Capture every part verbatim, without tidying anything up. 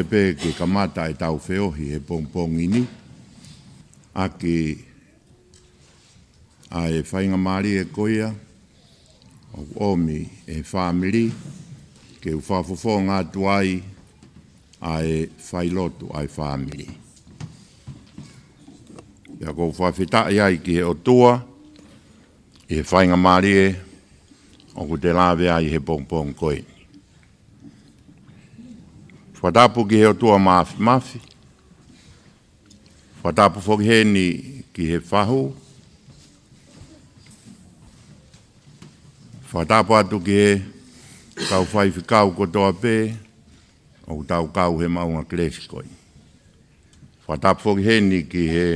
Pea ke kamata ʻetau feohi he pongipongi ni, ʻaki ʻa e faingamālie ko ia ʻoku ʻomi ʻe he fāmili ke u fakafofonga atu ai ʻa e failotu ʻa e fāmili. Pea ʻoku ou fakafetaʻi ai ki he ʻOtua ʻi he faingamālie ʻoku te lave ai he pongipongi ko eni. Fakatapu ki he ʻOtua Māfimafi. Fakatapu foki heni ki he fahu. Fakatapu atu ki he kau faifekau kotoa pē ʻoku tau kau he maʻunga kelesi ko eni. Fakatapu foki heni ki he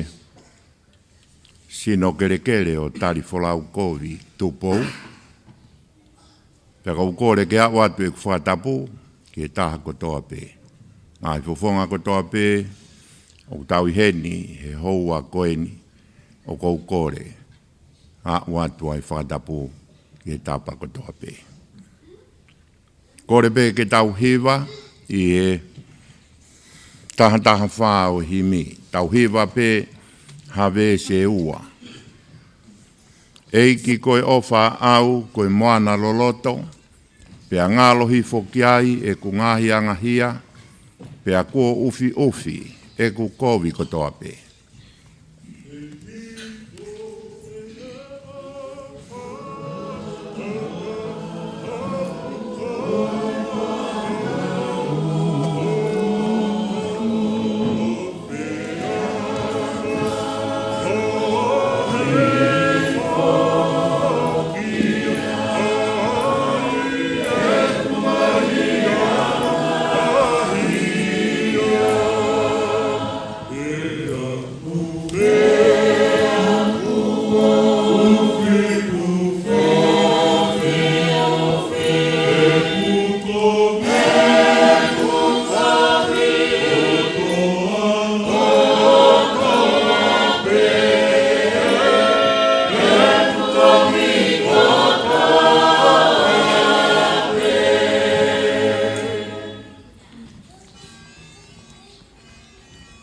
sino kelekele ʻo Talifolau Kovi Tupou. Pea ʻoku ou kole ke aʻu atu ʻeku fakatapu ki he taha kotoa pē, ngaahi fofonga kotoa pē ʻoku tau ʻi heni he houa ko eni, ʻoku ou kole aʻu atu ʻa e fakatapu ki he tapa kotoa pē. Kole pē ke tau hiva ʻi he taha taha fā ʻo e himi. Tau hiva pē ha veesi ʻe ua. ʻEiki, ko e ʻofa ʻaʻau ko e moana loloto, pea ngalo hifo ki ai ʻeku ngaahi angahia, pea kuo ʻufiʻufi ʻeku kovi kotoa pē.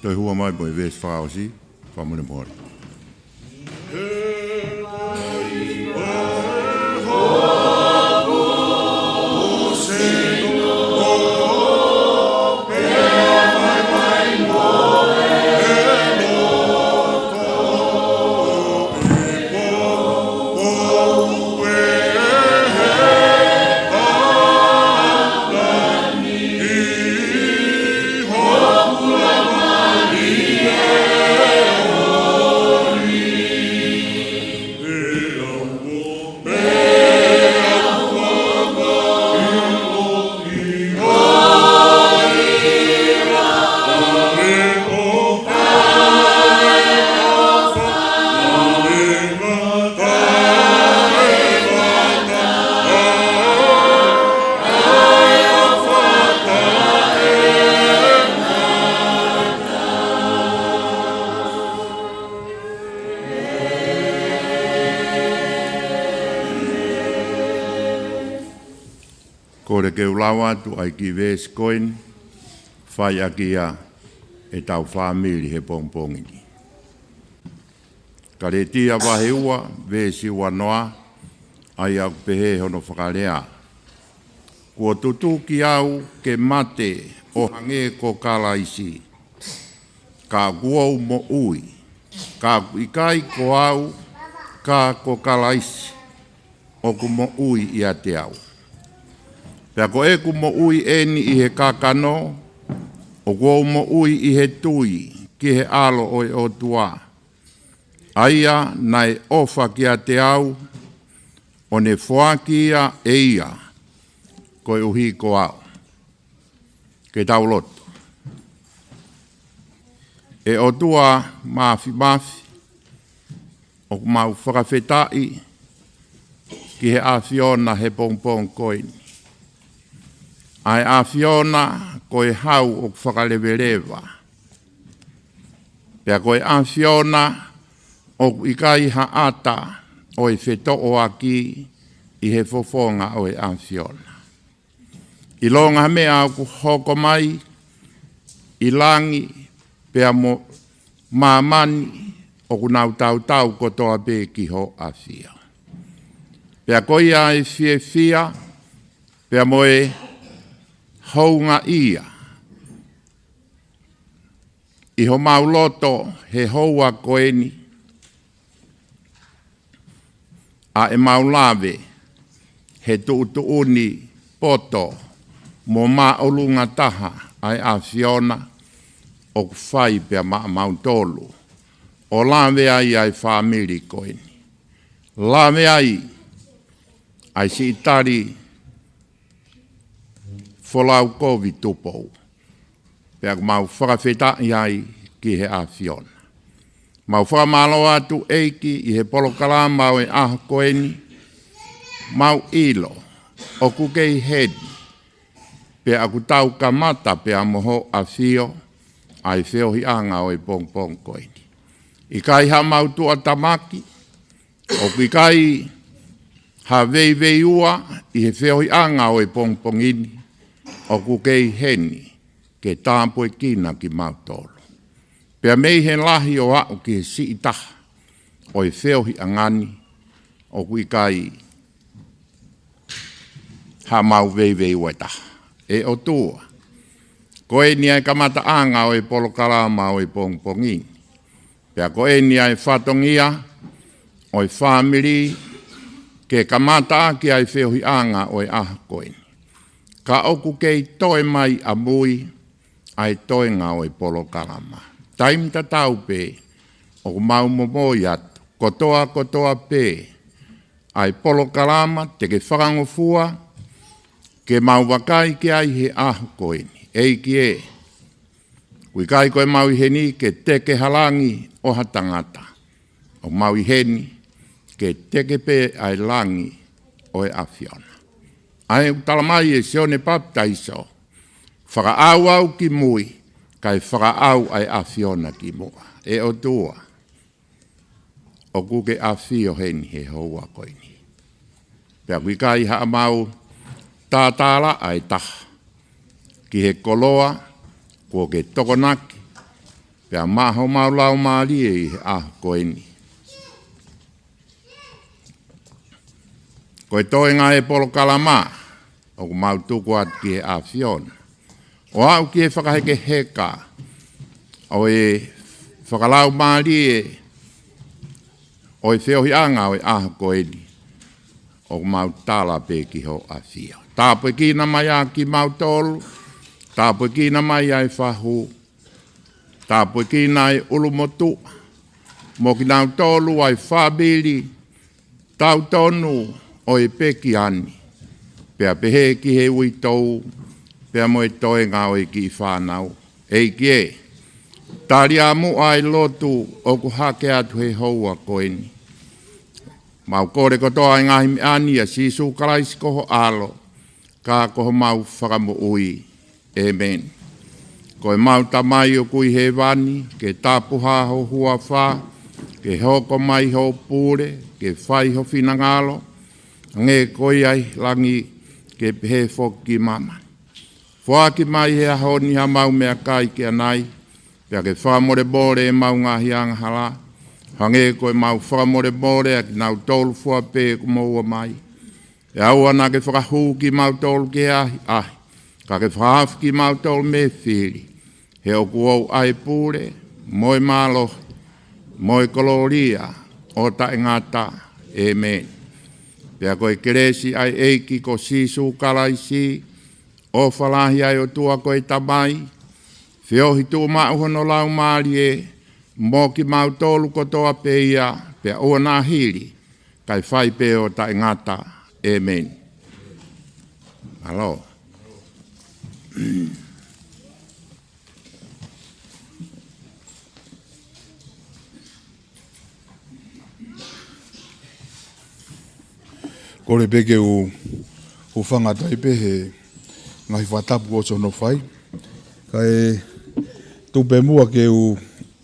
Toe hua mai pē ʻa e veesi fakaʻosi, fakamolemole. Kole ke u lau atu ʻa e kiʻi veesi ko eni, fai ʻaki ia ʻetau fāmili he pongipongi ni. Kalētia vahe ua, veesi ua noa, ʻa ia ʻoku pehē hono fakalea: Kuo tutuki au ke mate ʻo hangē ko Kalaisi, ka ʻoku ou moʻui, ka ʻoku ʻikai ko au, ka ko Kalaisi ʻoku moʻui ʻiate au. Pea ko ʻeku moʻui eni ʻi he kakano, ʻoku ou moʻui ʻi he tui ki he ʻAlo ʻo e ʻOtua, ʻa ia naʻe ʻofa kiate au, ʻo ne foaki ia ʻe ia koeʻuhi ko au. Ke tau lotu. ʻE ʻOtua Māfimafi, ʻoku mau fakafetaʻi ki he ʻAfiona he pongipongi ko eni. ʻA e ʻAfiona ko e hau ʻoku fakaleveleva. Pea ko e ʻAfiona ʻoku ʻikai ha ʻata ʻo e fetoʻoaki ʻi he fofonga ʻo e ʻAfiona. ʻIlonga ha meʻa ʻoku hoko mai, ʻi langi pea mo māmani, ʻoku nau tautau kotoa pē ki hoʻo ʻafio. Pea ko ia ʻa e fiefia pea mo e houngaʻia ʻi homau loto he houa ko eni, ʻa ʻemau lave he tuʻutuʻuni poto mo māʻolunga taha ʻa e ʻAfiona ʻoku fai pea maʻamautolu, ʻo lave ai ʻa e fāmili ko eni. Lave ai ʻa e siʻi tali folau kovi Tupou. Pea ʻoku mau fakafetaʻi ai ki he ʻAfiona. Mau fakamālō atu ʻEiki ʻi he polokalama ʻo e ʻaho ko eni, mau ʻilo ʻoku kei heni, pea ʻoku tau kamata pea mo hoʻo ʻafio ʻa e feohiʻanga ʻo e pongipongi ko eni. ʻIkai haʻamau tuʻutāmaki, ʻoku ʻikai ha veiveiua ʻi he feohiʻanga ʻo e pongipongi ni, ʻoku kei heni ke tāpuekina kimautolu. Pea mei he lahi ʻo aʻu ki he siʻi taha ʻo e feohiʻanga ni, ʻoku ʻikai haʻamau veiveiua ʻe taha. ʻE ʻOtua, ko eni ʻa e kamataʻanga ʻo e polokalama ʻo e pongipongi ni. Pea ko eni ʻa e fatongia ʻo e fāmili ke kamata ʻaki ʻa e feohiʻanga ʻo e ʻaho ko eni. Ka ʻoku kei toe mai ʻamui ʻa e toenga ʻo e polokalama. Taimi tatau pē ʻoku mau momoi atu kotoa kotoa pē ʻa e polokalama te ke fakangofua ke mau vakai ki ai he ʻaho ko eni. ʻEiki ē, ʻoku ʻikai ko ʻemau ʻi heni ke teke ha langi ʻo ha tangata. ʻOku mau ʻi heni ke teke pē ʻa e langi ʻo e ʻAfiona. ʻA ē ʻoku tala mai ʻe Sione Papitaiso, fakaʻau au ki mui, kae fakaʻau ʻa e ʻAfiona ki muʻa. ʻE ʻOtua, ʻoku ke ʻafio heni he houa ko eni. Pea ʻoku ʻikai haʻamau tātālaʻa ʻe taha ki he koloa kuo ke tokonaki pea maʻa homau laumālie ʻi he ʻaho ko eni. Ko e toenga ʻo e polokalama ʻoku mau tuku atu ki he ʻAfiona, ʻo aʻu ki he fakahekeheka ʻo e fakalaumālie ʻo e feohiʻanga ʻo e ʻaho ko eni, ʻoku mau tala pē ki hoʻo ʻafio. Tāpuekina mai ʻa kimautolu, tāpuekina mai ʻa e fahu, tāpuekina ʻa e ʻulumotuʻa, mo kinautolu ʻa e fāmili tautonu ʻo e pekia ni, pea pehē ki he uitou, pea mo e toenga ʻo e kiʻi fānau. ʻEiki ē, tali ā muʻa ʻa e lotu ʻoku hake atu he houa ko eni. Mau kole kotoa ʻa e ngaahi meʻa ni ʻia Sīsū Kalaisi ko ho ʻAlo, ka ko homau Fakamoʻui. ʻĒmeni. Ko ʻemau Tamai ʻoku ʻi hēvani, ke tapuhā ho huafa, ke hoko mai ho pule, ke fai ho finangalo, hangē ko ia ʻi langi, ke pehē foki ʻi māmani. Foaki mai he ʻaho ni haʻamau meʻakai ki ʻanai, pea ke fakamolemole ʻemau ngaahi angahala, hangē ko ʻemau fakamolemole ʻa kinautolu fua pē ʻoku moʻua mai. ʻE ʻoua naʻa ke fakahū kimautolu ki he ʻahiʻahi, ka ke fakahaofi kimautolu mei he fili. He ʻoku ʻoʻou ʻa e pule, mo e mālohi, mo e kolōlia, ʻo taʻengata. ʻĒmeni. Pea ko e kelesi ʻa e ʻEiki ko Sīsū Kalaisi, ʻofa lahi ʻa e ʻOtua ko e Tamai, feohi tuʻumaʻu hono Laumālie, mo kimautolu kotoa pē ia, pea ʻoua naʻa hili, kae fai pē ʻo taʻengata. ʻĒmeni. Mālō. Kole pē ke u hūfanga atu ai pē he ngaahi fakatapu kuo ʻosi hono fai. Kae tuku pē muʻa ke u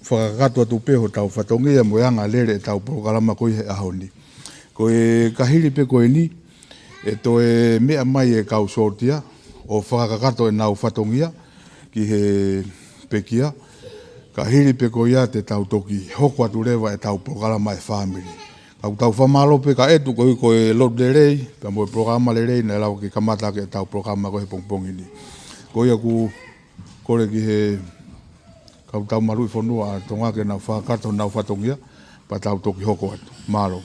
fakakakato atu pē hotau fatongia mo e anga lele ʻetau polokalama ko ia he ʻaho ni. Ko e ka hili pē ko eni, ʻe toe meʻa mai e kau sōtia ʻo fakakakato ʻenau fatongia ki he pekia, ka hili pē ko ia te tau toki hoko atu leva ʻetau polokalama ʻa e fāmili. Ka ʻoku tau fakamālō pē kia ʻEtu koeʻuhi ko e lotu lelei, pea mo e polokalama lelei naʻe lava ke kamata ʻaki ʻetau polokalama ko ē he pongipongi ni. Ko ia ʻoku kole ki he kau tau maluʻi fonua ʻa Tonga ke nau fakakakato honau fatongia, pea tau toki hoko atu. Mālō.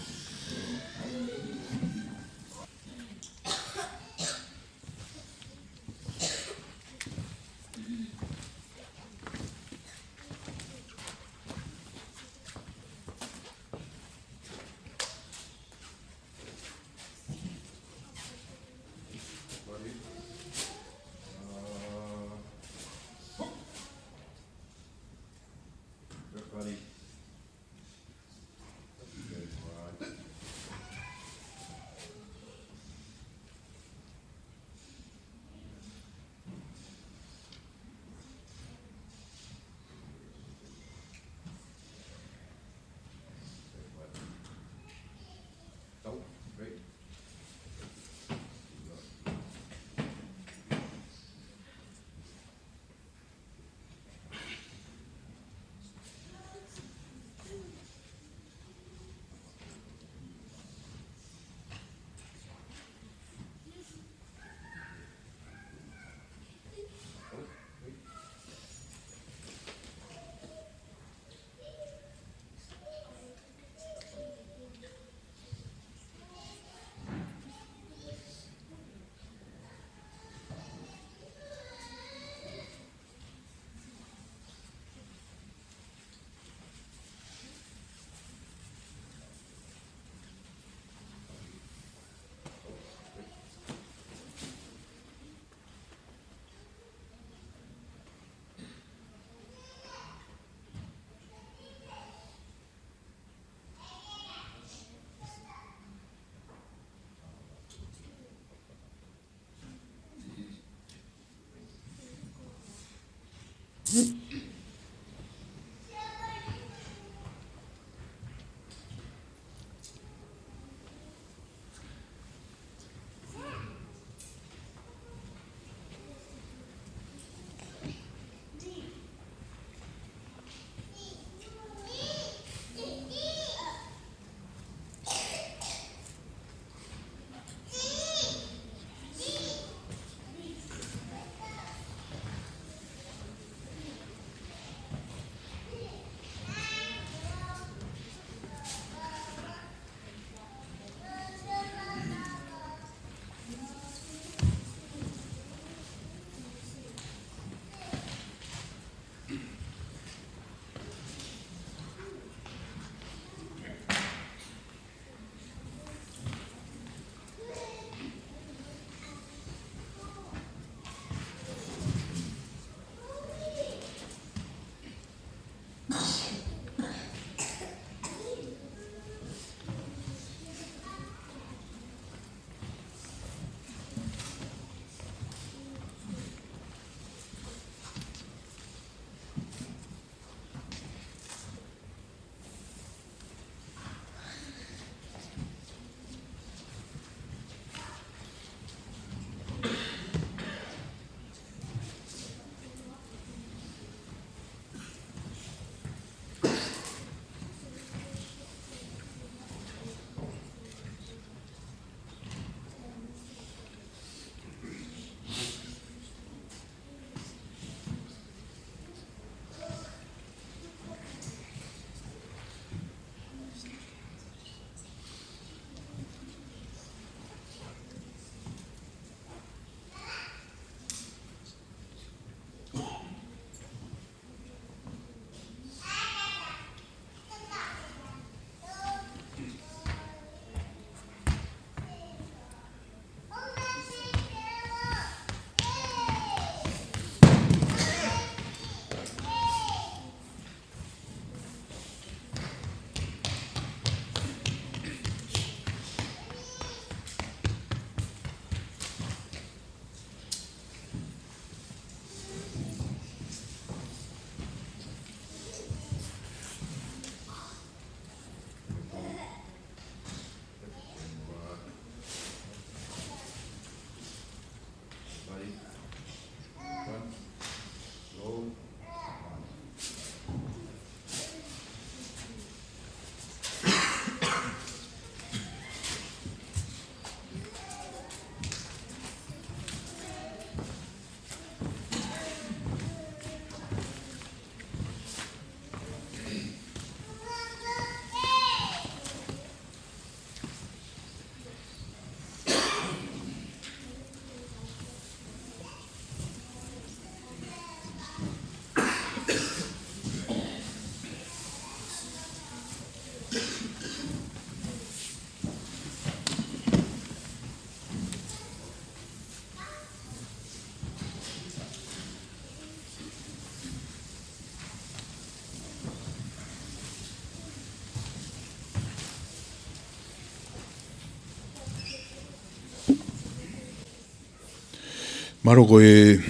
Mālō. Ko e,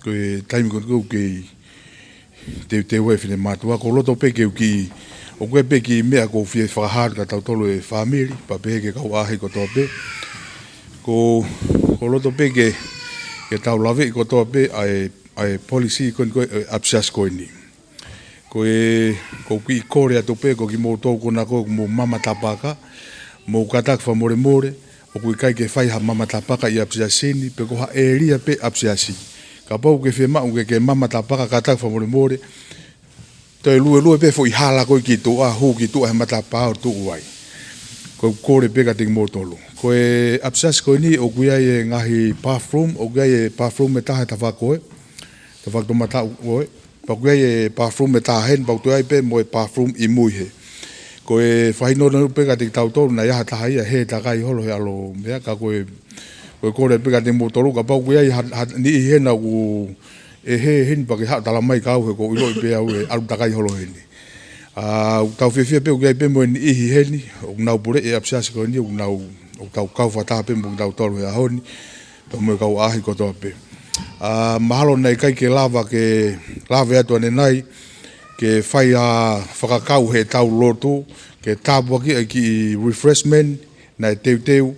ko e taimi ko ē ʻoku ou kei teuteu ai e finemātuʻa, ʻoku ou loto pē ke u kiʻi, ʻoku ʻi ai pē kiʻi meʻa ʻoku ou fie fakahā atu kia tautolu e fāmili, pea pehē ki he kau ʻaʻahi kotoa pē. Ko, ʻoku ou loto pē ke, ke tau laveʻi kotoa pē ʻa e, ʻa e policy ko eni ko ē, ʻa e ʻapisiasi ko eni. Ko e, ʻoku ou kiʻi kole atu pē, ko kimoutolu ko ena ʻoku mou mama tapaka, mou kātaki fakamolemole, ʻoku ʻikai ke fai ha mama tapaka ʻi ʻapisiasi ni, pe ko ha ʻēlia pē ʻapisiasi. Kapau ʻoku ke fiemaʻu ke ke mama tapaka, kātaki fakamolemole, toe luelue pē foʻi hala ko ē ki tuʻa, hū ki tuʻa he matapā ʻo tuʻu ai. ʻOku ou kole pē kiate kimoutolu. Ko e ʻapisiasi ko eni ʻoku ʻi ai e ngaahi bathroom, ʻoku ʻi ai e bathroom ʻe taha he tafaʻaki ko ē, tafaʻaki toʻomataʻu ko ē. Pea ʻoku ʻi ai e bathroom ʻe taha heni, pea ʻoku toe ʻi ai pē mo e bathroom ʻi mui hē. Ko e fakahinohino pē kiate kitautolu, naʻe ʻi ai ha taha ia hē takai holo he ʻalu ʻo meʻa, ka ko e, ko e kole pē kiate kimoutolu, kapau ʻoku ʻi ai ha, ha niʻihi hena ʻoku ʻi hē heni pea ke haʻu ʻo tala mai kia au he ʻoku ou ʻiloʻi pē au ʻe ʻalu takai holo heni. ʻA, ʻoku tau fiefia pē ʻoku ʻi ai pē mo e niʻihi heni ʻoku nau puleʻi e ʻapisiasi ko eni, ʻoku nau, ʻoku tau kau fakataha pē mo kitautolu he ʻaho ni, pea mo e kau ʻaʻahi kotoa pē. ʻA, mahalo naʻe ʻikai ke lava ke lave atu ʻanenai, ke fai ha fakakau heʻetau lotu, ke tāpuakiʻi e kiʻi refreshment naʻe teuteu,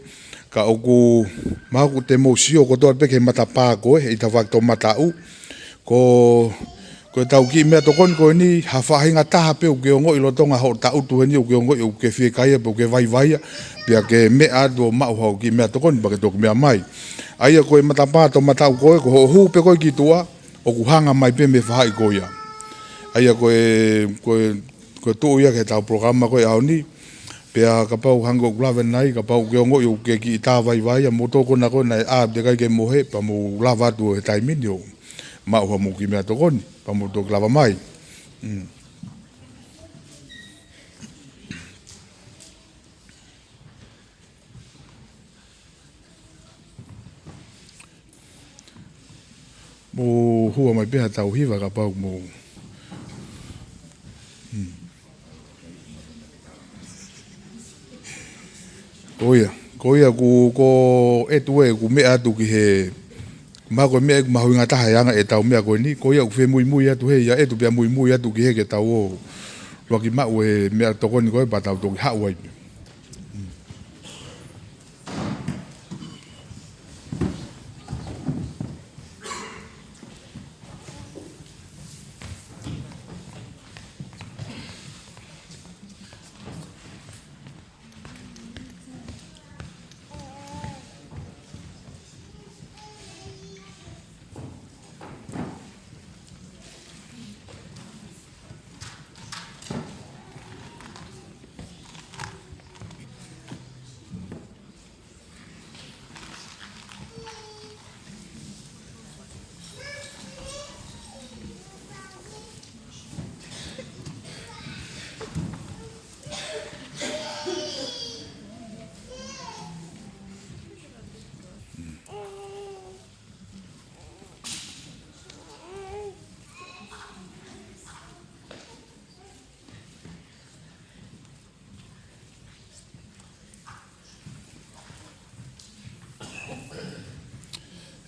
ka ʻoku, mahalo ʻoku te mou sio kotoa pē ki he matapā ko ē, ʻi tafaʻaki toʻomataʻu, ko, ko ʻetau kiʻi meʻatokoni ko eni, ha faʻahinga taha pē ʻoku ke ongoʻi lolotonga hoʻo taʻutu heni, ʻoku ke ongoʻi ʻoku ke fiekaia pe ʻoku ke vaivai, pea ke meʻa atu ʻo maʻu haʻo kiʻi meʻatokoni pea ke toki meʻa mai. ʻA ia ko e matapā toʻomataʻu ko ē, ko hoʻo hū pē ko ē ki tuʻa, ʻoku hanga mai pē mei he faʻahi ko ia. ʻA ia ko e, ko e, ko e tuʻu ia ki heʻetau polokalama ko ē ʻaho ni, pea kapau hangē ko ʻeku lave ʻanenai, kapau ʻoku ke ongoʻi ʻoku ke kiʻi tā vaivai, ʻa moutolu ko ena ko ē naʻe ʻā teʻeki ai ke mohe, pea mou lava atu he taimi ni ʻo maʻu hamou kiʻi meʻatokoni, pea mou toki lava mai. Mm. Mou hua mai pē haʻatau hiva kapau mou. Hmm. Ko ia, ko ia ʻoku, ko ʻeku ʻetu ē, ʻoku meʻa atu ki he, mahalo ko e meʻa ʻoku mahuʻinga taha he anga ʻetau meʻa ko eni, ko ia ʻoku fie muimui atu hē ia ʻetu pea muimui atu ki hē ke tau ō ʻo ʻuluaki maʻu e meʻatokoni ko ē pea tau toki haʻu ai pē.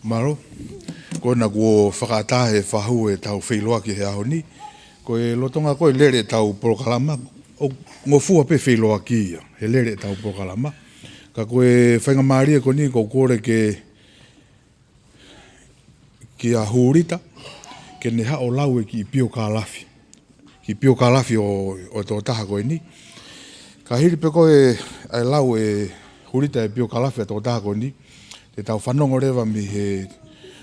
Mālō. Ko ena kuo fakaʻatā he fahu ʻetau feʻiloaki he ʻaho ni. Ko e lolotonga ko ē lele ʻetau polokalama, ʻoku ngofua pē feʻiloaki ia he lele ʻetau polokalama. Ka ko e faingamālie ko eni ʻoku ou kole ke kia Hulita, ke ne haʻu ʻo lau e kiʻi piokālafi. Kiʻi piokālafi ʻo, ʻo e tokotaha ko eni. Ka hili pē ko ē ʻa e lau ʻe Hulita e piokālafi ʻa e tokotaha ko eni, te tau fanongo leva mei he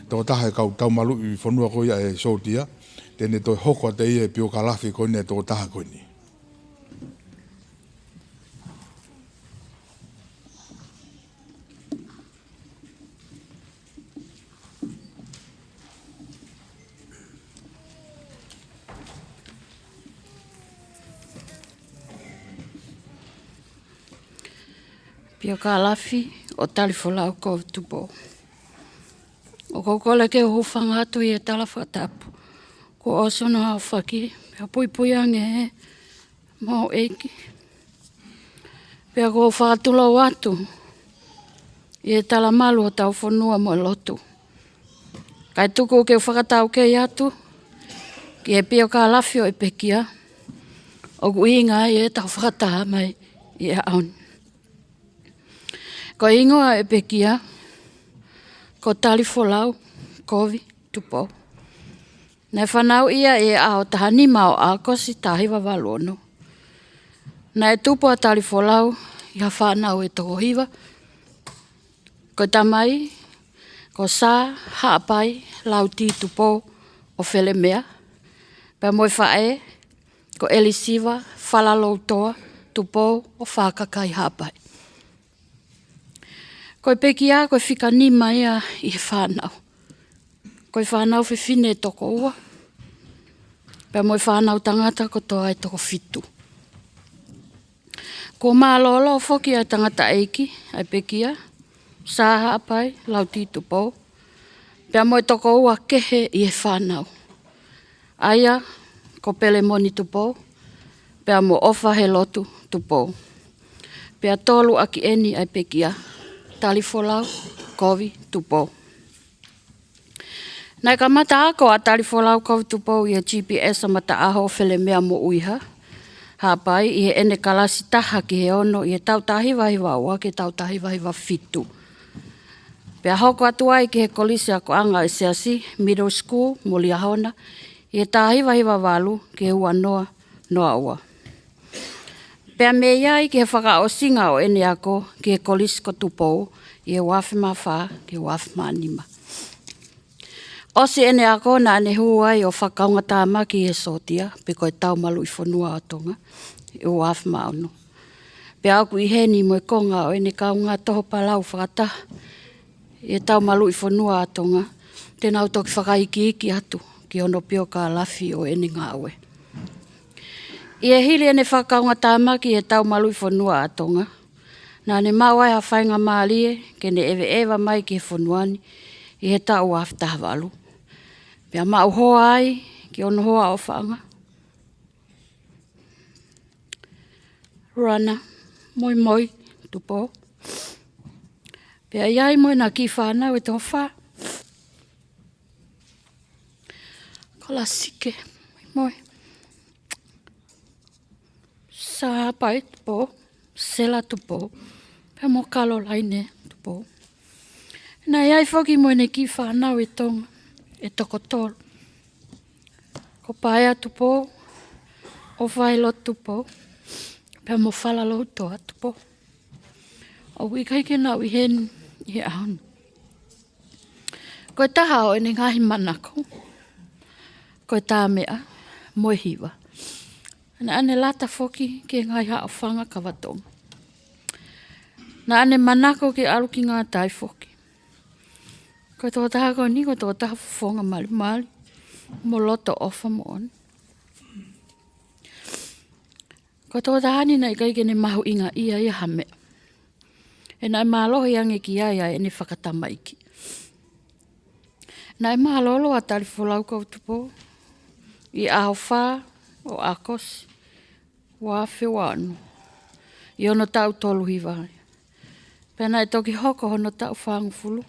tokotaha ʻo e kau taumaluʻi fonua ko ia ʻe Sōtia, te ne toe hoko atu ʻe ia e piokālafi ko eni ʻa e tokotaha ko eni. Piokālafi ʻo Talifolau Kovi Tupou. ʻOku ou kole ke u hūfanga atu ʻi he tala fakatapu kuo ʻosi hono aofaki, pea puipui ange ʻe he houʻeiki. Pea ʻoku ou fakatulou atu ʻi he talamalu ʻo hotau fonua mo e lotu. Kae tuku ke u fakataukei atu ki he piokalafi ʻo e pekia, ʻoku ʻuhinga ai ʻetau fakataha mai ʻi he ʻaho ni. Ko e hingoa ʻo e pekia ko Talifolau Kovi Tupou. Naʻe fanauʻi ia ʻi he ʻaho taha nima ʻo ʻAokosi taha hiva valu ono. Naʻe tupu ʻa Talifolau ʻi ha fānau ʻe toko hiva. Ko e tamai ko Sā Haʻapai Lauti Tupou ʻo Felemea, pea mo e faʻē ko ʻElisiva Falaloutoa Tupou ʻo Fakakai Haʻapai. Ko e pekia ko e fika nima ia ʻi he fānau. Ko e fānau fefine ʻe toko ua, pea mo e fānau tangata kotoa ʻe toko fitu. Kuo mālōlō foki ʻa e tangataʻeiki ʻa e pekia, Sā Haʻapai Lauti Tupou, pea mo e toko ua kehe ʻi he fānau, ʻa ia ko Pelemoni Tupou, pea mo ʻOfa Helotu Tupou. Pea tolu ʻaki eni ʻa e pekia, Talifolau Kovi Tupou. Naʻe kamata ako ʻa Talifolau Kovi Tupou ʻi he G P S ʻa Mataʻaho ʻo Felemea mo ʻUiha Haʻapai ʻi heʻene kalasi taha ki he ono ʻi he taʻu taha hiva hiva ua ki he taʻu taha hiva hiva fitu. Pea hoko atu ai ki he Kolisi Akoʻanga ʻo e Siasi, Middle School mo Liahona, ʻi he taha hiva hiva valu ki he ua noa noa ua. Pea mei ai ki he fakaʻosinga ʻo ʻene ako ki he Kolisi ko Tupou ʻi he ua afe mā fā ki he ua afe mā nima. ʻOsi ʻene ako naʻa ne hū ai ʻo fakakaungatāmaki ʻi he sōtia, pe ko e Tau Maluʻi Fonua ʻa Tonga ʻi he ua afe mā ono. Pea ʻoku ʻi heni mo e konga ʻo ʻene kaungā toho palau fakataha ʻi he Tau Maluʻi Fonua ʻa Tonga, te nau toki fakaikiiki atu ki hono piokalafi ʻo ʻene ngāue. ʻI he hili ʻene fakakaungatāmaki ʻi he Tau Maluʻi Fonua ʻa Tonga, naʻa ne maʻu ai ha faingamālie ke ne ʻeveʻeva mai ki he fonua ni ʻi he taʻu ua afe taha valu. Pea maʻu hoa ai ki hono hoa ʻofaʻanga, Rana Moimoi Tupou. Pea ʻi ai mo ʻena kiʻi fānau ʻe toko fā, ko Lasike Moimoi, Sā Haʻapai Tupou, Sela Tupou, pea mo Kalolaine Tupou. Naʻe ʻi ai foki mo ʻene kiʻi fānau ʻe Tonga ʻe toko tolu, ko Paea Tupou, ʻOfa Helotu Tupou, pea mo Falaloutoa Tupou. ʻOku ʻikai ke nau ʻi heni ʻi he ʻaho ni. Ko e taha ʻo ʻene ngaahi manako ko e tā meʻa mo e hiva. Naʻa ne lata foki ki he ngaahi haʻofanga kava Tonga. Naʻa ne manako ke ʻalu ki Ngātai foki. Ko e tokotaha ko eni ko e tokotaha fofonga malimali mo loto ʻofa moʻoni. Ko e tokotaha ni naʻe ʻikai ke ne mahuʻingaʻia ia ha meʻa, he naʻe mālohi ange ki ai ʻa ʻene fakatamaiki. Naʻe mālōlō ʻa Talifolau Kovi Tupou ʻi he ʻaho fā ʻo ʻAokosi ua afe ua ono, ʻi hono taʻu tolu hiva. Pea naʻe toki hoko hono taʻu fāngofulu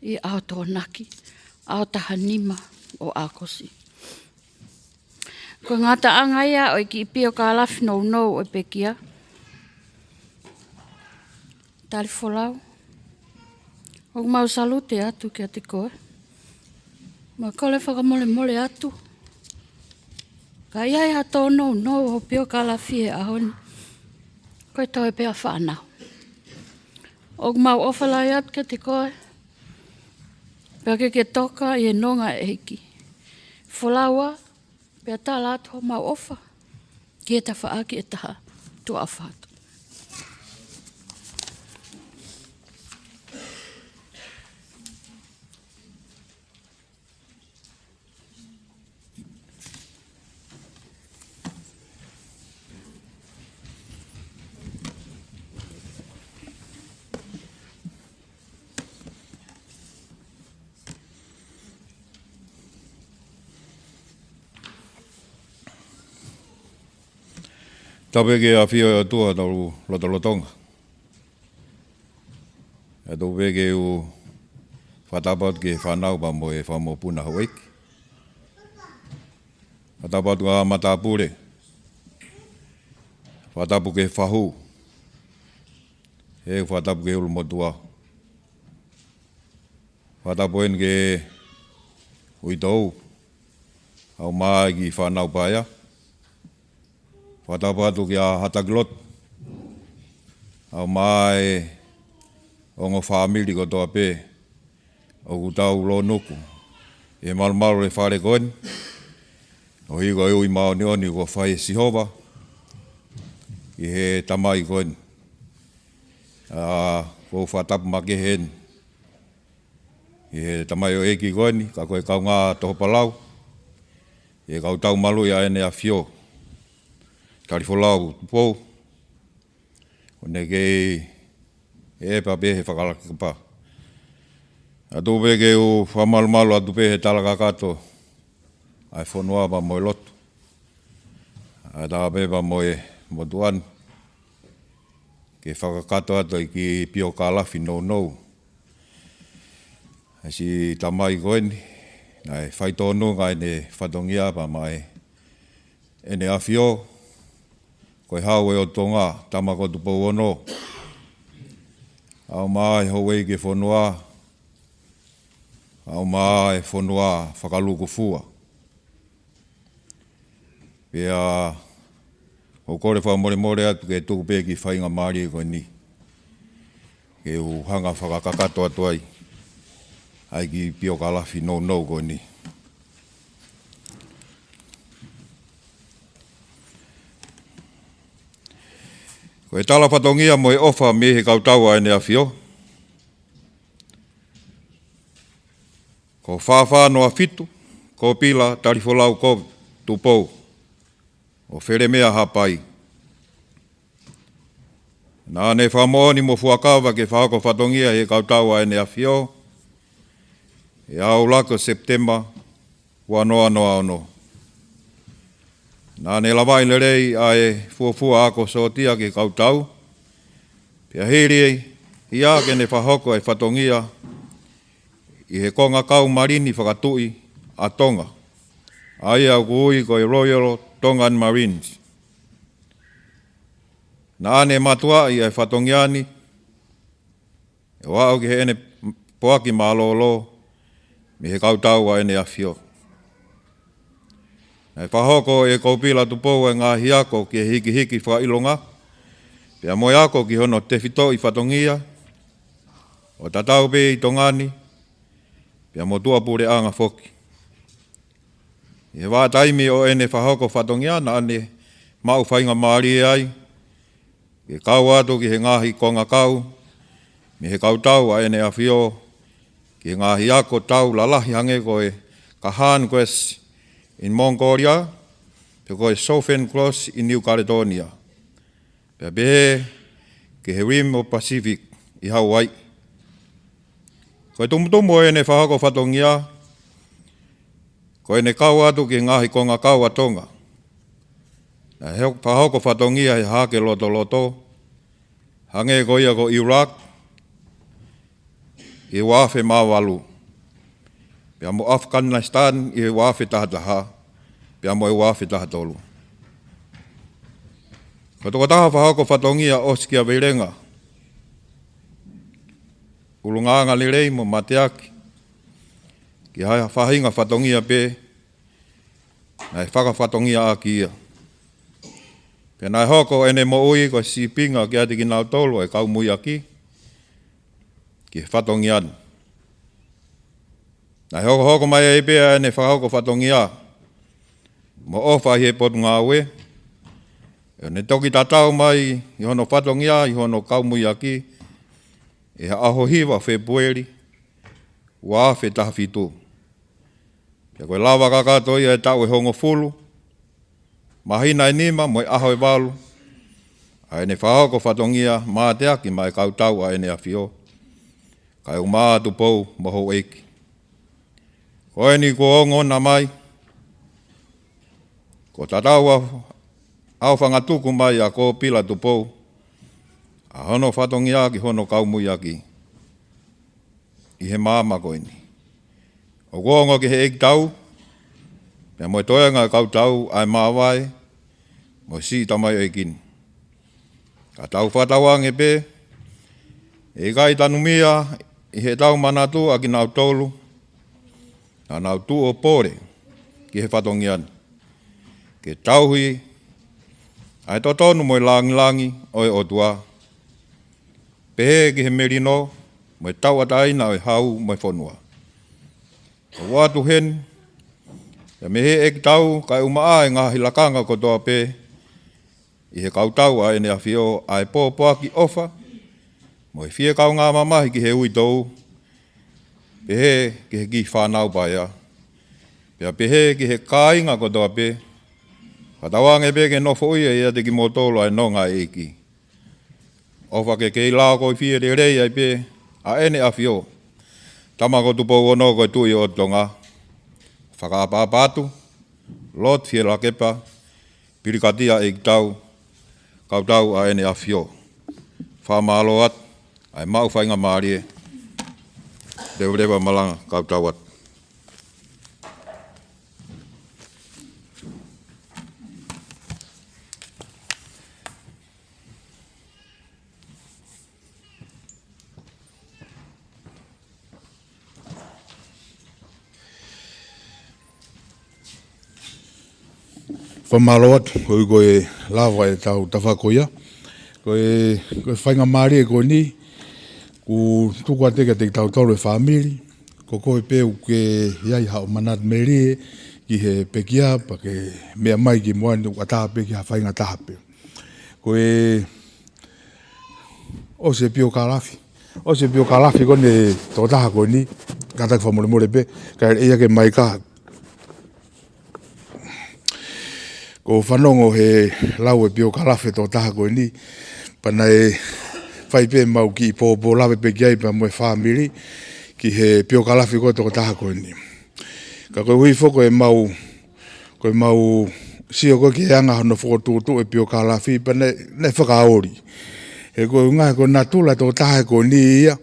ʻi he ʻaho Tokonaki, ʻaho taha nima ʻo ʻAokosi. Ko e ngataʻanga ia ʻo e kiʻi piokalafi nounou ʻo e pekia. Talifolau, ʻoku mau salute atu kiate koe. Mau kole fakamolemole atu, ka ʻi ai ha tōnounou hoʻo piokalafi he ʻaho ni, ko e toe pē ʻa fānau. ʻOku mau ʻofa lahi atu kiate koe, pea ke ke toka ʻi he nonga ʻa e ʻEiki. Folau ā, pea tala atu homau ʻofa ki he tafaʻaki ʻe taha. Tuʻa ʻofa atu. Tapu ki he ʻafio ʻa e ʻOtua ʻi hotau lotolotonga. ʻE tuku pē ke u Fakatapu atu ki he fānau pea mo e fanga mokopuna houʻeiki. Fakatapu atu ki he matāpule. Fakatapu ki he fahu. He fakatapu ki he ʻulumotuʻa. Fakatapu eni ki he uitou, ʻumaʻā e kiʻi fānau paea. Fakatapu atu kia Hatakilotu, ʻumaʻā e ongo fāmili kotoa pē ʻoku tau lōnuku ʻi he malumalu ʻo e fale ko eni, ʻo hiko e ui māʻoniʻoni kuo fai ʻe Sihova ki he tamai ko eni. ʻA, ʻoku ou fakatapu makehe eni ʻi he tamaioʻeiki ko eni, ka ko e kaungā tohopalau, ʻi he kau tau maluʻi ʻa ʻEne ʻAfio, Talifolau Tupou, ʻoku ne kei ʻepa pē he fakalakapa. ʻA, tuku pē ke u fakamalumalu atu pē he tala kakato ʻa e fonua pea mo e lotu, ʻa e taha pē pea mo e motuʻa ni, ke fakakakato atu ʻa e kiʻi piokalafi nounou ʻa e siʻi tamai ko eni, naʻe faitōnunga ʻene fatongia pea maʻa ʻEne ʻAfio, ko e Hau ʻo Tonga, Tama ko Tupou Ono, ʻumaʻā e houʻeiki ʻo e fonua, ʻumaʻā e fonua fakalūkufua. Pea ʻoku ou kole fakamolemole atu ke tuku pē kiʻi faingamālie ko eni ke u hanga fakakakato atu ai ʻa e kiʻi piokalafi nounou ko eni. Ko e tala fatongia mo e ʻofa mei he kautau ʻa ʻEne ʻAfio. Ko Fafanoafitu Kopila Talifolau Kovi Tupou ʻo Felemea Haʻapai. Naʻa ne fakamoʻoni mo fuakava ke fakahoko fatongia ʻi he kautau ʻa ʻEne ʻAfio ʻi he ʻaho ʻuluaki ʻo Sepitema, ua noa noa ono. Naʻa ne lavaʻi lelei ʻa e fuofua ako sōtia ki he kautau, pea hili ia ke ne fakahoko e fatongia ʻi he kongakau malini fakatuʻi ʻa Tonga, ʻa ia ʻoku ui ko e Royal Tongan Marines. Naʻa ne mātuʻaʻi e fatongia ni ʻo aʻu ki heʻene poaki mālōlō mei he kautau ʻa ʻEne ʻAfio. Naʻe fakahoko ʻe Kopila Tupou e ngaahi ako ki he hikihiki fakaʻilonga, pea mo e ako ki hono tefitoʻi fatongia, ʻo tatau pē ʻi Tonga ni, pea mo tuʻapuleʻanga foki. ʻI he vahaʻa taimi ʻo ʻene fakahoko fatongia, naʻa ne maʻu faingamālie ai ke kau atu ki he ngaahi kongakau mei he kautau ʻa ʻEne ʻAfio, ki he ngaahi ako tau lalahi hangē ko e Kahan Cross in Mongolia, pe ko e Chauvin Cross in New Caledonia, pea pehē ki he Rim of Pacific ʻi Hauaiʻi. Ko e tumutumu ʻo ʻene fakahoko fatongia, ko ʻene kau atu ki he ngaahi kongakau ʻa Tonga, naʻe fakahoko fatongia he hahake lotoloto, hangē ko ia ko Iraq ʻi he ua afe mā valu, pea mo Afghanistan ʻi he ua afe taha taha, pea mo e ua afe taha tolu. Ko e tokotaha fakahoko fatongia ʻosikiavelenga, ʻulungaanga lelei mo mateaki ki ha faʻahinga fatongia pē naʻe fakafatongiaʻaki ia. Pea naʻe hoko ʻene moʻui ko e sīpinga kiate kinautolu ʻa e kau muiaki ki he fatongia ni. Naʻe hokohoko mai ai pē ʻa ʻene fakahoko fatongia mo ʻofa ʻi he Potungāue, ʻo ne toki tatau mai ʻi hono fatongia ʻi hono kau muiaki ʻi he ʻaho hiva Fēpueli ua afe taha fitu. Pea ko e lava kakato ia e taʻu ʻe hongofulu, māhina ʻe nima mo e ʻaho ʻe valu ʻa ʻene fakahoko fatongia mateaki maʻa e kautau ʻa ʻEne ʻAfio, kae ʻumaʻā Tupou mo houʻeiki. Ko eni kuo ongona mai, kuo tatau ʻa e ʻaofangatuku mai ʻa Kopila Tupou ʻa hono fatongia ki hono kau muiaki. ʻi he maama ko eni. ʻOku ongo ki he ʻEikitau, pea mo e toenga ʻo e kautau ʻa e māvae, mo e siʻi tamaioʻeiki ni. Ka tau fakatauange pē, ʻe ʻikai tanumia ʻi heʻetau manatu ʻa kinautolu, naʻa nau tuʻu ʻo pole ki he fatongia ni, ke tauhi ʻa e totonu mo e langilangi ʻo e ʻOtua, pehē ki he melino mo e tauʻatāina ʻo e hau mo e fonua. ʻOku ʻoatu heni, ia mei he ʻEikitau kae ʻumaʻā e ngaahi lakanga kotoa pē ʻi he kautau ʻa ʻEne ʻAfio ʻa e pōpoaki ʻofa mo e fie kaungā mamahi ki he uitou, pehē ki he kiʻi fānau paea, pea pehē ki he kāinga kotoa pē, fakatauange pē ke nofoʻia ʻiate kimoutolu ʻa e nonga ʻa e ʻEiki. ʻOfa ke kei lao ko e fie lelei ai pē ʻa ʻEne ʻAfio, Tama ko Tupou Ono ko e Tuʻi ʻo Tonga. Fakaʻapaʻapa atu, Lord Fielakepa Pilikatia ʻEikitau, kautau ʻa ʻEne ʻAfio. Fakamālō atu, ʻa e maʻu faingamālie, leveleva malanga, kautau atu. Fakamālō atu, koeʻuhi ko e lava ʻetau tafaʻaki ko ia. Ko e, ko e faingamālie ko eni, ʻoku tuku atu kiate kitautolu e fāmili, ko koe pē ʻoku ke ʻi ai haʻo manatu melie ki he pekia, pea ke meʻa mai ki muʻa ni ʻoku ʻatā pē ki ha faʻahinga taha pē. Ko e ʻosi e piokalafi. ʻOsi e piokalafi ko eni e tokotaha ko eni, kātaki fakamolemole pē, kae ʻai ke mai ka. Ko e fanongo he lau e piokalafi e tokotaha ko eni, pea naʻe fai pē mau kiʻi pōpō lave pē ki ai pea mo e fāmili, ki he piokalafi ko e tokotaha ko eni. Ka koeʻuhi foki ko e mau Ko e mau sio ko ē ki he anga hono fokotuʻutuʻu e piokalafi pea naʻe, naʻe fakaoli. He ko e ʻuhinga ko e natula e tokotaha ko eni ia,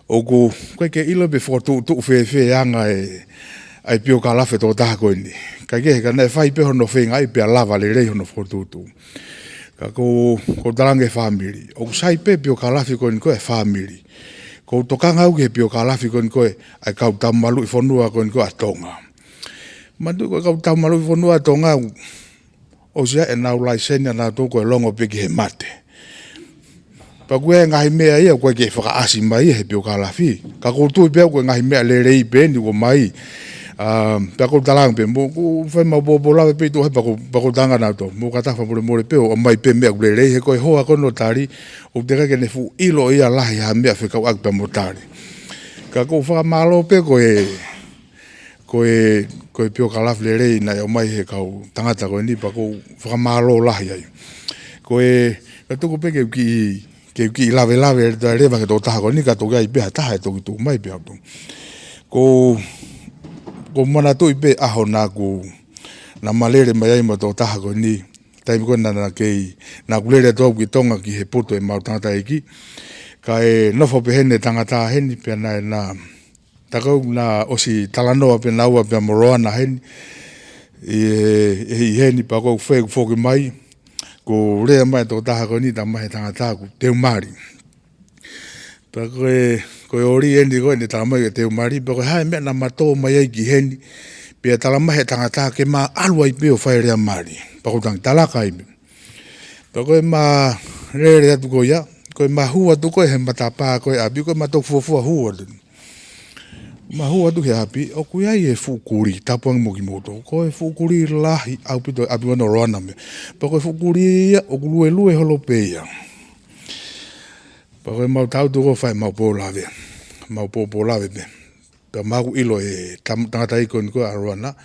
ʻoku ʻikai ke ʻilo pe fokotuʻutuʻu fēfē e anga e, ʻa e piokalafi e tokotaha ko eni. Kae kehe ka naʻe fai pē hono feingaʻi pea lava lelei hono fokotuʻutuʻu. Ka ko, ko e talaange fāmili. ʻOku sai pē piokalafi ko eni ko e fāmili. ʻOku ou tokanga au ki he piokalafi ko eni ko e, ʻa e kau taumaluʻi fonua ko eni ko e ʻa Tonga. Manatuʻi ko e kau taumaluʻi fonua ʻa Tonga, ʻosi ʻa ʻenau laiseni ʻanautolu ko e longo pē ki he mate. Pea ko e ngaahi meʻa ia, ʻoku ʻikai ke fakaʻasi mai ia he piokalafi. Ka ʻoku ou tui pē au ko e ngaahi meʻa lelei pē eni ʻoku ʻomai. ʻĀ, pea ʻoku ou talaange pē, mou, ʻoku fai mau pōpō lave pē ʻi tuʻa he pea ʻoku, pea ʻoku ou talaange ʻanautolu. Mou kātaki fakamolemole pē ʻo ʻomai pē meʻa ʻoku lelei, he ko e hoa ko eni ʻo tali, ʻoku teʻeki ke ne fuʻu ʻilo ia lahi ha meʻa fekauʻaki pea mo tali. Ka ʻoku ou fakamālō pē ko e, ko e, ko e piokalafi lelei naʻe ʻomai he kau tangata ko eni pea ʻoku ou fakamālō lahi ai. Ko e, ka tuku pē ke u kiʻi, ke u kiʻi lavelave e leva ki he tokotaha ko eni ka toki ʻi ai pē ha taha ʻe toki tuʻu mai pē ʻaupito. ʻOku ou, ʻoku ou manatuʻi pē ʻaho naʻa ku, naʻa ma lele mai ai mo e tokotaha ko eni, taimi ko ē naʻa, naʻa kei, naʻa ku lele atu au ki Tonga ki he putu ʻemau tangataʻeiki. Kae nofo pē heni e tangata heni pea naʻe, naʻa, tā ko ē naʻa ʻosi talanoa pē naua pea mo Loana heni, ʻi he, ʻi heni pea ʻoku ou fai ʻeku foki mai, ʻoku lea mai e tokotaha ko eni, talamai ʻe he tangata ʻoku teu mali. Pea ko e, ko e ʻoli eni ko eni talamai ʻoku teu mali, pea ko e hā e meʻa naʻa ma tō mai ai ki heni, pea talamai ʻe he tangata ke ma ʻalu ai pē ʻo fai e lea mali. Pea ʻoku ou tangi talaka ai pē. Pea ko e ma lele atu ko ia, ko e ma hū atu ko ē he matapā ko ē ʻapi, ko e ma toki fuofua hū atu. Ma hū atu he ʻapi, ʻoku ʻi ai e fuʻu kulī, tāpuaki mo kimoutolu. Ko e fuʻu kulī lahi ʻaupito ʻapi ko ē ʻo Loana mei. Pea ko e fuʻu kulī ia, ʻoku luelue holo pē ia. Pea ko e mau tangutu ko ē ʻo fai ʻemau pō lave. Mau pōpō lave pē. Pea mau ʻilo e tam-, tangataʻeiki ko eni ko ē ʻa Loana,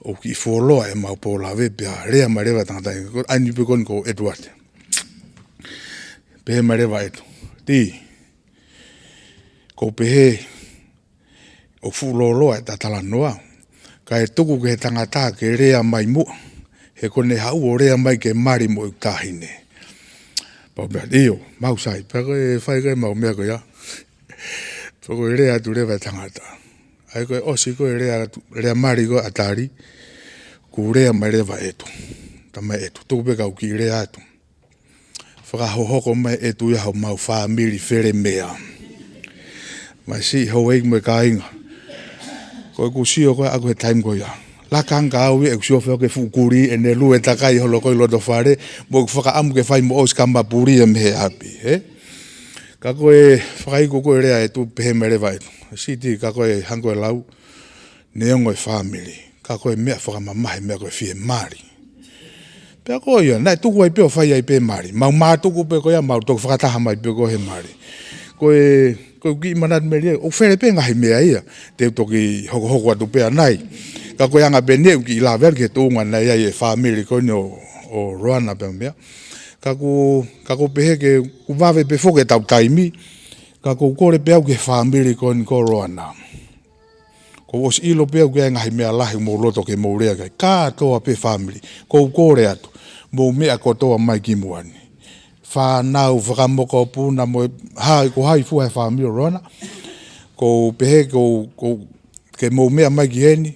ʻoku kiʻi fuoloa ʻemau pō lave, pea lea mai leva e tangataʻeiki ko ē, ʻa eni pē ko eni ko ʻEtuate. Pehē mai leva ʻEtu. Tī, ʻoku ou pehē, ʻoku fuʻu lōloa ʻeta talanoa. Kae tuku ki he tangata ke lea mai muʻa. He ko ʻene haʻu ʻo lea mai ke mali mo ʻeku taʻahine. Pea u pehē, ʻio, mau sai. Pea ko e fai ko ē ʻemau meʻa ko ia. Fakaʻosi lea atu leva e tangata. ʻA ia ko e ʻosi ko e lea atu, lea mali ko ē ʻa Tali, kuo lea mai leva ʻEtu. Tamai ʻEtu, tuku pē kau kiʻi lea atu. Fakahohoko mai ʻEtu ia homau fāmili felemea. Masiʻi houʻeiki mo e kāinga. Ko ʻeku sio ko ē ʻaʻaku he taimi ko ia. Lakanga au ia ʻeku sio feo ke fuʻu kuli ʻene lue takai holo ko ē ʻi loto fale, mo ʻeku fakaʻamu ke fai mo ʻosi kama puli ia mei he ʻapi, ē? Ka ko e fakaiku ko e lea ʻEtu pehē mai leva ʻEtu. Siti ka ko e hangē ko e lau, neongo e fāmili. Ka ko e meʻa fakamamahi meʻa ko e fiemali. Pea ko ia, naʻe tuku ai pē ʻo fai ai pē mali. Mau mātuku pē ko ia, mau toki fakataha mai pē ko ē he mali. Ko e, ko e kiʻi manatu melie, ʻoku fele pē ngaahi meʻa ia. Te u toki hokohoko atu pē ʻanai. Ka ko e anga pē eni ʻeku kiʻi lave atu ki he tuʻunga naʻe ʻi ai e fāmili ko eni ʻo, ʻo Loana pea mo e meʻa. Ka ʻoku, ka ʻoku pehē ke, ʻoku vave pē foki ʻetau taimi. Ka ʻoku ou kole pē au ki he fāmili ko eni ko Loana. Kuo u ʻosi ʻilo pē au ʻoku ʻi ai e ngaahi meʻa lahi ʻoku mou loto ke mou lea ki ai. Kātoa pē fāmili. ʻOku ou kole atu. Mou meʻa kotoa mai ki muʻa ni. Fānau, fakamokopuna mo e hā, ko hai fua he fāmili ʻo Loana. ʻOku ou pehē ʻoku ou, ʻoku ou, ke mou meʻa mai ki heni.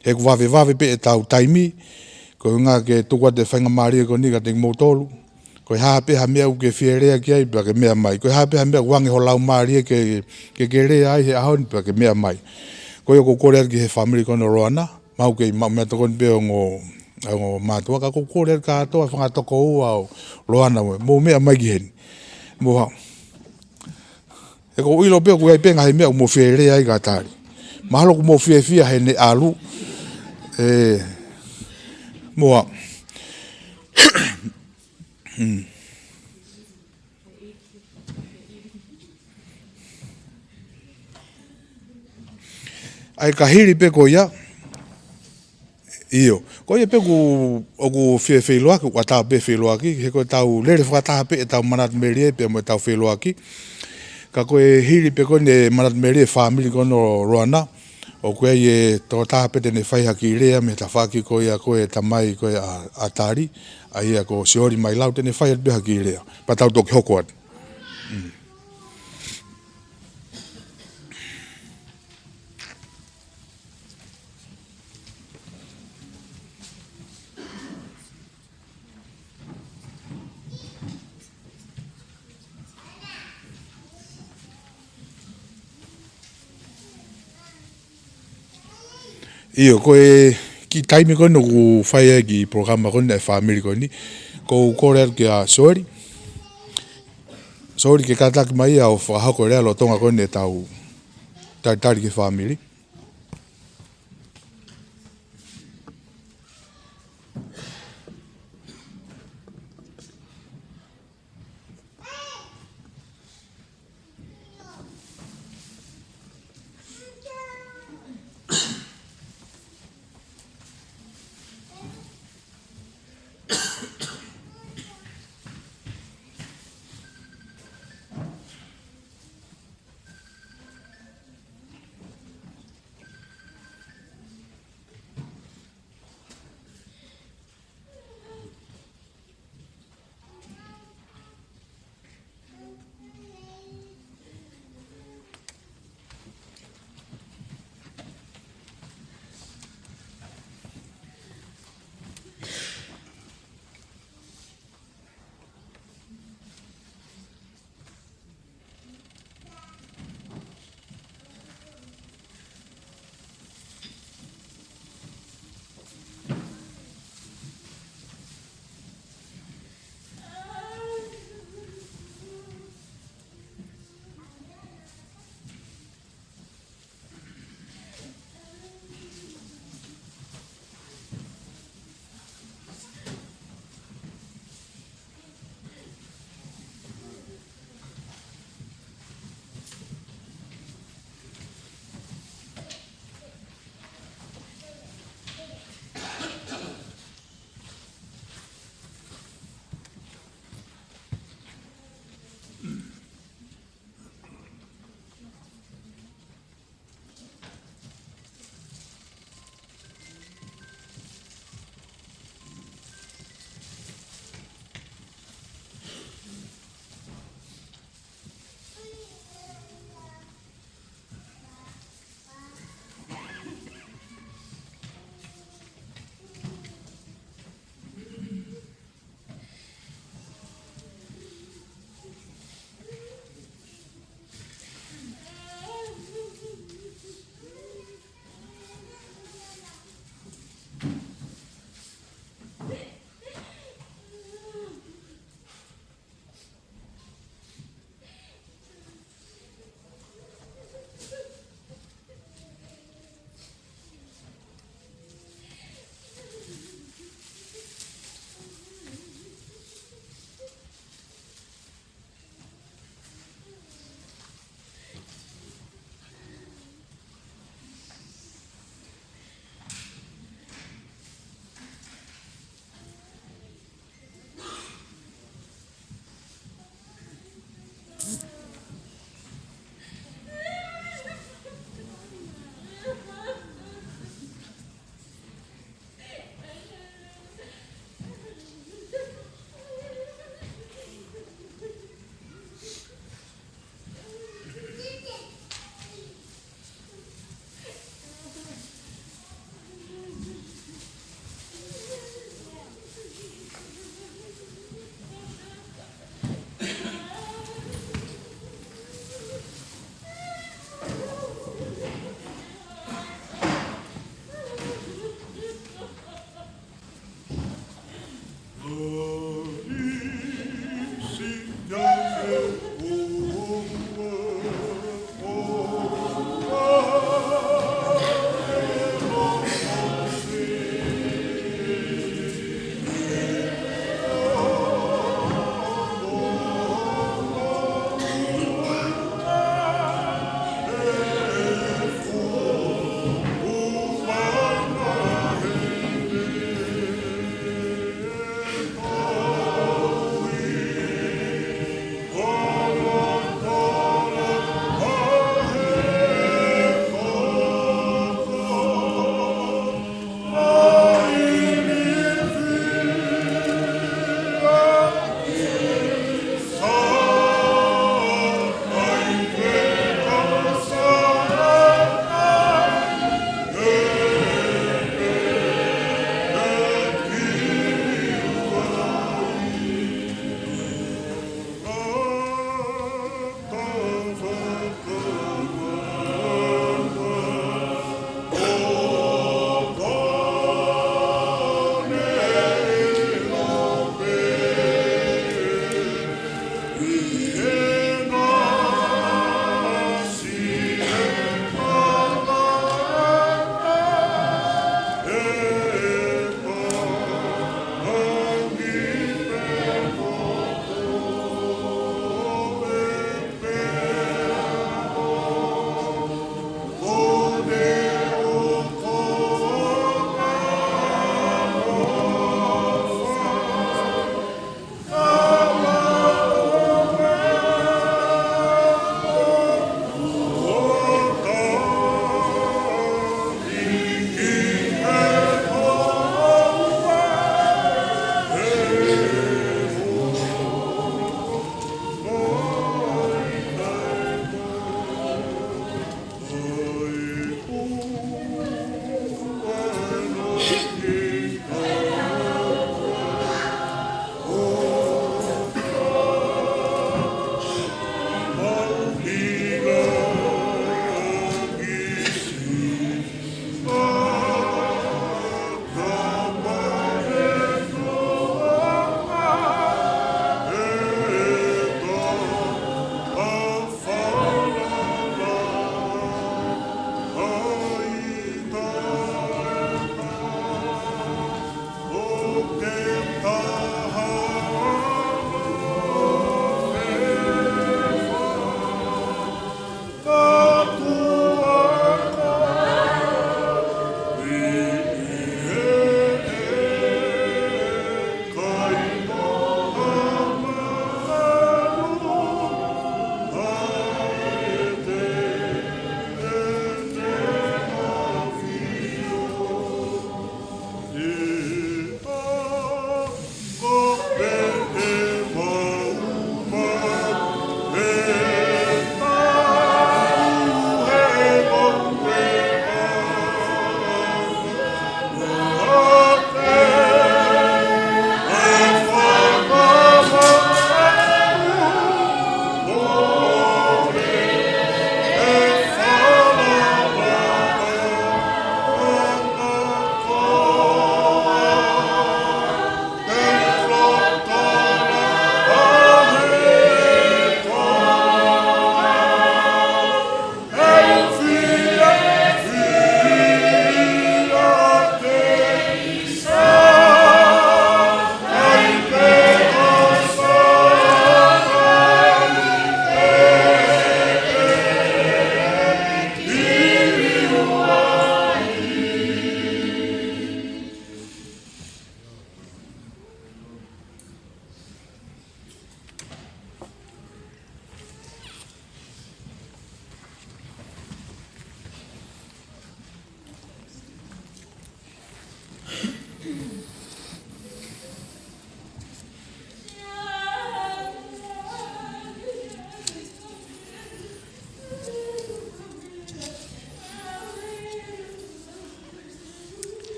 He ʻoku vavevave pē ʻetau taimi. Ko e ʻuhinga ke tuku atu e faingamālie ko eni kiate kimoutolu. Ko e hā pē ha meʻa ʻoku ke fie lea ki ai, pea ke meʻa mai. Ko e hā pē ha meʻa ʻoku ange ho laumālie ke, ke, ke lea ai he ʻaho ni, pea ke meʻa mai. Ko ia ʻoku ou kole atu ki he fāmili ko eni ʻo Loana, mau kei maʻu meʻatokoni pē ongo, ongo mātuʻa, ka ʻoku ou kole atu kātoa fanga tokoua ʻo Loana ʻoku, mou meʻa mai ki heni. Mou ha-, he ʻoku ou ʻilo pē ʻoku ʻi ai pē ngaahi meʻa ʻoku mou fie lea ai kia Tali. Mahalo ʻoku mou fiefia heʻene ʻalu. Ē, mou ha-, Mm. ʻA ia ka hili pē ko ia. ʻIo. Ko ia pē ʻoku, ʻoku fie feʻiloaki, ʻoku ʻatā pē feʻiloaki, he ko ʻetau lele fakataha pē ʻetau manatu melie pea mo ʻetau feʻiloaki. Ka ko e hili pē ko eni e manatu melie fāmili ko eni ʻo Loana. ʻOku ʻi ai e tokotaha pē te ne fai ha kiʻi lea mei he tafaʻaki ko ia ko e tamai ko ē ʻa, ʻa Tali, ʻa ia ko Sioli Mailau te ne fai atu pē ha kiʻi lea. Pea tau toki hoko atu. Mm. ʻIo, ko e kiʻi taimi ko eni ʻoku fai ai e kiʻi polokalama ko eni ʻa e fāmili ko eni. ʻOku ou kole atu kia Sioli. Sioli ke kātaki mai ia ʻo fakahoko e lea lolotonga ko eni ʻetau talitali ki he fāmili.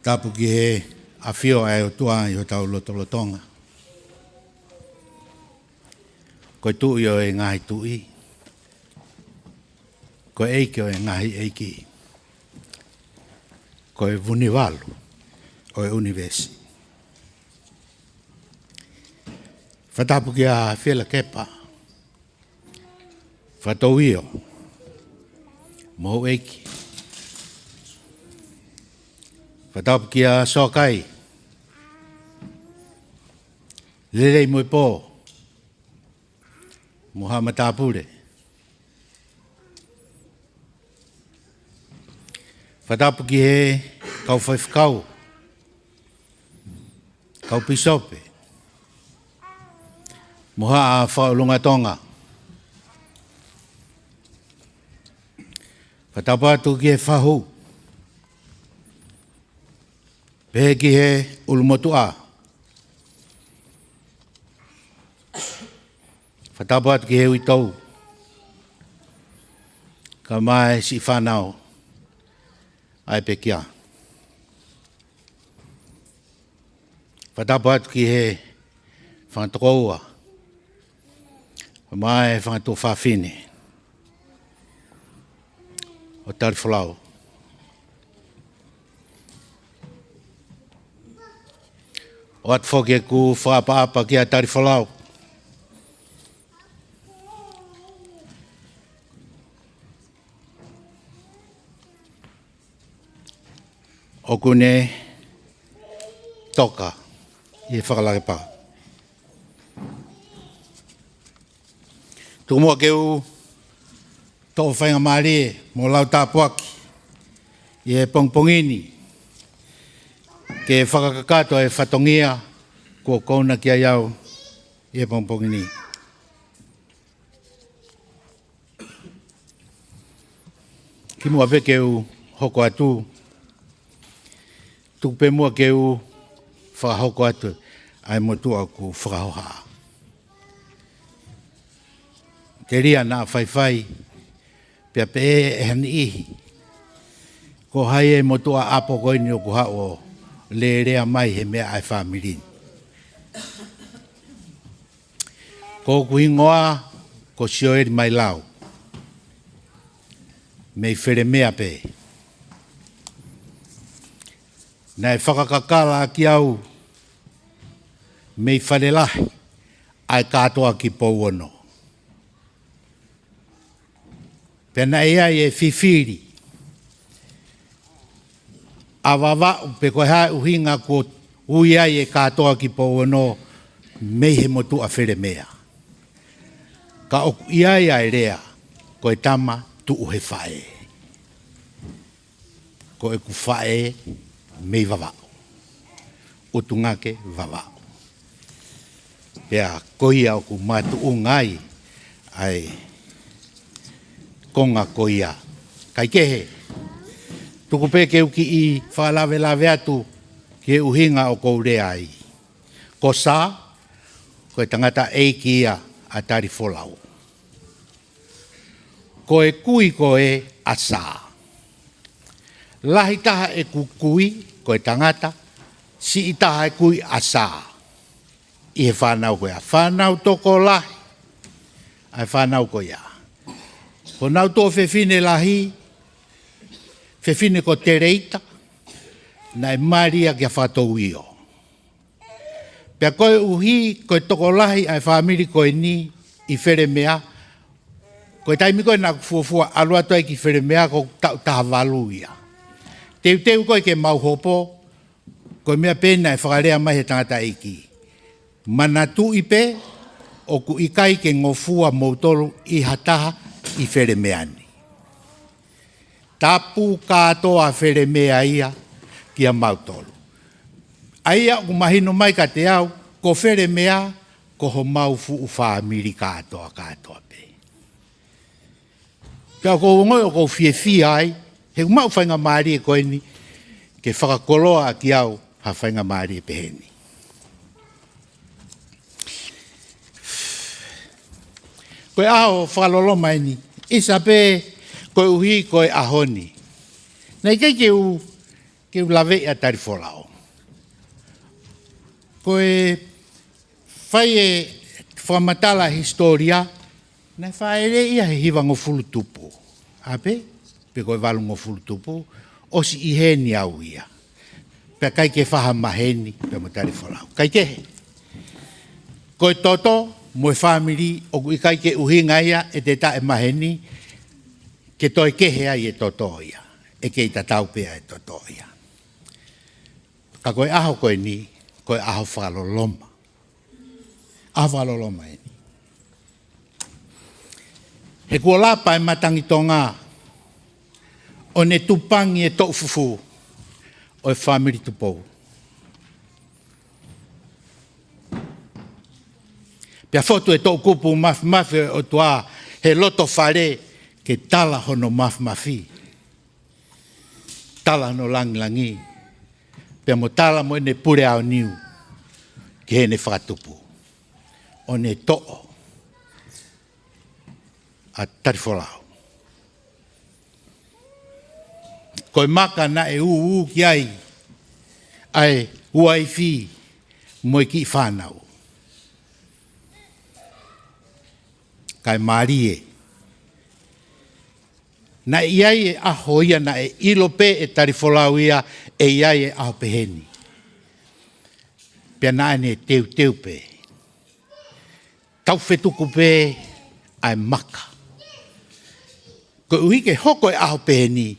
Tapu ki he ʻafio ʻa e ʻOtua ʻi hotau lotolotonga. Ko e Tuʻi ʻo e ngaahi tuʻi, ko e ʻEiki ʻo e ngaahi ʻeiki, ko e Vunivalu ʻo e ʻunivēsi. Fakatapu kia Fielakepa Fakatouio mo houʻeiki. Fakatapu kia Soakai Lelei mo e Pō mo haʻa matāpule. Fakatapu ki he kau faifekau, kau pīsope mo haʻa fakaʻulungaanga Tonga. Fakatapu atu ki he fahu, pehē ki he ʻulumotuʻa. Fakatapu atu ki he uitou, kae ʻumaʻā e siʻi fānau ʻa e pekia. Fakatapu atu ki he fanga tokoua, kae ʻumaʻā e fanga tuofāfine ʻo Talifolau. ʻOatu foki ʻeku fakaʻapaʻapa kia Talifolau. ʻOku ne toka ʻi he fakalakepa. Tuku muʻa ke u toʻo faingamālie mo lau tāpuaki ʻi he pongipongi ni, ke fakakakato e fatongia kuo kau na ki ai au ʻi he pongipongi ni. Kimuʻa pē ke u hoko atu, tuku pē muʻa ke u fakahoko atu ʻa e motuʻa ʻoku fakahohaʻa. Telia naʻa faifai, pea pehē ʻe ha niʻihi, ko hai e motuʻa ʻapo ko eni ʻoku haʻu ʻo lēlea mai he meʻa ʻa e fāmili ni. Ko hoku hingoa ko Sioeli Mailau, mei Felemea pē. Naʻe fakakakala ʻaki au mei Falelahi ʻa e kātoa ki Pouono. Pea naʻe ʻi ai e fifili ʻa Vavaʻu pe ko e hā e ʻuhinga kuo ui ai e kātoa ki Pouono mei he motuʻa Felemea. Ka ʻoku ʻi ai ʻa e lea, ko e tama tuʻu he faʻē. Ko ʻeku faʻē mei Vavaʻu, ʻUtungake Vavaʻu. Pea ko ia ʻoku makatuʻunga ai ʻa e konga ko ia. Kaikehe, tuku pē ke u kiʻi fakalavelave atu ki he ʻuhinga ʻoku ou lea ai. Ko Sā, ko e tangataʻeiki ia ʻa Talifolau. Ko e kui ko ē ʻa Sā. Lahi taha ʻeku kui ko e tangata, siʻi taha e kui ʻa Sā ʻi he fānau ko ia. Fānau tokolahi ʻa e fānau ko ia. Ko honau tuofefine lahi, fefine ko Teleita, naʻe mali ia kia Fakatouio. Pea koeʻuhi ko e tokolahi ʻa e fāmili ko eni ʻi Felemea, ko e taimi ko ē naʻa ku fuofua ʻalu atu ai ki Felemea ko e taʻu taha valu ia. Teuteu ko ē ke mau hopo, ko e meʻa pē naʻe fakalea mai he tangataʻeiki. Manatuʻi pē, ʻoku ʻikai ke ngofua moutolu ʻi ha taha ʻi Felemea ni. Tapu kātoa Felemea ia kia mautolu. ʻA ia ʻoku mahino mai kiate au, ko Felemea, ko homau fuʻu fāmili kātoa, kātoa pē. Pea ʻoku ou ongoʻi ʻoku ou fiefia ai, he ʻoku maʻu faingamālie ko eni, ke fakakoloa ʻaki au ha faingamālie pehē ni. Ko e ʻaho fakaloloma eni, ʻisa pē koeʻuhi ko e ʻaho ni. Naʻe ʻikai ke u Ke u laveʻi ʻa Talifolau. Ko e fai e fakamatala hisitōlia, naʻe fāʻeleʻi ia he hivangofulu tupu. ʻA pē, pe ko e valungofulu tupu, ʻosi ʻi heni au ia. Pea ʻikai ke fai ha maheni, pea mo Talifolau. ʻIkai ke he. Ko e toto, mo e fāmili, ʻoku ʻikai ke ʻuhinga ia ʻete taʻemaheni, ke toe kehe ai e toto ia. ʻE kei tatau pē ʻa e toto ia. Ka ko e ʻaho ko eni, ko e ʻaho fakaloloma. ʻAho fakaloloma eni. He kuo lapa e matangi Tonga, ʻo ne tupangi e toʻu fufū ʻo e fāmili Tupou. Pea fotu e toʻukupu mafimafi ʻo e ʻOtua he loto fale ke tala hono mafimafi. Tala hono langilangi. Pea mo tala mo ʻene pule aoniu ki heʻene fakatupu. ʻO ne toʻo ʻa Talifolau. Ko e maka naʻe ū ū ki ai ʻa e uaifi mo e kiʻi fānau. Kae mālie. Naʻe ʻi ai e ʻaho ia naʻe ʻilo pē ʻe Talifolau ia ʻe ʻi ai e ʻaho peheni. Pea naʻa ne teuteu pē. Tau fetuku pē ʻa e maka. Koeʻuhi ke hoko e ʻaho peheni,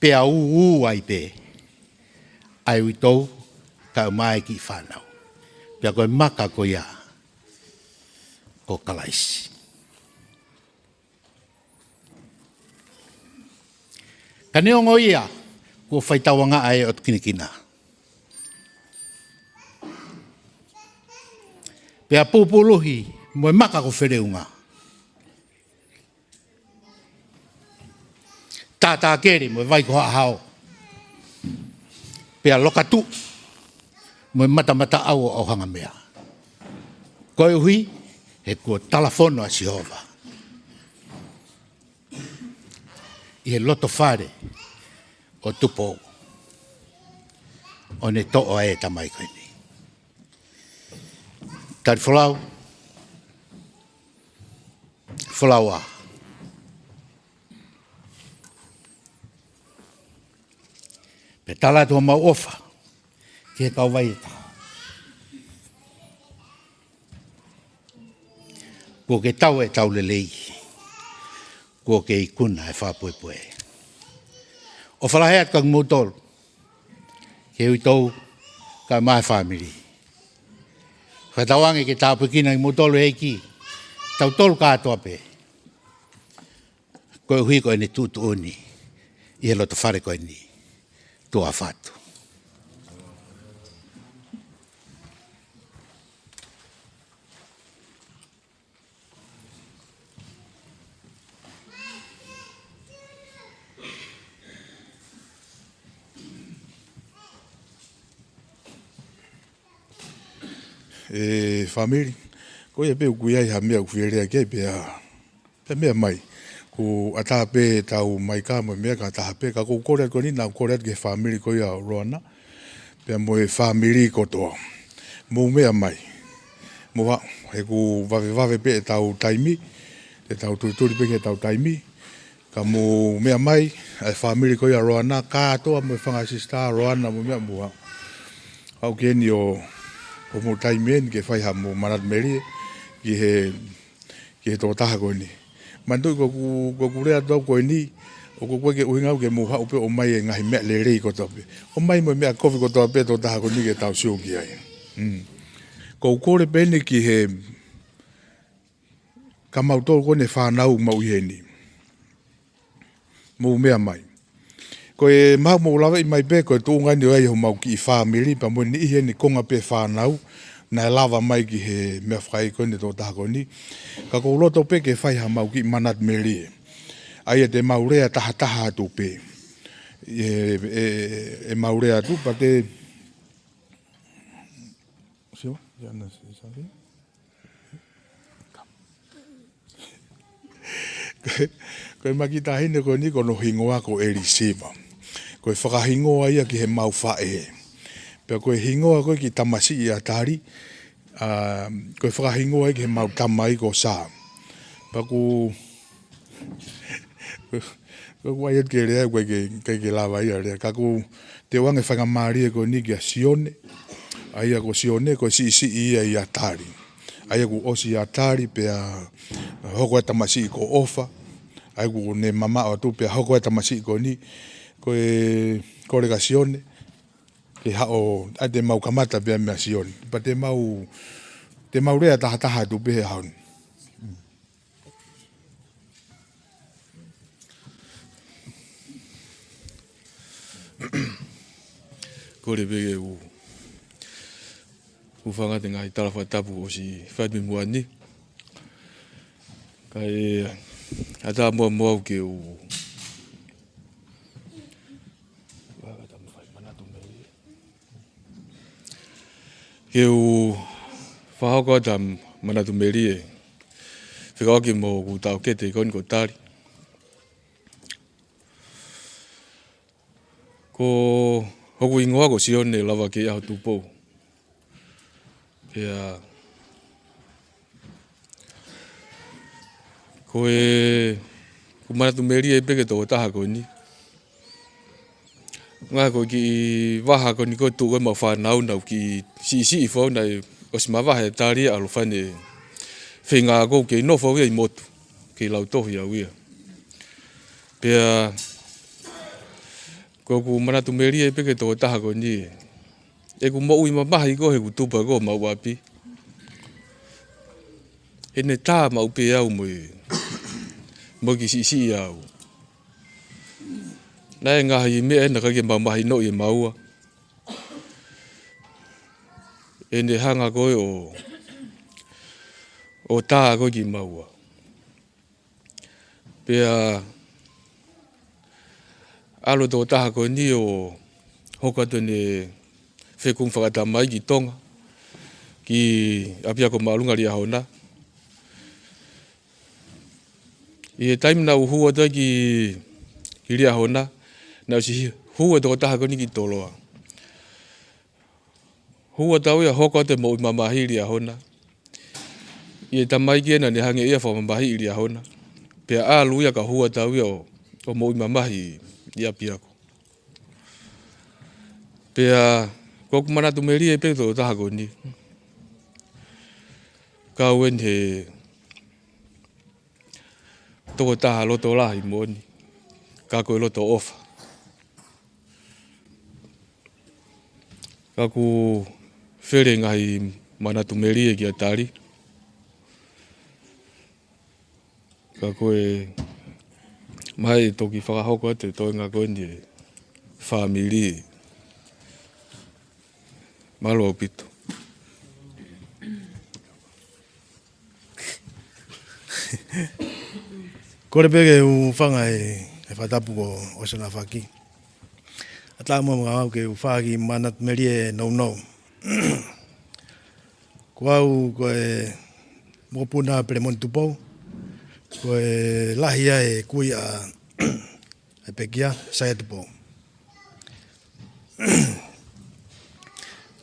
pea ū ū ai pē ʻa e uitou, kae ʻumaʻā e kiʻi fānau. Pea ko e maka ko ia, ko Kalaisi. Ka neongo ia, kuo fai tauangaʻa e ʻotu kinakina. Pea pupuluhi mo e maka ko Feleunga. Tātākele mo e vai ko Haʻahao. Pea Lokatuʻu mo e matamataʻau ʻo ʻAuhangamea. Koeʻuhi, he kuo talafono ʻa Sihova ʻi he loto fale ʻo Tupou, ʻo ne toʻo ʻa e tamai ko eni. Talifolau, Folaua. Pea tala atu homau ʻofa ki he kauvai ʻe taha. Kuo ke tau e tau lelei. Kuo ke ikuna e fakapoʻupoʻu. ʻOfa lahi atu kia kimoutolu, ki he uitou kae ʻumaʻā e fāmili. Fakatauange ke tāpuekina kimoutolu ʻe he ʻEiki, tautolu kātoa pē. Koeʻuhi ko ʻene tuʻutuʻuni ʻi he loto fale ko eni, tuʻa ʻofa atu. ʻE fāmili, ko ia pē ʻoku ʻi ai ha meʻa ʻoku fie lea ki ai pea, pea meʻa mai. Kuo ʻatā pē tau mai ka mo e meʻa ka taha pē, ka ʻoku ou kole atu ko eni, naʻa ku kole atu ki he fāmili ko ia ʻo Loana. Pea mo e fāmili kotoa. Mou meʻa mai. Mou haʻu, he ʻoku vavevave pē ʻetau taimi, te tau tulituli pē ki heʻetau taimi. Ka mou meʻa mai, ʻa e fāmili ko ia Loana, kātoa mo e fanga sisitā Loana mo e meʻa mou haʻu. Haʻu ki heni ʻo, ʻo mou taimi eni ke fai haʻamou manatu melie, ki he ki he tokotaha ko eni. Manatuʻi ko ʻeku, ko ʻeku lea atu au ko eni, ʻoku ʻikai ke ʻuhinga au ke mou haʻu pē ʻo ʻomai e ngaahi meʻa lelei kotoa pē. ʻOmai mo e meʻa kovi kotoa pē tokotaha ko eni ke tau sio ki ai. Mm. ʻOku ou kole pē eni ki he, ka mautolu ko eni fānau ʻoku mau ʻi heni. Mou meʻa mai. Ko e maʻu mou lavaʻi mai pē, ko e tuʻunga eni ʻo e homau kiʻi fāmili, pea mo e niʻihi eni konga pē fānau, naʻe lava mai ki he meʻa fakaʻi ko eni tokotaha ko eni. Ka ʻoku ou loto pē ke fai haʻamau kiʻi manatu melie. ʻA ia te mau lea tahataha atu pē. ʻE, ʻe, ʻe mau lea atu, pea te, sio, ia na, sio, sio. Ko e kiʻi taʻahine ko eni ko hono hingoa ko ʻElisiva. ko e fakahingoa ia ki heʻemau faʻē. Pea ko e hingoa ko ē ki he tamasiʻi ʻa Tali, ʻa, ko e fakahingoa ia ki heʻemau tamai ko Sā. Pea ʻoku, ʻoku ʻai atu ke lea, ʻoku ʻikai ke, ʻikai ke lava ia lea. Ka ʻoku ou teu ange faingamālie ko eni kia Sione. ʻA ia ko Sione, ko e siʻisiʻi ia ʻia Tali. ʻA ia kuo ʻosi ʻia Tali, pea hoko e tamasiʻi ko ʻOfa. ʻA ia kuo ne mamaʻo atu pea hoko e tamasiʻi ko eni. Ko e kole kia Sione ke haʻu, ʻa ia te mau kamata pea meia Sione. Pea te mau, te mau lea tahataha atu pē he ʻaho ni. Kole pē ke u, u hūfanga he ngaahi tala fakatapu ʻosi fai mei muʻa ni. Kae ʻatā muʻa mo au ke u ke u fakahoko atu ha manatu melie fekauʻaki mo hoku taʻokete ko eni ko Tali. Ko hoku hingoa ko Sione Lavakeiʻaho Tupou. Pea ko e, ʻoku ou manatu melie pē ki he tokotaha ko eni. Ngaahi ko e kiʻi vaha ko eni ko e tuʻu ʻemau fānau naʻa ku kiʻi siʻisiʻi foki naʻe ʻosi mavahe ʻa Tali ʻa Lofane. Feinga ko ē ke nofo au ia ʻi motu, kei lautohi au ia. Pea ko ʻeku manatu melie pē ki he tokotaha ko eni. ʻEku moʻui mamahi ko ē heʻeku tupu ko ē ʻi homau ʻapi. ʻEne tā maʻu pē au mo e, mo e kiʻi siʻisiʻi au. Naʻe ngaahi meʻa naʻe ʻikai ke mau mahinoʻi ʻe maua. ʻEne hanga ko ē ʻo, ʻo tā ko ē kimaua. Pea ʻalu e tokotaha ko eni ʻo hoko atu ʻene fekumi fakatamai ki Tonga, ki ʻapiako māʻolunga Liahona. ʻI he taimi naʻa ku hū atu ai ki, ki Liahona, naʻe ʻosi hū e tokotaha ko eni ki Toloa. Hū atu au ia ʻo hoko atu e moʻui mamahi ʻi Liahona. ʻI he tamaiki ena naʻa ne hangē ia ʻo fakamamahiʻi Liahona. Pea ʻalu ia ka hū atu au ia ʻo, ʻo moʻui mamahi ʻi ʻapiako. Pea ko ʻeku manatu melie pē ki he tokotaha ko eni. Kau eni he tokotaha loto lahi moʻoni, ka ko e loto ʻofa. Ka ʻoku fele ngaahi manatu melie kia Tali. Ka ko e meʻa ʻe toki fakahoko atu e toenga ko eni e fāmili. Mālō ʻaupito. Kole pē ke u hūfanga he, he fakatapu kuo ʻosi hono aofaki. ʻAtā muʻa mo au ke u fakahā ha kiʻi manatu melie nounou. Ko au ko e mokopuna Pelemoni Tupou, ko e lahi ia e kui ʻa, ʻa e pekia, Saia Tupou.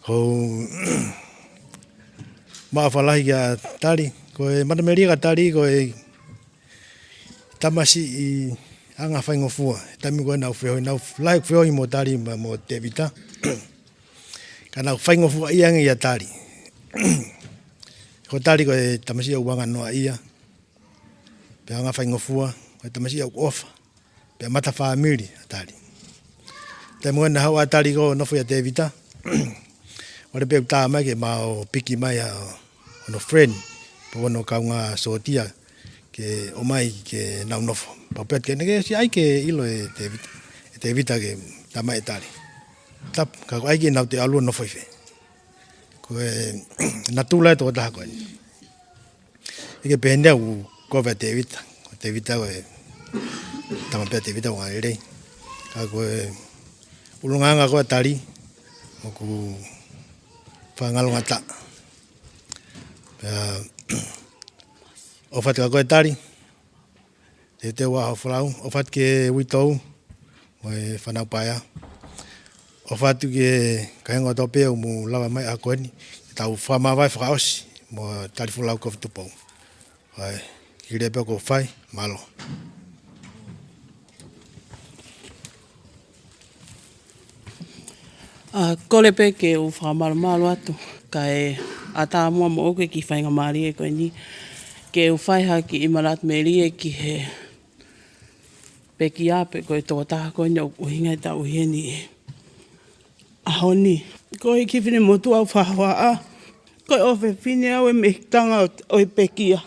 Ko e meʻa fakalahi kia Tali, ko e manatu melie kia Tali, ko e tamasiʻi anga faingofua. Taimi ko ē naʻa ku feohi, naʻa ku lahi ʻeku feohi mo Tali mo, mo Tēvita. Ka naʻa ku faingofua ia ange ʻia Tali. Ko Tali ko e tamasiʻi ʻoku anga noa ia. Pea anga faingofua, ko e tamasiʻi ʻoku ʻofa. Pea mata fāmili ʻa Tali. Taimi ko ē naʻe haʻu ʻa Tali ko ē ʻo nofo ʻia Tēvita. ʻOku ʻikai pē ke u tā mai ke mau piki mai ʻa hono friend, pe ko hono kaungā sōtia, ke ʻomai ke nau nofo. Pau pē atu ke ne ke siʻi ʻai ke ʻilo ʻe Tēvita, ʻe Tēvita ke tā mai ʻe Tali. Tapu, ka ko e ʻai ke nau toe ʻalu ʻo nofo ʻi fē. Ko e natula e tokotaha ko eni. ʻIkai ke pehē ni au ko e Tēvita. Ko Tēvita ko e tama pē Tēvita ʻoku ngali lelei. Ka ko e ʻulungaanga ko ē ʻa Tali, ʻoku fakangalongataʻa. Pea, ʻofa atu kia koe Tali, teuteu ʻa ho folau, ʻofa atu ki he uitou, mo e fānau paea. ʻOfa atu ki he kāinga kotoa pē ʻoku mou lava mai ʻaho ko eni, ke tau fakamāvae fakaʻosi mo e tali folau ko Tupou. ʻAi, kile pē ko fai, mālō. ʻA, kole pē ke u fakamalumalu atu, kae ʻatā muʻa moʻoku e kiʻi faingamālie ko eni, ke u fai ha kiʻi manatu melie ki he pekia pe ko e tokotaha ko eni ʻoku ʻuhinga ʻetau ʻi heni he ʻaho ni. Ko e kiʻi finemotuʻa ʻoku fakahoa, ko e ʻofefine au e mehikitanga ʻo, ʻo e pekia.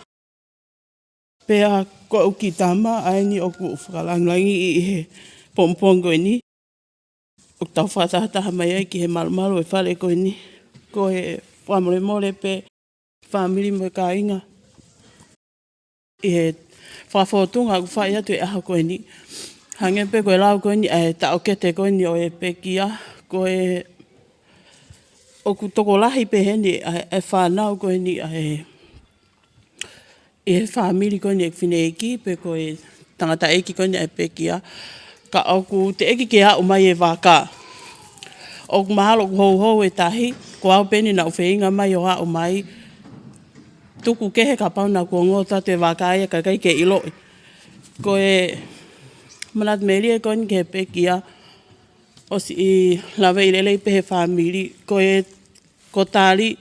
Pea ko ʻeku kiʻi tama ʻa eni ʻoku fakalāngilangiʻi ʻi he pongipongi ko eni. ʻOku tau fakatahataha mai ai ki he malumalu e fale ko eni. Ko e fakamolemole pē fāmili mo e kāinga ʻi he fakafōtunga ʻoku fai atu e ʻaho ko eni. Hangē pē ko e lau ko eni ʻa e taʻokete ko eni ʻo e pekia, ko e ʻoku tokolahi pē heni ʻa e, ʻa e fānau ko eni ʻa e ʻi he fāmili ko eni ʻeku fineʻeiki pe ko e tangataʻeiki ko eni ʻa e pekia. Ka ʻoku teʻeki ke aʻu mai e vaka. ʻOku mahalo ʻoku houhou e tahi, ko au pē eni naʻá ku feinga mai ʻo aʻu mai. Tuku kehe kapau naʻá ku ongoʻi atu e vaka ia kae ʻikai ke ʻiloʻi. Ko e manatu melie ko eni ki he pekia, ʻosi ʻi laveʻi lelei pē he fāmili, ko e, ko Tali,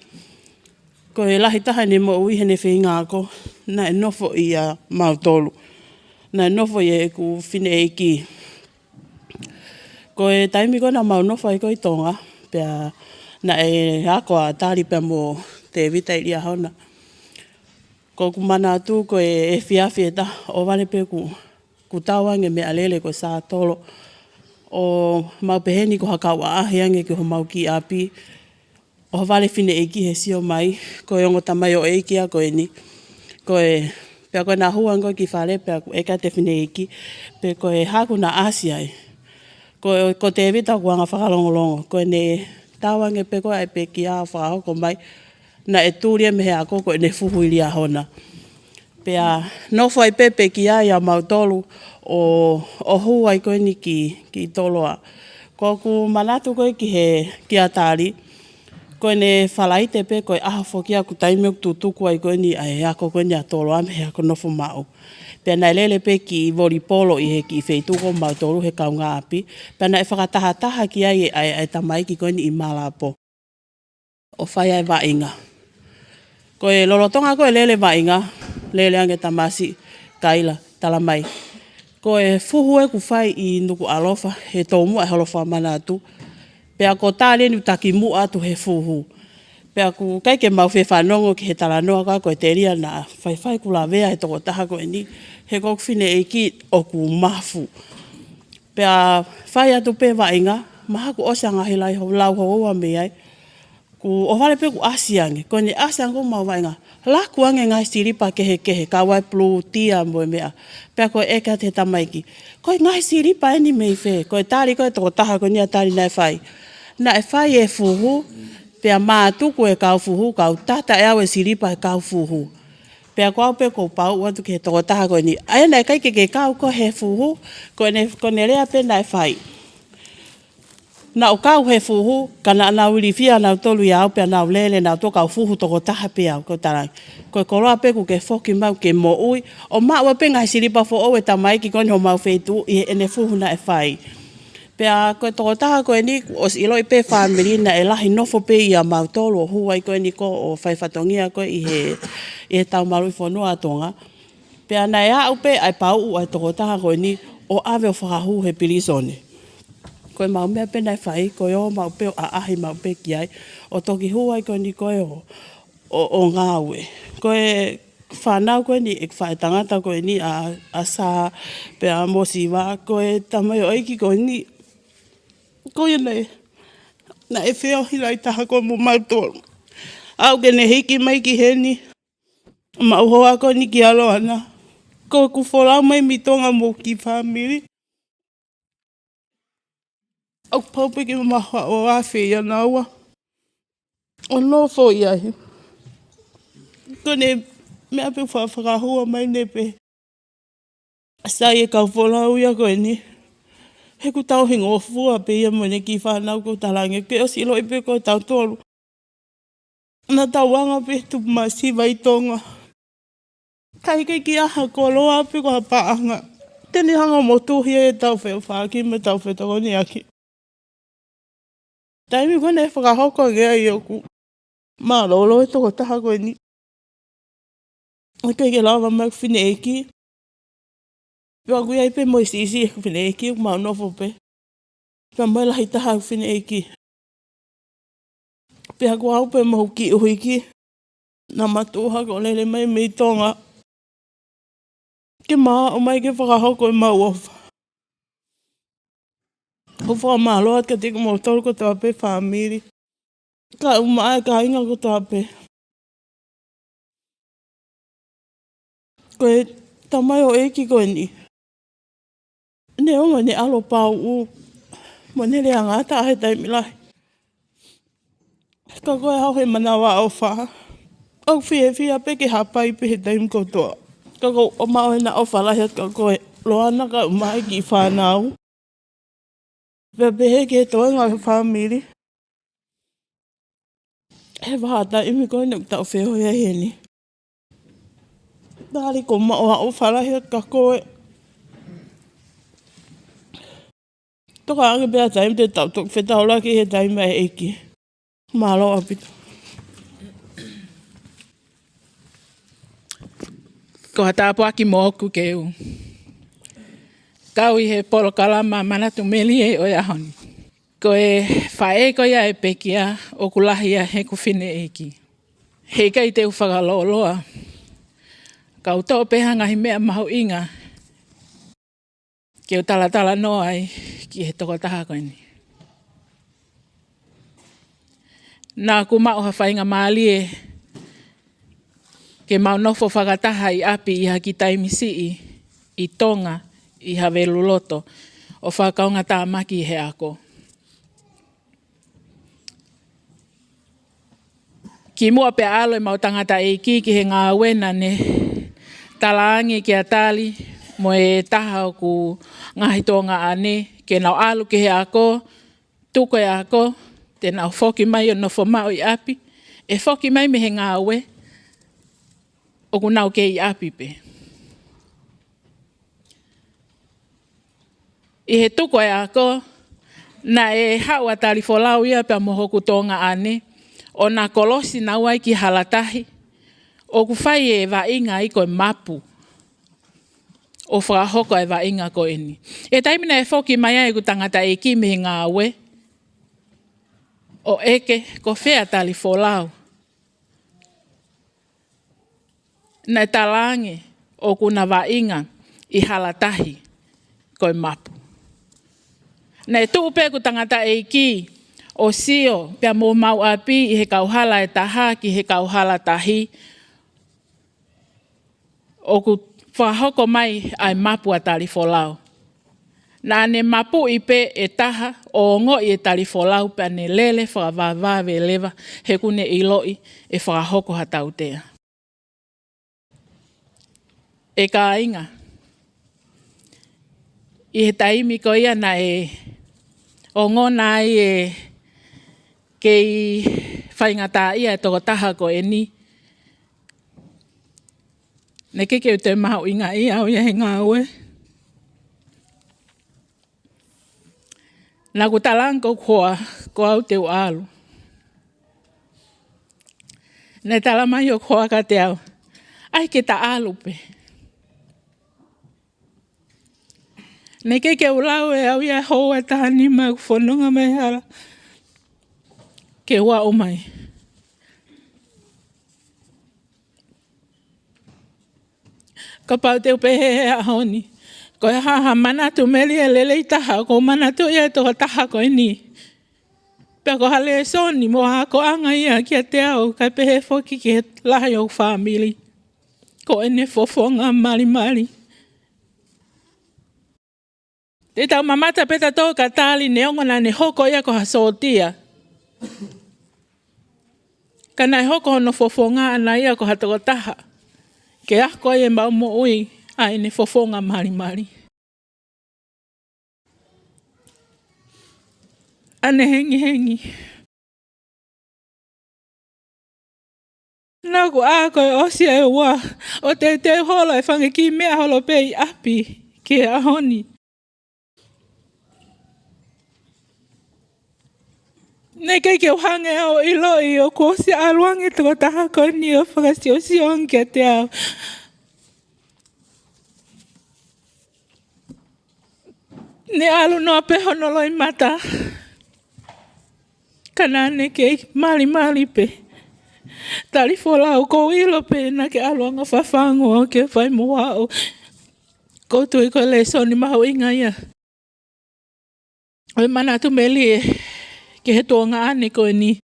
ko e lahi taha ʻene moʻui heʻene feinga ako, naʻe nofo ʻia mautolu. Naʻe nofo ʻia ʻeku fineʻeiki. Ko e taimi ko ē naʻa mau nofo ai ko ē ʻi Tonga, pea naʻe ako ʻa Tali pea mo Tēvita ʻi Liahona. Ko ʻeku manatu ko e efiafi ʻe taha, ʻohovale pē ʻoku, ʻoku tau ange meʻalele ko e sātolo. ʻO mau pehē ni ko ha kau ʻaʻahi ange ki homau kiʻi ʻapi. ʻOhovale fineʻeiki he sio mai, ko e ongo tamaioʻeiki ia ko eni. Ko e, pea ko ʻena hū ange ko ē ki fale, pea ʻoku ʻeke atu e fineʻeiki, pe ko e hā ʻoku na ʻasi ai. Ko, ko Tēvita ʻoku anga fakalongolongo, ko ʻene tau ange pē ko ē ʻa e pekia ʻo fakahoko mai, naʻe tuli ia mei he ako ko ʻene fuhu ʻi Liahona. Pea nofo ai pē pekia ʻia mautolu ʻo, ʻo hū ai ko eni ki, ki Toloa. Ko ʻeku manatu ko ē ki he, kia Tali, ko ʻene Falaite pē ko e ʻaho foki ia ʻoku taimi ʻoku tutuku ai ko eni ʻa e ako ko eni ʻa Toloa mei he ako nofo maʻu. Pea naʻe lele pē kiʻi volipolo ʻi he kiʻi feituʻu ko mautolu he kaungāʻapi. Pea naʻe fakatahataha ki ai ʻa e, ʻa e tamaiki ko eni ʻi Malapo. ʻO fai ai e vaʻinga. Ko e lolotonga ko ē lele vaʻinga, lele ange Tamasi, Kaila, tala mai. Ko e fuhu ʻoku fai ʻi Nukuʻalofa, he tomuʻa e holo fakamanatu. Pea ko Tali eni ʻoku taki muʻa atu he fuhu. Pea ʻoku ʻikai ke mau fie fanongo ki he talanoa ka ko e telia naʻa faifai kuo lavea he tokotaha ko eni, he ko ʻeku fineʻeiki ʻoku mafu. Pea fai atu pē vaʻinga, mahalo kuo ʻosi ʻa e ngaahi lau ho-, lau houa mei ai. Kuo ʻohovale pē kuo ʻasi ange, ko ʻene ʻasi ange ko ē homau vaʻinga. Laku ange ngaahi silipa kehekehe, kau ai e pulū, tia mo e meʻa. Pea ko e ʻeke atu he tamaiki, ko e ngaahi silipa eni mei fē? Ko e tali ko ē tokotaha ko eni ʻa Tali naʻe fai. Naʻe fai e fuhu, pea mātuku e kau fuhu, kau tata ʻe au e silipa he kau fuhu. Pea ko au pē ʻoku ou pau atu ki he tokotaha ko eni. ʻA ia naʻe ʻikai ke ke kau koe he fuhu, ko ʻene, ko ʻene lea pē naʻe fai. Naʻá ku kau he fuhu, ka naʻa nau ilifia nautolu ʻia au pea nau lele nautolu kau fuhu tokotaha pē au, ko e tala ange. Ko e koloa pē kuo ke foki mai ke moʻui, ʻo maʻu pē ngaahi silipa foʻou e tamaiki ko eni homau feituʻu ʻi heʻene fuhu naʻe fai. Pea ko e tokotaha ko eni, kuo ʻosi ʻiloʻi pē fāmili naʻe lahi nofo pē ʻia mautolu ʻo hū ai ko eni ko ē ʻo fai fatongia ko ē ʻi he, ʻi he tau maluʻi fonua ʻa Tonga. Pea naʻe aʻu pē ʻa e pauʻu ʻa e tokotaha ko eni ʻo ʻave ʻo fakahū he pilīsone. Ko e maʻu meʻa pē naʻe fai, ko e ō maʻu pē ʻo ʻaʻahi maʻu pē ki ai, ʻo toki hū ai ko eni ko ē ʻo, ʻo, ʻo ngāue. Ko e fānau ko eni ʻeku faʻētangata ko eni ʻa, ʻa Sā pea mo Siva, ko e tamaioʻeiki ko eni, ko ia naʻe, naʻe feohi lahi taha ko ē mo mautolu. Aʻu ke ne hiki mai ki heni, maʻu hoa ko eni ki ʻAloana. Ko ʻeku folau mai mei Tonga mo e kiʻi fāmili, ʻoku pau pē ke ma maʻu ha ʻofa ʻia naua ʻo nofo ʻi ai. Ko ʻene meʻa pē fa-, fakahua mai ʻene pehē, sai e kau folau ia ko eni, He ʻoku tau hingofua pē ia mo ʻene kiʻi fānau, ʻoku ou talaange ke ʻosi ʻiloʻi pē ko tautolu. Naʻa tau anga pē tupu masiva ʻi Tonga. Ka ʻikai ke ʻi ai ha koloa pe ko ha paʻanga te ne hanga ʻo motuhi ʻetau feʻofaʻaki mo ʻetau fetokoniʻaki. Taimi ko ē naʻe fakahoko ange ai ʻoku mālōlō e tokotaha ko eni. ʻIkai ke lava mai ʻeku fineʻeiki. Pea ʻoku ʻi ai pē mo e siʻisiʻi ʻeku fineʻeiki ʻoku mau nofo pē. Pea mo e lahi taha ʻeku fineʻeiki. Pea ko au pē mo hoku kiʻi ʻuhiki naʻa ma tuʻu hake ʻo lele mai mei Tonga ke ma ō mai ke fakahoko ʻemau ʻofa. ʻOku ou fakamālō atu kiate kimoutolu kotoa pē fāmili. Kae ʻumaʻā e kāinga kotoa pē. Ko e tamaioʻeiki ko eni, neongo ʻene ʻalu pauʻu mo ʻene lea ngata he taimi lahi, ka ko e hau he manavaʻofa. ʻOku ou fiefia pē ke hapai pē he taimi kotoa. Ka ʻoku ou ʻomai ʻena ʻofa lahi atu kia koe Loana kae ʻumaʻā e kiʻi fānau. Pea pehē ki he toenga ʻo e fāmili. He vahaʻa taimi ko eni ʻoku tau feohi ai heni. Tali, ʻoku ou maʻu ha ʻofa lahi atu kia koe. Tokanga ange pē ha taimi te tau toki fetaulaki he taimi ʻa e ʻEiki. Mālō ʻaupito. Ko ha tāpuaki moʻoku ke u kau ʻi he polokalama manatu melie ʻo e ʻaho ni. Ko e faʻē ko ia e pekia ʻoku lahi ia heʻeku fineʻeiki. Heʻikai te u fakalōloa, ka u toʻo pē ha ngaahi meʻa mahuʻinga ke u talatalanoa ai ki he tokotaha ko eni. Naʻa ku maʻu ha faingamālie ke mau nofo fakataha ʻi ʻapi ʻi ha kiʻi taimi siʻi ʻi Tonga, ʻi Haveluloto, ʻo fakakaungātāmaki he ako. Kimuʻa pea ʻalu ʻemau tangataʻeiki ki he ngāue, naʻa ne talaange kia Tali mo e taha ʻoku ngaahi tuongaʻane ke nau ʻalu ki he ako, tuku e ako, te nau foki mai ʻo nofo maʻu ʻi ʻapi, ʻe foki mai mei he ngāue ʻoku nau kei ʻi ʻapi pē. ʻI he tuku e ako, naʻe haʻu ʻa Talifolau ia pea mo hoku tuongaʻane ʻo na kolosi naua ai ki Halatahi, ʻoku fai e vaʻinga ai ko e mapu, ʻo fakahoko e vaʻinga ko eni. ʻI he taimi naʻe foki mai ai ʻeku tangataʻeiki mei he ngāue ʻo ʻeke ko fē ʻa Talifolau, naʻe talaange ʻoku na vaʻinga ʻi Halatahi ko e mapu. Naʻe tuʻu pē ʻeku tangataʻeiki ʻo sio pea mo homau ʻapi ʻi he kauhala ʻe taha ki he kauhala tahi, ʻoku fakahoko mai ʻa e mapu ʻa Talifolau. Naʻa ne mapuʻi pē ʻe taha ʻo ongoʻi ʻe Talifolau pea ne lele fakavavevave leva he ʻoku ne ʻiloʻi ʻe fakahoko ha tautea. ʻE kāinga, ʻi he taimi ko ia naʻe ongona ai e kei faingataʻaʻia e tokotaha ko eni, naʻe ʻikai ke u toe mahuʻingaʻia au ia he ngāue. Naʻa ku talaange ki hoku hoa, ko au te u ʻalu. Naʻe tala mai ʻe hoku hoa kiate au, ʻai ke ta ʻalu pē. Naʻe ʻikai ke u lau ʻe au ia houa ʻe taha nima ʻeku fononga mai hala ke u aʻu mai. Kapau te u pehē he ʻaho ni, ko e hā ha manatu melie lelei taha ʻoku ou manatuʻi ai e tokotaha ko eni, pea ko ha lēsoni mo ha akoʻanga ia kiate au, kae pehē foki ki he lahi ʻo e fāmili, ko ʻene fofonga malimali. Te tau mamata pē tautolu kia Tali, neongo naʻa ne hoko ia ko ha sōtia, ka naʻe hoko hono fofonga ʻana ia ko ha tokotaha ke ako ai ʻemau moʻui ʻa ʻene fofonga malimali. ʻAnehengihengi. Naʻa ku ʻā ko e ʻosi ʻe ua ʻo teuteu holo e fanga kiʻi meʻa holo pē ʻi ʻapi ki he ʻaho ni. Naʻe ʻikai ke u hanga ʻo ʻiloʻi ʻoku ʻosi ʻalu ange e tokotaha ko eni ʻo fakasiosio ange kiate au. Ne ʻalu noa pē hono loʻimata. Ka naʻa ne kei malimali pē. Talifolau, ʻoku ou ʻilo pē naʻa ke ʻalu ange ʻo fafangu ʻo ke fai mo au. ʻOku ou tui ko e lēsoni mahuʻinga ia ʻo e manatu melie ki he tuongaʻane ko eni,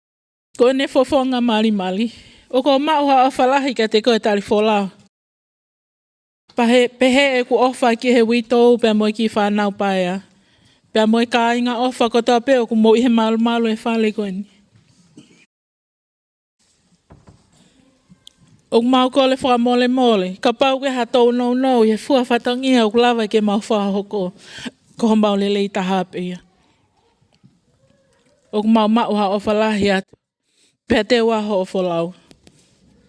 ko ʻene fofonga malimali. ʻOku ou maʻu ha ʻofa lahi kiate koe Talifolau. Pea he, pehē ʻeku ʻofa ki he uitou pea mo e kiʻi fānau paea, pea mo e kāinga ʻofa kotoa pē ʻoku mou ʻi he malumalu e fale ko eni. ʻOku mau kole fakamolemole kapau ʻoku ʻi ai ha toutou nounou ʻi he fua fatongia ʻoku lava ke mau fakahoko, ko homau lelei taha pē ia. ʻOku mau maʻu ha ʻofa lahi atu. Pea te ua hoʻo folau.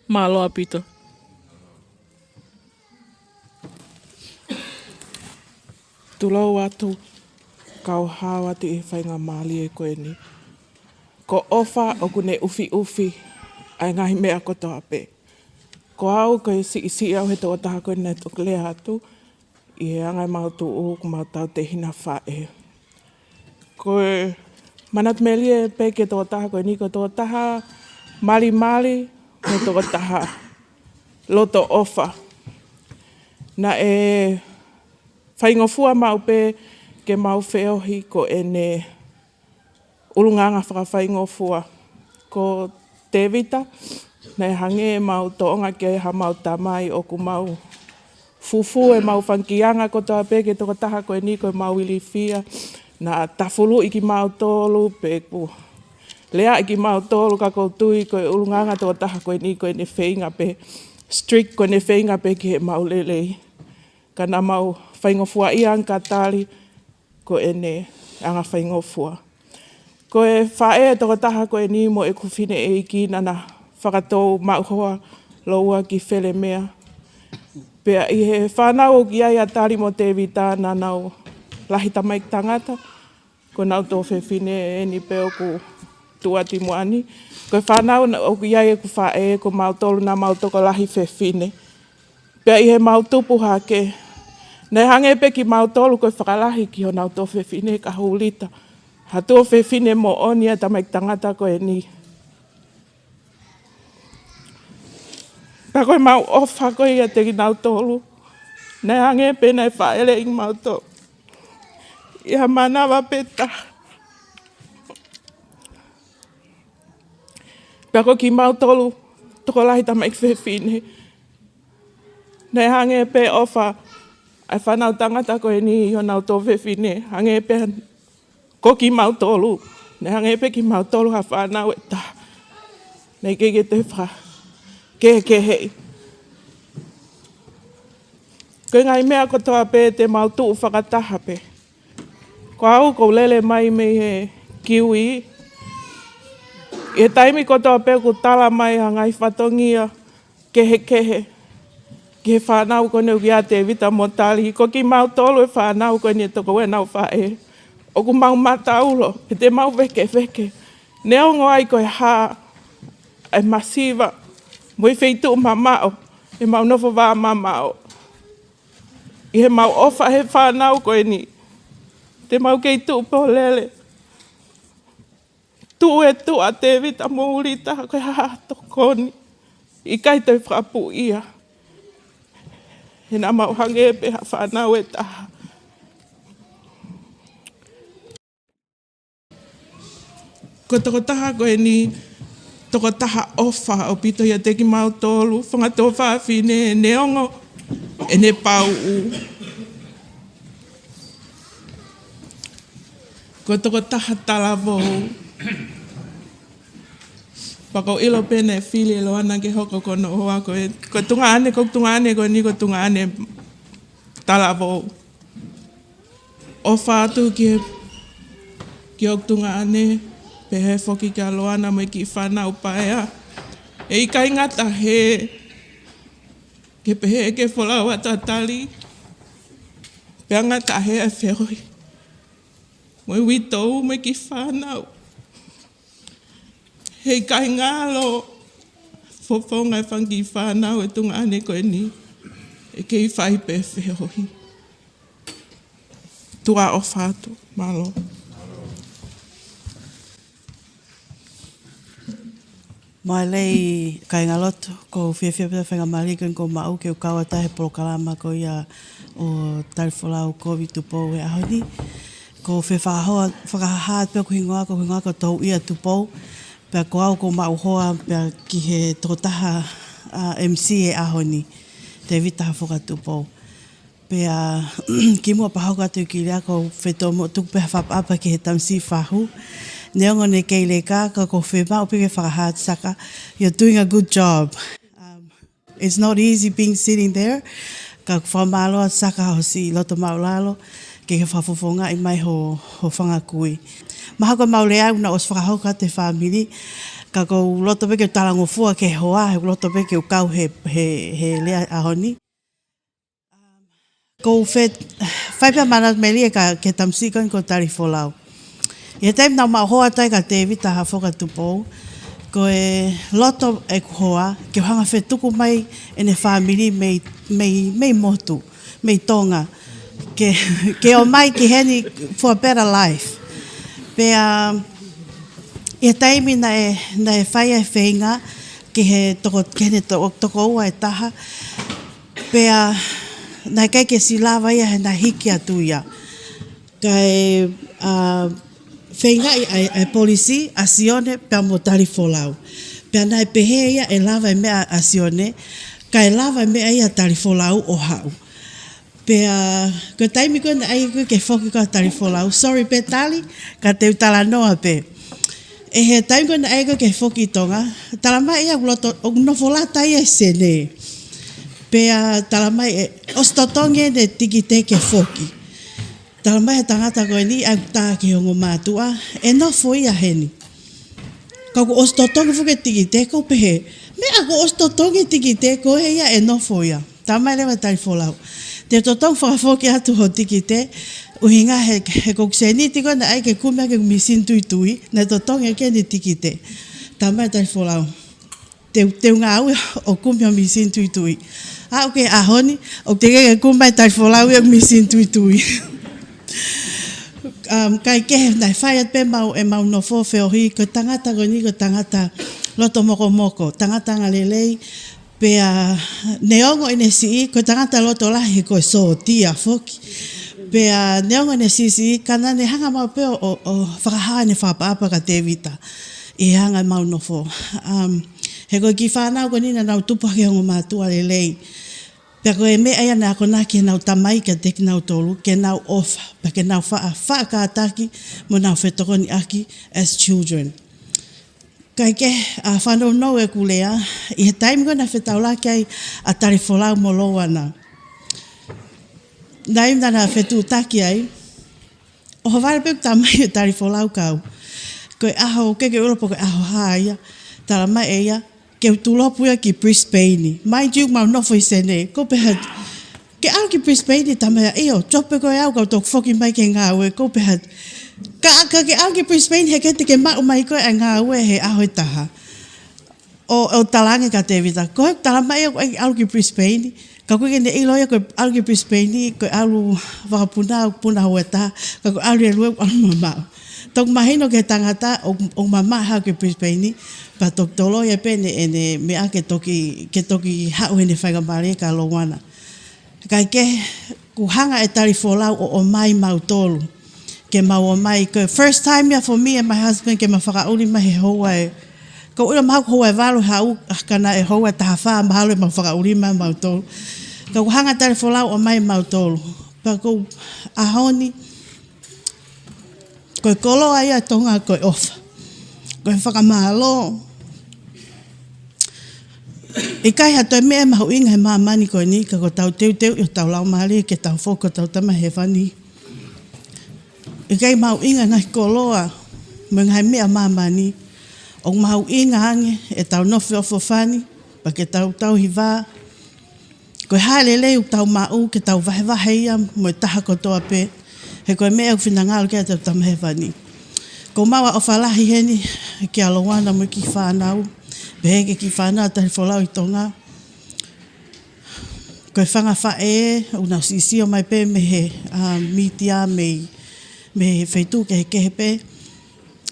Mālō ʻaupito. Tulou atu, kau hao atu ʻi he faingamālie ko eni. Ko ʻofa ʻoku ne ʻufiʻufi ʻa e ngaahi meʻa kotoa pē. Ko au ko e siʻisiʻi au he tokotaha ko eni naʻe toki lea atu ʻi he anga ʻemau tuʻu, ʻoku mau tautehina faʻē. Ko e manatu melie pē ki he tokotaha ko eni, ko e tokotaha malimali, ko e tokotaha loto ʻofa. Naʻe faingofua maʻu pē ke mau feohi ko ʻene ʻulungaanga fakafaingofua. Ko Tēvita, naʻe hangē ʻemau tōʻonga ki ai hamau tamai, ʻoku mau fufū ʻemau fanga kiʻi anga kotoa pē ki he tokotaha ko eni, ko ʻemau ilifia. Naʻa tafuluʻi kimautolu pē kuo leaʻi kimautolu, ka ʻoku ou tui ko e ʻulungaanga tokotaha ko eni ko ʻene feinga pē, strict, ko ʻene feinga pē ki heʻemau lelei. Ka naʻa mau faingofuaʻia ange kia Tali ko ʻene anga faingofua. Ko e faʻē tokotaha ko eni mo ʻeku fineʻeiki naʻa na fakatou maʻu hoa loua ki Felemea. Pea ʻi he fānau ʻoku ʻi ai ʻa Tali mo Tēvita naʻa nau lahi tamaiki tangata. Ko ʻenau tuofefine eni pē ʻoku tuʻu atu ʻi muʻa ni. Ko e fānau naʻa ʻoku ʻi ai ʻeku faʻē, ko mautolu naʻa mau tokolahi fefine. Pea ʻi heʻemau tupu hake, naʻe hangē pē kimautolu ko e fakalahi ki honau tuofefine, ka Hulita, ha tuofefine moʻoni ʻa e tamaiki tangata ko eni. Pea ko ʻemau ʻofa ko ia ʻiate kinautolu, naʻe hangē pē naʻe fāʻeleʻi kimautolu ʻi ha manava pē taha. Pea ko kimautolu tokolahi tamaiki fefine, naʻe hangē pē ʻofa ʻa e fānau tangata ko eni ʻi honau tuofefine, hangē pē ko kimautolu, naʻe hangē pē kimautolu ha fānau ʻe taha. Naʻe ʻikai ke toe fakakehekeheʻi. Ko e ngaahi meʻa kotoa pē te mau tuʻu fakataha pē. Ko au ʻoku ou lele mai mei he Kiuī. ʻI he taimi kotoa pē ʻoku tala mai ha ngaahi fatongia kehekehe ki he fānau ko eni ʻoku ʻia Tēvita mo Tali, ko kimautolu e fānau ko eni ʻe toko ua ʻenau faʻē, ʻoku mau mata ulo, he te mau vēkeveke neongo ai ko e hā ʻa e masiva mo e feituʻu mamaʻo ʻemau nofo vā mamaʻo. ʻI heʻemau ʻofa he fānau ko eni, te mau kei tuʻu pē ʻo lele. Tuʻu e tuʻa Tēvita mo Hulita, ko e hā ha tokoni, ʻikai toe fakapuʻia. He naʻa mau hangē pē ha fānau ʻe taha. Ko e tokotaha ko eni, tokotaha ʻofa ʻaupito ʻiate kimautolu fanga tuofāfine, neongo ʻene pauʻu. Ko e tokotaha talavou. Pea ʻoku ou ʻilo pē naʻe fili ʻe Loana ke hoko ko hono hoa ko e, ko e tuongaʻane, ko e tuongaʻane ko eni ko e tuongaʻane talavou. ʻOfa atu ki he ʻi hoku tuongaʻane, pehē foki kia Loana mo e kiʻi fānau paea. ʻE ʻikai ngata he, ke pehē ke folau atu ʻa Tali, pea ngata he ʻa e feohi mo e uitou mo e kiʻi fānau. He ʻikai ngalo fofonga e fanga kiʻi fānau e tuongaʻane ko eni, ʻe kei fai pē feohi. Tuʻa ʻofa atu, mālō. Mālō e kāingalotu, ʻoku ou fiefia pē he faingamālie ko eni kuo u maʻu ke u kau atu he polokalama ko ia ʻo Talifolau Kovi Tupou he ʻaho ni. ʻOku ou fie fakahoa, fakahā atu pē hoku hingoa, ko hoku hingoa ko Touʻia Tupou. Pea ko au ʻoku ou maʻu hoa pē ki he tokotaha, ʻa, M C he ʻaho ni, Tēvita Hafoka Tupou. Pea kimuʻa pea u hoko atu ki he lea, ʻoku ou fie tomuʻa tuku pē ha fakaʻapaʻapa ki he tamasiʻi fahu. Neongo ne kei leka, ka ʻoku ou fie maʻu pē ke fakahā atu Saka, you're doing a good job. Um, it's not easy being sitting there. Ka ʻoku ou fakamālō atu Saka hoʻo siʻi loto māʻulalo ke ke fakafofongaʻi mai ho, ho fanga kui. Mahalo ko ʻemau lea ʻoku nau ʻosi fakahoko atu he fāmili, ka ʻoku ou loto pē ke u talangofua ki he hoa, he ʻoku ou loto pē ke u kau he, he, he lea ʻaho ni. ʻOku ou fie fai pē ha manatu melie ki he tamasiʻi ko eni ko Talifolau. ʻI he taimi naʻa ku maʻu hoa atu ai kia Tēvita Hafoka Tupou, ko e loto ʻeku hoa ke u hanga ʻo fetuku mai ʻene fāmili mei, mei, mei motu, mei Tonga, ke, ke ō mai ki heni for a better life. Pea ʻi he taimi naʻe, naʻe fai ai e feinga ki he toko, ki heʻene to-, tokoua ʻe taha, pea naʻe ʻikai ke siʻi lava ia he naʻe hiki atu ia. Kae, ʻa, feingaʻi ʻa e, ʻa e polisi ʻa Sione pea mo Talifolau. Pea naʻe pehē ia ʻe lava e meʻa ʻa Sione, kae lava e meʻa ia ʻa Talifolau ʻo haʻu. Pea ko e taimi ko ē naʻe ʻai ko ē ke foki ko ē ʻa Talifolau, sorry pē Tali, ka te u talanoa pē. ʻI he taimi ko ē naʻe ʻai ko ē ke foki ki Tonga, talamai ʻe ia ʻoku loto, ʻoku nofo lata ia ʻi Senē. Pea talamai ʻe, ʻosi totongi ʻene tikite ke foki. Talamai ʻe he tangata ko eni ʻoku tā ki he ongo mātuʻa, ʻe nofo ia heni. Ka kuo ʻosi totongi foki e tikite, ʻoku ou pehē, meʻa kuo ʻosi totongi e tikite, ko e hā ia ʻe nofo ia? Talamai leva ʻe Talifolau, te u totongi fakafoki atu hoʻo tikite, ʻuhinga he, he ko ʻeku sēniti ko ē naʻe ʻai ke kumi ʻaki ʻeku mīsini tuitui, naʻe totongi ʻaki ʻene tikite. Talamai ʻe Talifolau, te u, te u ngāue ʻo kumi hoʻo mīsini tuitui. Aʻu ki he ʻaho ni, ʻoku teʻeki ke kumi mai ʻe Talifolau ia ʻeku mīsini tuitui. Um, kae kehe, naʻe fai atu pē ʻemau, ʻemau nofo feohi, ko e tangata ko eni, ko e tangata loto mokomoko, tangata angalelei, pea neongo ʻene siʻi, ko e tangata loto lahi he ko e sōtia foki. Pea neongo ʻene siʻisiʻi, ka naʻa ne hanga maʻu pē ʻo, ʻo, ʻo fakahā ʻene fakaʻapaʻapa kia Tēvita ʻi he anga ʻemau nofo. Um, he ko e kiʻi fānau ko eni naʻa nau tupu hake he ongo mātuʻa lelei. Pea ko e meʻa ia naʻe akonaki ʻe heʻenau tamai kiate kinautolu, ke nau ʻofa, pea ke nau faʻa, faʻa kātaki mo nau fetokoniʻaki as children. Kae kehe, ʻa, fanongo ʻeku lea, ʻi he taimi ko ē naʻe fetaulaki ai ʻa Talifolau mo Louana. Naʻe ʻi ai e taimi naʻa na fetuʻutaki ai, ʻohovale pē ʻeku tamai ʻo Talifolau kia au. Ko e ʻaho, ʻikai ke u ʻilo pe ko e ʻaho hā ia, talamai ʻe ia, ke u tuʻulopu ia ki Brisbane. Mind you, mau nofo ʻi Senē, ʻoku ou pehē, ke ʻalu ki Brisbane, talamai ʻe ia, ʻio, tuʻulopu pē koe au, kau toki foki mai ki he ngāue, ʻoku ou pehē. Ka, ka ke ʻalu ki Brisbane, he ʻikai te ke maʻu mai koe ʻa e ngāue he ʻaho ʻe taha. ʻO, ʻo talaange kia Tēvita, ko e talamai ʻe ia ʻoku ʻalu ki Brisbane, ka ʻoku ʻikai ke ne ʻilo ia ko e ʻalu ki Brisbane, ko e ʻalu fakapuna, ʻoku puna houa ʻe taha, ka ko e ʻalu ʻe lue, ʻoku ʻalu mamaʻo. Toki mahino ki he tangata ʻoku, ʻoku mamaʻo he ʻalu ki Brisbane, pea toki toloi ia pē ʻene, ʻene meʻa ke toki, ke toki haʻu heʻene faingamālie kia Louana. Kae kehe, kuo hanga ʻe Talifolau ʻo ʻomai mautolu. Ke mau ō mai, ko e first time ia for me and my husband ke ma fakaʻuli mai he houa ʻe, ʻoku ou ʻilo mahalo ko e houa ʻe valu haʻu, ʻa, ka naʻe houa ʻe taha fā mahalo ʻemau fakaʻuli mai mautolu. Ka kuo hanga ʻe Talifolau ʻo ʻomai mautolu. Pea ko e ʻaho ni, ko e koloa ia ʻa Tonga ko e ʻofa. Ko e fakamālō. ʻIkai ha toe meʻa mahuʻinga he māmani ko eni, ka ko ʻetau teuteuʻi hotau laumālie ke tau foki ki hotau Tamai Hēvani. ʻIkai mahuʻinga e ngaahi koloa mo e ngaahi meʻa ʻa māmani. ʻOku mahuʻinga ange ʻetau nofo feʻofoʻofani, pea ke tau tauhi vā. Ko e hā e lelei ʻoku tau maʻu ke tau vahevahe ia mo e taha kotoa pē, he ko e meʻa ʻoku finangalo ki ai ʻetau Tamai Hēvani. ʻOku ou maʻu ʻa e ʻofa lahi heni kia Loana mo e kiʻi fānau, pehē ki he kiʻi fānau ʻa Talifolau ʻi Tonga. Ko e fanga faʻē ʻoku nau sio mai pē mei he, um, mītia mei, mei he feituʻu kehekehe pē.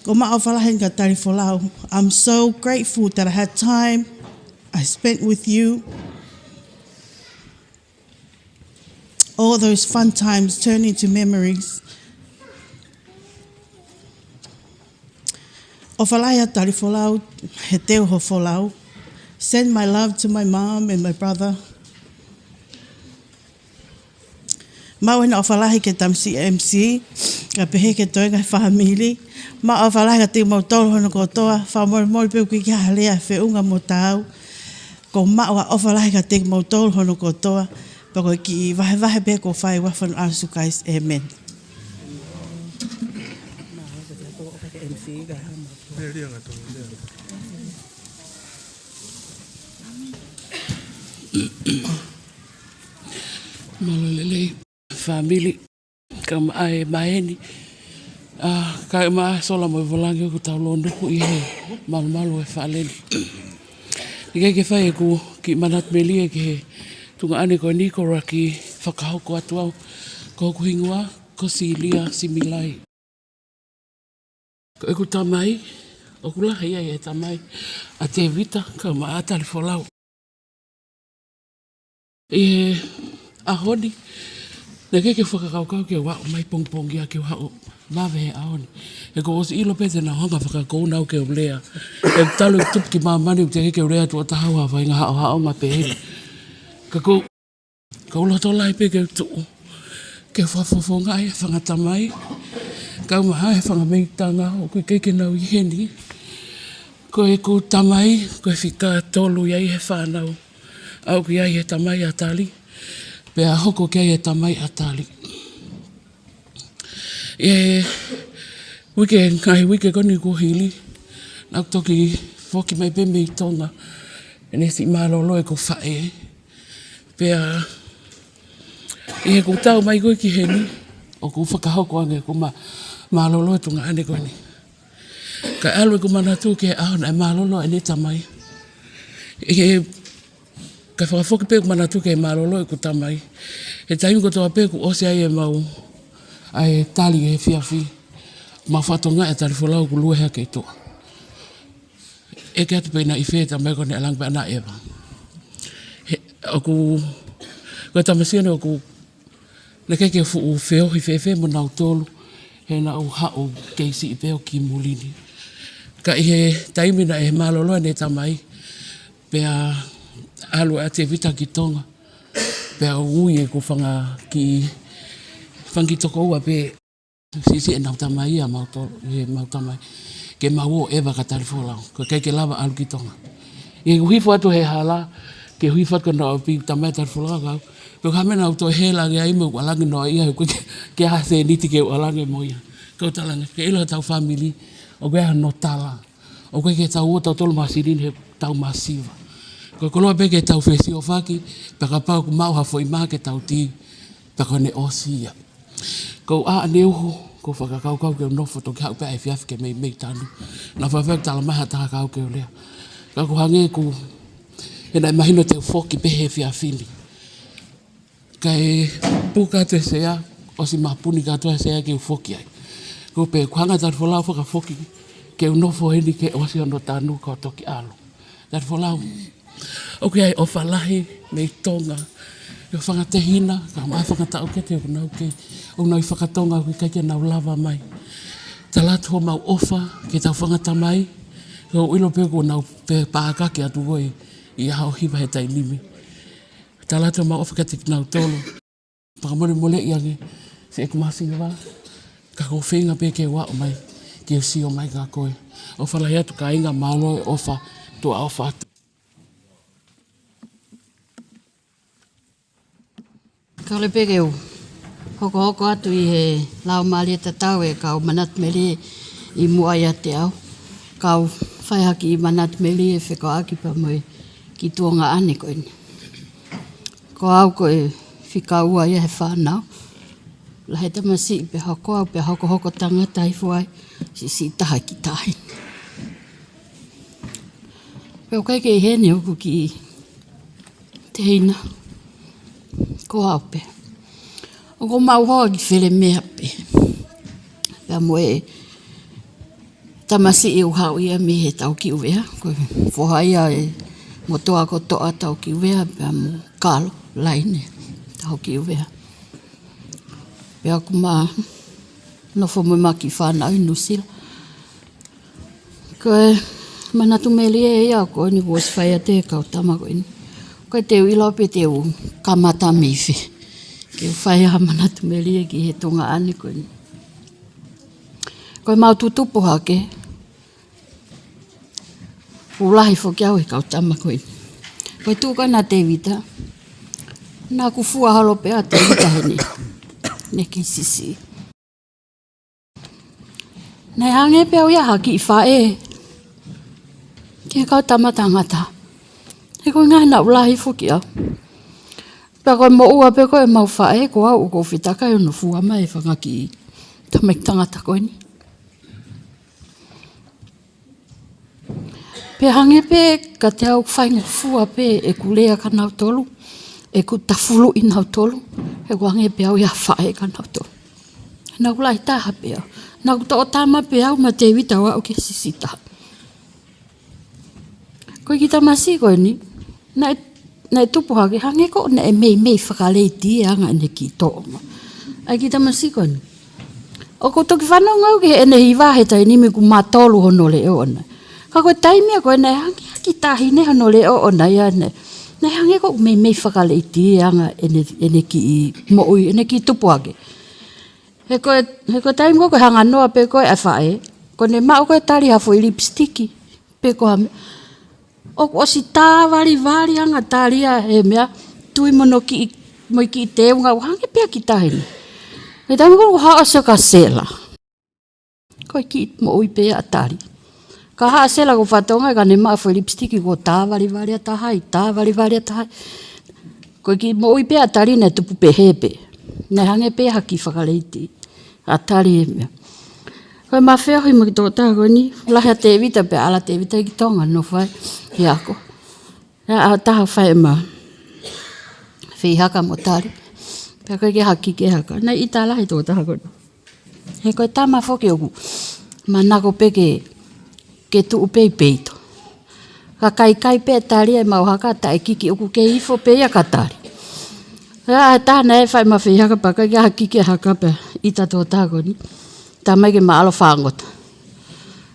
ʻOku ou maʻu ʻa e ʻofa lahi kia Talifolau. I'm so grateful that I had time I spent with you. All those fun times turn into memories. ʻOfa lahi ʻa Talifolau, he teu ho folau. Send my love to my mom and my brother. Maʻu ʻena ʻofa lahi ki he tamasiʻi M C, kae pehē ki he toenga ʻo e fāmili. Maʻu ʻofa lahi kiate kimoutolu hono kotoa, fakamolemole pē ʻoku ʻikai ha lea ʻe feʻunga mo taau. ʻOku ou maʻu ʻa e ʻofa lahi kiate kimoutolu hono kotoa, pea ko e kiʻi vahevahe pē ʻoku ou fai ʻi he huafa ʻo Sīsū Kalaisi, ʻēmeni. Mālō e lelei, fāmili, kae ʻumaʻā e maheni, ʻa, kae ʻumaʻā e sola mo e volangi ʻoku tau lōnuku ʻi he malumalu ʻo e fale ni. ʻIkai ke fai ʻeku kiʻi manatu melie ki he tuongaʻane ko eni, ko e ʻuluaki fakahoko atu au, ko hoku hingoa ko Silia Similai. Ko ʻeku tamai, ʻoku lahi ai e tamai ʻa Tēvita kae ʻumaʻā ʻa Talifolau. ʻI he ʻaho ni, naʻe ʻikai ke u fakakaukau ke u aʻu mai pongipongia ke u haʻu vave he ʻaho ni. He kuo u ʻosi ʻilo pē te nau hanga ʻo fakakouna au ke u lea. ʻE talu e tupu ki māmani ʻoku teʻeki ke u lea tuʻo taha ʻi ha faʻahinga haʻohaʻonga pehē ni. Ka ʻoku ou Ko e loto lahi pē ke u tuʻu ke fakafofongaʻi e fanga tamai, kae ʻumaʻā e fanga mei Tonga ʻoku ʻikai ke nau ʻi heni. Ko ʻeku tamai, ko e fika tolu ia ʻi he fānau. ʻA ia ʻoku ʻi ai e tamai ʻa Tali, pea hoko ki ai e tamai ʻa Tali. ʻI he uike, ngaahi uike ko eni kuo hili, naʻá ku toki foki mai pē mei Tonga, ʻene siʻi mālōlō ʻeku faʻē. Pea ʻi heʻeku tau mai ko ē ki heni, ʻoku fakahoko ange ʻeku mā-, mālōlō e tuongaʻane ko eni. Kae ʻalu ʻeku manatu ki he ʻaho naʻe mālōlō ʻene tamai. ʻI he Kae fakafoki pē ʻeku manatu ki he mālōlō ʻeku tamai. He taimi kotoa pē kuo ʻosi ai ʻemau, ʻa e tali he efiafi, mau fakatokangaʻi ʻa Talifolau ʻoku lue hake ʻi tuʻa. ʻEke atu pē naʻe ʻi fē e tamai ko eni, ʻalu ange pē ʻo ʻeva. He, ʻoku, ko e tamasiʻi eni ʻoku, naʻe ʻikai ke fuʻu feohi fēfē mo nautolu, he naʻá ku haʻu kei siʻi pē ʻo ki muli ni. Ka ʻi he taimi naʻe mālōlō ʻene tamai, pea ʻalu ʻa Tēvita ki Tonga. Pea ui ʻeku fanga kiʻi, fanga kiʻi tokoua pē, siʻisiʻi ʻenau tamai ʻa mautolu, ʻemau tamai, ke mau ō ʻo ʻeva kia Talifolau, ko e ʻikai ke lava ʻalu ki Tonga. ʻI heʻeku hifo atu he hala, ke hifo atu ki hono ʻapi, tamai ʻa Talifolau, kau, pea ko e hā e meʻa naʻá ku toe hela ange ai mo ʻeku ʻalu ange noaʻia, he ʻoku ʻikai ke ʻi ai ha sēniti ke u ʻalu ange mo ia. Kau talaange, ke ʻilo ʻetau fāmili, ʻoku ʻi ai hano tala. ʻOku ʻikai ke tau ō tautolu mo ha silini he tau masiva. Ko e koloa pē ke tau fesiofaki, pea kapau ʻoku maʻu ha foʻi mā ke tau tī, pea ko ʻene ʻosi ia. Ko au ʻaneuhu, ʻoku ou fakakaukau ke u nofo toki haʻu pē ʻa e efiafi ke meimei tanu. Naʻe faifai ʻeku talamai ha taha ke u lea. Ka ʻoku hangē ʻoku, he naʻe mahino te u foki pē he efiafi ni. Kae puka atu e sea, ʻosi mapuni kātoa e sea ke u foki ai. Ko e pehē, kuo hanga ʻe Talifolau ʻo fakafoki, ke u nofo heni ke ʻosi hono tanu kae toki ʻalu. Talifolau, ʻoku ʻi ai e ʻofa lahi mei Tonga, ʻi hoʻo fanga tehina, kae ʻumaʻā e fanga taʻokete ʻoku nau kei, ʻoku nau ʻi faka-Tonga ʻoku ʻikai ke nau lava mai. Tala atu homau ʻofa ki heʻetau fanga tamai, ʻoku ou ʻilo pē kuo nau pē pākaki atu ko ē ʻi he ʻaho hiva he taimi ni. Tala atu homau ʻofa kiate kinautolu. Fakamolemoleʻi ange siʻeku masiva, ka ʻoku ou feinga pē ke u aʻu mai, ke u sio mai kia koe. ʻOfa lahi atu kāinga, mālō e ʻofa, tuʻa ʻofa atu. Kole pē ke u Hokohoko atu ʻi he laumālie tatau e kau manatu melie ʻi muʻa ʻiate au. Kau fai ha kiʻi manatu melie fekauʻaki pea mo e kiʻi tuongaʻane ko eni. Ko au ko e fika ua ia he fānau. Lahi e tamasiʻi pea hoko au pea hokohoko tangata hifo ai, siʻisiʻi taha ki tahi. Pea ʻoku ʻikai ke ʻi heni ʻoku kiʻi teina. Ko au pē. ʻOku mau hoa ki Felemea pē. Pea mo e tamasiʻi ʻoku haʻu ia mei he Taukiʻuvea. Ko e foha ia e motuʻa ko Toʻa Taukiʻuvea pea mo Kalo Laine Taukiʻuvea. Pea ʻoku ma nofo mo e ma kiʻi fānau ʻi Nuʻusila. Ko e manatu melie ia ko eni kuo ʻosi fai ʻe he kau tama ko eni. Ko e te u ʻilo pe te u kamata mei fē ke u fai ha manatu melie ki he tuongaʻane ko eni. Ko e mau tutupu hake, ʻoku lahi foki au he kau tama ko eni. Ko e tuʻu ko ena Tēvita, naʻa ku fua holo pē ʻa Tēvita heni. Ne kiʻi siʻisiʻi. Naʻe hangē pē au ia ha kiʻi faʻē ki he kau tama tangata. He ko e ngaahi naʻa ku lahi foki au. Pea ko e moʻua pē ko e mau faʻē, ko au ʻoku ou fetakai hono fua mai e fanga kiʻi tamaiki tangata ko eni. Pea hangē pē kiate au ʻoku faingofua pē ʻeku lea kia nautolu, ʻeku tafuluʻi nautolu, he ʻoku hangē pē au ia ha faʻē kia nautolu. Naʻa ku lahi taha pē au. Naʻa ku toʻo tama pē au mo Tēvita ʻo aʻu ki he siʻisiʻi taha. Ko e kiʻi tamasiʻi ko eni, naʻe, naʻe tupu hake hangē ko ʻene meimei fakaleiti e anga ʻene kiʻi tōʻonga. ʻA e kiʻi tamasiʻi ko eni. ʻOku ou toki fanongo au ki heʻene hiva he taimi ni ʻoku matolu hono leʻo ʻoʻona. Ka ko e taimi ia ko ē naʻe hangē ha kiʻi taʻahine hono leʻo ʻoʻona ia ʻene. Naʻe hangē ko ʻene meimei fakaleiti e anga ʻene, ʻene kiʻi moʻui, ʻene kiʻi tupu hake. He ko e, he ko e taimi ko ē ko e hanganoa pē ko ē ʻa e faʻē, ko ʻene maʻu ko ē Tali ha foʻi lipsitiki pe ko ha meʻa. ʻOku ʻosi tāvalivali anga Tali ia he meʻa, tui mo hono kiʻi, mo e kiʻi teunga, ʻoku hangē pē ha kiʻi taʻahine. He taimi ko ē ʻoku haʻu ʻa Sela. Ko e kiʻi moʻui pē ʻa Tali. Ka haʻu ʻa Sela ko e fatongia ka ne maʻu foʻi lipsitiki kuo tāvalivali ʻa taha ʻi, tāvalivali ʻa taha ʻi. Ko e kiʻi moʻui pē ʻa Tali naʻe tupu pehē pē. Naʻe hangē pē ha kiʻi fakaleiti ʻa Tali he meʻa. Ko e ma feohi mo e kiʻi tokotaha ko eni, lahi ʻa Tēvita pea ʻalu ʻa Tēvita ki Tonga nofo ai he ako. Naʻe ʻalu ʻo fai e ma feihaka mo Tali. Pea ko e ke haki ke haka. Naʻe ʻita lahi e tokotaha ko eni. He ko e tama foki ʻoku manako pē ke, ke tuʻu pē ʻi peito. Ka kai kai pē Tali e mau haka taʻe kiki ʻoku kei hifo pē ia kia Tali. Pea ʻalu ʻa Tali naʻe fai ma feihaka pea kai ke haki ke haka pea ʻita e tokotaha ko eni. Talamai ke ma ʻalu ʻo fāngota.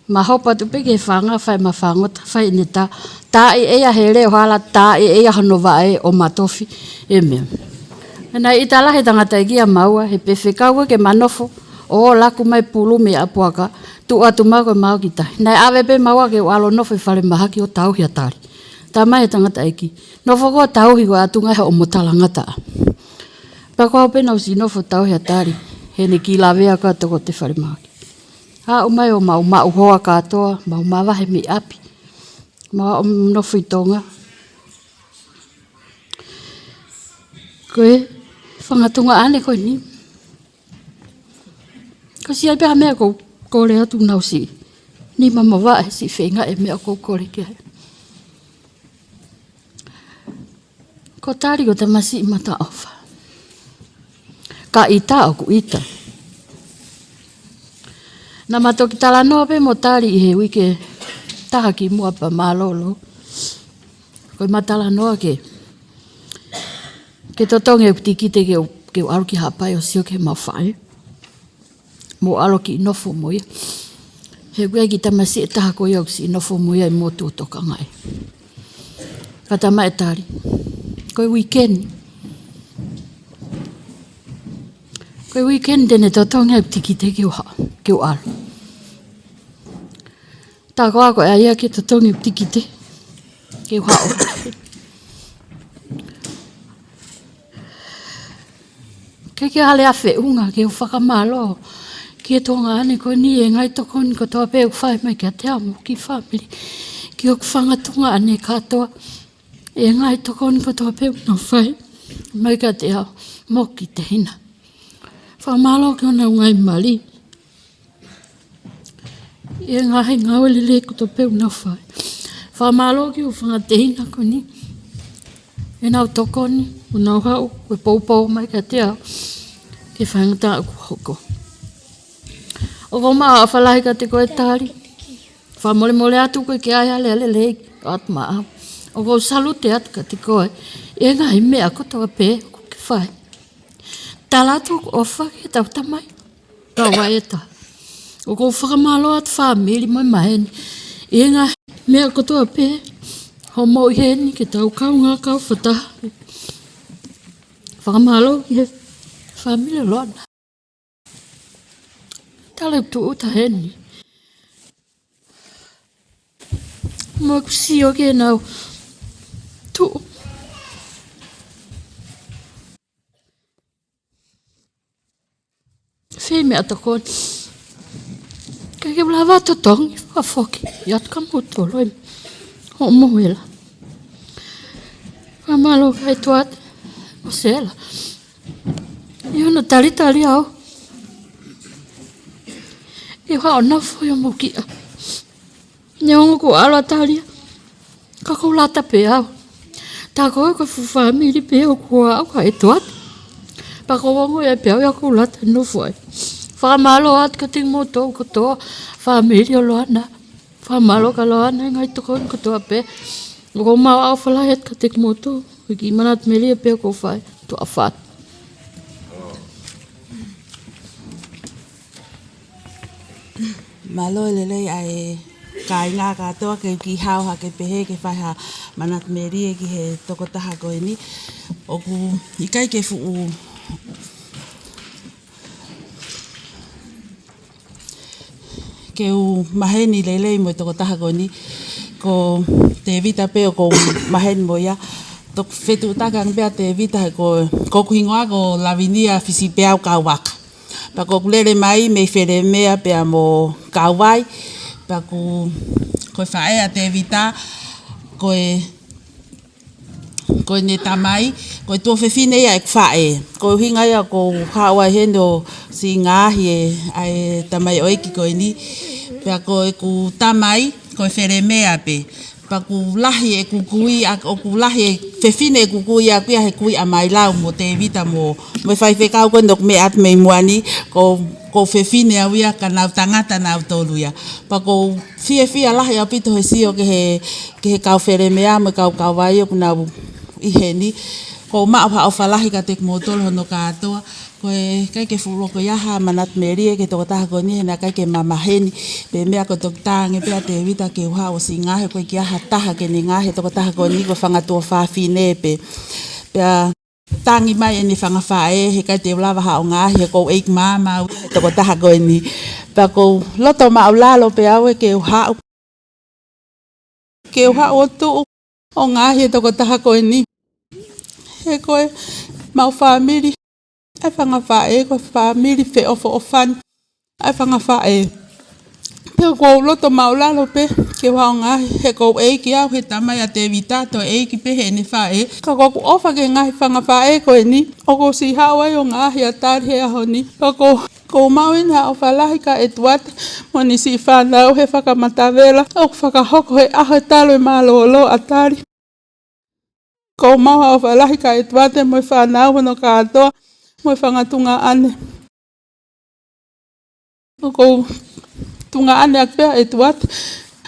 Ma hopo atu pē ki he fanga, fai ma fāngota, fai ʻene tā, taaʻi ʻe ia he leʻo hala, taaʻi ʻe ia hono vaʻe ʻo ma tofi e meʻa. Naʻe ʻita lahi e tangataʻeiki ʻia maua, he pē fekau ke ma nofo ʻo laku mai pulu mei ʻapi ʻo ka tuʻu atu ma ko e mau ki tahi. Naʻe ʻave pē maua ke u ʻalu ʻo nofo ʻi falemahaki ʻo tauhi ʻa Tali. Talamai ʻe he tangataʻeiki, nofo koe ʻo tauhi ko e ʻatunga ʻi hoʻomo talangataʻa. Pea ko au pē naʻa ku siʻi nofo ʻo tauhi ʻa Tali heʻene kiʻi lavea ko ē ʻa e toko ʻo e falemahaki. Haʻu mai ʻo mau maʻu hoa kātoa, mau mavahe mei ʻapi. Mau ō ʻo nofo ʻi Tonga. Ko e fanga tuongaʻane ko eni. Ka ʻosi ʻi ai pē ha meʻa ʻoku ou kole atu naʻa ku siʻi nima mo vaʻe siʻi feinga e meʻa ʻoku ou kole ki ai. Ko Tali ko e tamasiʻi mataʻofa. Ka ʻita ʻoku ʻita. Naʻa ma toki talanoa pē mo Tali ʻi he uike ʻe taha kimuʻa pea mālōlō. Ko e ma talanoa ke, ke totongi ʻeku tikite ke u, ke u ʻalu ki Haʻapai ʻo sio ki he mau faʻē. Mo ʻalu ʻo kiʻi nofo mo ia. He ʻoku ʻi ai e kiʻi tamasiʻi ʻe taha ko ia ʻoku siʻi nofo mo ia ʻi motu ʻo Tokangaʻi. Ka talamai ʻe Tali, ko e uike ni. Ko e uike ni te ne totongi ʻeku tikite ke u haʻu, ke u ʻalu. Tā ko ā ko ē ʻa ia ke totongi ʻeku tikite ke u haʻu. Ke ke ale a feʻunga ke u fakamālō ki he tuongaʻane ko eni, e ngaahi tokoni kotoa pē ʻoku fai mai kiate au mo hoku fāmili, ki hoku fanga tuongaʻane kātoa, e ngaahi tokoni kotoa pē ʻoku nau fai mai kiate au mo hoku kiʻi tehina. Fakamālō ki honau ngaahi mali, e ngaahi ngāue lelei kotoa pē ʻoku nau fai. Fakamālō ki hoku fanga tehina ko eni, ʻenau tokoni, ʻoku nau haʻu ʻo poupou mai kiate au ki he faingataʻa kuo hoko. ʻOku ou maʻu ʻofa lahi kiate koe Tali. Fakamolemole atu ko e ke ʻai ha lea lelei ʻo ʻatu maʻau. ʻOku ou salute atu kiate koe e ngaahi meʻa kotoa pē ʻoku ke fai. Tala atu hoku ʻofa ki heʻetau tamai Kauaeta. ʻOku ou fakamālō atu fāmili mo e maheni, e ngaahi meʻa kotoa pē, hoʻo moʻui heni ke tau kaungā kau fakataha. Fakamālō ki he fāmili ʻo Loana. Tala ʻoku tūʻuta heni. Mo ʻeku sio ki heʻenau tuʻu. Fai meʻatokoni. Ka ke lava totongi fakafoki atu kia moutolu ʻi hoʻomou hela. Fakamālō ki he ʻEtuate ʻo Sela ʻi hono talitali au ke u haʻu ʻo nofo ʻi homou kiʻa. Neongo kuo ʻalu ʻa Talia, ka ʻoku ou lata pē au. Tā ko e ko e fuʻu fāmili pē ʻoku aʻu ki he ʻEtuate. Pea ʻoku ou ongoʻi pē au ia ʻoku ou lata ʻo nofo ai. Fakamālō atu kiate kimoutolu kotoa, fāmili ʻo Loana. Fakamālō kia Loana e ngaahi tokoni kotoa pē. ʻOku ou maʻu ʻofa lahi atu kiate kimoutolu, ko e kiʻi manatu melie pē ʻoku ou fai, tuʻa fat. Mālō e lelei ʻa e kāinga kātoa, ke u kiʻi haʻu hake pehē ke fai ha manatu melie ki he tokotaha ko eni. ʻOku ʻikai ke fuʻu ke u maheni lelei mo e tokotaha ko eni, ko Tevita pē ʻoku ou maheni mo ia. Toki fetuʻutaki ange pē ʻa Tevita, he ko, ko hoku hingoa ko Lavinia Fisipeau Kauaka. Pea ʻoku ou lele mai mei Felemea pea mo Kauvai. Pea ʻoku, ko e faʻē ʻa Tevita, ko e, ko ʻene tamai, ko e tuofefine ia ʻeku faʻē. Ko e ʻuhinga ia ʻoku ou haʻu ai heni ʻo siʻi ngaohi e, ʻa e tamaioʻeiki ko eni. Pea ko ʻeku tamai, ko e Felemea pē. Pea ʻoku lahi ʻeku kui, ʻa, ʻoku lahi e fefine ʻeku kui ʻaʻaku ia he kui ʻa Mailau mo Tevita mo, mo e faifekau ko eni ʻoku meʻa atu mei muʻa ni, ko, ko e fefine au ia ka nau tangata nautolu ia. Pea ʻoku ou fiefia lahi ʻaupito he sio ki he, ki he kau Felemea mo e kau Kauvai ʻoku nau ʻi heni. ʻOku ou maʻu ha ʻofa lahi kiate kimoutolu hono kātoa. Ko e ʻikai ke fuʻu loko ia ha manatu melie ki he tokotaha ko eni he naʻe ʻikai ke ma maheni. Pea meʻa ko e toki tangi pē ʻa Tevita ke u haʻu ʻo siʻi ngaohi, ʻoku ʻikai ke ʻi ai ha taha ke ne ngaohi e tokotaha ko eni, ko e fanga tuofāfine pē. Pea tangi mai ʻene fanga faʻē, he ʻikai te u lava ha ʻo ngaohi, he ʻoku ou ʻeiki maama au e tokotaha ko eni. Pea ʻoku ou loto maʻulalo pē au ē ke u haʻu, ke u haʻu ʻo tuʻu ʻo ngaohi e tokotaha ko eni. He ko ʻemau fāmili ʻa e fanga faʻē, ko e fāmili feʻofoʻofani ʻa e fanga faʻē. Pea ʻoku ou loto maʻulalo pē ke u haʻu ʻo ngaohi, he ʻoku ou ʻeiki au he tamai ʻa Tevita, toe ʻeiki pē heʻene faʻē. Ka ko ʻeku ʻofa ki he ngaahi fanga faʻē ko eni, ʻoku ou siʻi haʻu ai ʻo ngaohi ʻa Tali he ʻaho ni. Pea ʻoku ou, ʻoku ou maʻu ʻeni ha ʻofa lahi kia ʻEtuate mo ʻene siʻi fānau he fakamatavela ʻoku fakahoko he ʻaho e talu e mālōlō ʻa Tali. ʻOku ou maʻu ha ʻofa lahi kia ʻEtuate mo e fānau hono kātoa mo e fanga tuongaʻane. ʻOku ou tuongaʻane ʻaʻaku pē ʻa ʻEtuate.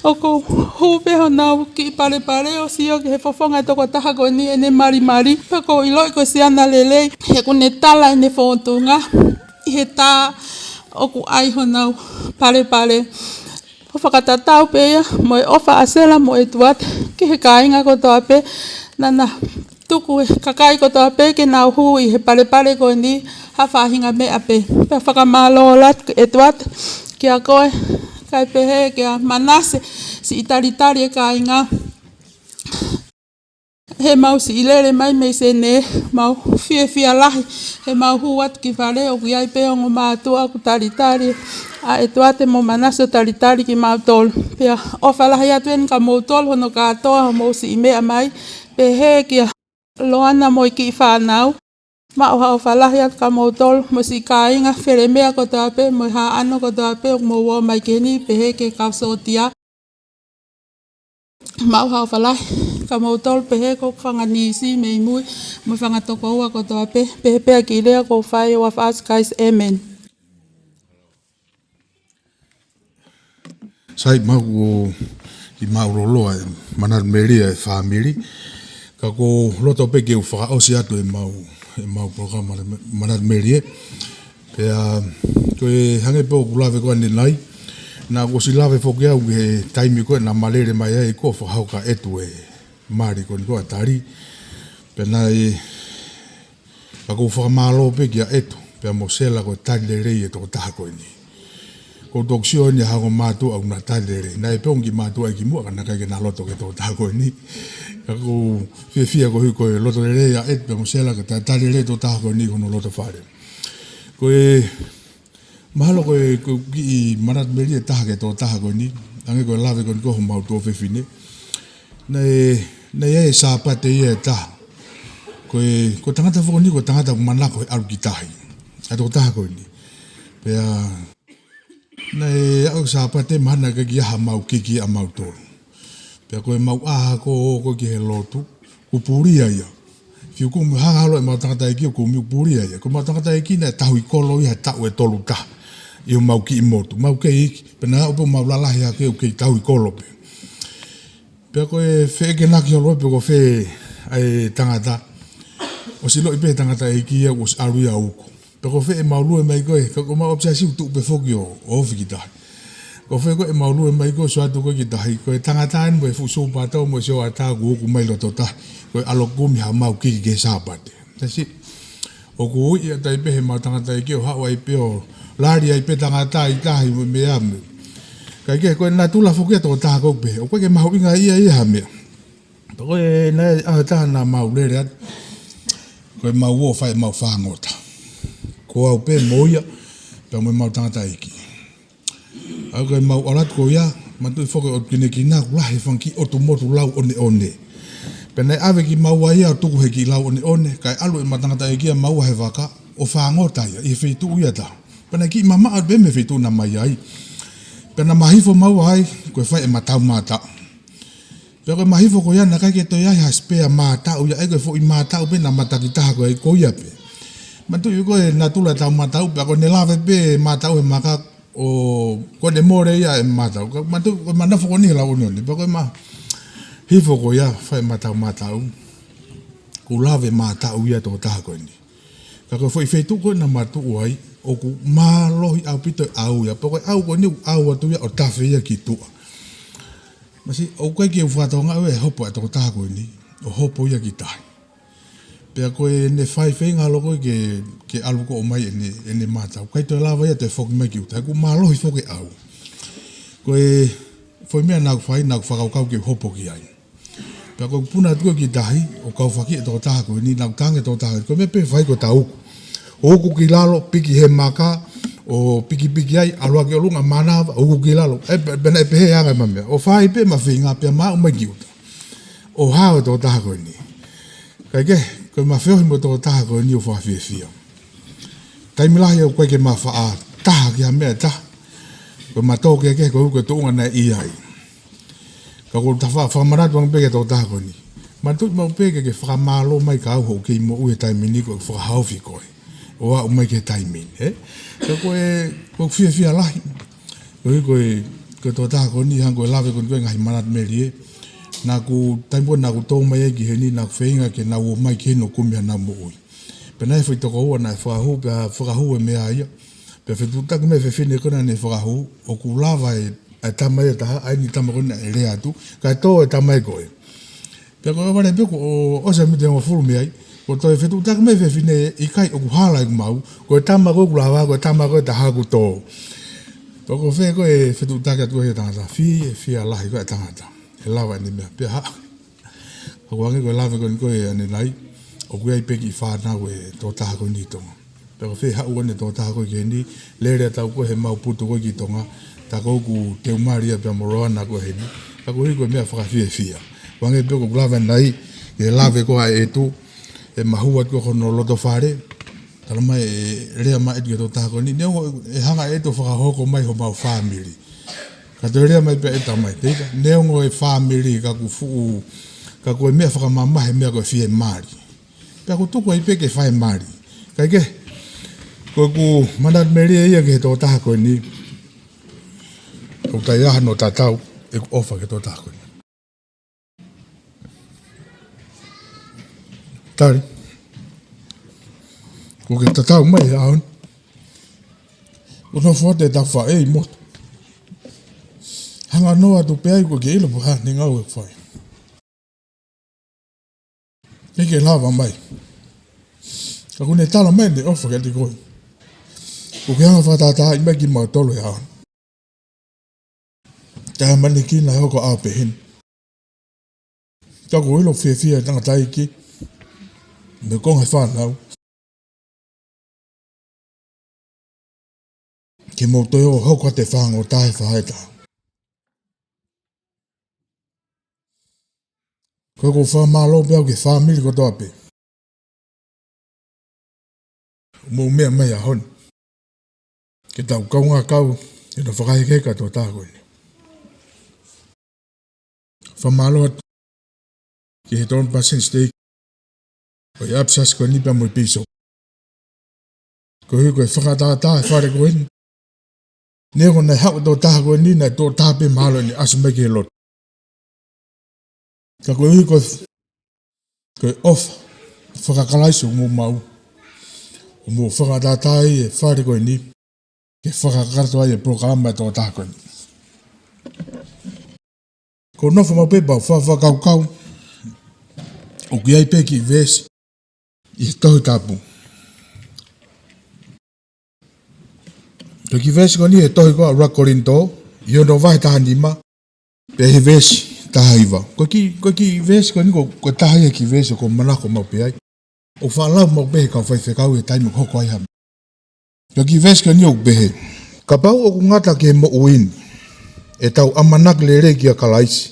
ʻOku ou hū pē honau kiʻi palepale ʻo sio ki he fofonga e tokotaha ko eni ʻene malimali. Pea ʻoku ou ʻiloʻi ko e siana lelei, he ʻoku ne tala ʻene fōtunga ʻi he tā ʻoku ʻai honau palepale. ʻO fakatatau pē ia mo e ʻofa ʻa Sela mo ʻEtuate ki he kāinga kotoa pē, naʻa na tuku e kakai kotoa pē ke nau hū ʻi he palepale ko eni ha faʻahinga meʻa pē. Pea fakamālō lahi ʻEtuate kia koe, kae pehē kia Manase, siʻi talitali e kāinga. He mau siʻi lele mai mei Senē, mau fiefia lahi. He mau hū atu ki fale, ʻoku ʻi ai pē ongo mātuʻa ʻoku talitali ʻa ʻEtuate mo Manase ʻo talitali kimautolu. Pea ʻofa lahi atu eni kia moutolu hono kātoa hoʻomou siʻi meʻa mai, pehē kia Loana mo e kiʻi fānau. Maʻu ha ʻofa lahi atu kia moutolu mo siʻi kāinga Felemea kotoa pē, mo e Haʻano kotoa pē ʻoku mou ō mai ki heni, pehē ki he kau sōtia. Maʻu ha ʻofa lahi kia moutolu, pehē ki hoku fanga niisi mei mui, mo e fanga tokoua kotoa pē, pehē pē ki he lea ʻoku ou fai ʻi he huafa ʻo Sīsū Kalaisi, ʻēmeni. Sai, mau ʻoku kiʻi māʻulōlō ʻa e Manatu Melie ʻa e fāmili. Ka ʻoku ou loto pē ke u fakaʻosi atu ʻemau, ʻemau polokalama Manatu Melie. Pea ko e hangē pē ʻoku lave ko ē ʻanenai, naʻá ku ʻosi lave foki au ki he taimi ko ē naʻá ma lele mai ai ko ē ʻo fakahoko atu e mali ko eni ko ē ʻa Tali. Pea naʻe, ka ʻoku ou fakamālō pē kia ʻEtu pea mo Sela ko e tali lelei e tokotaha ko eni. ʻOku ou toki sio eni ʻa e ongo mātuʻa ʻoku na tali lelei. Naʻe pē ongo kiʻi mātuʻa ʻi kimuʻa ka naʻe ʻikai ke na loto ki he tokotaha ko eni. Ka ʻoku ou fiefia koeʻuhi ko e loto lelei ʻa ʻEtu pea mo Sela ka ta tali lelei e tokotaha ko eni ki hono loto fale. Ko e mahalo ko e, ko e kiʻi manatu melie ʻe taha ki he tokotaha ko eni, hangē ko e lave ko eni ko ē homau tuofefine. Naʻe, naʻe ʻi ai e Sāpate ia ʻe taha. Ko e, ko e tangata foki eni, ko e tangata ʻoku manako he ʻalu ki tahi. ʻA e tokotaha ko eni. Pea, naʻe aʻu Sāpate mahalo naʻe ʻikai ke ʻi ai haʻamau kiki ʻamautolu. Pea ko ʻemau ʻā ko ē ʻo ō ko ē ki he lotu, ʻoku pulia ia. Fiu kumi hanga holo ʻemau tangataʻeiki ʻo kumi ʻoku pulia ia. Ko ʻemau tangataʻeiki naʻe tauhi kolo ia he taʻu ʻe tolu taha. ʻI homau kiʻi motu. Mau kei iiki, pea naʻe aʻu pē ʻemau lalahi hake ʻo kei tauhi kolo pē. Pea ko e feʻekenaki holo pē ko fē ʻa e tangata. ʻOsi ʻiloʻi pē tangataʻeiki ia ʻosi ʻalu ia ʻo uku. Pea ko fē ʻemau lue mai ko ē, ka ko ʻemau ʻapisaisi ʻoku tuʻu pē foki ʻo, ʻo ofi ki tahi. Ko fē ko ē ʻemau lue mai ko ē ʻo sio atu ko ē ki tahi, ko e tangata eni mo e fuʻu sūpata mo e sioʻata ʻoku uku mai loto tahi, ko e ʻalu ʻo kumi haʻamau kiki ki he Sāpate. That's it. ʻOku uiʻi atu ai pē heʻemau tangataʻeiki ʻo haʻu ai pē ʻo lali ai pē tangata ʻi tahi mo e meʻa mo e. Kae kehe ko e natula foki ʻa e tokotaha ko ē pē, ʻoku ʻikai ke mahuʻingaʻia ia ha meʻa. Pea ko e naʻe ʻi ai e ʻaho ʻe taha naʻa mau lele atu. Ko ʻemau ō ʻo fai ʻemau fāngota. Ko au pē mo ia, pea mo ʻemau tangataʻeiki. ʻA ia ko ʻemau ʻalu atu ko ia, manatuʻi foki ʻoku ʻi ai e kinekina ʻoku lahi e fanga kiʻi ʻotu motu lau ʻoneʻone. Pea naʻe ʻave kimaua ia ʻo tuku he kiʻi lau ʻoneʻone, kae ʻalu ʻemau tangataʻeiki ia maua he vaka, ʻo fāngota ia, ʻi he feituʻu ia ʻe taha. Pea naʻe kiʻi mamaʻo pē mei he feituʻu naʻa ma ʻi ai. Pea naʻa ma hifo maua ai, ko e fai ʻema tau mātaʻu. Pea ko ʻema hifo ko ia naʻe ʻikai ke toe ʻi ai ha spare mātaʻu ia, ʻa ia ko e foʻi mātaʻu pē naʻa ma takitaha ko ē ko ia pē. Manatuʻi ko e natula e tau mātaʻu, pea ko ʻene lave pē mātaʻu he maka ʻo ko ʻene mole ia e mātaʻu. Ka manatuʻi ko ʻema nofo ko eni he lau ʻoneʻone, pea ko ʻema hifo ko ia fai ʻema tau mātaʻu. Kuo lave mātaʻu ia e tokotaha ko eni. Ka ko e foʻi feituʻu ko ē naʻa ma tuʻu ai, ʻoku mālohi ʻaupito e ʻau ia. Pea ko e ʻau ko eni ʻoku ʻau atu ia ʻo tafe ia ki tuʻa. Masiʻi, ʻoku ʻikai ke u fakatokangaʻi ʻe hopo ʻa e tokotaha ko eni, ʻo hopo ia ki tahi. Pea ko ʻene fai feinga holo ko ē ke, ke ʻalu ko ē ʻo ʻomai ʻene, ʻene mātaʻu. ʻIkai toe lava ia ʻo toe foki mai ki ʻuta. He kuo mālohi foki e ʻau. Ko e foʻi meʻa naʻa ku fai, naʻa ku fakakaukau ke u hopo ki ai. Pea ko ʻeku puna atu ko ē ki tahi, ʻo kau faki e tokotaha ko eni, naʻa ku tangi e tokotaha ko eni, ko e meʻa pē ʻe fai ko ʻeta uku. ʻO uku ki lalo, piki he maka, ʻo pikipiki ai, ʻalu hake ʻolunga manava, ʻo uku ki lalo. ʻE, pe-, pea naʻe pehē ʻa e anga ʻema meʻa. ʻO fai pē ʻema feinga, pea ma aʻu mai ki ʻuta. ʻO hao e tokotaha ko eni. Kae kehe, ko ʻema feohi mo e tokotaha ko eni ʻoku fakafiefia. Taimi lahi ʻoku ʻikai ke ma faʻa taha ki ha meʻa ʻe taha. Ko ʻema tō kehekehe ko ē ko e tuʻunga naʻe ʻi ai. Ka ko ʻeta fa-, fakamanatu ange pē ki he tokotaha ko eni. Manatuʻi maʻu pē ke ke fakamālō mai kia au hoʻo kei moʻui he taimi ni ko e fakahaofi koe. ʻO aʻu mai ki he taimi ni, ē? Ka ko e, ko e fiefia lahi. Koeʻuhi ko e, ko e tokotaha ko eni, hangē ko e lave ko eni ko e ngaahi manatu melie. Naʻa ku, taimi ko ē naʻa ku tō mai ai ki heni, naʻa ku feinga ke nau ō mai ki heni ʻo kumi hanau moʻui. Pea naʻe foʻi tokoua naʻe fakahū, pea fakahū e meʻa ia. Pea fetuʻutaki mai e fefine ko ē naʻa ne fakahū, ʻoku lava e, e tama ia ʻe taha, ʻa eni tama ko ē naʻe lea atu, kae tō e tama ia ko ē. Pea ko e vale pē kuo ʻosi e miniti ʻe hongofulu mei ai, kuo toe fetuʻutaki mai e fefine, ʻikai, ʻoku hala ʻeku maʻu, ko e tama ko ē ʻoku lava, ko e tama ko ē ʻe taha ʻoku tō. Pea ko fē ko ē fetuʻutaki atu ʻe he tangata, fiefia lahi ko ē e tangata. ʻE lava ʻene meʻa, pea haʻu. Ka ʻoku hangē ko e lave ko eni ko ē ʻanenai, ʻoku ʻi ai pē kiʻi fānau ʻa e tokotaha ko eni ʻi Tonga. Pea ko e fē haʻu ʻa e tokotaha ko ē ki heni, lele ʻa e tau ko ē he maʻu putu ko ē ki Tonga, tā ko ē ʻoku teu mali ia pea mo Loana ko ē heni, ka ko e ʻuhi ko e meʻa fakafiefia. Hangē pē ko ʻeku lave ʻanenai, ʻi he lave ko ē ʻa ʻEtu, ʻe mahu atu ko hono loto fale, talamai ʻe lea mai ʻEtu ki he tokotaha ko eni, neongo ʻe hanga ʻe ʻEtu ʻo fakahoko mai homau fāmili. Ka toe lea mai pē ʻe tamai, teita, neongo e fāmili ka ʻoku fuʻu, ka ko e meʻa fakamamahi e meʻa ko e fiemali. Pea ʻoku tuku ai pē ke fai mali. Kae kehe, ko ʻeku manatu melie ia ki he tokotaha ko eni, ʻoku ʻikai ha no tatau ʻeku ʻofa ki he tokotaha ko eni. Tali. ʻOku ke tatau mai he ʻaho ni. ʻOku nofo atu ʻetau faʻē ʻi motu. Hanga noa atu pē ai ʻoku ke ʻilo pe ko e hā ʻene ngāue ʻoku fai. ʻIkai ke lava mai. Ka ʻoku ne tala mai ʻene ʻofa kiate koe. ʻOku ke hanga fakatātaaʻi mai kimautolu he ʻaho ni. Taʻe ʻamanekina ʻe hoko ʻaho pehē ni. Ka ʻoku ou ʻilo ʻoku fiefia e tangataʻeiki, mo e konga e fānau, ke mou toe ō ʻo hoko atu e fānau taha he faʻahi ʻe taha. Ko ʻeku fakamālō pē au ki he fāmili kotoa pē. Mou meʻa mai he ʻaho ni. Ke tau kaungā kau, ke tau fakahekeheka e tokotaha ko eni. Fakamālō atu ki he Tongan Passion Stake, ʻo e ʻapisiasi ko eni pea mo e pīsope. Koeʻuhi ko e fakatātā e fale ko eni. Neongo naʻe haʻu e tokotaha ko eni, naʻe tokotaha pē mahalo ʻene ʻasi mai ki he lotu. Ka koeʻuhi ko e, ko e ʻofa faka-Kalaisi ʻoku mou maʻu, ʻoku mou fakatātā ai e fale ko eni, ke fakakakato ai e polokalama e tokotaha ko eni. Ko e nofo maʻu pē pea u fakakaukau, ʻoku ʻi ai pē kiʻi veesi ʻi he Tohi Tapu. Ko e kiʻi veesi ko eni he tohi ko ē ʻa ʻuluaki Kolinitō, ʻi hono vahe taha nima, pea ʻi he veesi taha hiva. Ko e kiʻi, ko e kiʻi veesi ko eni ko, ko e taha ia e kiʻi veesi ʻoku ou manako maʻu pē ai. ʻOku faʻa lau maʻu pē he kau faifekau he taimi ʻoku hoko ai ha meʻa. Ko e kiʻi veesi ko eni ʻoku pehē: Kapau ʻoku ngata ki he moʻui ni ʻetau ʻamanaki lelei kia Kalaisi,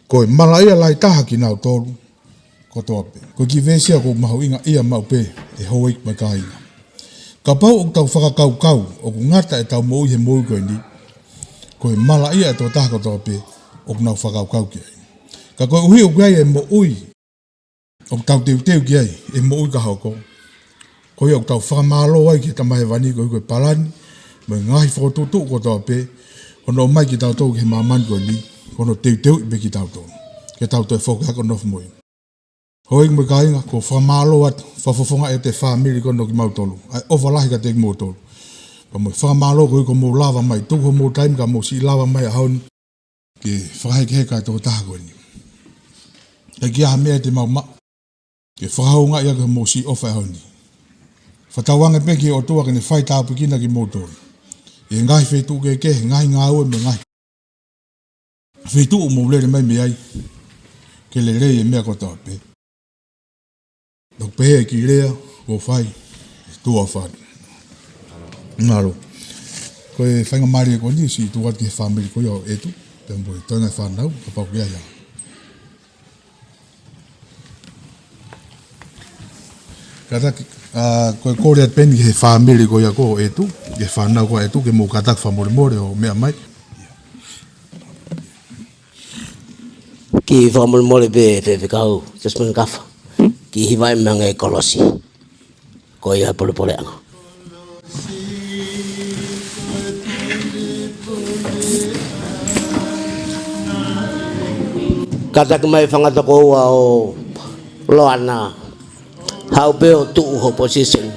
ko e malaʻia lahi taha kinautolu kotoa pē. Ko e kiʻi veesi ia ʻoku mahuʻinga ia maʻu pē ʻe houʻeiki mo e kāinga. Kapau ʻoku tau fakakaukau ʻoku ngata ʻetau moʻui he moʻui ko eni, ko e malaʻia e tokotaha kotoa pē ʻoku nau fakakaukau ki ai. Ka koeʻuhi ʻoku ʻi ai e moʻui ʻoku tau teuteu ki ai, e moʻui ka hoko, ko ia ʻoku tau fakamālō ai ki he Tamai Hēvani koeʻuhi ko e palani mo e ngaahi fokotuʻutuʻu kotoa pē, hono ʻomai kitautolu ki he māmani ko eni, ko hono teuteuʻi pē kitautolu ke tau toe foki hake ʻo nofo mo ia. Houʻeiki mo e kāinga, ʻoku ou fakamālō atu, fakafofongaʻi atu e fāmili ko eni ʻo kimautolu, ʻa e ʻofa lahi kiate kimoutolu. Pea mo e fakamālō koeʻuhi kuo mou lava mai, tuku homou taimi ka mou siʻi lava mai he ʻaho ni ke fakahekeheka e tokotaha ko eni. ʻIkai ke ʻi ai ha meʻa te mau maʻu ke fakahoungaʻi ʻaki hoʻomou siʻi ʻofa he ʻaho ni. Fakatauange pē ki he ʻOtua ke ne faitāpuekina kimoutolu ʻi he ngaahi feituʻu kehekehe, ngaahi ngāue mo e ngaahi feituʻu ʻoku mou lele mai mei ai, ke lelei e meʻa kotoa pē. Naʻa ku pehē e kiʻi lea kuo fai, tuʻa ʻofa atu. Mālō. Ko e faingamālie ko eni, siʻi tuku atu ki he fāmili ko ia ʻo ʻEtu, pea mo e toenga e fānau, kapau ʻoku ʻi ai ha. Kātaki, ā, ko e kole atu pē eni ki he fāmili ko ia ko ʻEtu, ki he fānau ko ʻEtu, ke mou kātaki fakamolemole ʻo meʻa mai. Kiʻi fakamolemole pē Faifekau Josephine Kafa. Kiʻi hivaʻi mai ange e kolosi. Ko ia e polepoleʻanga. Kātaki mai e fanga tokoua ʻo Loana. Haʻu pē ʻo tuʻu ho position.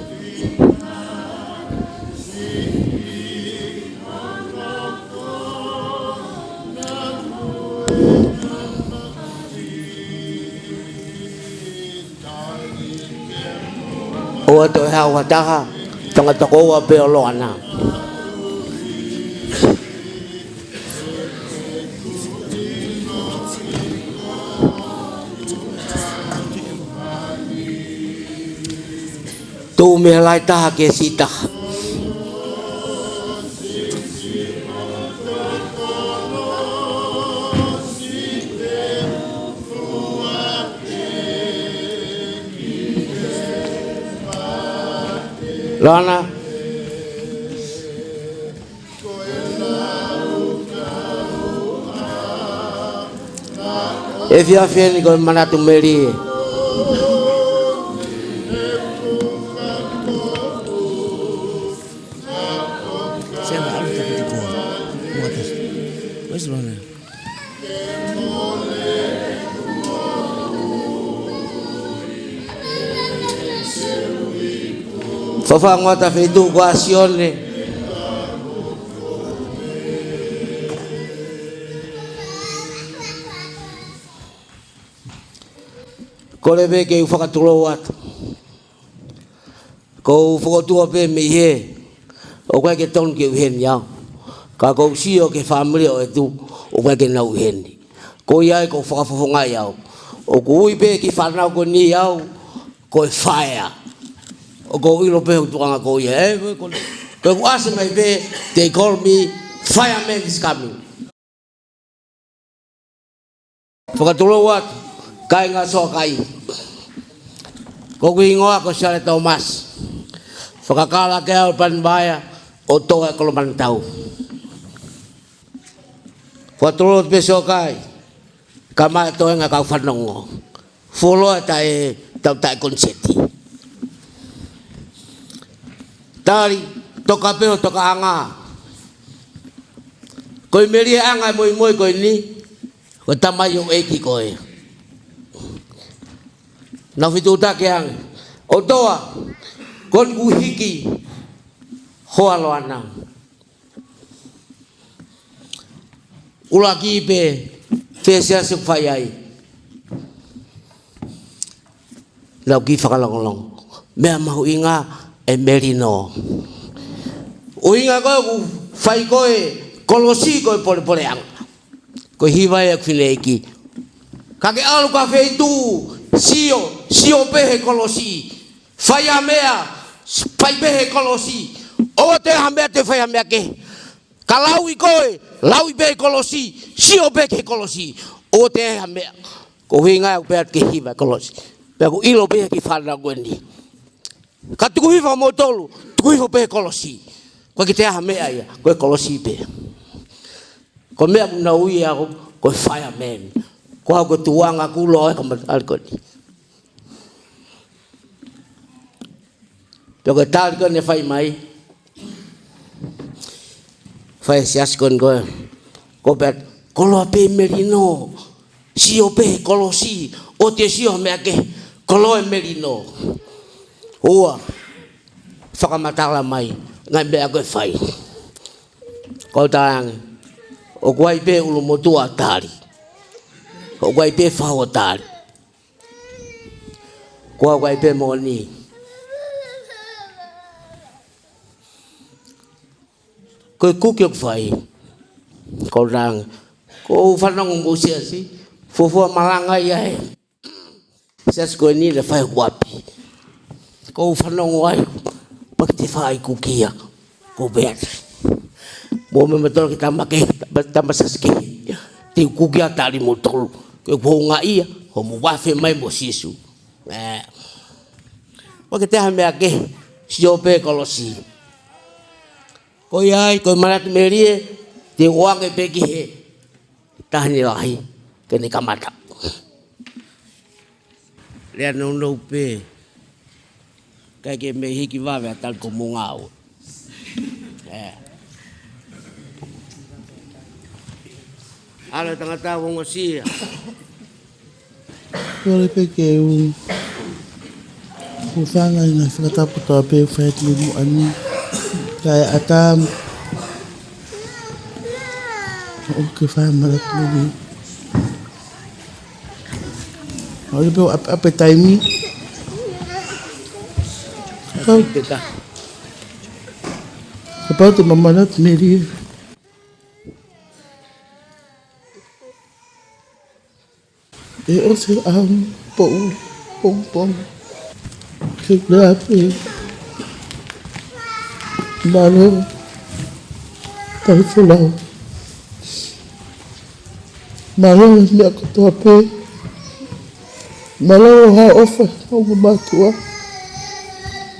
ʻOua toe haʻu ha taha, fanga tokoua pē ʻo Loana. Tuʻu mei he laʻi taha ki he siʻi taha. Lana. Efiafi ni ko e manatu melie. Sema, alu tapu tiko. Muatas. Where's Lana? Fafangu atu ʻa Feituʻu ko Sione. Kole pē ke u fakatulou atu. Ko u fokotuʻu pē mei hē, ʻoku ʻikai ke tonu ke u ʻi heni au. Ka ko u sio ki he fāmili ʻo e tu, ʻoku ʻikai ke nau ʻi heni. Ko ia ai ko u fakafofongaʻi au. ʻOku ui pē ki he fānau ko eni au, ko e fire. ʻOku ou ʻilo pē ʻoku tuʻunga ko ia. Eh, ko, ko, ko u ʻasi mai pē, they call me fireman is coming. Fakatulou atu, kāinga Soakai. Ko hoku hingoa ko Siale Tōmasi. Fakakālaki au Panivaea ʻo toʻo e kolomanitau. Fakatulou atu pē Soakai, ka mai toenga kau fanongo. Fuoloa taʻe, tau taʻe koniseti. Tali, toka pē ho tokaʻanga. Ko e melieʻanga e moimoi ko eni, ko e tamai ʻo e ʻEiki ko ē. Nau fetuʻutaki ange. ʻOtua, ko eni kuo hiki, hoa Loana. ʻUluaki pē, fē siasi ʻoku fai ai. Nau kiʻi fakalongolongo. Meʻa mahuʻinga e melino. ʻUhinga ko ē ʻoku fai ko e kolosi ko e polepoleʻanga. Ko e hiva ia ʻeku fineʻeiki. Ka ke ʻalu ki ha feituʻu, sio, sio pē he kolosi. Fai ha meʻa, fai pē he kolosi. ʻOua te ha meʻa te fai ha meʻa kehe. Ka lauʻi koe, lauʻi pē he kolosi, sio pē ki he kolosi. ʻOua te ha meʻa. Ko e ʻuhinga ia ʻoku pehē atu ki he hiva e kolosi. Pea ʻoku ʻilo pē ki he fānau ko eni. Ka tuku hifo moutolu, tuku hifo pē he kolosi. ʻOku ʻikai ke toe ʻi ai ha meʻa ia, ko e kolosi pē. Ko e meʻa ʻoku nau ui au, ko e fireman. Ko au ko e tuʻunga kulo e kamata ʻalu ko eni. Pea ko e tali ko eni ʻe fai mai. Fai siasi ko eni ko ē. Ko pē, koloa pē melino. Sio pē he kolosi. ʻOua te sio ha meʻa kehe. Koloa e melino. ʻOua. Fakamatala mai. Ngaahi meʻa ko ē ʻe fai. Ko u talaange. ʻOku ʻi ai pē ʻulumotuʻa tali. ʻOku ʻi ai pē fahu tali. Ko au ʻoku ʻi ai pē moʻoni. Ko e kuki ʻoku fai. Ko u talaange. Ko u fanongo mo siasi. Fuofua malanga ia he siasi ko eni naʻe fai ʻi hoku ʻapi. Ko u fanongo ai. Pea ki te fai kuki ia. Ko u pehē atu. Mou meʻa mautolu ki he tama kehe, tama, tama siasi kehe. Te u kuki ʻa tali moutolu. Ko e founga ia, hoʻomou afe mai mo Sīsū. Ē. ʻOku ʻikai ke toe ʻi ai ha meʻa kehe, sio pē kolosi. Ko ia ai, ko e manatu melie, te u ʻoange pē ki he taʻahine lahi, ke ne kamata. Lea nounou pē. ʻIkai ke mei hiki vave ʻa tali ko mou ngāue. Ē. ʻAlu e tangata ʻo ongosia. Kole pē ke u, u fanga ʻi he ngaahi fakatapu kotoa pē ʻoku fai atu mei muʻa ni. Kae ʻatā, ʻoku ke fai manatu melie. ʻAlu pē ʻo ʻape, ʻape taimi. Kapau, kapau te ma manatu melie. ʻE ʻosi ʻa e poʻuli pongipongi. Ke lea pē. Mālō, tau folau. Mālō e meʻa kotoa pē. Mālō ha ʻofa ʻi homau mātuʻa.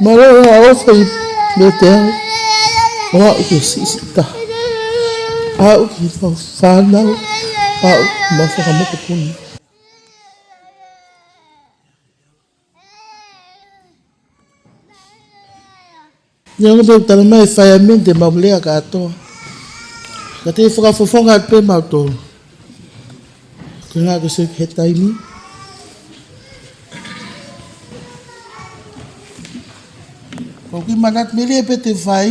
Mālō ha ʻofa ʻi he meʻa te au. ʻO aʻu ki he siʻisiʻi taha. Aʻu ki heʻemau fānau. Aʻu ki heʻemau fakamokopuna. Neongo pē ʻoku talamai ʻe he faiameni te mau lea kātoa. Ka te u fakafofonga atu pē mautolu. Ko e ngaahi ko se he taimi. Ko e kiʻi manatu melie pē te u fai.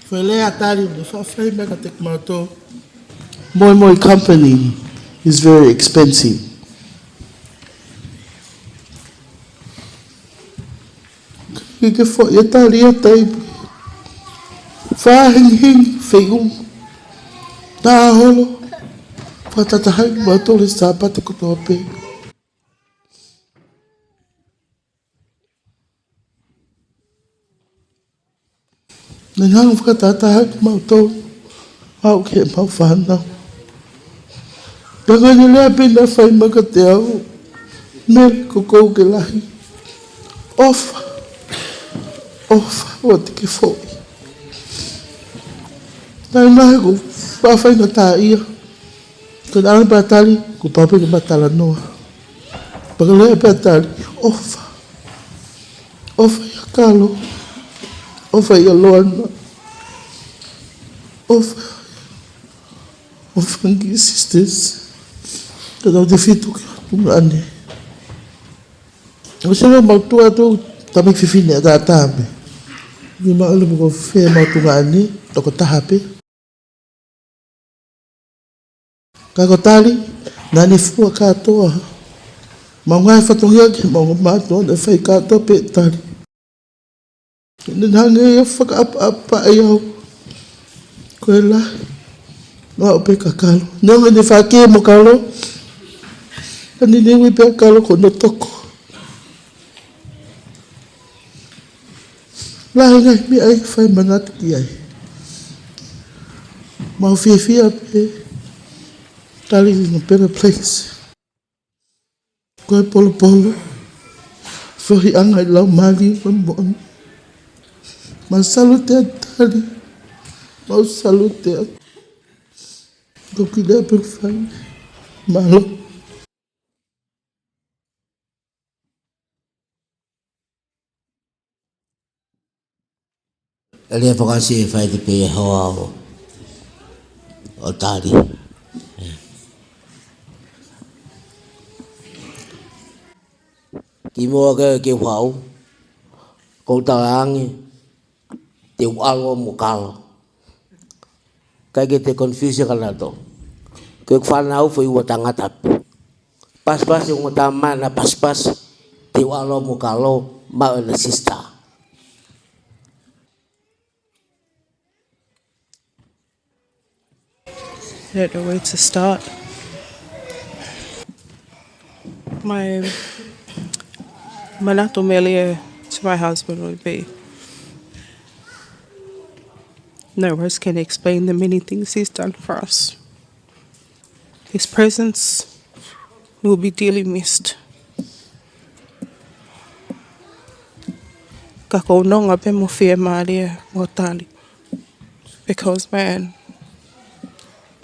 Ko e lea ʻa Tali, ʻoku ne faʻa fai mai kiate kimautolu. Moimoi company is very expensive. Ke ke foʻi ʻa Tali ʻa e taipe. Fāhengihengi, feʻunga. Tāholo. Fakatatahaʻi kimautolu he Sāpate kotoa pē. Naʻe hanga ʻo fakatahatahaʻi kimautolu, aʻu ki heʻemau fānau. Ka ko e lea pē naʻe fai mai kiate au, Mele, ko koe ke lahi. ʻOfa, ʻofa, ʻoua te ke foʻi. Naʻe naʻe ko fafaina tā ia. Ko e ʻalu pē ʻa Tali, kuo pau pē ke ma talanoa. Pea ko e lea pē ʻa Tali, ʻofa. ʻOfa ʻia Kalo. ʻOfa ʻia Loana. ʻOfa. ʻOfa ki he sisters. Ka tau tefito ki he tuongaʻane. ʻOsi ʻa e mau tuʻu atu, tamaiki fefine ʻataʻatā pē. Ni mau ʻalu mo ko fē mau tuongaʻane, tokotaha pē. Ka ko Tali, naʻa ne fua kātoa. Mau ngaahi fatongia ke mau mātuʻa naʻe fai kātoa pē ʻe Tali. Naʻe hanga ia ʻo fakaʻapaʻapaʻi au. Ko e lahi, ʻo aʻu pē kia Kalo. Neongo ʻene faʻa kē mo Kalo. Ka naʻe ui pē ʻa Kalo ko hono toko. Lahi e ngaahi meʻa ʻe fai manatu ki ai. Mau fiefia pē, Tali is in a better place. Ko e polopolo, fohiʻanga ʻi he laumālie mo e moʻoni. Mau salute atu Tali, mau salute atu. Ko e kiʻi lea pē ʻoku fai. Mālō. ʻE lea fakaʻosi ʻe fai atu pē ʻe he hoa ʻo, ʻo Tali. Kimuʻa ke, ke u haʻu, ʻoku ou talaange, te u ʻalu mo Kalo. ʻIkai ke te confuse ʻa Kalo. Ko e fānau foʻi ua tangata pē. Pasipasi ʻo ngata mai naʻa pasipasi, te u ʻalu mo Kalo, maʻu ʻena sister. I don't know where to start. My manatu melie to my husband would be, no words can explain the many things he's done for us. His presence will be dearly missed. Ka ʻoku ou nonga pē mo fiemālie mo Tali. Because, man,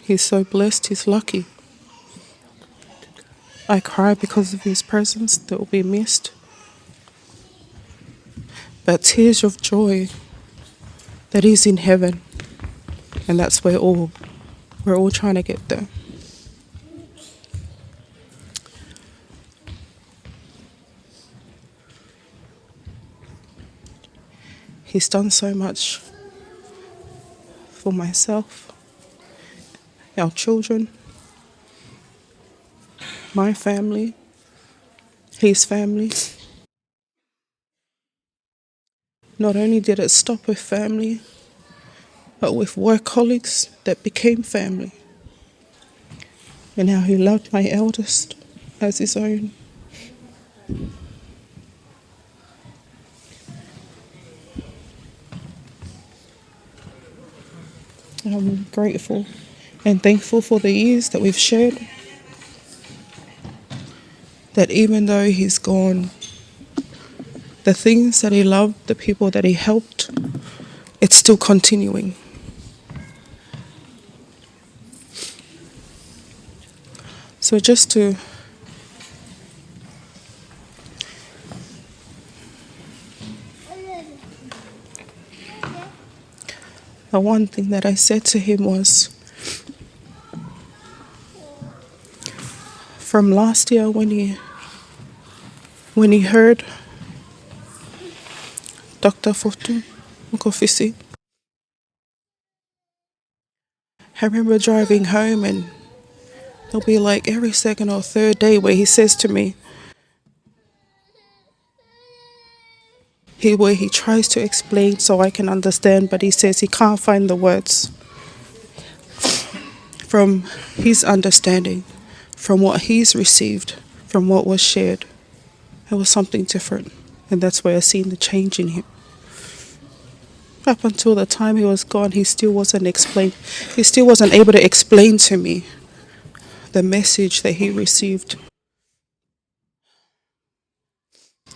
he's so blessed, he's lucky. I cry because of his presence that will be missed. But tears of joy that is in heaven. And that's where all, we're all trying to get there. He's done so much for myself, our children, my family, his family. Not only did it stop with family, but with work colleagues that became family. And how he loved my eldest as his own. I'm grateful and thankful for the years that we've shared. That even though he's gone, the things that he loved, the people that he helped, it's still continuing. So just to, the one thing that I said to him was, from last year when he, when he heard Doctor Fotu Mokofisi, I remember driving home and it'll be like every second or third day where he says to me, he, where he tries to explain so I can understand, but he says he can't find the words from his understanding, from what he's received, from what was shared. It was something different, and that's where I seen the change in him. Up until the time he was gone, he still wasn't explain. He still wasn't able to explain to me the message that he received.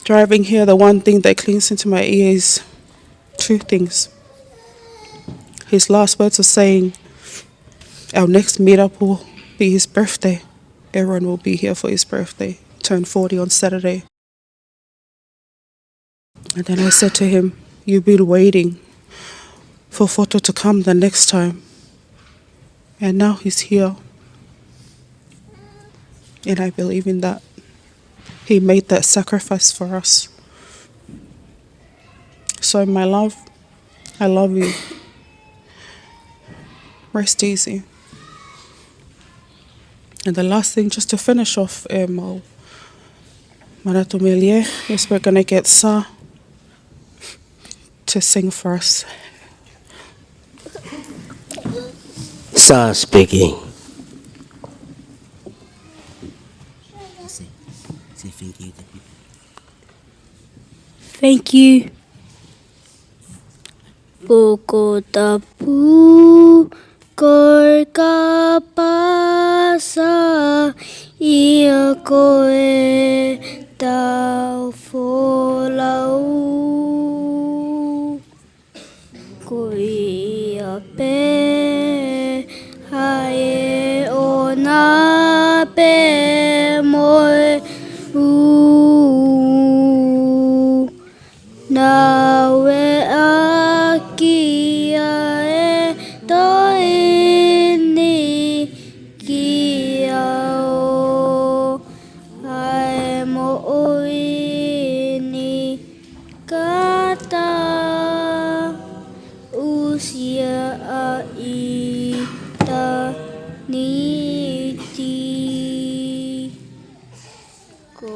Driving here, the one thing that clings into my ear is two things. His last words are saying, "Our next meetup will be his birthday. Everyone will be here for his birthday. Turn forty on Saturday." And then I said to him, "You've been waiting for Fotu to come the next time. And now he's here." And I believe in that. He made that sacrifice for us. So, my love, I love you. Rest easy. And the last thing, just to finish off, um, I'll Manatu Melie, yes, we're gonna get Sa to sing for us. Sa speaking. Say, say thank you to people. Thank you. Poko tapu, ko e kapasa ia ko e tau folau. Ko ia pē ʻa e ʻofa pē mo e ʻū. Naʻe ʻaki ʻa e toʻi ni kiate au, ʻa e moʻui ni ka ta usia ʻa ʻitāniti. Ko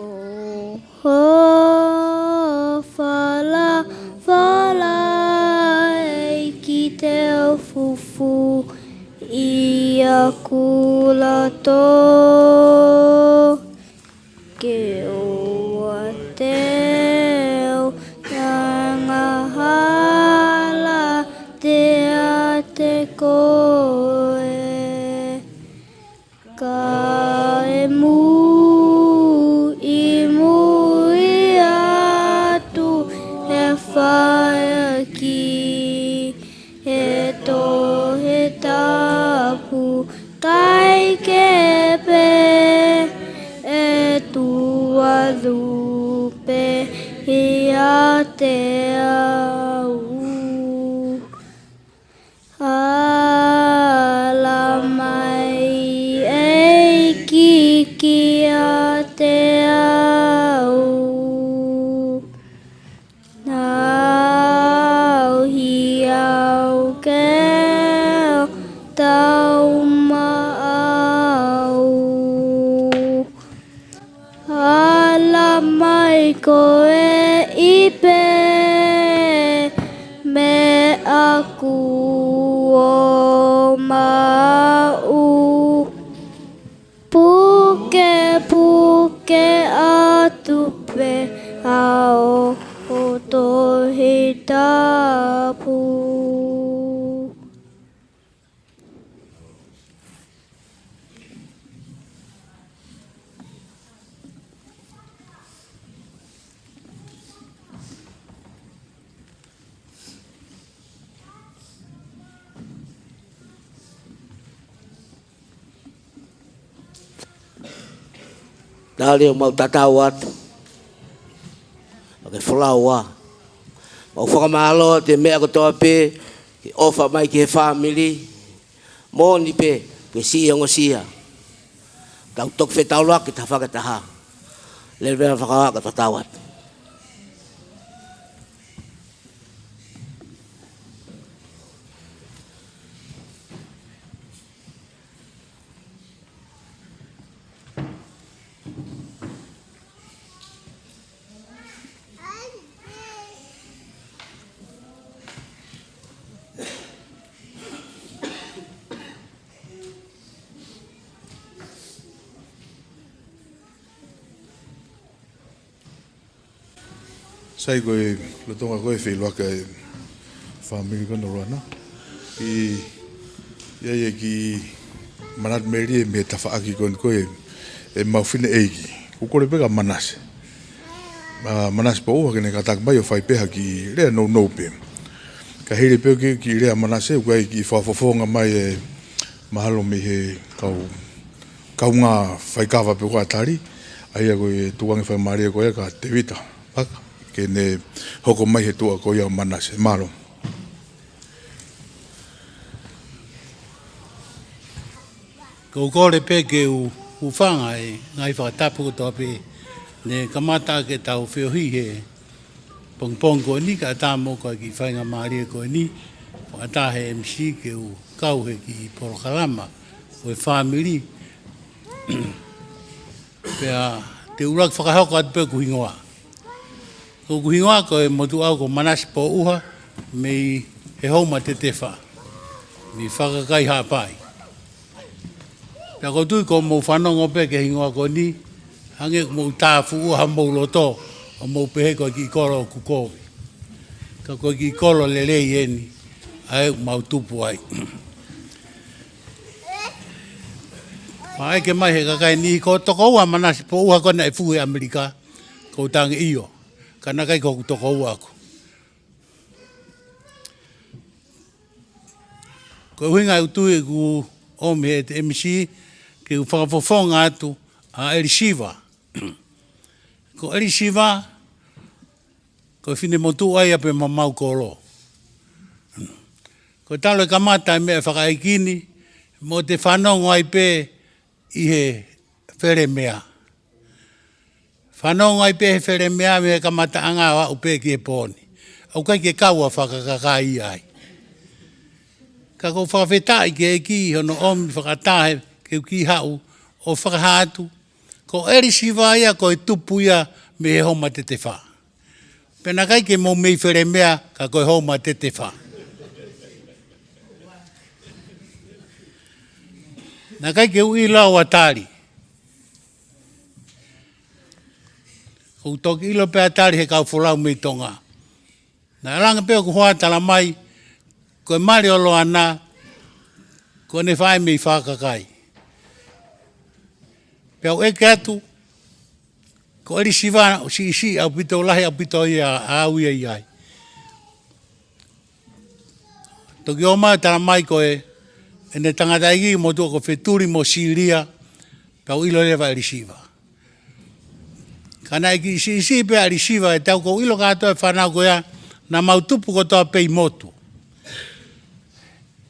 hoʻo fala, fala ʻEiki te u fufū ʻi he kula tō. Ke ʻoua te u angahala kiate koe. Kae muimui atu he fai ki he Tohi Tapu, ʻikai ke pehē ʻe tuʻa lupe kiate au. Ala mai ʻEiki kiate au. Naʻa ʻi au ke tau maʻau. Ala mai koe ʻi pē meʻa kuo maʻu. Pukepuke atu pē ʻa hoʻo Tohi Tapu. Tali, ʻoku mau tatau atu. Ke folau ā. Mau fakamālō atu he meʻa kotoa pē, ke ʻofa mai ki he fāmili. Moʻoni pē, ke siʻi ongosia. Tau toki fetaulaki taha fakataha. Lele vea fakahā ka tatau atu. Sai, ko e lolotonga ko e feʻiloaki ʻa e fāmili ko ena ʻo Luana. ʻI, ʻi ai e kiʻi manatu melie mei he tafaʻaki ko eni ko e, ʻemau fineʻeiki. ʻOku kole pē kia Manase. ʻA Manase Pōʻuha ke ne kātaki mai ʻo fai pē ha kiʻi lea nounou pē. Ka hili pē ki, kiʻi lea Manase, ʻoku ʻi ai e kiʻi fakafofonga mai ʻe mahalo mei he kau kaungā faikava pē ko ē ʻa Tali, ʻa ia ko e tukuange faingamālie ko ia kia Tevita Paka, ke ne hoko mai he tuʻa ko ia ʻo Manase. Mālō. ʻOku ou kole pē ke u hūfanga he ngaahi fakatapu kotoa pē ne kamata ʻaki ʻetau feohi he pongipongi ko eni, kae ʻatā mo e kiʻi faingamālie ko eni, ʻo ʻatā he M C ke u kau he kiʻi polokalama ʻo e fāmili. Pea te u ʻuluaki fakahoko atu pē hoku hingoa. Ko hoku hingoa ko e motuʻa au ko Manase Pōʻuha mei he Houma Tetefa, mei Fakakai Haʻapai. Pea ʻoku ou tui ʻoku mou fanongo pē ki he hingoa ko eni, hangē ʻoku mou tāfuʻua homou loto, ʻo mou pehē ko e kiʻi kolo ʻoku kovi. Ka ko e kiʻi kolo lelei eni, ʻa ē ʻoku mau tupu ai. Faʻa ʻeke mai he kakai ni, ko e tokoua ʻa Manase Pōʻuha ko ē naʻe fuhu ʻi ʻAmelika, ʻoku ou talaange ʻio, ka naʻe ʻikai ko hoku tokoua ʻaʻaku. Ko e ʻuhinga ʻoku ou tui ʻoku ʻomi ʻe he M C ke u fakafofonga atu ʻa ʻElisiva. Ko ʻElisiva, ko e finemotuʻa ia pē ʻa homau kolo. Ko e talu e kamata e meʻa fakaʻeiki ni, mou te fanongo ai pē ʻi he felemea. Fanongo ai pē he felemea mei he kamataʻanga ʻo aʻu pē ki he pō ni. ʻOku ʻikai ke kau ʻa Fakakakai ai. Ka ʻoku ou fakafetaʻi ki he ʻEiki hono ʻomi fakataha ke u kiʻi haʻu ʻo fakahā atu, ko ʻElisiva ia ko e tupu ia mei he Houma Tetefa. Pea naʻe ʻikai ke mou mei felemea ka ko e Houma Tetefa. Naʻe ʻikai ke u ʻilo au ʻa Tali. ʻOku ou toki ʻilo pē ʻa Tali he kau folau mei Tonga. Naʻe langa pē hoku hoa, tala mai ko e mali ʻo Loana, ko ʻene faʻē mei Fakakai. Pea u ʻeke atu, ko ʻElisiva ʻoku siʻisiʻi ʻaupito, lahi ʻaupito ia ʻa au ia ʻi ai. Toki ō mai ʻo tala mai ko e, ʻene tangataʻeiki motuʻa ko Fetuli mo Silia, pea u ʻilo leva ʻElisiva. Ka naʻe kiʻi siʻisiʻi pē ʻa ʻElisiva, he ʻoku ou ʻilo kātoa e fānau ko ia, naʻa mau tupu kotoa pē ʻi motu.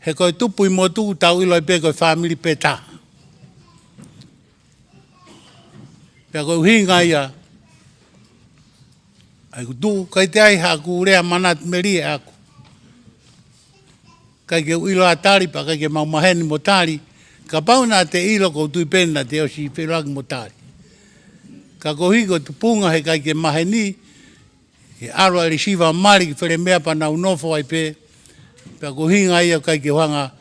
He ko e tupu ʻi motu, tau ʻilo ai pē ko e fāmili pē taha. Pea ko e ʻuhinga ia ʻa ʻeku tuʻu, ʻikai toe ʻi ai haʻaku lea manatu melie ʻaʻaku. ʻIkai ke u ʻilo ʻa Tali pea ʻikai ke mau maheni mo Tali. Kapau naʻa te ʻilo, ʻoku ou tui pē naʻa te ʻosi feʻiloaki mo Tali. Ka koeʻuhi ko e tupunga he ʻikai ke maheni, he ʻalu ʻa ʻElisiva ʻo mali ki felemea pea nau nofo ai pē. Pea ko e ʻuhinga ia ʻoku ʻikai ke u hanga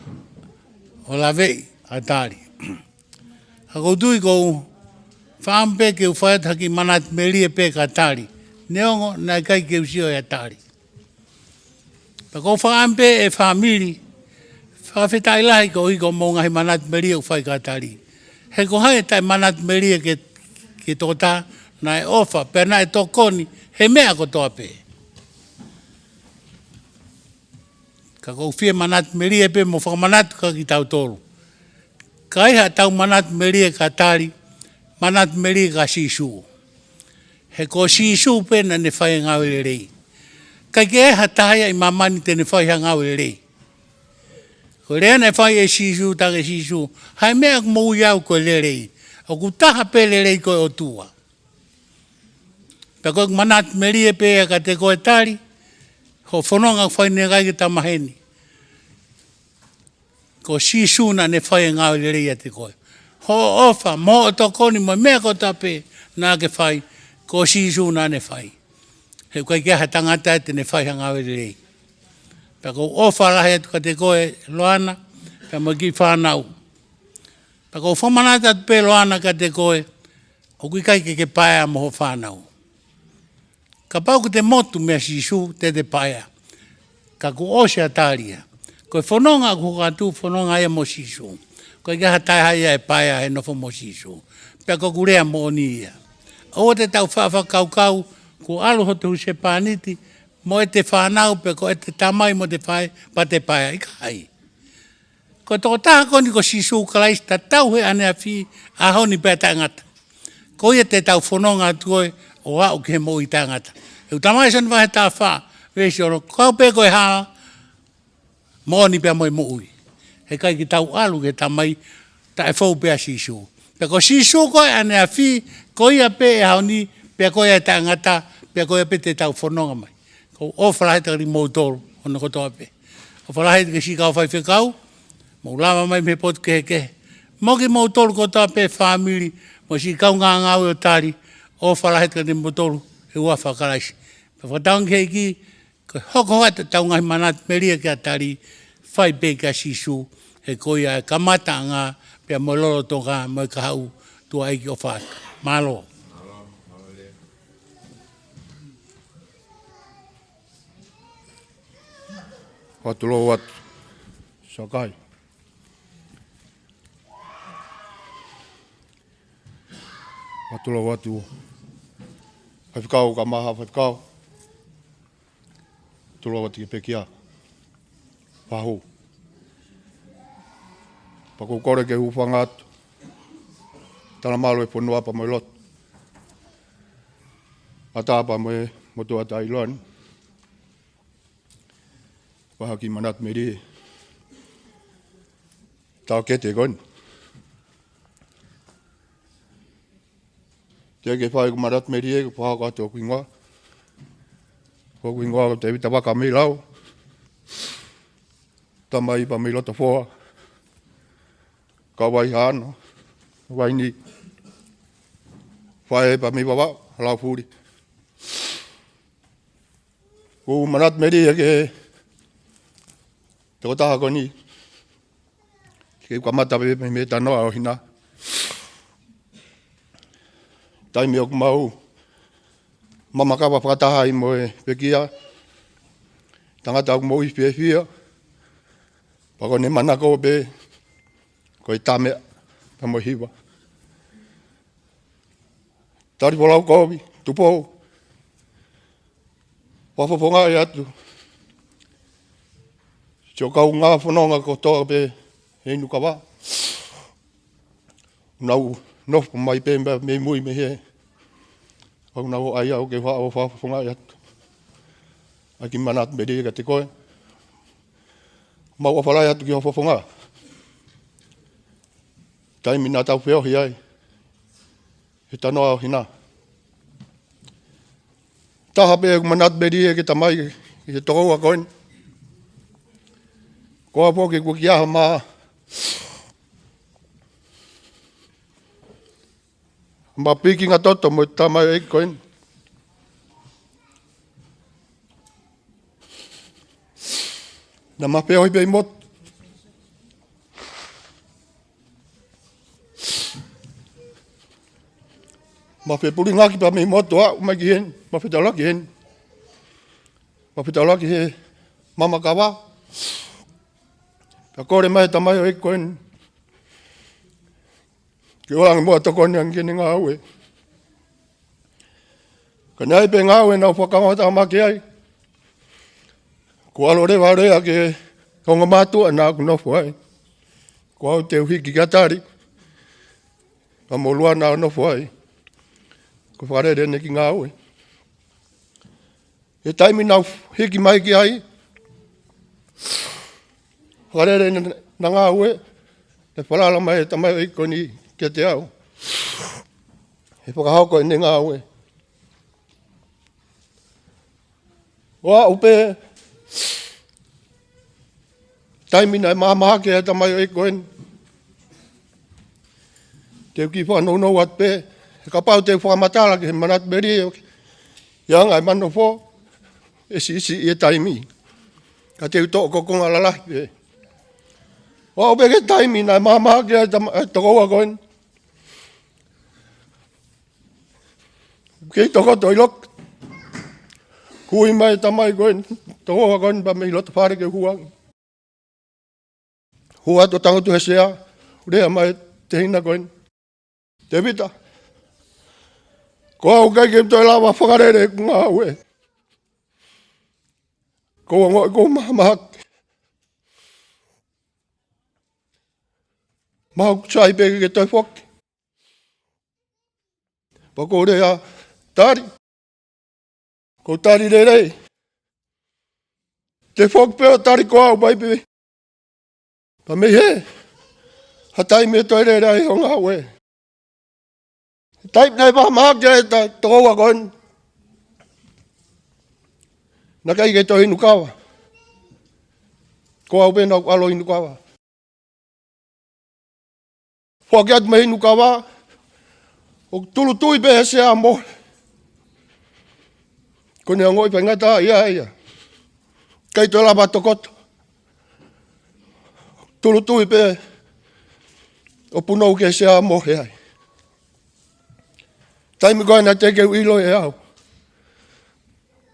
ʻo laveʻi ʻa Tali. Ka ʻoku ou tui ʻoku ou fakaʻamu pē ke u fai atu ha kiʻi manatu melie pē kia Tali. Neongo naʻe ʻikai ke u sio ʻia Tali. Pea ʻoku ou fakaʻamu pē ʻe fāmili, fakafetaʻi lahi koeʻuhi ko hoʻomou ngaahi manatu melie ʻoku fai kia Tali. He ko hai ʻe taʻe manatu melie ki he, ki he tokotaha naʻe ʻofa, pea naʻe tokoni he meʻa kotoa pē. Ka ʻoku ou fie manatu melie pē mo fakamanatu kia kitautolu. Ka ʻi ai haʻatau manatu melie kia Tali, manatu melie kia Sīsū. He ko Sīsū pē naʻa ne fai e ngāue lelei. ʻIkai ke ʻi ai ha taha ia ʻi māmani te ne fai ha ngāue lelei. Ko e lea naʻe fai ʻe Sīsū, tala ʻe Sīsū, ʻa e meʻa ʻoku moʻui ai au ko e lelei. ʻOku taha pē lelei, ko e ʻOtua. Pea ko ʻeku manatu melie pē ia kiate koe, Tali, hoʻo fononga ʻoku fai ni ʻikai ke ta maheni. Ko Sīsū naʻa ne fai e ngāue lelei ʻiate koe. Hoʻo ʻofa, mo hoʻo tokoni, mo e meʻa kotoa pē naʻa ke fai, ko Sīsū naʻa ne fai. He ʻoku ʻikai ke ʻi ai ha tangata ia te ne fai ha ngāue lelei. Pea ʻoku ou ʻofa lahi atu kiate koe, Loana, pea mo e kiʻi fānau. Pea ʻoku ou fakamanatu atu pē, Loana, kiate koe, ʻoku ʻikai ke ke paea mo hoʻo fānau. Kapau ʻoku te motu meia Sīsū, te te paea. Ka kuo ʻosi ʻa Tali ia. Ko e fononga ʻoku hoko atu, fononga ia mo Sīsū. ʻOku ʻikai ke ʻi ai ha taha ia ʻe paea he nofo mo Sīsū. Pea ko ʻeku lea moʻoni ia. ʻOua te tau faʻa fakakaukau kuo ʻalu hoto husepāniti mo ʻete fānau, pe ko ʻete tamai mo ʻete faʻē, pea te paea. ʻIkai. Ko e tokotaha ko eni ko Sīsū Kalaisi, tatau he ʻaneafi, ʻaho ni pea taʻengata. Ko ia te tau fononga atu ko ē ʻo aʻu ki he moʻui taʻengata. He ʻoku talamai ʻe Sione vahe taha fā, veesi ono, ko au pē ko e hala, moʻoni pea mo e moʻui. He ʻikai ke tau ʻalu ki he Tamai taʻe fou pē ʻia Sīsū. Pea ko Sīsū ko ē ʻaneafi, ko ia pē ʻaho ni, pea ko ia taʻengata, pea ko ia pē te tau fononga mai. ʻOku ou ʻofa lahi atu kiate kimoutolu hono kotoa pē. ʻOfa lahi atu ki he siʻi kau faifekau, mou lava mai mei he potu kehekehe. Mo kimoutolu kotoa pē fāmili, mo e siʻi kaungā ngāue ʻo Tali, ʻofa lahi atu kiate kimoutolu he huafa ʻo Kalaisi. Pea fakatauange ki he ʻEiki, ko e hoko atu ʻetau ngaahi manatu melie kia Tali, fai pē kia Sīsū, he ko ia e kamataʻanga, pea mo e lolotonga, mo e kahaʻu, tuʻa ʻEiki ʻofa atu. Mālō. Atu lou atu. Sakai. Atu lou atu. Faifekau, ka maha faifekau. Atu lou atu ki he pekia. Fahu. Pea ʻoku ou kole ke u hūfanga atu. Tala mālō e fonua pea mo e lotu. Ata pea mo e motuʻa ʻa Tailani. Fakahā ki he manatu melie. Tau kete ko eni. Teʻeki ke fai ʻeku manatu melie ke fakahoko atu hoku hingoa. Hoku hingoa ko Tēvita Vaka mei Lau. Tamai pea mei Lotofoa. Kau Vaihāno. Vaini. Faʻē pea mei Vavaʻu, Laufuli. ʻOku ou manatu melie ki he tokotaha ko eni. Ke u kamata pē mei he metanoa ʻo Hina. Taimi ʻoku mau mamakava fakataha ai mo e pekia. Tangata ʻoku moʻui fiefia. Pea ko ʻene manako pē ko e tā meʻa pea mo e hiva. Tali Folau Kovi, Tupou. Fakafofongaʻi atu siʻo kaungā fononga kotoa pē he inu kava. Nau nofo mai pē mei mui mei hē. ʻOku nau ʻai au ke u haʻu ʻo fakafofongaʻi atu ʻa e kiʻi manatu melie kiate koe. Mau ʻofa lahi atu ki hoʻo fofonga. Taimi naʻa tau feohi ai he tanoa ʻo Hina. Taha pē ʻeku manatu melie ki he tamai, ki he tokoua ko eni. Ko au foki ʻoku ʻikai ha ma, ma pikinga toto mo e tamaioʻeiki ko eni. Naʻa ma feohi pē ʻi motu. Ma fepulingaki pē mei motu ʻo aʻu mai ki heni, ma fetaulaki heni. Ma fetaulaki he mamakava. Pea kole mai e tamaioʻeiki ko eni ke u ʻalu ange muʻa ʻo tokoni ange ki heʻene ngāue. Ka naʻe ʻi ai pē ngāue naʻa ku fakaongo talamaki ai, kuo ʻalu leva ʻo lea ki he ongo mātuʻa naʻa ku nofo ai. Ko au te u hiki kia Tali. Pea mo Luana ʻo nofo ai. Ko e fakalele ʻeni ki he ngāue. He taimi naʻa ku hiki mai ki ai, fakalele naʻa, naʻa ngāue, naʻe falala mai e tamaioʻeiki ko eni kiate au he fakahoko ʻene ngāue. ʻO aʻu pē taimi naʻe mahamahaki ai e tamaioʻeiki ko eni, te u kiʻi fakanounou atu pē, he kapau te u fakamatala ki he manatu melie ʻo e anga e manofo, ʻe siʻisiʻi e taimi. Ka te u toʻo ko e konga lalahi pē. ʻO aʻu pē ki he taimi naʻe mahamahaki ai e tama-, e tokoua ko eni, kei tokoto ʻi loki. Kuo ui mai e tamai ko eni, tokoua ko eni pea mei loto fale ke u hū ange. Hū atu ʻo tangutu he sea, lea mai e tehina ko eni: Tevita, ko au ʻikai ke u toe lava fakalele ʻeku ngāue. Ko e ongoʻi ko e mahamahaki. Mahalo ʻoku sai pē ke ke toe foki. Pea ko e lea, tali. Ko e tali lelei. Te u foki pē ʻo tali ko au mai pē. Pea mei hē ha taimi ʻe toe lele ai hoʻo ngāue. Taimi naʻe mahamahaki ai e ta-, tokoua ko eni, naʻe ʻikai ke toe inu kava. Ko au pē naʻa ku ʻalu ʻo inu kava. Foki atu mei he inu kava, ʻoku tūʻulutui pē he sea ʻo mohe. Ko ʻene ongoʻi faingataʻaʻia ia. ʻIkai toe lava tokoto. Tūʻulutui pē ʻo punou ki he sea ʻo mohe ai. Taimi ko ē naʻe teʻeki ke u ʻilo ʻe au.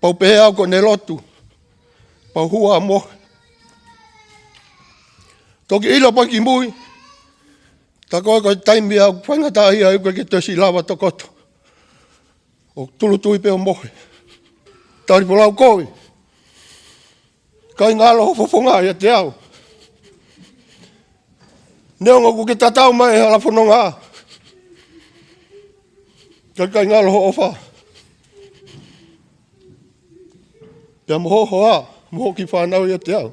Pea u pehē au ko ʻene lotu. Pea u hū ʻo mohe. Toki ʻilo pē kimui, tā ko ē ko e taimi ʻoku faingataʻaʻia ai, ʻoku ʻikai ke toe siʻi lava tokoto. ʻOku tūʻulutui pē ʻo mohe. Tali folau kovi. ʻIkai ngalo hoʻo fofonga ʻiate au. Neongo ʻoku ke tatau mai he hala fononga, ka ʻikai ngalo hoʻo ʻofa pea mo hoʻo hoa mo hoʻo kiʻi fānau ʻiate au.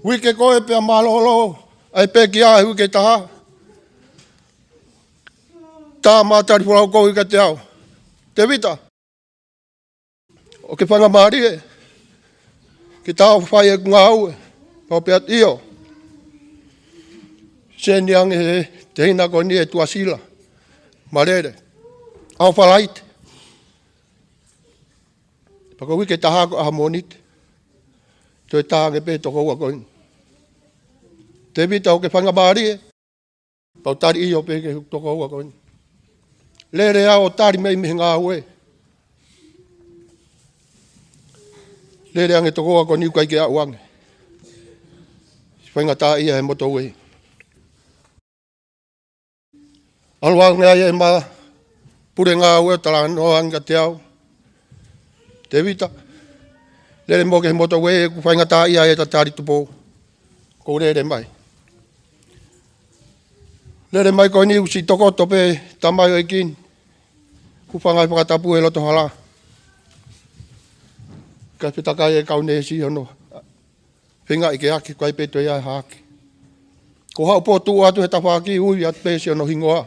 Uike ko ē pea mālōlō ai pē ki ai, uike ʻe taha. Tā mai e tali folau kovi kiate au: Tevita, ʻoku ke faingamālie ke ta ō ʻo fai ʻeku ngāue? Pea u pehē atu, ʻio. Seni ange he tehina ko eni e tuʻasila, Malele, ʻa e falaite. Pea ko e uike ʻe taha ko e ʻaho Mōnite, toe tā ange pē e tokoua ko eni: Tevita, ʻoku ke faingamālie? Pea u tali ʻio pē ki he tokoua ko eni. Lele au ʻo tali mai mei he ngāue. Lele ange e tokoua ko eni, ʻoku ʻikai ke aʻu ange. Siʻi faingataʻaʻia he motoʻuei. ʻAlu ange ai ʻema pule ngāue ʻo talanoa ange kiate au: Tevita, lele mo ke he motoʻuei, ʻoku faingataʻaʻia ai ʻeta tali Tupou. Ko e lele mai. Lele mai ko eni ʻoku siʻi tokoto pē e tamaioʻeiki ni. Kuo fanga e fakatapu he loto hala. Kae fetakai e kau neesi hono feingaʻi ke ʻaki, ʻikai pē toe ʻi ai ha ʻaki. Ko haʻu pē ʻo tuʻu atu he tafaʻaki, ui atu pē siʻono hingoa.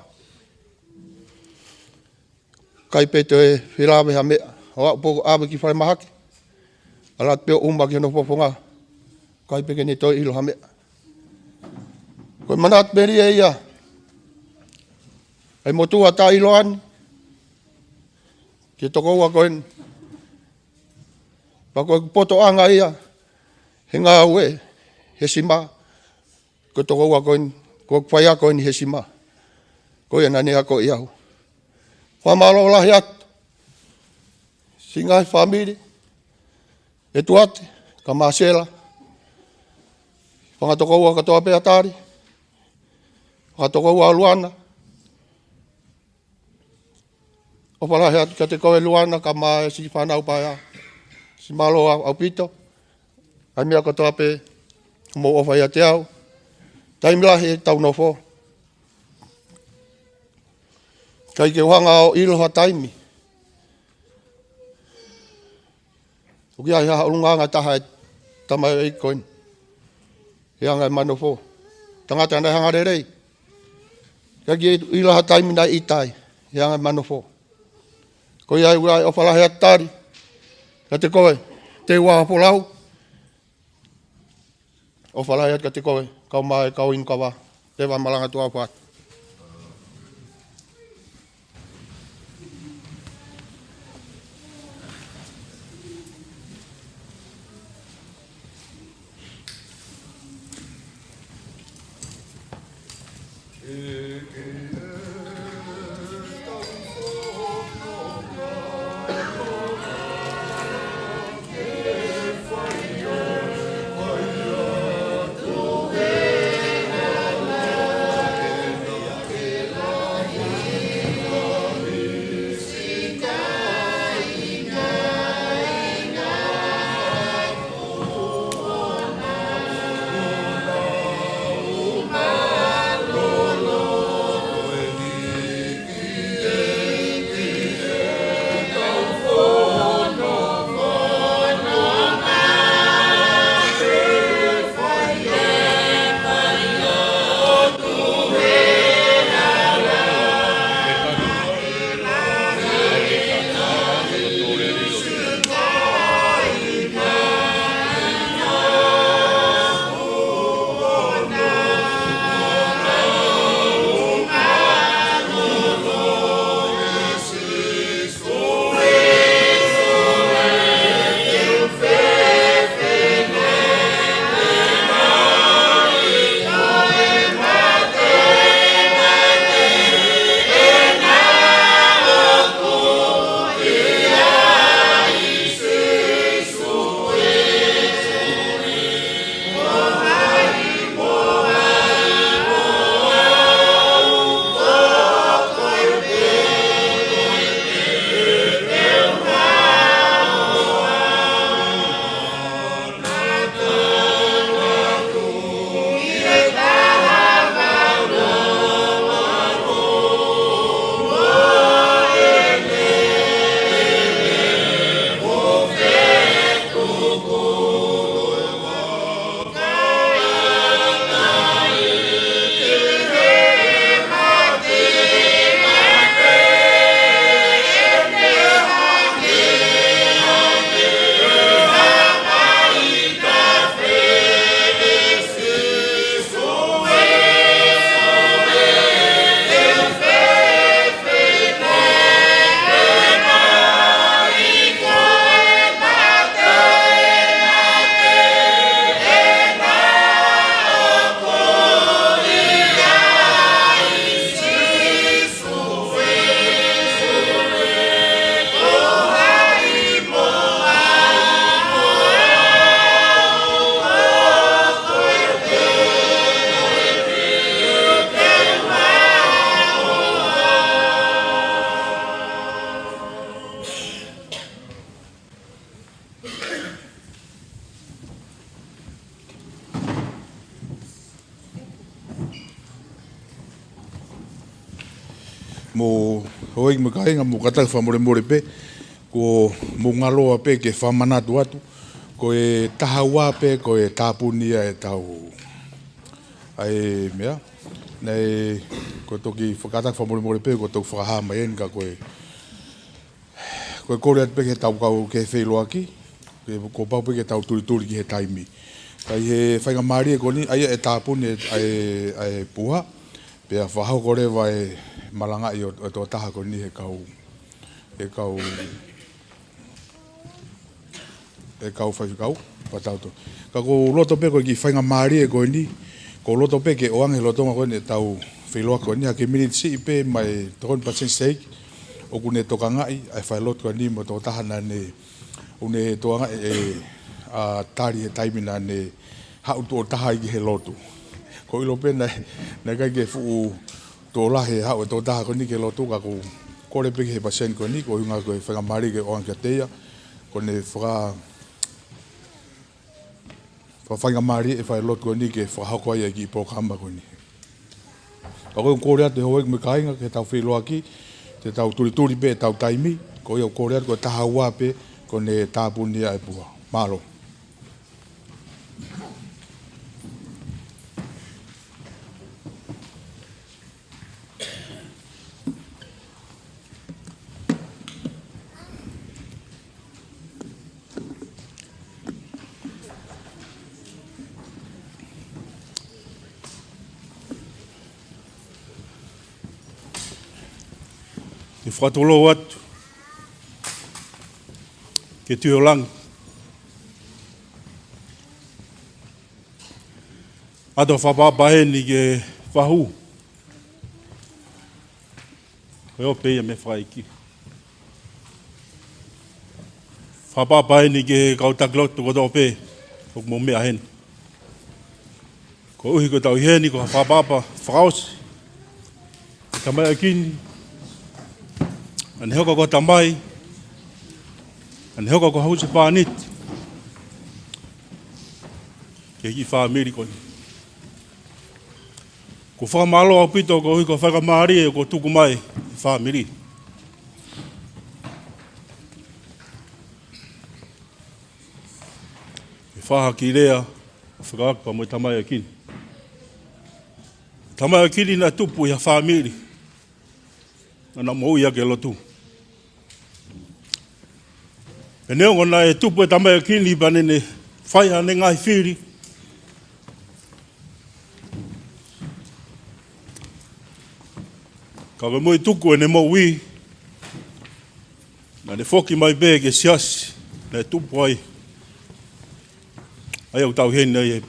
ʻIkai pē toe felāveʻi ha meʻa. ʻO aʻu pē ʻo ʻave ki falemahaki, ʻalu atu pē ʻo ʻuma ki hono fofonga. ʻIkai pē ke ne toe ʻilo ha meʻa. Ko e manatu melie ia ʻa e motuʻa taʻeʻiloa ni ki he tokoua ko eni. Pea ko e potoʻanga ia he ngāue he sima, ko e tokoua ko eni, ko e faiako eni he sima. Ko ia naʻa ne akoʻi au. Fakamālō lahi atu siʻi ngaahi fāmili, ʻEtuate, ka Masela, fanga tokoua kotoa pē ʻa Tali, fanga tokoua ʻa Luana. ʻOfa lahi atu kiate koe Luana, ka mo e siʻi fānau paea. Siʻi mālō ʻaupito ʻa e meʻa kotoa pē, mou ʻofa ʻiate au. Taimi lahi ʻetau nofo. ʻIkai ke u hanga ʻo ʻilo ha taimi ʻoku ʻi ai ha ʻulungaanga ʻe taha ʻa e tamaioʻeiki ko eni he anga ʻene manofo. Tangata naʻe hanga lelei. ʻIkai ke u ʻilo ha taimi naʻe ʻita ai he anga ʻene manofo. Ko ia ai ʻoku ʻi ai e ʻofa lahi atu tali kiate koe, Teuaho Folau. ʻOfa lahi atu kiate koe, kau mai, kau inu kava, te va malanga tua fat. Mo houʻeiki mo e kāinga, mou kātaki fakamolemole pē, ko e mou ngaloa pē ke fakamanatu atu, ko e taha ua pē ko e tāpuni ia ʻetau ʻa e meʻa. Naʻe, ko e toki fakataki fakamolemole pē, ko e toki fakahā mai eni ka ko e Ko e kole atu pē ke tau kau ke feiloaki, ke kuo pau pē ke tau tulituli ki he taimi. Ka ʻi he faingamālie ko eni, ʻa ia ʻe tāpuni ʻa e, ʻa e, ʻa e puha, pea fakahoko leva e malangaʻi ʻo, ʻo e tokotaha ko eni he kau, he kau, he kau faifekau, fakatauto. Ka ʻoku ou loto pē ko e kiʻi faingamālie ko eni, ʻoku ou loto pē ke ʻoange he lolotonga ko eni ʻetau feiloaki ko eni, ha kiʻi miniti siʻi pē mai tokoni Palesiteni Siteiki, ʻoku ne tokangaʻi ʻa e failotu ko eni mo e tokotaha naʻa ne, ʻoku ne tokangaʻi e, ʻa, tali he taimi naʻa ne haʻu tuʻo taha ai ki he lotu. ʻOku ou ʻilo pē naʻe, naʻe ʻikai ke fuʻu tuʻo lahi e haʻu e tokotaha ko eni ki he lotu ka ʻoku ou kole pē ki he Palesiteni ko eni, ko e ʻuhinga ko e faingamālie ke ʻoange kiate ia, ko ʻene faka-, fakafaingamālie e failotu ko eni ke fakahoko ai e kiʻi polokalama ko eni. Ka ʻoku ou kole atu houʻeiki mo e kāinga ke tau feiloaki, Te tau tulituli pē ʻetau taimi, ko ia ʻoku ou kole atu ko e taha ua pē, ko ʻene tāpuni ʻa e pua. Mālō. Ke fakatulou atu ki he Tuʻi ʻo Langi. ʻOatu e fakaʻapaʻapa heni ki he fahu. Ko e ope ia mei he fakaʻeiki. Fakaʻapaʻapa heni ki he kau taki lotu kotoa pē ʻoku mou meʻa heni. Koeʻuhi ko ʻetau ʻi heni ko ha fakaʻapaʻapa fakaʻosi ki he tamaioʻeiki ni, naʻa ne hoko ko ha tamai, naʻa ne hoko ko ha husepāniti ki he kiʻi fāmili ko eni. ʻOku ou fakamālō ʻaupito koeʻuhi ko e faingamālie kuo tuku mai ʻe he fāmili ke fai ha kiʻi lea ʻo fekauʻaki pea mo e tamaioʻeiki ni. Tamaioʻeiki ni naʻe tupu ʻi ha fāmili naʻa nau moʻui ʻaki e lotu. Pea neongo naʻe tupu e tamaioʻeiki ni pea naʻa ne fai haʻane ngaahi fili, ka ko e moʻui tuku ʻene moʻui, naʻa ne foki mai pē ki he siasi naʻe tupu ai. ʻA ia ʻoku tau ʻi heni ai he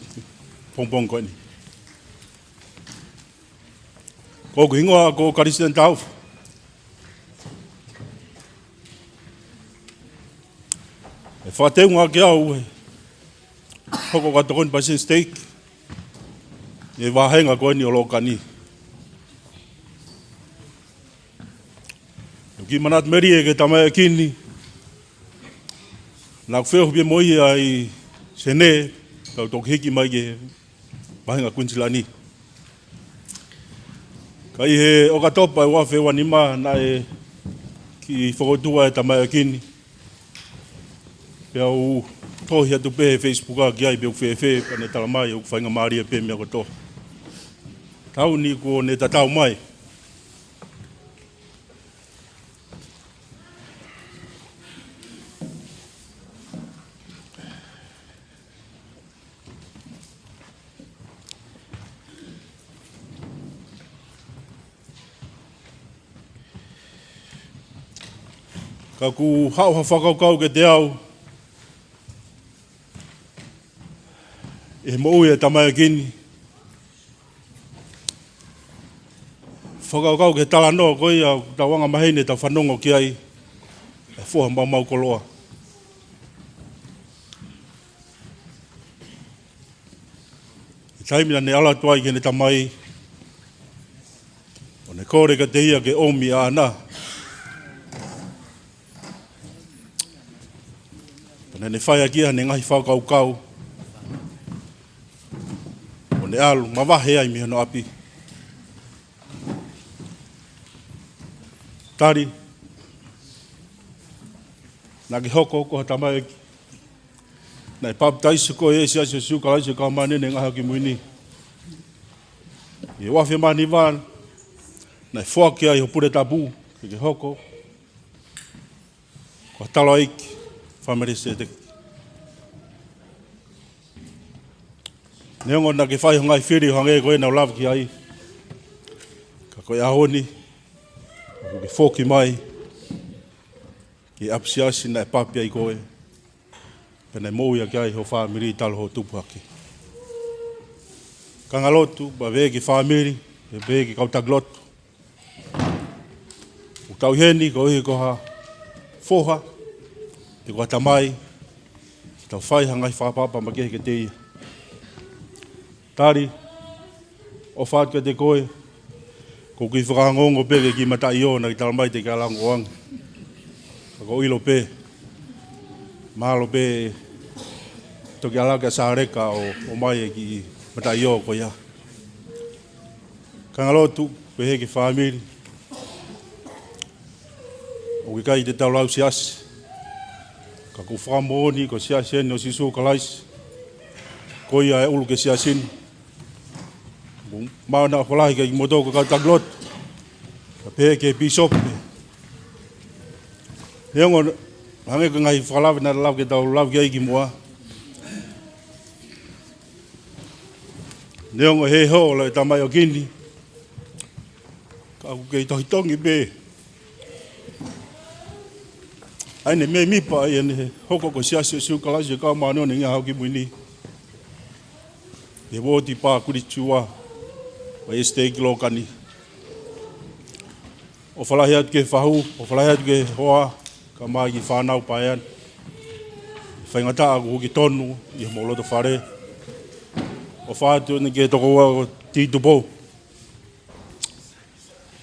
pongipongi ko eni. Ko hoku hingoa ko Kalisitiane Taufa. ʻE fakateunga ʻaki au ʻe he hoko ko ha tokoni palesiteni siteiki ʻi he vāhenga ko eni ʻo Lōkani. ʻOku ou kiʻi manatu melie ki he tamaioʻeiki ni, naʻa ku feohi pē mo ia ʻi Senē, tau toki hiki mai ki he vāhenga Kuinisilani. Ka ʻi he ʻOkatopa ʻo e ua afe ua nima naʻe kiʻi fokotuʻu e tamaioʻeiki ni. Pea u tohi atu pē he Facebook ki ai pe ʻoku fēfē, pea ne talamai ʻoku faingamālie pē meʻa kotoa. Taimi ni kuo ne tatau mai. Ka ʻoku haʻu ha fakakaukau kiate au ʻi he moʻui e tamaioʻeiki ni. Fakakaukau ki he talanoa ko ia ʻoku tau anga maheni ʻetau fanongo ki ai, e foha maumau koloa. ʻI he taimi naʻa ne ʻalu atu ai ki heʻene tamai, ʻo ne kole kiate ia ke ʻomi ʻaʻana. Pea naʻa ne fai ʻaki ia ʻene ngaahi fakakaukau, ʻo ne ʻalu mavahe ai mei hono ʻapi. Tali, naʻa ke hoko ko ha tamaioʻeiki. Naʻe papitaiso koe ʻe he Siasi ʻo Sīsū Kalaisi ʻo e Kau Māʻoniʻoni ʻi he Ngaahi ʻAho Kimui Ni. ʻI he ua afe mā nima, naʻe foaki ai ho pule tapu ke ke hoko ko ha taulaʻeiki Fāmeleseteki. Neongo naʻa ke fai ho ngaahi fili ʻo hangē ko ia naʻa ku lave ki ai, ka ko e ʻaho ni, ʻoku ke foki mai ki he ʻapisiasi naʻe papi ai koe, pea naʻe moʻui ʻaki ai ho fāmili talu hoʻo tupu hake. Kāingalotu, pea pehē ki he fāmili, pea pehē ki he kau taki lotu, ʻoku tau ʻi heni koeʻuhi ko ha foha, pe ko ha tamai, ke tau fai ha ngaahi fakaʻapaʻapa makehe kiate ia. Tali, ʻofa atu kiate koe, ʻoku ou kiʻi fakaongoongo pē ki he kiʻi mataʻi ō naʻa ke talamai te ke ʻalu ange. Ka ʻoku ou ʻilo pē, mahalo pē toki ʻalu ʻa Sāleka ʻo, ʻomai e kiʻi mataʻi ō ko ia. Kāingalotu, pehē ki he fāmili, ʻOku ʻikai te tau lau siasi, ka ʻoku ou fakamoʻoni ko e Siasi eni ʻo Sīsū Kalaisi. Ko ia ʻe ʻulu ki he siasi ni. ʻOku mau ʻofa lahi kiate kimoutolu ko e kau taki lotu, kae pehē ki he pīsope. Neongo, hangē ko e ngaahi fakalave naʻe lava ke tau lave ki ai kimuʻa, neongo ʻe hē hoʻo lau e tamaioʻeiki ni, ka ʻoku kei tohitongi pē ʻa ʻene mēmipa ʻi heʻene hoko ko e Siasi ʻo Sīsū Kalaisi ʻo e Kau Māʻoniʻoni ʻi he Ngaahi ʻAho Kimui Ni, ʻi he uooti Pākulitiua ʻo e siteiki Lōkani. ʻOfa lahi atu ki he fahu, ʻofa lahi atu ki he hoa, kae ʻumaʻā e kiʻi fānau paea ni. Faingataʻa kuo hiki tonu ʻi homou loto fale. ʻOfa atu eni ki he tokoua ko Tupou,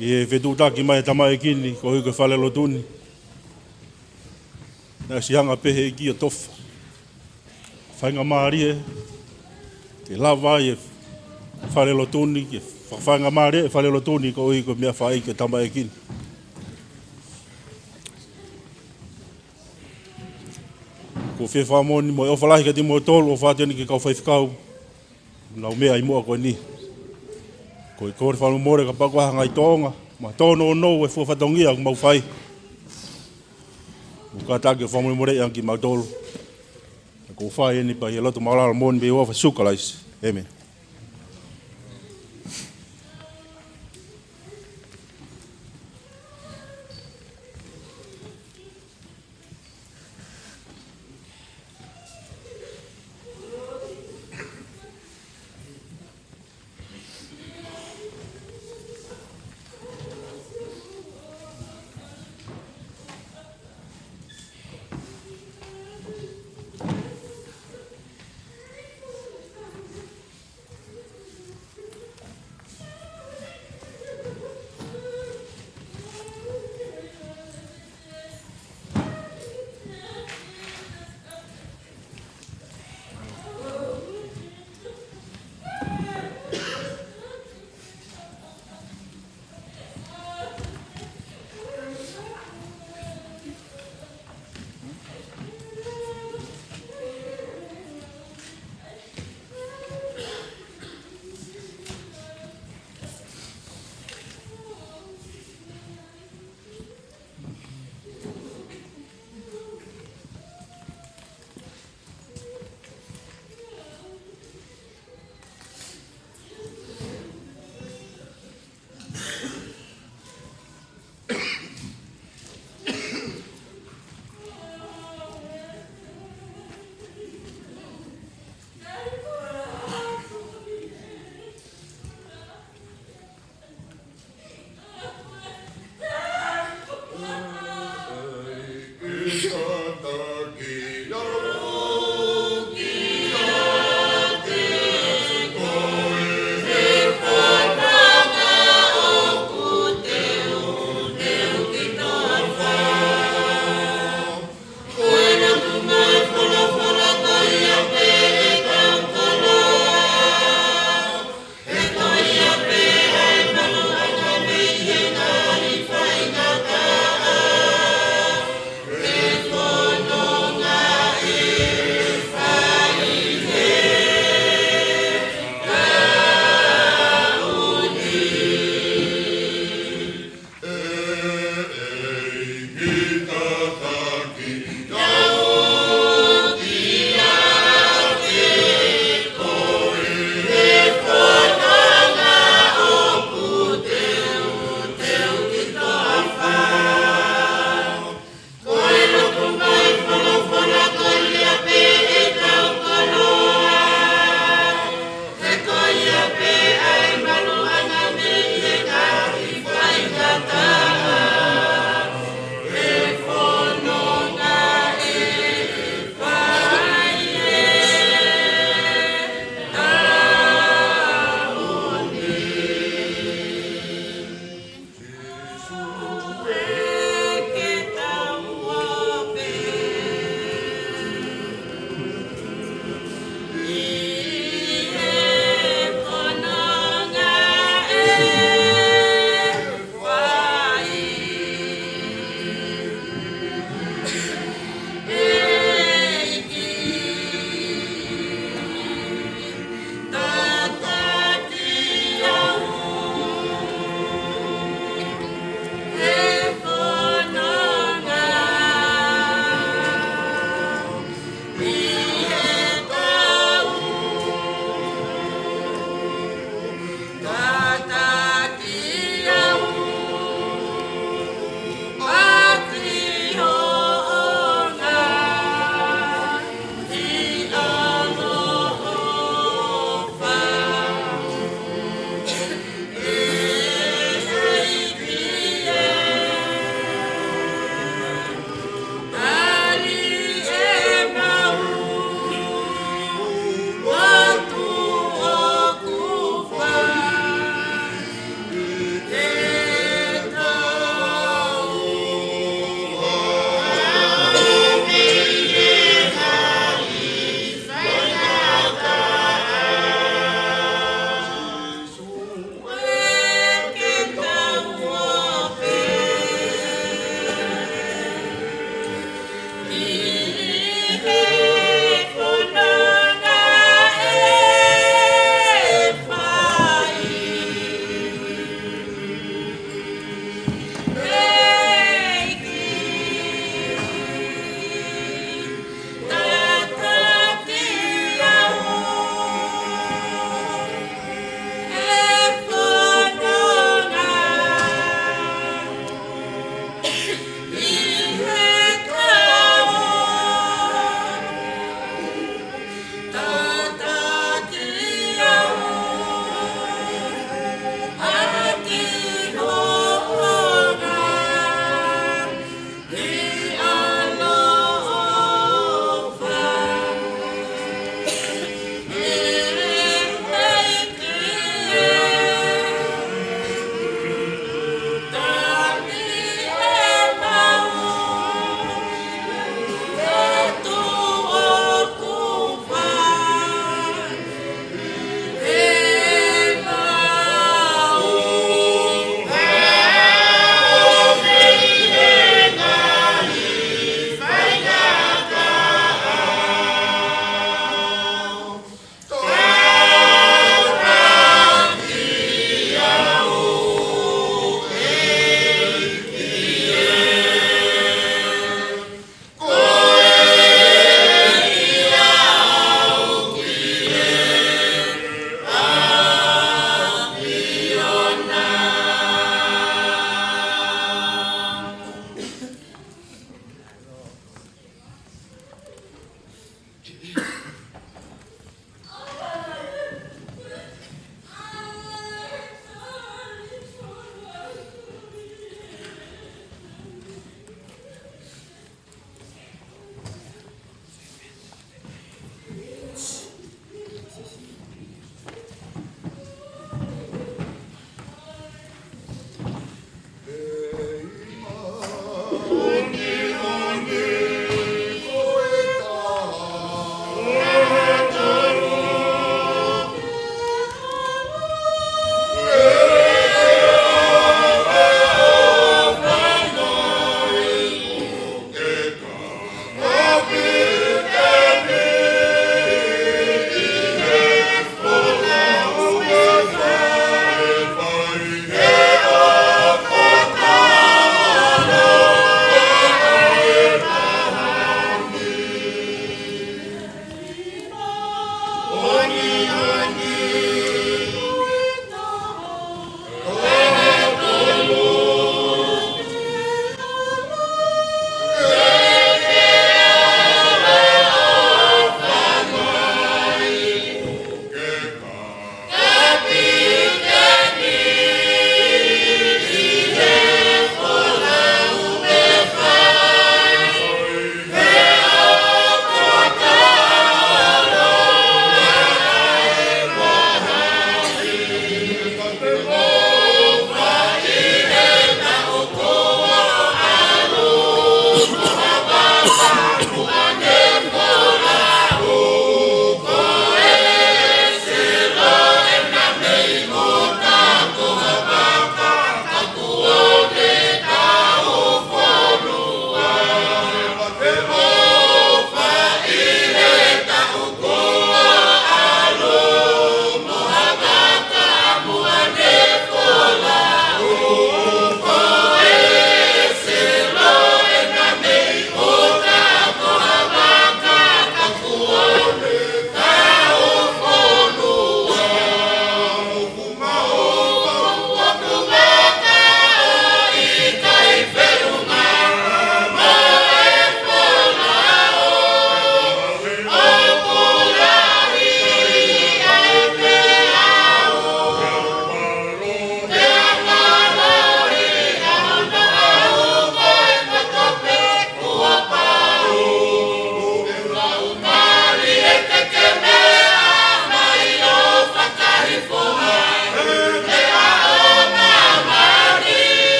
ʻi he fetuʻutaki mai e tamaioʻeiki ni koeʻuhi ko e falelotu ni. Naʻe ʻosi hanga pē ʻe he ʻEiki ʻo tofa faingamālie ke lava ai e falelotu ni, ke fa-, faingamālie e falelotu ni koeʻuhi ko e meʻa fai ki he tamaioʻeiki ni. ʻOku ou fie fakamoʻoni mo e ʻofa lahi kiate kimoutolu, ʻofa atu eni ki he kau faifekau ʻoku nau meʻa ʻi muʻa ko eni. ʻOku ou kole fakamolemole kapau ko ha ngaahi tōʻonga mo ha tōnounou ʻi he fua fatongia ʻoku mau fai. ʻOku ou kātaki ʻo fakamolemoleʻi ange kimautolu. ʻOku ou fai eni pē ʻi he loto māʻulalo moʻoni mei he huafa ʻo Sīsū Kalaisi. ʻĒmeni.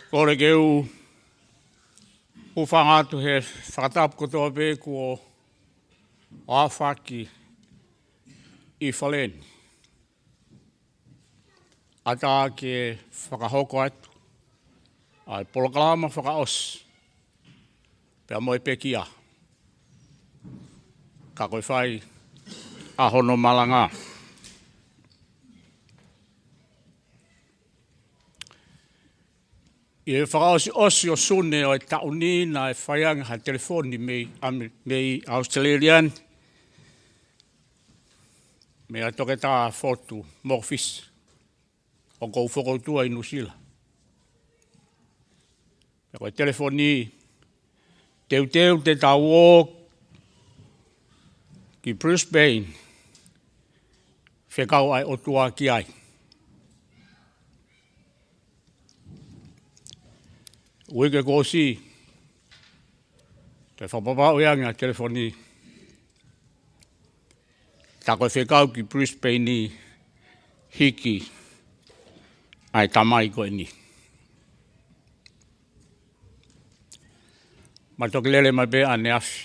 Kole ke u hūfanga atu he fakatapu kotoa pē kuo ʻohake ʻi Faleni. ʻAtā ke fakahoko atu ʻa e polokalama fakaʻosi pea mo e pekia. Ka ko e fai ʻa hono malanga. ʻI he fakaʻosiʻosi ʻo Sune ʻo e taʻu ni naʻe fai ange ha telefoni mei, ʻa, mei ʻAositelēlia ni, meia Toketā Fotu Mokofisi, ʻoku ou fokoutua ʻi Nuʻusila. Pea ko e telefoni, teuteu te tau ō ki Brisbane, fekau ʻa e ʻOtua ki ai. Uike kuo ʻosi, toe fakapapauʻi ange ʻa e telefoni, tā ko e fekau ki Brisbane ni, hiki ʻa e tamai ko eni. Ma toki lele mai pē ʻaneafi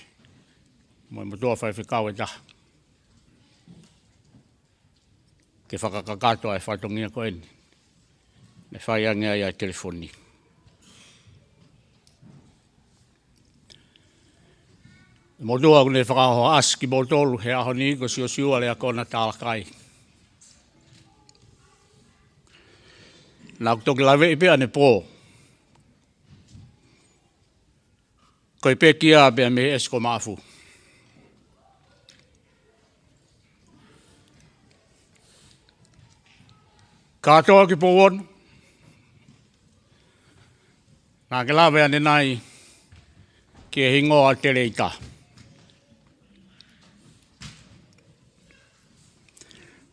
mo e motuʻa faifekau ʻe taha ke fakakakato ʻa e fatongia ko eni naʻe fai ange ai ʻa e telefoni. Motuʻa, ʻoku ne fakahohaʻasi kimoutolu he ʻaho ni ko Siosiua Leakona Talakai. Naʻá ku toki laveʻi pē ʻanepō ko e pekia pea mei he ʻEsi ko Maʻafu. Kātoa ki Pouono, naʻá ke lave ʻanenai ki he hingoa Teleita.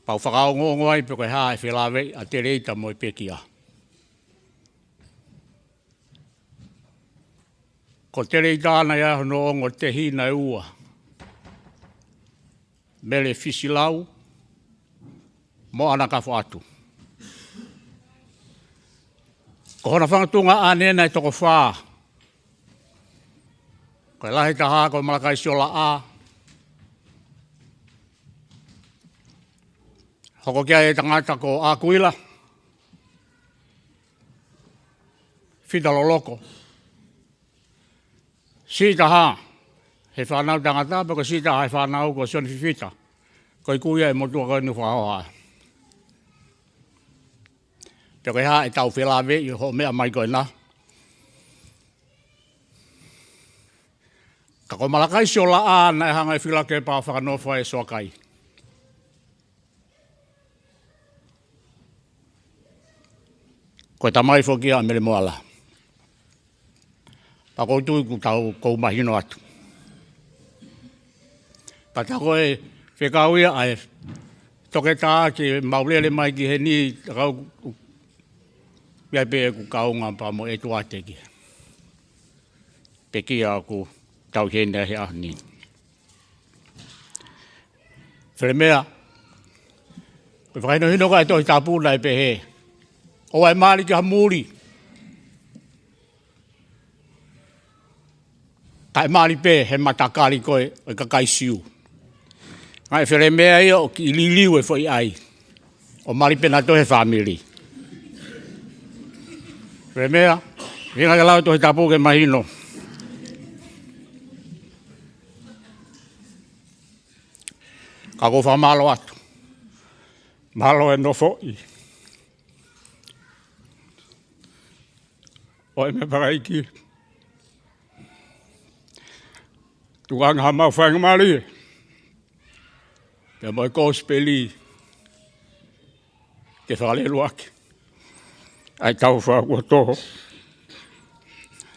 Pea u fakaongoongo ai pe ko e hā e felāveʻi ʻa Teleita mo e pekia. Ko Teleita naʻe ʻi ai hono ongo tehina ʻe ua, Mele Fisilau mo ʻAna Kafoatu. Ko hona fanga tuongaʻane naʻe toko fā. Ko e lahi taha ko Malakai Siolaʻā, hoko ki ai e tangata ko ʻAkuila Fita Loloko. Siʻi taha he fānau tangata, pe ko e siʻi taha he fānau ko Sione Fifita, ko e kui ia ʻo e motuʻa ko eni ʻoku fakahoha. Pe ko e hā ʻetau felāveʻi ʻo hoʻo meʻa mai ko ena. Ka ko Malakai Siolaʻā naʻe hanga ʻe Fila Kepa ʻo fakanofo ai e Soakai. Ko e tamai foki ia ʻa Mele Moala. Pea ʻoku ou tui kuo tau, ʻoku ou mahino atu. Pea tā ko e fekau ia ʻa e toketā ke mau lele mai ki heni, ka ʻoku ʻi ai pē ʻeku kaungā pea mo e tuate ki he pekia ʻoku tau ʻi heni he ʻaho ni. Felemea, ko e fakahinohino ko ē ʻa e Tohi Tapu naʻe pehē, ʻoua ʻe mali ki ha muli, kae mali pē he matakali ko ē ʻo e kakai Siu. Ngaahi Felemea ia ʻoku kiʻi liliu e foʻi ʻai, ʻo mali pē nautolu he fāmili. Felemea, ʻuhinga ke lau Tohi Tapu ke mahino. Ka ʻoku ou fakamālō atu. Mālō e nofoʻi ʻo e meʻa pakaiki. Tukuange haʻamau faingamālie pea mo e kosipeli ke fakalēluaki ʻa e tau fā kuo tō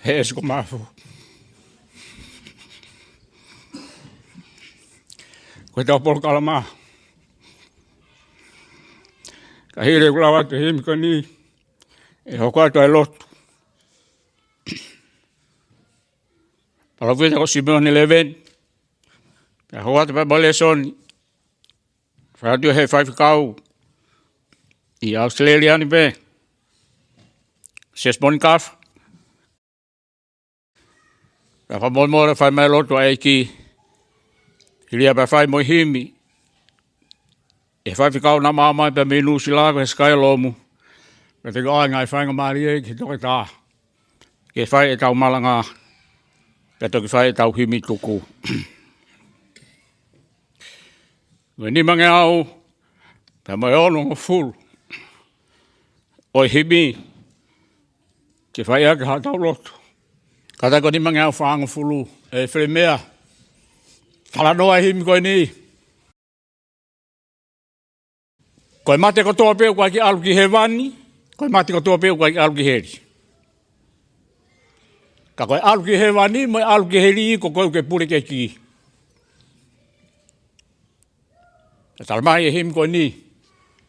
he ʻEsi ko Maʻafu. Ko ʻetau polokalama, ka hili ʻeku lau atu e himi ko eni, ʻe hoko atu ʻa e lotu. Palōfita ko Simeone Leveni, pea hoko atu pē mo e lēsoni, fai atu he faifekau ʻi ʻAositelēlia ni pē, Siaosi Monikafa, Pea fakamolemole fai mai lotu ʻa e ʻEiki, hili ia pea fai mo e himi ʻe he faifekau naʻa ma mai pea mei Nuʻusila ko Hesekaia Lomu, pea toki ʻoange ʻa e faingamālie ki he toketā ke fai ʻetau malanga, pea toki fai ʻetau himi tuku. Mo e nimangeau pea mo e onongofulu ʻo e himi ke fai ʻaki haʻatau lotu. Kātaki ko e nimangeau fāngofulu, ʻe Felemea, talanoa e himi ko eni. Ko e mate kotoa pē ʻoku ʻikai ke ʻalu ki hēvani, ko e mate kotoa pē ʻoku ʻikai ke ʻalu ki heli. Ka ko e ʻalu ki hēvani mo e ʻalu ki heli, ko koe ʻoku ke pule ki ai. Pea talamai ʻe he himi ko eni,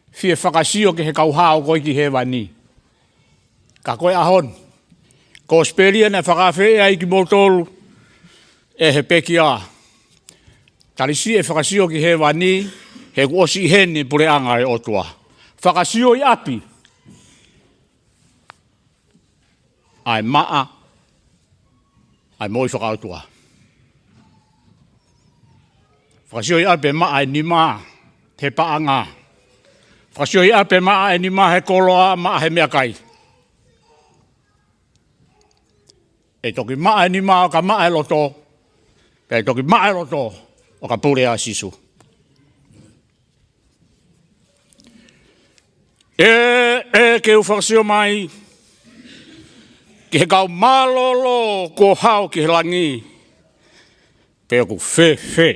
fie fakasio ki he kau hao ko ē ki hēvani. Ka ko e ʻaho ni, ko e kosipeli ia naʻe fakaafeʻi ai kimoutolu ʻe he pekia. Tali siʻi e fakasio ki hēvani, he kuo ʻosi ʻi heni e puleʻanga ʻo e ʻOtua. Fakasio ʻi ʻapi ʻa e maʻa ʻa e moʻui fakaʻotua. Fakasio ʻi ʻapi e maʻa e nima he paʻanga. Fakasio ʻi ʻapi e maʻa e nima he koloa, maʻa he meʻakai. ʻE toki maʻa e nima ʻo ka maʻa e loto, pea ʻe toki maʻa e loto ʻo ka pule ʻa Sīsū. ʻE, ʻe ke u fakasio mai ki he kau mālōlō kuo hao ki he langi, pe ʻoku fēfē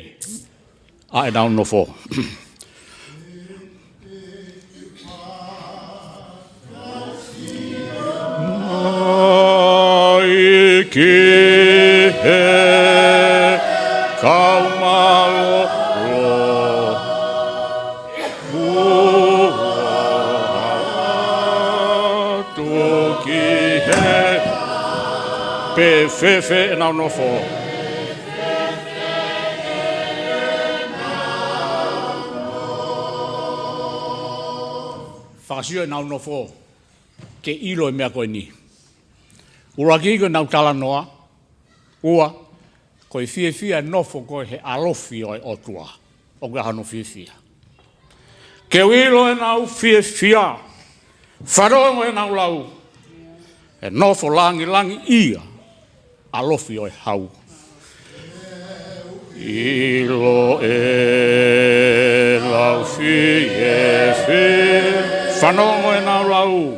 ʻa ʻenau nofo. Mai ki he kau mālōlō. Atu ki he, pe fēfē ʻenau nofo. Fakasio ʻenau nofo ke ʻilo e meʻa ko eni. ʻUluaki ko ʻenau talanoa. Ua, ko e fiefia nofo ko ē he ʻalofi ʻo e ʻOtua. ʻOku ʻi ai hano fiefia. Ke u ʻilo ʻenau fiefia, fanongo ʻenau lau, he nofo langilangiʻia ʻalofi ʻo e hau. ʻIlo ʻenau fiefia, fanongo ʻenau lau.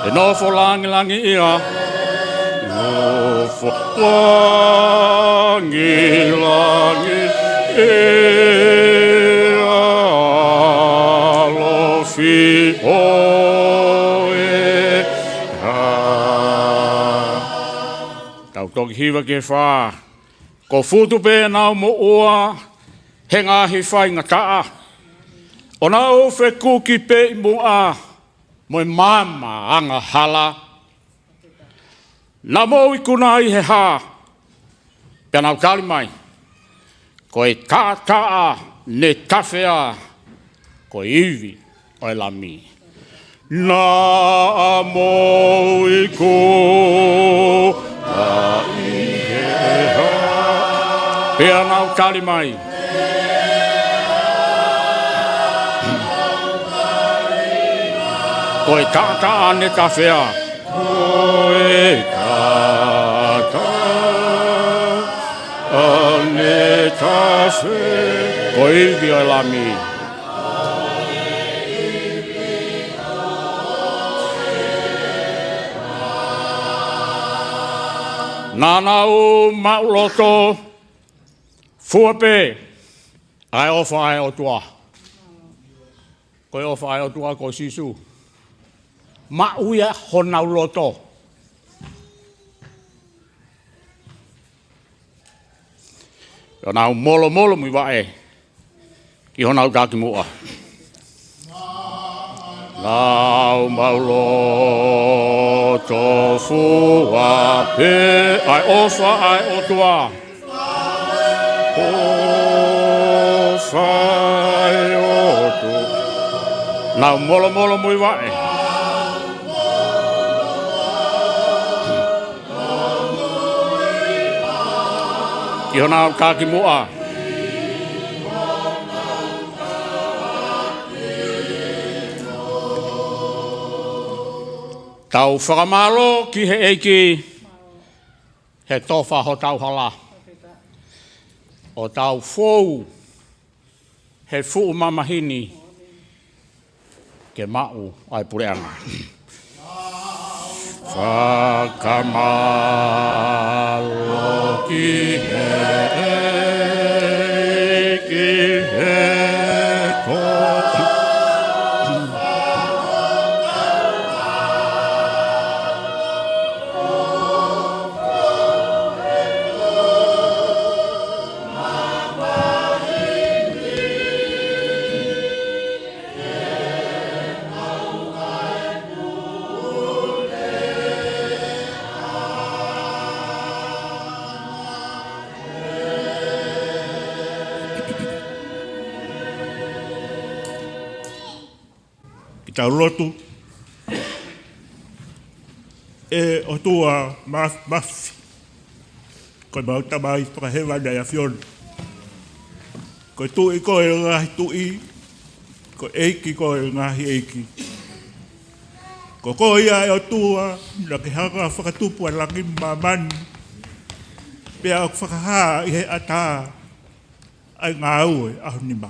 ʻE nofo langilangiʻia, nofo langilangiʻia ʻalofi ʻo e hau. Tau toki hiva ki he fā. Kuo futu pē ʻenau moʻua he ngaahi faingataʻa, ʻo nau fekuki pē ʻi muʻa mo e maama angahala. Naʻa mou ikuna ʻi he hā? Pea nau tali mai, ko e taʻataʻa ne tafea, ko e ivi ʻo e Lami. Naʻa mou ikuna ʻi he hā? Pea nau tali mai, ko e taʻataʻa ne tafea. Ko e taʻataʻa ne tafea, ko e ivi ʻo e Lami. Naʻa nau maʻuloto fua pē ʻa e ʻofa ʻa e ʻOtua. Ko e ʻofa ʻa e ʻOtua ko Sīsū. Maʻu ia honau loto. ʻO nau molomolomuivaʻe ki honau takimuʻa. Nau maʻuloto fua pē ʻa e ʻofa ʻa e ʻOtua. ʻOfa ʻa e ʻOtua. Nau molomolomuivaʻe. ʻi honau takimuʻa. Tau fakamālō ki he ʻEiki he tofa hotau hala, ʻo tau fou he fuʻu mamahi ni ke maʻu ʻa e puleʻanga. Fakamālō ki he ʻEiki he tofa. Ke tau lotu. ʻE ʻOtua maf-, mafi, ko ʻemau Tamai fakahēvani ʻa e ʻAfiona. Ko e Tuʻi koe ʻo e ngaahi tuʻi, ko e ʻEiki koe ʻo e ngaahi ʻeiki. Ko koe ia ʻe ʻOtua, naʻa ke hanga ʻo fakatupu ʻa e langi mo māmani, pea ʻoku fakahā ʻi he ʻatā ʻa e ngāue ʻaho nima.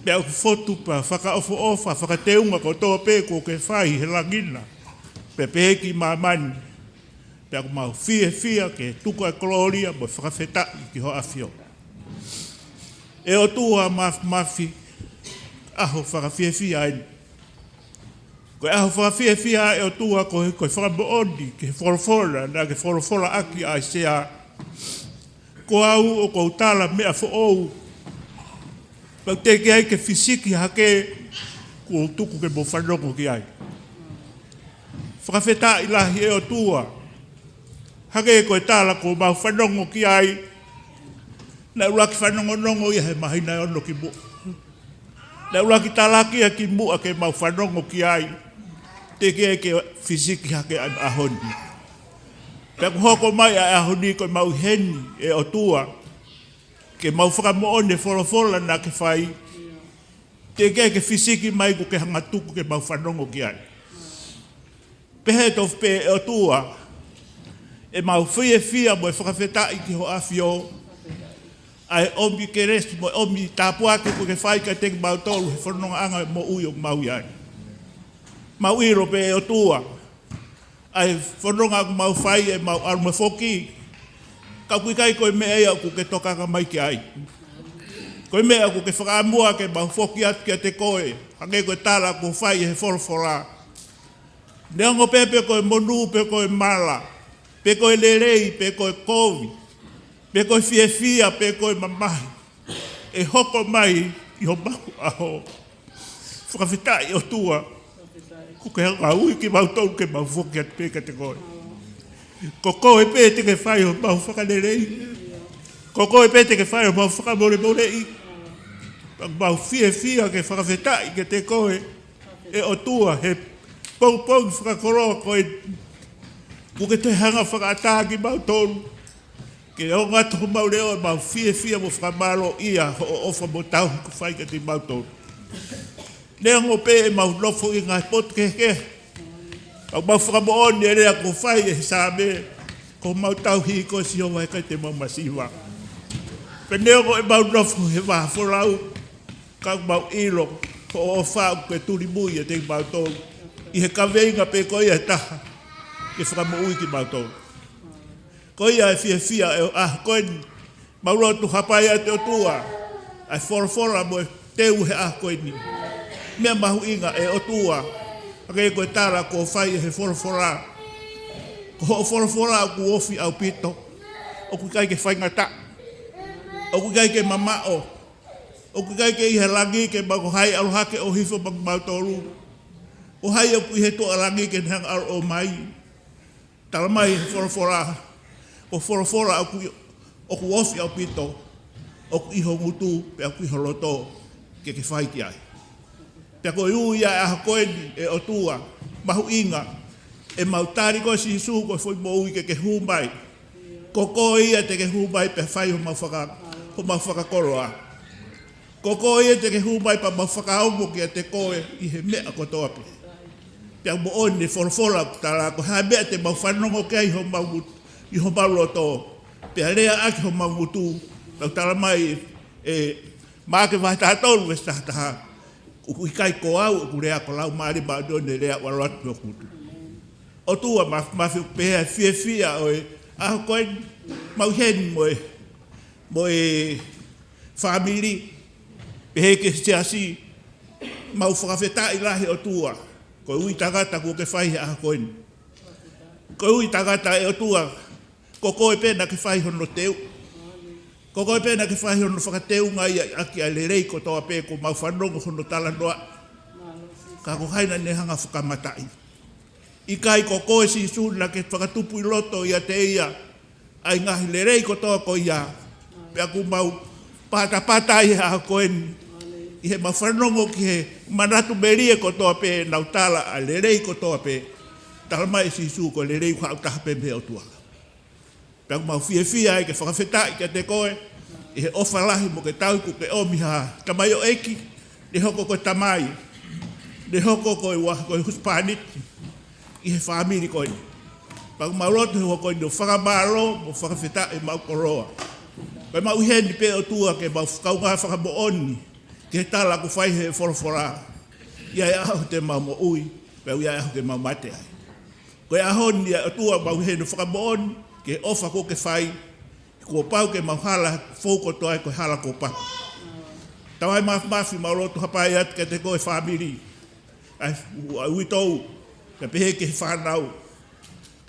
Pea ʻoku fotu pea fakaʻofoʻofa fakateunga kotoa pē kuo ke fai he langi na pea pehē ki māmani. Pea ʻoku mau fiefia ke tuku ʻa e kolōlia mo e fakafetaʻi ki ho ʻAfio. ʻE ʻOtua maf-, mafi, ʻaho fakafiefia eni. Ko e ʻaho fakafiefia ʻe ʻOtua ko e, ko e fakamoʻoni ki he folofola naʻa ke folofola ʻaki ʻa ʻAisea. Ko au ʻoku ou tala meʻa foʻou, pea ʻoku teʻeki ai ke fisiki hake, kuo u tuku ke mou fanongo ki ai. Fakafetaʻi lahi ʻe ʻOtua, hangē ko e tala kuo mau fanongo ki ai, naʻe ʻuluaki fanongonongo ia he māhina ʻe ono ki muʻa. Naʻe ʻuluaki talaki ia ki muʻa ke mau fanongo ki ai, teʻeki ai ke fisiki hake ʻa e ʻaho ni. Pea kuo hoko mai ʻa e ʻaho ni ko ʻemau ʻi heni ʻe ʻOtua, ke mau fakamoʻoni e folofola naʻa ke fai, teʻeki ai ke fisiki mai kuo ke hanga ʻo tuku ke mau fanongo ki ai. Pehē tofu pē ʻe ʻOtua, ʻemau fiefia mo e fakafetaʻi ki ho ʻAfio, ʻa e ʻomi kelesi mo e ʻomi tāpuaki kuo ke fai kiate kimautolu he fonongaʻanga moʻui ʻoku mau ʻi ai. Mau ʻilo pē ʻe ʻOtua, ʻa e fononga ʻoku mau fai ʻe mau ʻalu mo foki, ka ʻoku ʻikai ko e meʻa ia ʻoku ke tokanga mai ki ai. Ko e meʻa ʻoku ke fakaʻamua ke mau foki atu kiate koe, hangē ko e tala kuo fai he folofola. Neongo pē pe ko e monū, pe ko e mala, pe ko e lelei, pe ko e kovi, pe ko e fiefia, pe ko e mamahi, ʻe hoko mai ʻi homau ʻaho. Fakafetaʻi ʻOtua, kuo ke hanga ʻo ui kimautolu ke mau foki atu pē kiate koe. Ko koe pē te ke fai homau fakalelei. Ko koe pē te ke fai homau fakamolemoleʻi. Mau fiefia ke fakafetaʻi kiate koe, ʻe ʻOtua, he pongipongi fakakoloa ko eni, kuo ke toe hanga ʻo fakaʻatā kimautolu. Ke ʻoatu homau leʻo ʻemau fiefia mo fakamālōʻia hoʻo ʻofa mo tauhi kuo fai kiate kimautolu. Neongo pē ʻemau nofo ʻi he ngaahi potu kehekehe, ka ʻoku mau fakamoʻoni ʻa e lea kuo fai ʻe he Saame, ko homau tauhi koe Sihova, ʻikai te mau masiva. Pea neongo ʻemau nofo he vahafolau, ka ʻoku mau ʻilo hoʻo ʻofa ʻoku ke tulimui ʻiate kimautolu ʻi he kaveinga pē ko ia ʻe taha ke fakamoʻui kimautolu. Ko ia e fiefia ʻo e ʻaho ko eni, mau lotu hapai atu ʻe ʻOtua ʻa e folofola mo e teu he ʻaho ko eni. Meʻa mahuʻinga ʻe ʻOtua, hangē ko e tala kuo fai he folofola. Ko hoʻo folofola ʻoku ofi ʻaupito, ʻoku ʻikai ke faingataʻa, ʻoku ʻikai ke mamaʻo, ʻoku ʻikai ke ʻi he langi ke mau ko hai ʻalu hake ʻo hifo maʻa kimautolu. Ko hai ʻoku ʻi he tuʻa langi ke ne hanga ʻo ʻalu ʻo mai. Tala mai he folofola, ko e folofola ʻoku, ʻoku ofi ʻaupito, ʻoku ʻi ho ngutu, pea ʻoku ʻi ho loto, ke ke fai ki ai. Pea ko e ui ia ʻa e ʻaho ko eni ʻe ʻOtua, mahuʻinga, ʻemau tali koe Sīsū ko e foʻi moʻui ke ke hū mai. Ko koe ia te ke hū mai pea fai homau faka-, homau fakakoloa. Ko koe ia te ke hū mai pea mau fakaongo kiate koe ʻi he meʻa kotoa pē. Pea moʻoni e folofola ʻoku tala, ko e hā e meʻa te mau fanongo ki ai ʻi homau ngut-, ʻi homau loto, pea lea ʻaki homau ngutu, pea ʻoku tala mai ʻe Maʻake vahe taha tolu veesi taha taha, ʻoku ʻikai ko au ʻoku lea, ko e Laumālie Māʻoniʻoni ʻoku lea ʻo ʻalu atu mei hoku ngutu. ʻOtua ma-, māfimafi, ʻoku pehē ʻa e fiefia ʻo e ʻaho ko eni, mau ʻi heni mo e, mo e fāmili, pehē ki he siasi, mau fakafetaʻi lahi ʻOtua, koeʻuhi tangata kuo ke fai he ʻaho ko eni. Koeʻuhi tangata ʻe ʻOtua, ko koe pē naʻa ke fai hono teu. Ko koe pē naʻa ke fai hono fakateunga ia ʻaki ʻa e lelei kotoa pē kuo mau fanongo hono talanoa. Ka ko hai naʻa ne hanga ʻo fakamataʻi? ʻIkai ko koe Sīsū naʻa ke fakatupu ʻi loto ʻiate ia ʻa e ngaahi lelei kotoa ko ia. Pea ʻoku mau patapata ai he ʻaho ko eni ʻi heʻemau fanongo ki he manatu melie kotoa pē ʻoku nau tala ʻa e lelei kotoa pē. Tala mai ʻe Sīsū ko e lelei ʻoku haʻu taha pē mei he ʻOtua. Pea ʻoku mau fiefia ai ke fakafetaʻi kiate koe ʻi he ʻofa lahi mo e tauhi kuo ke ʻomi ha tamaioʻeiki, ne hoko ko e tamai, ne hoko ko e ua, ko e husepāniti ʻi he fāmili ko eni. Pea ʻoku mau lotu he ʻaho ko eni ʻo fakamālō mo fakafetaʻi ʻemau koloa. Pea mau ʻi heni pē ʻOtua ke mau kaungā fakamoʻoni ki he tala kuo fai he folofola. ʻI ai e ʻaho te mau moʻui, pea ʻoku ʻi ai e ʻaho ke mau mate ai. Ko e ʻaho ni ʻOtua mau ʻi heni ʻo fakamoʻoni ki he ʻofa kuo ke fai, kuo pau ke mau hala fou kotoa ai ko e hala kuo pau. Tamai māfimafi, mau lotu hapai atu kiate koe fāmili, ʻa e, ʻa e uitou, pea pehē ki he fānau.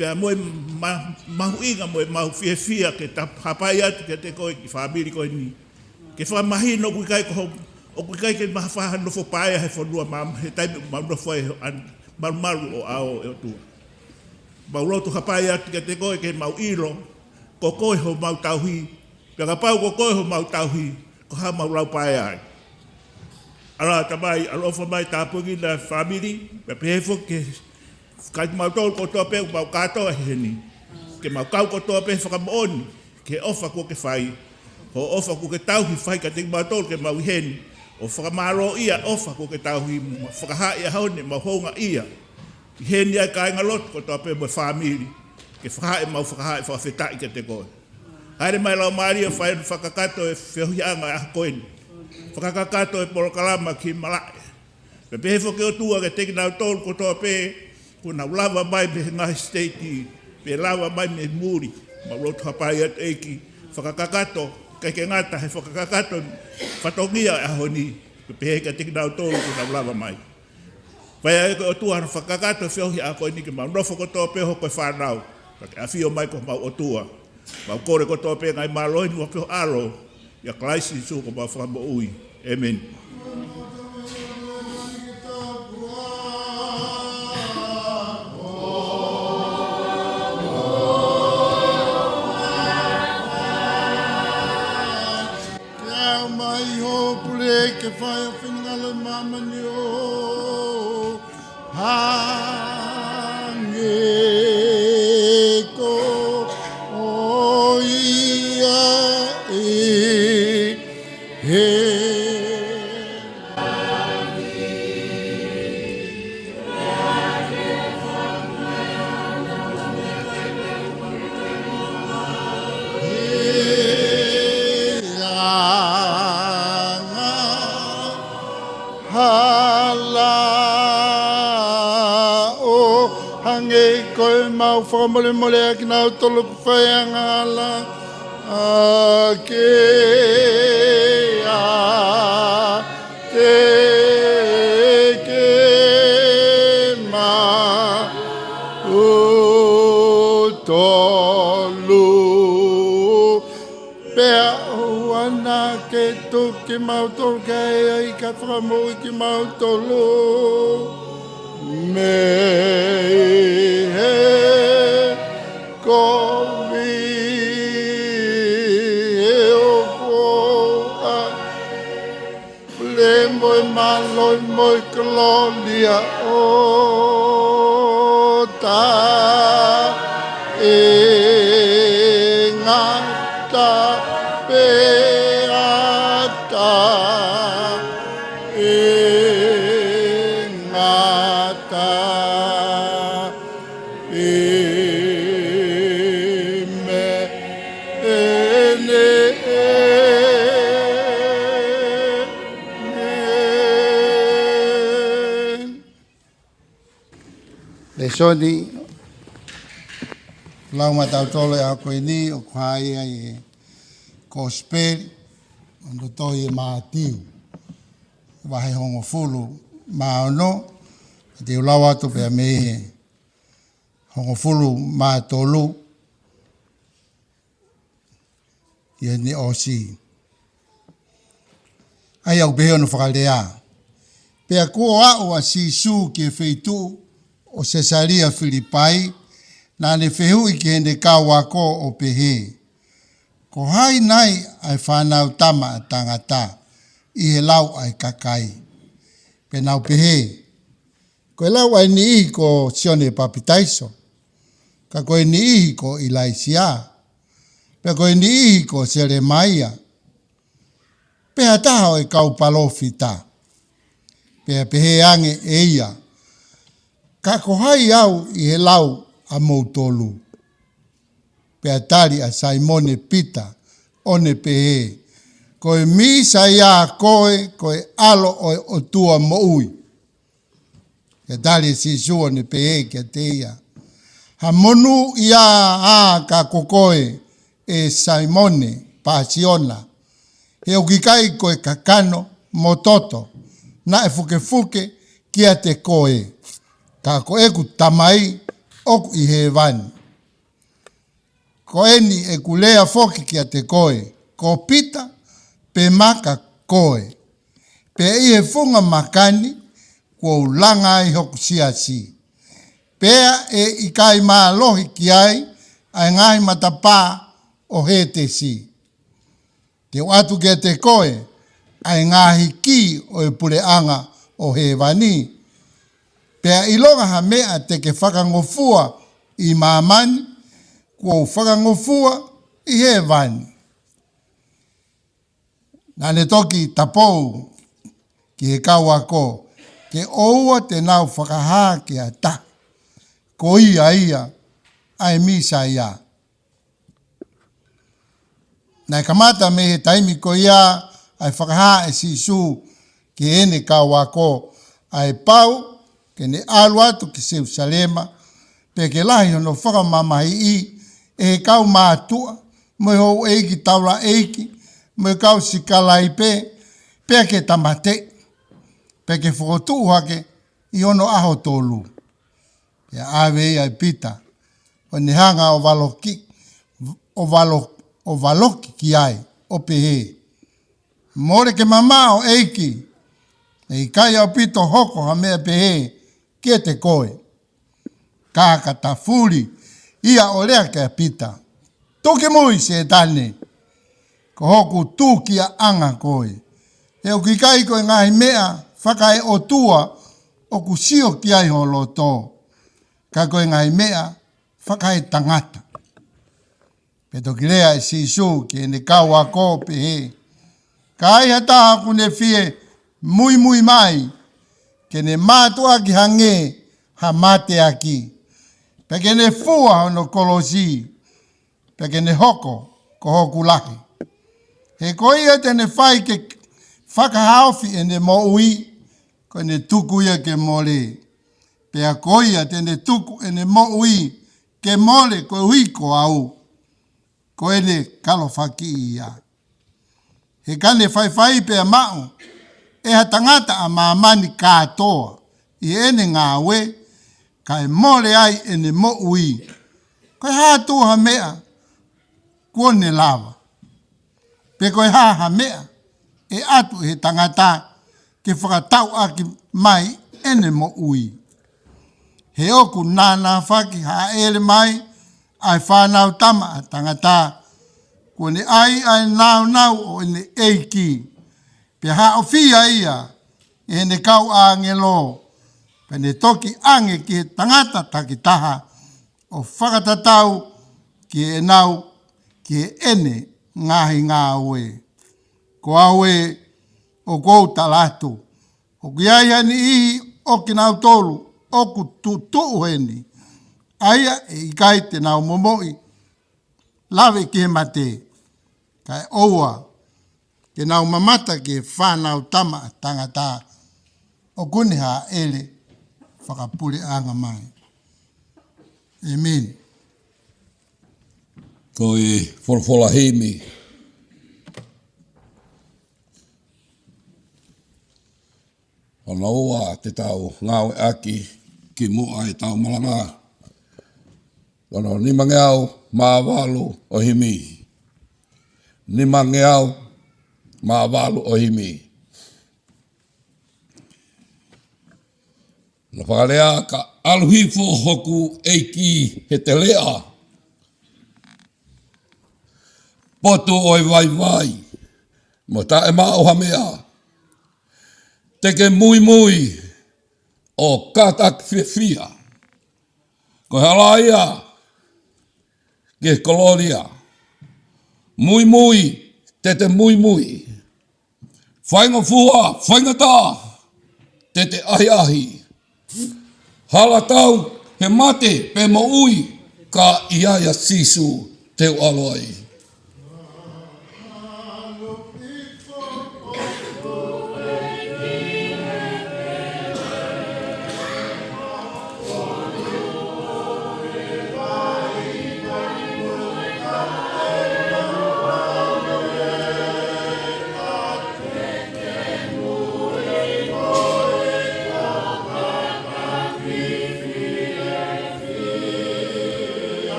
Pea mo e ma-, mahuʻinga mo ʻemau fiefia ke ta-, hapai atu kiate koe ki he fāmili ko eni. Ke fakamahino ʻoku ʻikai ko ho-, ʻoku ʻikai ke mau faʻa nofo paea he fonua ma-, he taimi ʻoku mau nofo ai he an-, malumalu ʻo e ʻao ʻo e ʻOtua. Mau lotu hapai atu kiate koe ke mau ʻilo, ko koe homau tauhi, pea kapau ko koe homau tauhi, ko e hā ʻemau lau paea ai? ʻAlā Tamai, ʻaloʻofa mai, tāpuekina e fāmili, pea pehē foki ki he kimautolu kotoa pē ʻoku mau kātoa ʻi heni. Ke mau kau kotoa pē he fakamoʻoni ki he ʻofa kuo ke fai. Ko e ʻofa kuo ke tauhi fai kiate kimautolu ke mau ʻi heni, ʻo fakamālōʻia e ʻofa kuo ke tauhi, fakahā ʻi he ʻaho ni ʻemau houngaʻia ʻi heni ʻa e kāingalotu kotoa pē mo e fāmili, ke fakahā ʻemau fakahā e fakafetaʻi kiate koe. Haʻele mai Laumālie ʻo fai hono fakakakato e feohiʻanga ʻo e ʻaho ko eni. Fakakakato e polokalama ki malaʻe. Pea pehē foki ʻOtua kiate kinautolu kotoa pē kuo nau lava mai mei he ngaahi siteiti, pe lava mai mei muli. Mau lotu hapai atu ʻEiki, fakakakato, ʻikai ke ngata he fakakakato e fatongia ʻo e ʻaho ni, pea pehē kiate kinautolu kuo nau lava mai. Fai ʻe koe ʻOtua hono fakakakato e feohiʻanga ko eni ke mau nofo kotoa pē ʻo hoko ko e fānau. Pea ke ʻafio mai ko homau ʻOtua. Mau kole kotoa pē e ngaahi mālohi ni ʻi ho ʻAlo, ʻia Kalaisi Sīsū ko homau Fakamoʻui. ʻĒmeni. Ke aʻu mai hoʻo pule, ke fai ho finangalo ʻi māmani ʻo hangē ko ia ʻi hēvani. He anga hala ʻo hangē ko ʻemau fakamolemole ʻa kinautolu ʻoku fai angahala kiate kimautolu. Pea ʻoua naʻa ke tuku kimautolu ki he ʻahiʻahi, ka ke fakamoʻui kimautolu mei he kovi. He ʻoku ʻa e pule mo e mālohi mo e kolōlia ʻo taʻengata. ngata i me ene e. Lēsoni lau maʻatautolu ʻi he ʻaho ko eni ʻoku hā ia ʻi he Kosipeli ʻo e tohi ʻa Mātiu, vahe hongofulu mā ono, te u lau atu pē mei he hongofulu mā tolu ʻi heʻene ʻosi. ʻA ia ʻoku pehē hono fakalea: Pea kuo aʻu ʻa Sīsū ki he feituʻu ʻo Sesalia Filipai, naʻa ne fehuʻi ki heʻene kau ako ʻo pehē, Ko hai nai ʻa e Fanautama ʻa Tangata ʻi he lau ʻa e kakai? Pea nau pehē, Ko e lau ʻa e niʻihi ko Sione Papitaiso, ka ko e niʻihi ko ʻIlaisiā, pea ko e niʻihi ko Selemaia, pe ha taha ʻo e kau palōfita. Pea pehē ange ʻe ia, Ka ko hai au ʻi he lau ʻamoutolu? Pea tali ʻa Saimone Pita ʻo ne pehē, Ko e Mīsaia koe, ko e ʻAlo ʻo e ʻOtua moʻui. Pea tali ʻe Sīsū ʻo ne pehē kiate ia, Ha monūʻia ā ka ko koe, ʻe Saimone Pāsiona, he ʻoku ʻikai ko e kakano mo toto naʻe fukefuke kiate koe, ka ko ʻeku Tamai ʻoku ʻi hēvani. Ko eni ʻeku lea foki kiate koe, ko Pita, pe maka koe. Pea ʻi he funga maka ni kuo u langa ai hoku siasi, pea ʻe ʻikai mālohi ki ai ʻa e ngaahi matapā ʻo Hētesi. Te u ʻoatu kiate koe ʻa e ngaahi kī ʻo e puleʻanga ʻo hēvani. Pea ʻilonga ha meʻa te ke fakangofua ʻi māmani, kuo u fakangofua ʻi hēvani. Naʻa ne toki tapou ki he kau ako, Ke ʻoua te nau fakahā ki ha taha ko ia ia ʻa e Mīsaia. Naʻe kamata mei he taimi ko ia ʻa e fakahā ʻe Sīsū ki heʻene kau ako ʻa e pau ke ne ʻalu atu ki Selusalema, pea ke lahi hono fakamamahiʻi ʻe he kau mātuʻa, mo e houʻeiki taulaʻeiki, mo e kau sikalaipe, pea ke tāmateʻi, pea ke fokotuʻu hake ʻi hono ʻaho tolu. Pea ʻave ia ʻe Pita, ʻo ne hanga ʻo valoki, ʻo valo-, ʻo valoki ki ai, ʻo pehē, Mole ke mamaʻo ʻEiki, ʻe ʻikai ʻaupito hoko ha meʻa pehē kiate koe. Ka ka tafuli ia ʻo lea kia Pita, Tuki mui Sētane, ko hoku tūkiaʻanga koe. He ʻoku ʻikai ko e ngaahi meʻa fakaeʻotua ʻoku sio ki ai ho loto, ka ko e ngaahi meʻa fakaetangata. Pea toki lea ʻe Sīsū ki heʻene kau ako pehē, Ka ai ha taha ʻoku ne fie muimui mai, ke ne mātuʻaki hangē ha mateaki, pea ke ne fua hono kolosi, pea ke ne hoko ko hoku lahi. He ko ia te ne fai ke fakahaofi ʻene moʻui, ko ʻene tuku ia ke mole. Pea ko ia te ne tuku ʻene moʻui ke mole koeʻuhi ko au, ko ʻene kalofakiʻi ia. He ka ne faifai pea maʻu ʻe ha tangata ʻa māmani kātoa ʻi heʻene ngāue, kae mole ai ʻene moʻui, ko e hā tuʻu ha meʻa kuo ne lava? Pe ko e hā ha meʻa ʻe ʻatu ʻe he tangata ke fakatauʻaki mai ʻene moʻui? He ʻoku nānāfaki hāʻele mai ʻa e Fanautama ʻa Tangata, kuo ne ʻai ʻa e nāunau ʻo ʻene ʻEiki, pea haʻofia ia ʻe heʻene kau ʻāngelo, pea ne toki ʻange ki he tangata takitaha ʻo fakatatau ki heʻenau, ki heʻene ngaahi ngāue. Ko au ē, ʻoku ou tala atu, ʻOku ʻi ai ha niʻihi ʻo kinautolu ʻoku tuʻutuʻu heni, ʻa ia ʻe ʻikai te nau momoʻi lave ki he mate, kae ʻoua ke nau mamata ki he Fanautama ʻa Tangata ʻoku ne hāʻele fakapuleʻanga mai. ʻĒmeni. Ko e folofola himi hono ua te tau ngāueʻaki ki muʻa ʻetau malanga. Ko hono nimangeau mā valu ʻo e himi. Nimangeau mā valu ʻo e himi. Naʻe fakalea: Ka ʻalu hifo hoku ʻEiki he teleʻa, potu ʻo e vaivai, mo taʻemaʻu ha meʻa, te ke muimui ʻo kātaki fiefia. Ko e hala ia ki he kolōlia. Muimui, te te muimui. Faingofua, faingataʻa, te te ʻahiʻahi. Hala tau he mate pe moʻui, ka ʻia Sīsū te u ʻalu ai.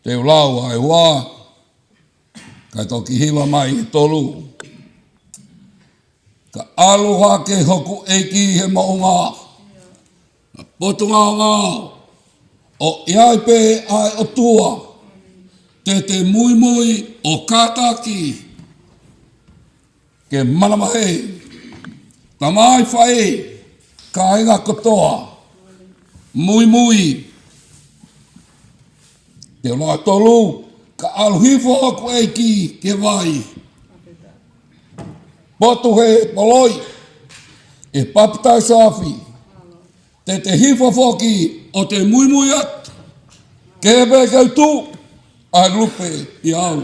Te u lau ʻa e ua, kae toki hiva mai e tolu. Ka ʻalu hake hoku ʻEiki he moʻunga, na potungāngao, ʻo ʻi ai pē ʻa e ʻOtua, te te muimui ʻo kātaki ke manavahē. Tamai, faʻē, kāinga kotoa, muimui. Te u lau e tolu: Ka ʻalu hifo hoku ʻEiki ki he vai, potu he poloi, ʻe papitaiso afi, te te hifo foki ʻo te muimui atu. Ke pē ke u tuʻu ʻa e lupe ʻi au.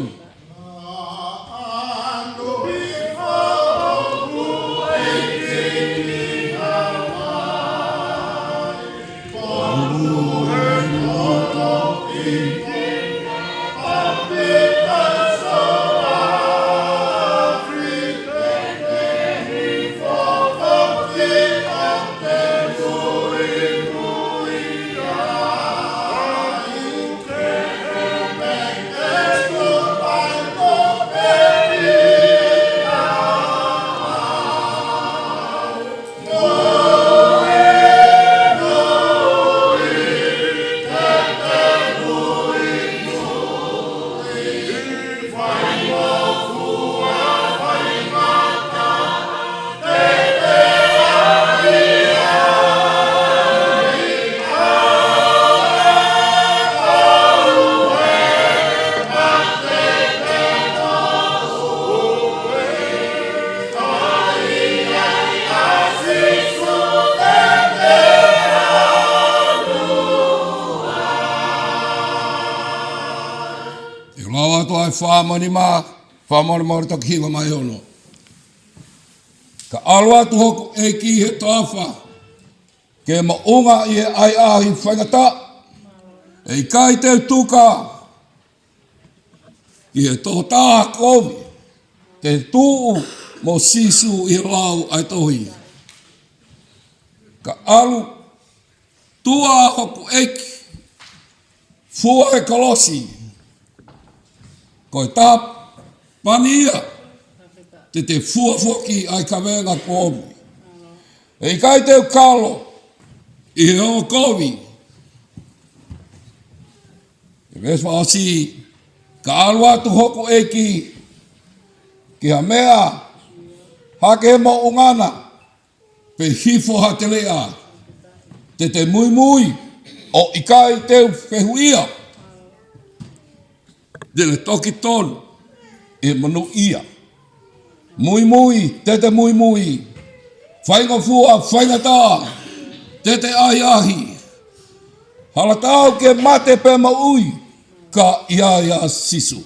Te u lau atu ʻa e fā mo e nima, fakamolemole, toki hiva mai e ono. Ka ʻalu atu hoku ʻEiki he toafa, ki he moʻunga ʻi he ʻahiʻahi faingataʻa, ʻe ʻikai te u tuka ki he tokotaha kovi, te u tuʻu mo Sīsū ʻi he lau ʻa e tohi: Ka ʻalu, tuʻa hoku ʻEiki, fua he kolosi, ko e tāpani ia, te te fua foki ʻa e kavenga kuo ʻomi. ʻE ʻikai te u kalo ʻi he ongo kovi. ʻE veesi fakaʻosi: Ka ʻalu atu hoku ʻEiki ki ha meʻa hake moʻungana, pe hifo ha teleʻa, te te muimui ʻo ʻikai te u fehuʻia. Te te toki tonu ʻi he monūʻia. Muimui, te te muimui. Faingofua, faingataʻa, te te ʻahiʻahi. Hala tau ke mate pe moʻui, ka ʻi ai ʻa Sīsū.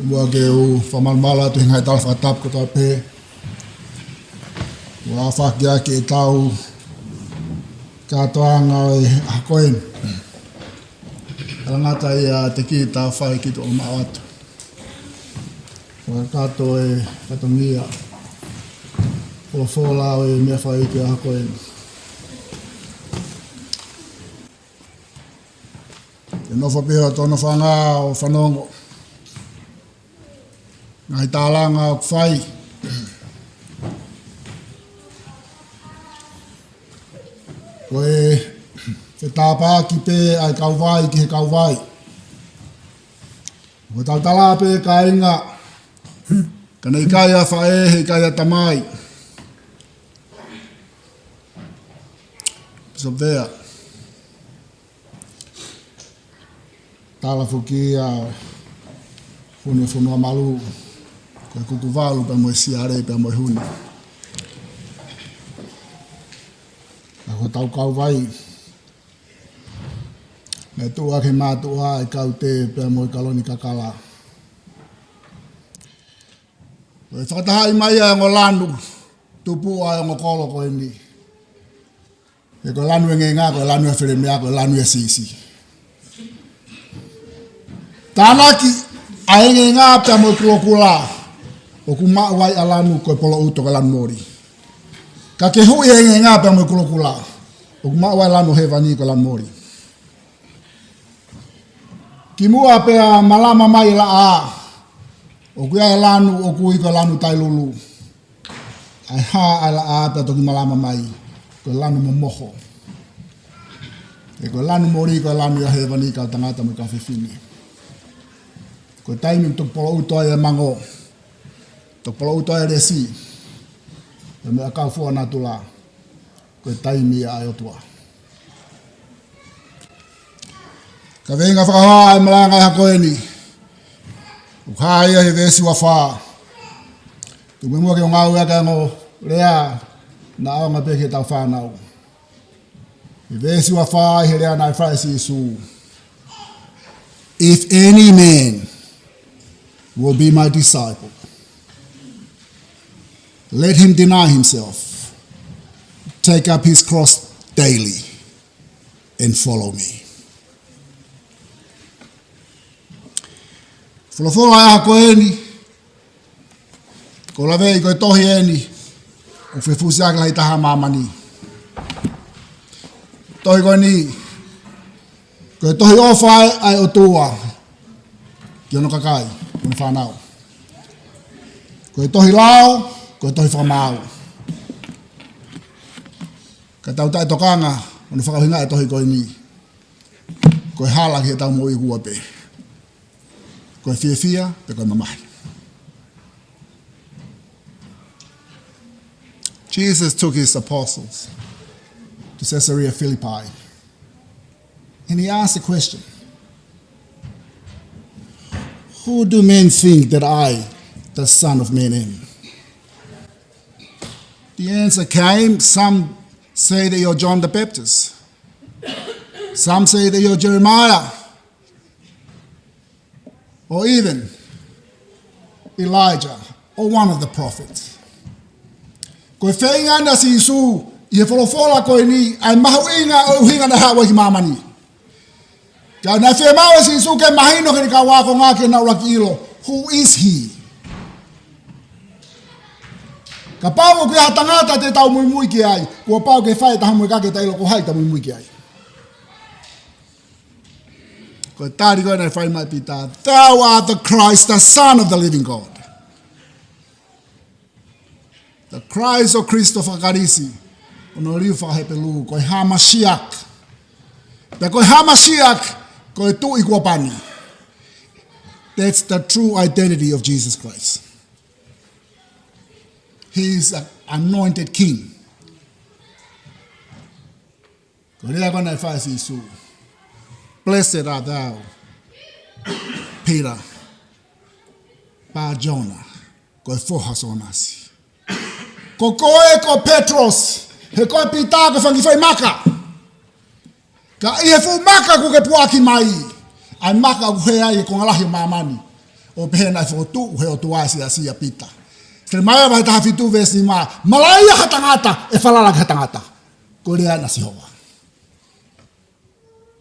Muʻa ke u fakamalumalu atu he ngaahi tala fakatapu kotoa pē, ʻoku fakaʻaongaʻi ʻetau kātoanga ʻo e ʻaho ko eni. Talangata ia te kita fai ki tuʻa maʻu atu. Fakakakato e fatongia. Folofola ʻo e meʻa fai ki he ʻaho ko eni. Te nofo pē ʻo tono fanga ʻo fanongo. Ngaahi tālanga ʻoku fai. Ko e fetāpaaki pē ʻa e kauvai ki he kauvai. ʻOku tau tala pē kāinga, ka ne ʻikai ʻa faʻē, he ʻikai ʻa tamai. Pisopea. Tala foki ʻa Huni Fonua Malu, ko e kuku valu pea mo e siale pea mo e huni. Ka ko hotau kauvai, ne tuʻu ʻaki he mātuʻa ʻa e kaute pea mo e kaloni kakala. Ko e fakatahaʻi mai ʻa e ongo lanu, tupu ʻa e ongo kolo ko eni. He ko e lanu ʻa e ngaahi, ko e lanu ʻa e felemea, ko e lanu ʻa e siʻisiʻi. Tānaki ʻa e ngaahi pea mo e kulokula, ʻoku maʻu ai ʻa e lanu ko e poloʻuto ko e lanu moli. Ka ke huʻi ʻa e ngaahi pea mo e kulokula, ʻoku maʻu ai lanu hēvani ko e lanu moli. Kimuʻa pea malama mai e laʻā, ʻoku ʻi ai e lanu ʻoku ui ko e lanu tailulu. ʻA e hā ʻa e laʻā pea toki malama mai, ko e lanu momoho. He ko e lanu moli ko e lanu ʻa hēvani, kau tangata mo e kau fefine. Ko e taimi ʻoku toki poloʻuto ai e mango, toki poloʻuto ai e lesi, pea mo e ʻakau fua natula, ko e taimi ʻa e ʻOtua. Kaveinga fakahā ʻa e malanga ʻi he ʻaho ko eni, ʻoku hā ia he veesi ua fā. Tuku muʻa ke u ngāueʻaki ʻa e ongo lea naʻa ʻaonga pē ki heʻetau fānau. He veesi ua fā, ʻi he lea naʻe fai ʻe Sīsū: If any man will be my disciple, let him deny himself, take up his cross daily, and follow me. Folofola ʻa ko eni, ko e lave ʻi ko e tohi eni, ʻoku fefusiaki lahi taha ʻa māmani. Tohi ko eni, ko e tohi ʻofa ʻa e ʻOtua ki hono kakai, ki hono fānau. Ko e tohi lao, ko e tohi fakamaau. Ka tau taʻetokanga, hono fakaʻuhinga e tohi ko eni. Ko e hala ki heʻetau moʻui kuo pē. Ko e fiefia, pe ko e mamahi. Jesus took his apostles to Caesarea Philippi. And he asked the question, "Who do men think that I, the Son of Man, am?" The answer came, "Some say that you're John the Baptist. Some say that you're Jeremiah, or even Elijah, or one of the prophets." Ko e feinga ʻa Sīsū ʻi he folofola ko eni, ʻa e mahuʻinga ʻo e ʻuhinga naʻe haʻu ai ki māmani. Ka naʻe fiemaʻu ʻe Sīsū ke mahino ki heʻene kau ākonga ke nau ʻuluaki ʻilo, who is he? Kapau ʻoku ʻi ai ha tangata te tau muimui ki ai, kuo pau ke fai ʻe taha muʻa ke ta ʻilo ko hai ta muimui ki ai. Ko e tali ko ē naʻe fai mai ʻe Pita, "Thou art the Christ, the Son of the living God." The Christ, ʻo Kristo fakaKalisi, ʻo hono liliu faka-Hepelū, ko e Hamashiach. Pea ko e Hamashiach, ko e Tuʻi kuo pani. That's the true identity of Jesus Christ. He is an anointed king. Ko e lea ko ē naʻe fai ʻe Sīsū, "Blessed art thou, Peter, Bar-Jonah, ko e foha ʻo Sōnasi. Ko koe ko Petros, he ko e Pita ko e fanga kiʻi foʻi maka. Ka ʻi he fuʻu maka kuo ke puaki mai, ʻa e maka ʻoku hē ai e konga lahi ʻo māmani, ʻo pehē naʻe fokotuʻu ʻe he ʻOtua e siasi ʻa Pita." Selemaia vahe taha fitu veesi nima, "Malaʻia ha tangata ʻe falala ki ha tangata." Ko e lea ʻa Sihova.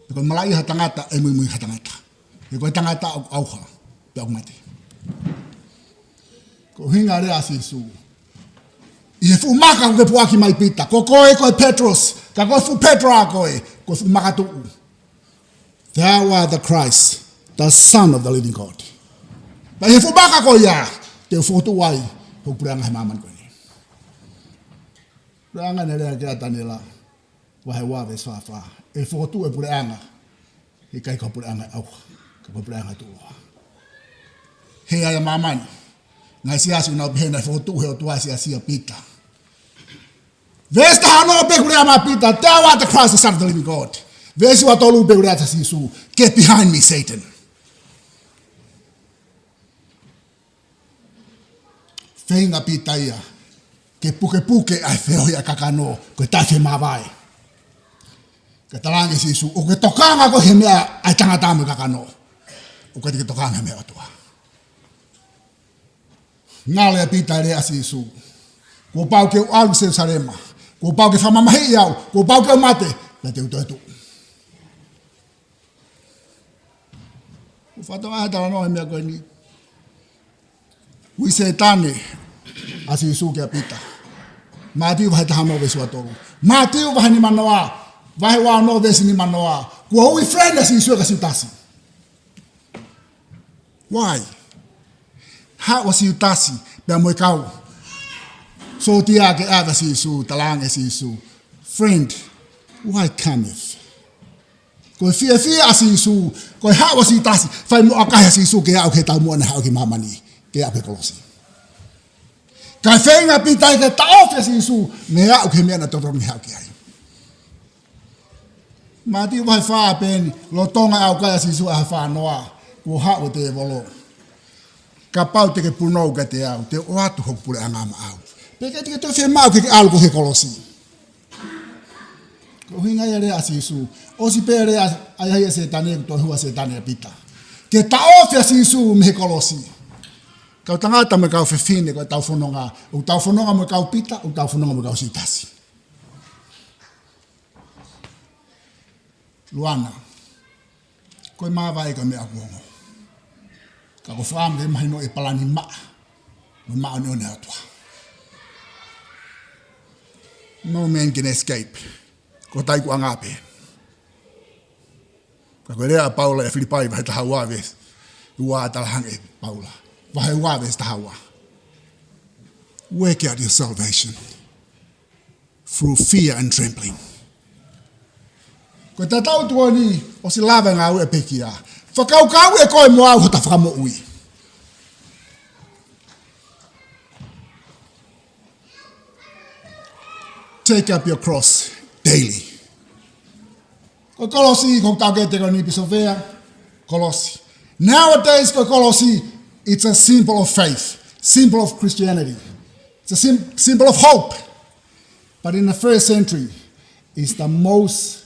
He ko e malaʻia ha tangata ʻe muimui ha tangata. He ko e tangata ʻoku ʻauha, pea ʻoku mate. Ko e ʻuhinga e lea ʻa Sīsū. ʻI he fuʻu maka kuo ke puaki mai Pita. Ko koe ko e Petros, ka ko e fuʻu Petro ʻa koe, ko e fuʻu makatuʻu. Thou art the Christ, the Son of the living God. Pea ʻi he fuʻu maka ko ia, te u fokotuʻu ai hoku puleʻanga he māmani ko eni. Puleʻanga naʻe lea ki ai ʻa Taniela, vahe ua veesi fā fā. ʻE fokotuʻu e puleʻanga, he ʻikai ko e puleʻanga ʻauha, ka ko e puleʻanga tuʻuloa. Hē ai ʻa māmani, ngaahi siasi ʻoku nau pehē naʻe fokotuʻu ʻe he ʻOtua e siasi ʻa Pita. Veesi taha ono pē kuo lea mai ʻa Pita, "Thou art the Christ, the Son of the living God." Veesi ua tolu pē kuo lea atu ʻa Sīsū, "Get behind me, Satan." Feinga ʻa Pita ia ke pukepuke ʻa e feohi ʻa e kakano, ko e taʻefemāvae. Ka talaange ʻe Sīsū, ʻoku ke tokanga koe ki he meʻa ʻa e tangata mo e kakano, ʻoku ʻikai te ke tokanga ki he meʻa ʻa e ʻOtua. Ngalo ʻia Pita e lea ʻa Sīsū, "Kuo pau ke u ʻalu ki Selusalema, kuo pau ke fakamamahiʻi au, kuo pau ke u mate, pea te u toetuʻu." ʻOku ou fatongia he talanoa he meʻa ko eni. Ui Sētane ʻa Sīsū kia Pita. Mātiu vahe taha ono veesi ua tolu. Mātiu vahe nima noa, vahe ua ono veesi nima noa. Kuo ui friend ʻa Sīsū kia Siutasi. Why? Haʻu ʻa Siutasi pea mo e kau sōtia ke ʻave ʻa Sīsū, talaange ʻe Sīsū, "Friend, why cometh?" Ko e fiefia ʻa Sīsū, ko e haʻu ʻa Siutasi, fai mo ʻakahi ʻa Sīsū ke aʻu ki he taumuʻa naʻe haʻu ki māmani, ke aʻu ki he kolosi. Kae feinga ʻa Pita ia ke taʻofi ʻa Sīsū, mei he aʻu ki he meʻa naʻe totonu ke haʻu ki ai. Mātiu vahe fā pē eni, lolotonga e ʻaukai ʻa Sīsū ʻa e vahe fā noa, kuo haʻu e tēvolo. "Kapau te ke punou kiate au, te u ʻoatu hoku puleʻanga maʻau." Pea ʻikai te ke toe fiemaʻu ke ke ʻalu koe ki he kolosi. Ko e ʻuhinga ia e lea ʻa Sīsū. ʻOsi pē lea ʻa, ʻa, ʻa Sētane, kuo toe hū ʻa Sētane ʻia Pita. Ke taʻofi ʻa Sīsū mei he kolosi. Kau tangata mo e kau fefine, ko ʻetau fononga. ʻOku tau fononga mo e kau Pita, ʻoku tau fononga mo e kau Siutasi. Luana, ko e māvae ko e meʻa kuo ongo. Ka ko e fakaʻamu ke mahino e palani maʻa, mo e māʻoniʻoni ʻa e ʻOtua. No man can escape. Ko e taimi kuo anga pē. Ka ko e lea ʻa Paula ʻi Filipai vahe taha ua veesi ua, talaange ʻe Paula. Vahe ua veesi taha ua. Work out your salvation through fear and trembling. Ko e taʻu tuʻoni ʻosi lava e ngāue ʻa e pekia. Fakakaukau ʻe koe mo au hota fakamoʻui. Take up your cross daily. Ko e kolosi, ko e taukete ko eni Pisovea, kolosi. Nowadays, ko e kolosi, it's a symbol of faith, symbol of Christianity. It's a sym-, symbol of hope. But in the first century, it's the most,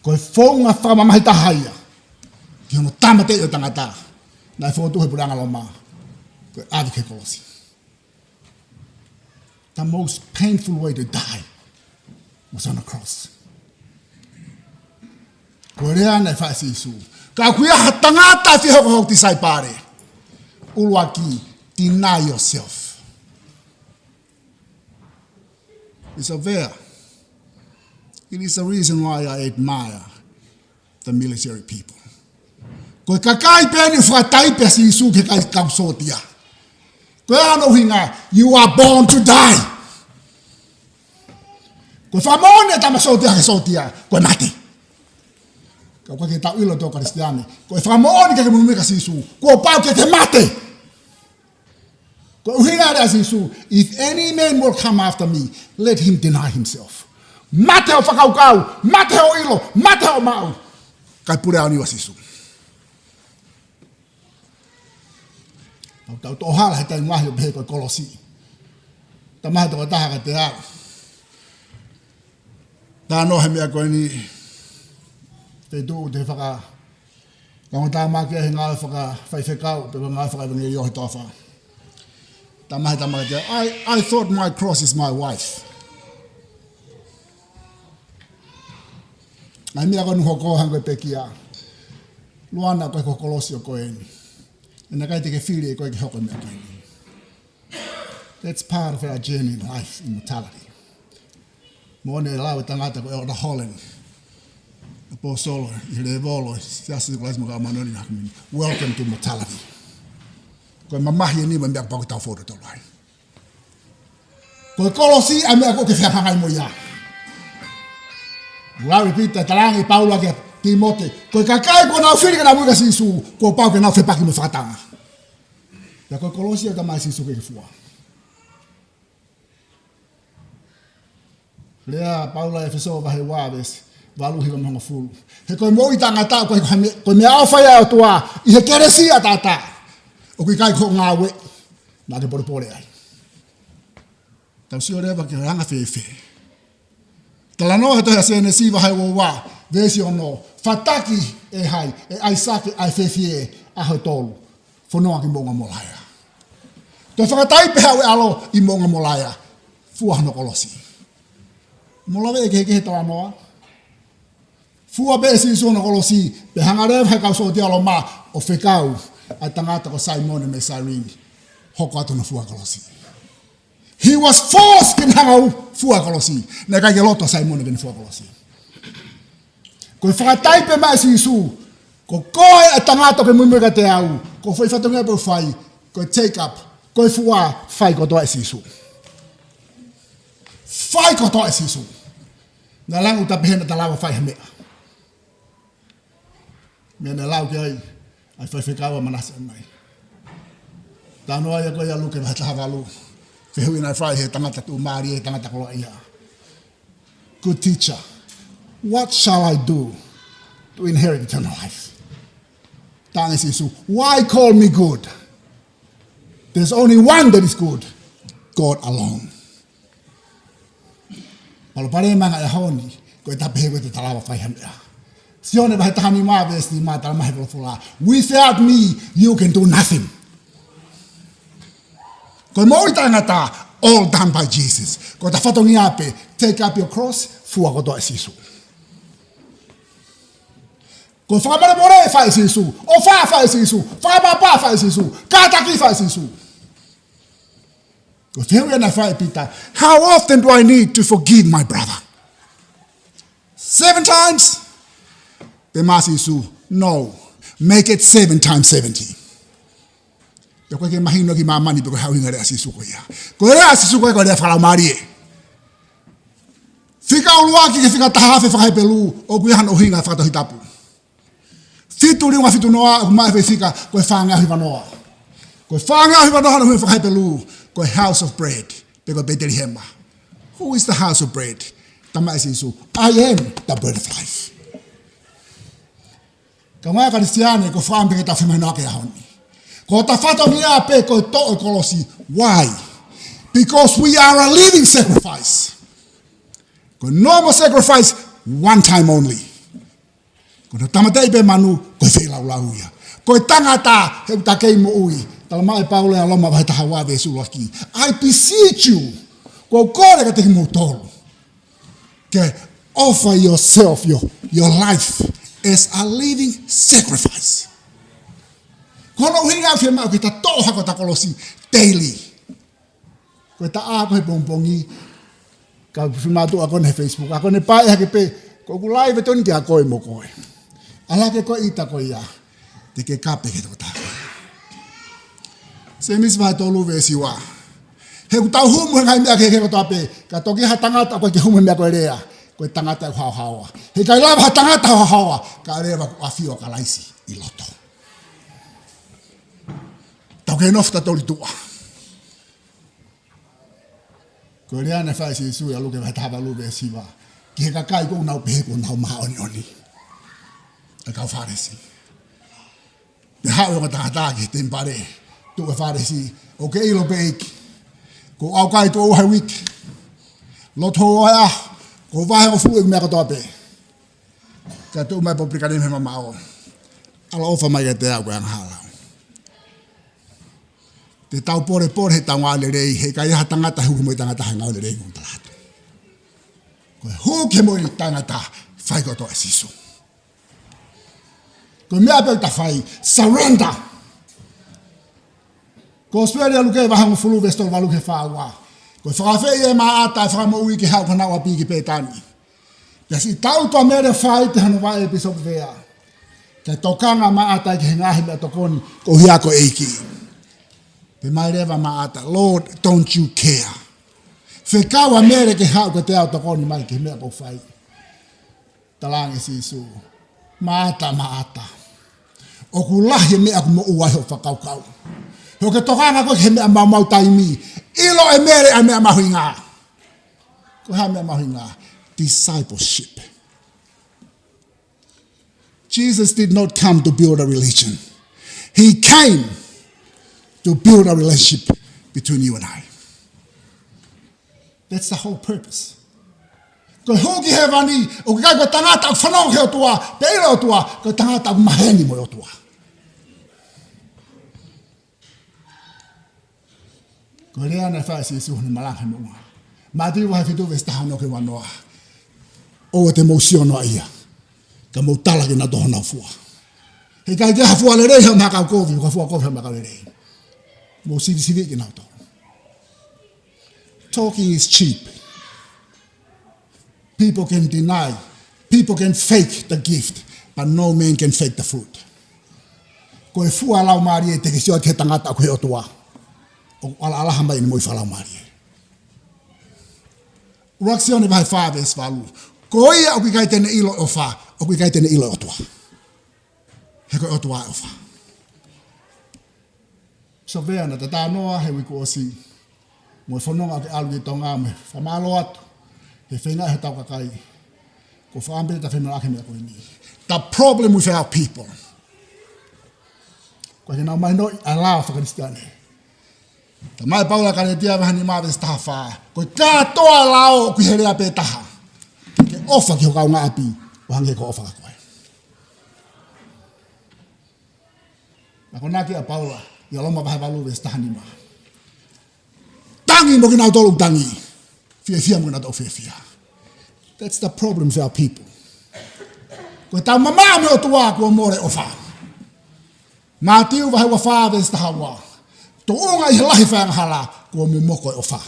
ko e founga fakamamahi taha ia ki hono tāmateʻi ʻo e tangata naʻe fokotuʻu he puleʻanga Loma, ko e ʻave ki he kolosi. The most painful way to die was on a cross. Ko e lea naʻe fai ʻe Sīsū. Ka ʻoku ʻi ai ha tangata fie hoko ho tisaipale. ʻUluaki, deny yourself. It's a fair. It is the reason why I admire the military people. Ko e kakai pē eni fakataipe ʻa Sīsū ki he kakai kau sōtia. Ko e ʻuhinga, you are born to die. Ko e fakamoʻoni ʻa e tama sōtia ki he sōtia, ko e mate. Ka ʻoku ʻikai ke tau ʻilo ʻe kitautolu Kalisitiane, ko e fakamoʻoni ke ke muimui kia Sīsū, kuo pau ke ke mate. Ko e ʻuhinga ʻa Sīsū, "If any man will come after me, let him deny himself." Mate hoʻo fakakaukau, mate hoʻo ʻilo, mate hoʻo maʻu. Kae pule ʻaoniu ʻa Sīsū. Tau, tau toʻo hala he taimi lahi ʻo pehē ko e kolosi. Tamaha tokotaha kiate au. Talanoa he meʻa ko eni, te tuʻu te faka-, ka ngata maki he ngāue fakafaifekau, pe ko e ngāue fakaʻevangeliō he toafa. Tamaha, tamaha kiate au, "I, I thought my cross is my wife." ʻAi meʻa ko eni hoko hangē ko e pekia. Luana, ko e ko e kolosi ʻoku ko eni. ʻE naʻe ʻikai te ke fili ʻe koe ke hoko e meʻa ko eni. That's part of our journey in life, in mortality. Moʻoni e lau ʻa e tangata ko Elder Holland, ʻaposetolo ʻi he lēvolo ʻo e Siasi ʻo Sīsū Kalaisi ʻo e Kau Māʻoniʻoni ʻi he Ngaahi ʻAho Kimui Ni. Welcome to mortality. Ko e mamahi eni mo e meʻa kuo pau ke tau fokotuʻu ai. Ko e kolosi ʻa e meʻa ʻoku ke fehangahangai mo ia. Lau ʻe Pita, talaange ʻe Paula kia Tīmote, ko e kakai kuo nau fili ke nau muimui kia Sīsū, kuo pau ke nau fepaki mo e fakatanga. Pea ko e kolosi ʻa e Tamai Sīsū ke ke fua. Lea ʻa Paula ʻi ʻEfesō vahe ua veesi valu hiva mo e hongofulu. He ko e moʻui taʻengata, ko e, ko e meʻaʻofa ia ʻa e ʻOtua ʻi he kelesi ʻataʻatā. ʻOku ʻikai ko hoʻo ngāue naʻa ke polepole ai. Tau sio leva ki he anga fēfē. Talanoa he tohi ʻa Sēnesi vahe ua ua, veesi ono. Fataki ʻe hai, ʻe ʻAisake ʻa e fefie ʻaho ʻe tolu. Fononga ki Moʻunga Molaea. Toe fakataipe haʻu e ʻAlo ʻi Moʻunga Molaea. Fua hono kolosi. Mou lave ʻe kehekehe talanoa. Fua pē ʻe Sīsū hono kolosi, pea hanga leva he kau sōtia Loma ʻo fekau ʻa e tangata ko Saimone mei Sairini, hoko atu hono fua kolosi. He was forced ke ne hanga ʻo fua kolosi. Naʻe ʻikai ke loto ʻa Saimone ke ne fua kolosi. Ko e fakataipe mai ʻe Sīsū, ko koe ʻa e tangata ʻoku ke muimui kiate au, ko e foʻi fatongia pē ʻoku fai, ko e take up, ko e fua, fai kotoa ʻe Sīsū. Fai kotoa ʻe Sīsū. Naʻe langa ʻuta pehē naʻa ta lava fai ha meʻa. Meʻa naʻe lau ki ai ʻa e faifekau ʻa Manase ʻanenai. Talanoa ia ko ia ʻa Luke vahe taha valu. Fehuʻi naʻe fai he tangata tuʻumālie, he tangata koloaʻia. "Good teacher, what shall I do to inherit eternal life?" Talaange ʻe Sīsū, "Why call me good? There's only one that is good, God alone." Palopalema ʻa e ʻaho ni, ko e ta pehē ko e ta lava fai ha meʻa. Sione vahe taha nima veesi nima, talamai he folofola, "Without me, you can do nothing." Ko e moʻui taʻengata, all done by Jesus. Ko e ta fatongia pē, take up your cross, fua kotoa ʻe Sīsū. Ko e fakamolemole fai ʻe Sīsū. ʻOfa fai ʻe Sīsū. Fakaʻapaʻapa fai ʻe Sīsū. Kātaki fai ʻe Sīsū. Ko e fehuʻi naʻe fai ʻe Pita, "How often do I need to forgive my brother? Seven times?" Pehē mai ʻe Sīsū, "No. Make it seven times seventy." Pea ʻoku ʻikai ke mahino ki māmani pe ko e hā e ʻuhinga e lea ʻa Sīsū ko ia. Ko e lea ʻa Sīsū ko ia ko e lea fakalaumālie. Fika ʻuluaki ki he fika taha afe faka-Hepelū, ʻoku ʻi ai hano ʻuhinga fakatohitapu. Fitu liunga fitu noa, ʻoku maʻu e fika, ko e fāngeau hiva noa. Ko e fāngeau hiva noa hono ʻuhinga faka-Hepelū, ko e house of bread, pe ko e Petelihema. Who is the house of bread? Talamai ʻe Sīsū, "I am the bread of life." Kāinga Kalisitiane, ko e fakaʻamu pē ke tau femahinoʻaki he ʻaho ni. Ko hota fatongia pē ko e toʻo e kolosi. Why? Because we are a living sacrifice. Ko e normal sacrifice, one time only. Ko hono tāmateʻi pē manu, ko e feilaulau ia. Ko e tangata, he ʻoku ta kei moʻui. Talamai ʻe Paula ʻi Loma vahe taha ua veesi ʻuluaki, "I beseech you," ʻoku ou kole kiate kimoutolu, ke offer yourself, your, your life as a living sacrifice. Ko hono ʻuhinga ʻoku fiemaʻu ke ta toʻo hake hota kolosi daily. Ko e taʻu ko ē he pongipongi, ka u fiemaʻu ʻo ako he Facebook, ako ne pae hake pē, ko ʻeku live ʻe tonu kia koe mo koe. ʻAlu hake ko e ʻita ko ia, te ke kape ki he tokotaha ko ia. Sēmisi vahe tolu veesi ua. He ʻoku tau humu he ngaahi meʻa kehekehe kotoa pē, ka toki ha tangata ʻoku ʻikai ke humu he meʻa ko e lea, ko e tangata ʻoku haohaoa. He ʻikai lava ha tangata haohaoa, kae ʻoua leva kuo ʻafio ʻa Kalaisi ʻi loto. Tau kei nofo tautolu ʻi tuʻa. Ko e lea naʻe fai ʻe Sīsū ʻia Luke vahe taha valu veesi hiva, ki he kakai ʻoku nau pehē ʻoku nau māʻoniʻoni, ʻa e kau Fālesi. Pea haʻu e ongo tangata ki he temipale, tuʻu e Fālesi, ʻoku ke ʻilo pē ʻEiki, kuo u ʻaukai tuʻo ua he uike, lotu hou ʻaho, kuo u vahe hongofulu ʻeku meʻa kotoa pē. Ka tuʻu mai e papulikane mei he mamaʻo, ʻaloʻofa mai kiate au ko e angahala au. Te tau polepole he ʻetau ngāue lelei, he ʻikai ha tangata hū ki he moʻui taʻengata he ngāue lelei, ʻoku ou tala atu. Ko e hū ki he moʻui taʻengata, fai kotoa ʻe Sīsū. Ko e meʻa pē ʻoku ta fai, surrender. Kosipeli ʻa Luke vahe hongofulu veesi tolu valu ki he fā ua. Ko e fakaafeʻi ʻe Maʻata e Fakamoʻui ke haʻu ki honau ʻapi ki Pētani. Pea siʻi tautua ʻa Mele ʻo fāʻite hono vaʻe ʻi he pīsope Vea. Kae tokanga ʻa Maʻata ki he ngaahi meʻatokoni, ko ia ko e ʻEiki. Pehē mai leva ʻa Maʻata, "Lord, don't you care?" Fekau ʻa Mele ke haʻu kiate au ʻo tokoni mai ki he meʻa ʻoku ou fai. Talaange ʻe Sīsū, "Maʻata, Maʻata. ʻOku lahi e meʻa ʻoku moʻua ai hoʻo fakakaukau. He ʻoku ke tokanga koe ki he meʻa maumau taimi. ʻIlo ʻe Mele ʻa e meʻa mahuʻinga." Ko e hā e meʻa mahuʻinga? Discipleship. Jesus did not come to build a religion. He came to build a relationship between you and I. That's the whole purpose. Ko e hū ki hēvani, ʻoku ʻikai ko e tangata ʻoku fanongo ki he ʻOtua, pe ʻilo e ʻOtua, ko e tangata ʻoku maheni mo e ʻOtua. Ko e lea naʻe fai ʻe Sīsū ʻi hono malanga he moʻunga. Mātiu vahe fitu veesi taha ono ki he ua noa. ʻOua te mou sio noaʻia, ka mou tala kinautolu honau fua. He ʻikai ke ʻi ai ha fua lelei ʻi ha maʻa kau kovi, ko ha fua kovi ʻi ha maʻa kau lelei. Mou sivisiviʻi kinautolu. Talking is cheap. People can deny. People can fake the gift, but no man can fake the fruit. Ko e fua laumālie te ke sio ki he tangata ʻoku ʻi he ʻOtua, ʻoku ʻalaʻala mai ʻene moʻui fakalaumālie. ʻUluaki Sione vahe fā veesi valu. Ko ia ʻoku ʻikai te ne ʻilo e ʻofa, ʻoku ʻikai te ne ʻilo e ʻOtua. He ko e ʻOtua e ʻofa. Sovea naʻa ta talanoa he uike kuo ʻosi, mo e fononga ʻoku ke ʻalu ki Tonga, mo e fakamālō atu he feinga ʻa hotau kakai. Ko e fakaʻamu pē ke ta femala ki he meʻa ko eni. The problem with our people, ʻoku ʻikai ke nau mahinoʻi ʻa e lao faka-Kalisitiane. Talamai ʻe Paula ʻi Kalētia vahe nima veesi taha fā, ko e kātoa lao ʻoku ʻi he lea pē taha: Ke ʻofa ki ho kaungāʻapi ʻo hangē ko hoʻo ʻofa kia koe. Akonaki ʻa Paula ʻia Loma vahe valu veesi taha nima. Tangi mo kinautolu ʻoku tangi. Fiefia mo kinautolu ʻoku fiefia. That's the problem with our people. Ko e tau mamaʻo mei he ʻOtua kuo mole ʻofa. Mātiu vahe ua fā veesi taha ua. Tuʻunga ʻi he lahi faiangahala kuo momoko e ʻofa.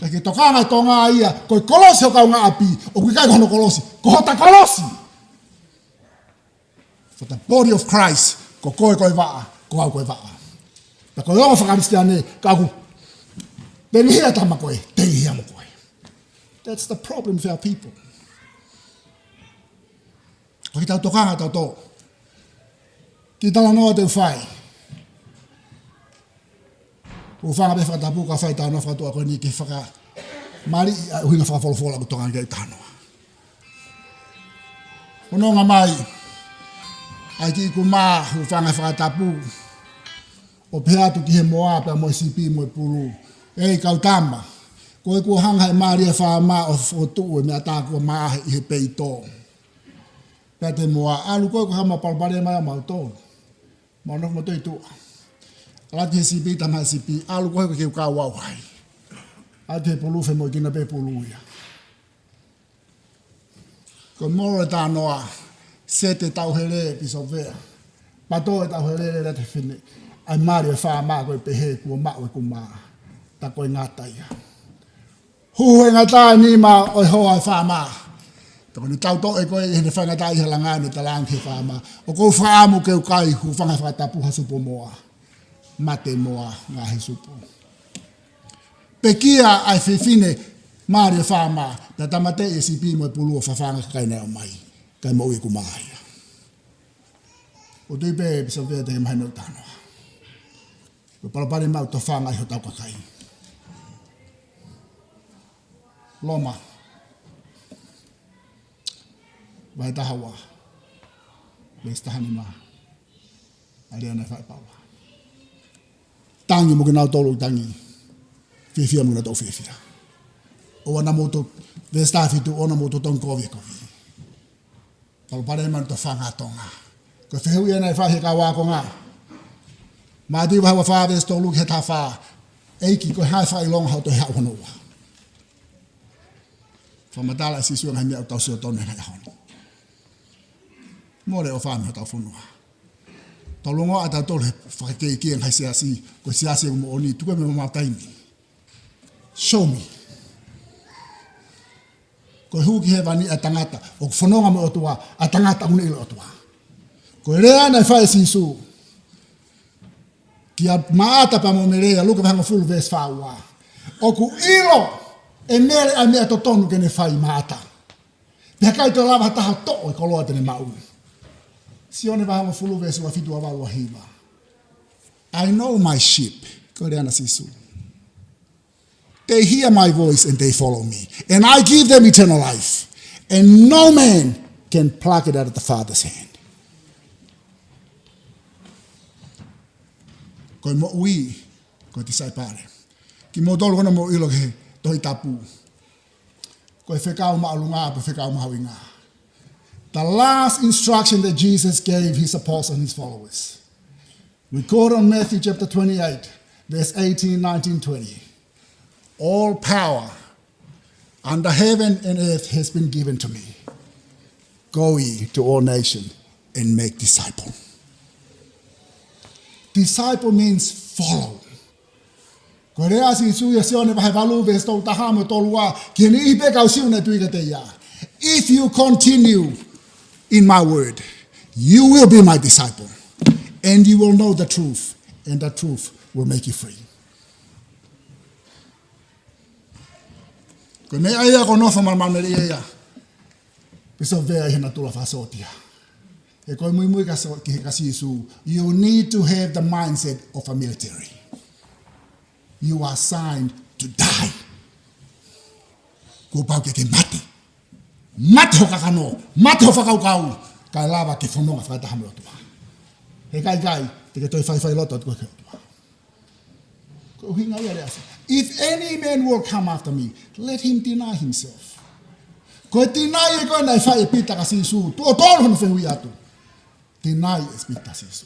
Ka ke tokanga Tonga ia, ko e kolosi ho kaungāʻapi, ʻoku ʻikai ko hono kolosi, ko hota kolosi. For the body of Christ, ko koe ko e vaʻa, ko au ko e vaʻa. Pea ko e ongo fakakalisitiane, ka ʻoku, tengihia tama koe, tengihia mo koe. That's the problem with our people. Ko e tau tokanga tautolu ki he talanoa te u fai. Hūfanga pē fakatapu ka fai talanoa fakatuʻa ko eni ke fakamaliʻi ʻa e ʻuhinga fakafolofola ʻoku tokanga ki ai e talanoa. Fononga mai ʻa e kiʻi kumā, hūfanga fakatapu, ʻo pehē atu ki he moa pea mo e sipi mo e pulu: ʻEi kau tama, ko e kuo hanga ʻe he mali ʻo e faama ʻo fokotuʻu e meʻa tā kuo maʻahe ʻi he peito. Pea te moa, ʻalu koe ko e hā mo e palopalema ʻa mautolu. Mau nofo mo toe tuʻa. ʻAlu atu he sipi, tama he sipi, ʻalu koe ko e ke u kau au ai. ʻAlu atu he pulu, femoʻuekina pē pulu ia. Ko e moral ʻo e talanoa, sete tauhele Pisopea. Pato e tauhele lea te fine. ʻAi mali ʻo e faama ko e pehē kuo maʻu e kumā. Tā ko e ngata ia. Huhu e ngata e nima ʻo e hoa ʻo e faama. Toko ni tau toʻo e koe ʻi heʻene faingataʻaʻia he langa ʻene talaange ki he faama: ʻOku ou fakaʻamu ke u kai, hūfanga fakatapu, ha supo moa. Mate moa, ngaohi supo. Pekia ʻa e fefine mali ʻo e faama, pea tāmateʻi e sipi mo e pulu ʻo fafanga kakai naʻe ō mai. Kae moʻui e kumā ia. ʻOku ou tui pē Pisopea te ke mahino e talanoa. Ko e palopalema ʻoku tofanga ai hotau kakai. Loma vahe taha ua, veesi taha nima. ʻA e lea naʻe fai ʻe Paula: Tangi mo kinautolu ʻoku tangi. Fiefia mo kinautolu ʻoku fiefia. ʻOua naʻa mou to-, veesi taha fitu, ʻoua naʻa mou totongi kovi e kovi. Palopalema ʻoku tofanga ʻa Tonga. Ko e fehuʻi ʻeni naʻe fai ʻe he kau ākonga. Mātiu vahe ua fā veesi tolu ki he taha fā: ʻEiki, ko e hā e fakaʻilonga hoʻo toe haʻu hono ua? Fakamatala ʻe Sīsū e ngaahi meʻa ʻoku tau sio tonu he ngaahi ʻaho ni. Mole ʻofa mei hotau fonua. Tau longoaʻa tautolu he fakakeikia e ngaahi siasi, ko e siasi ʻoku moʻoni, tuku e meʻa mo e taimi. Show me. Ko e hū ki hēvani ʻa e tangata ʻoku fononga mo e ʻOtua, ʻa e tangata ʻoku ne ʻilo e ʻOtua. Ko e lea naʻe fai ʻe Sīsū kia Maʻata pea mo Mele, ʻa Luke vahe hongofulu veesi fā ua: ʻOku ʻilo ʻe Mele ʻa e meʻa totonu ke ne fai, Maʻata. Pea ʻikai toe lava ha taha ʻo toʻo e koloa te ne maʻu. Sione vahe hongofulu veesi ua fitu, ua valu, ua hiva. I know my sheep. Ko e lea ʻa Sīsū. They hear my voice and they follow me. And I give them eternal life. And no man can pluck it out of the Father's hand. Ko e moʻui, ko e tisaipale. Kimoutolu ko hono mou ʻilo ki he Tohi Tapu. Ko e fekau māʻolunga, ko e fekau mahuʻinga. The last instruction that Jesus gave his apostles and his followers. We quote on Matthew chapter twenty-eight, verse eighteen, nineteen, twenty. All power under heaven and earth has been given to me. Go ye to all nations and make disciple. Disciple means follow. Ko e lea ʻa Sīsū ʻia Sione vahe valu veesi tolu taha mo e tolu ua, ki he niʻihi pē kau Siu naʻe tui kiate ia: If you continue in my word, you will be my disciple, and you will know the truth, and the truth will make you free. Ko e meʻa ia ʻoku ou nofo malumalu mei ai ia. Pisopea, ʻi he natula fakasōtia. He ko e muimui kia Sō-, ki he kia Sīsū, you need to have the mindset of a military. You are assigned to die. Kuo pau ke ke mate. Mate ho kakano, mate ho fakakaukau, kae lava ke fononga fakataha mo e ʻOtua. He ʻikai, ʻikai te ke toe faifai loto atu koe ki he ʻOtua. Ko e ʻuhinga ia e lea ʻa Sīsū: If any man will come after me, let him deny himself. Ko e deny ē ko ē naʻe fai ʻe Pita kia Sīsū, tuʻo tolu hono fehuʻi atu. Deny ʻe Pita kia Sīsū.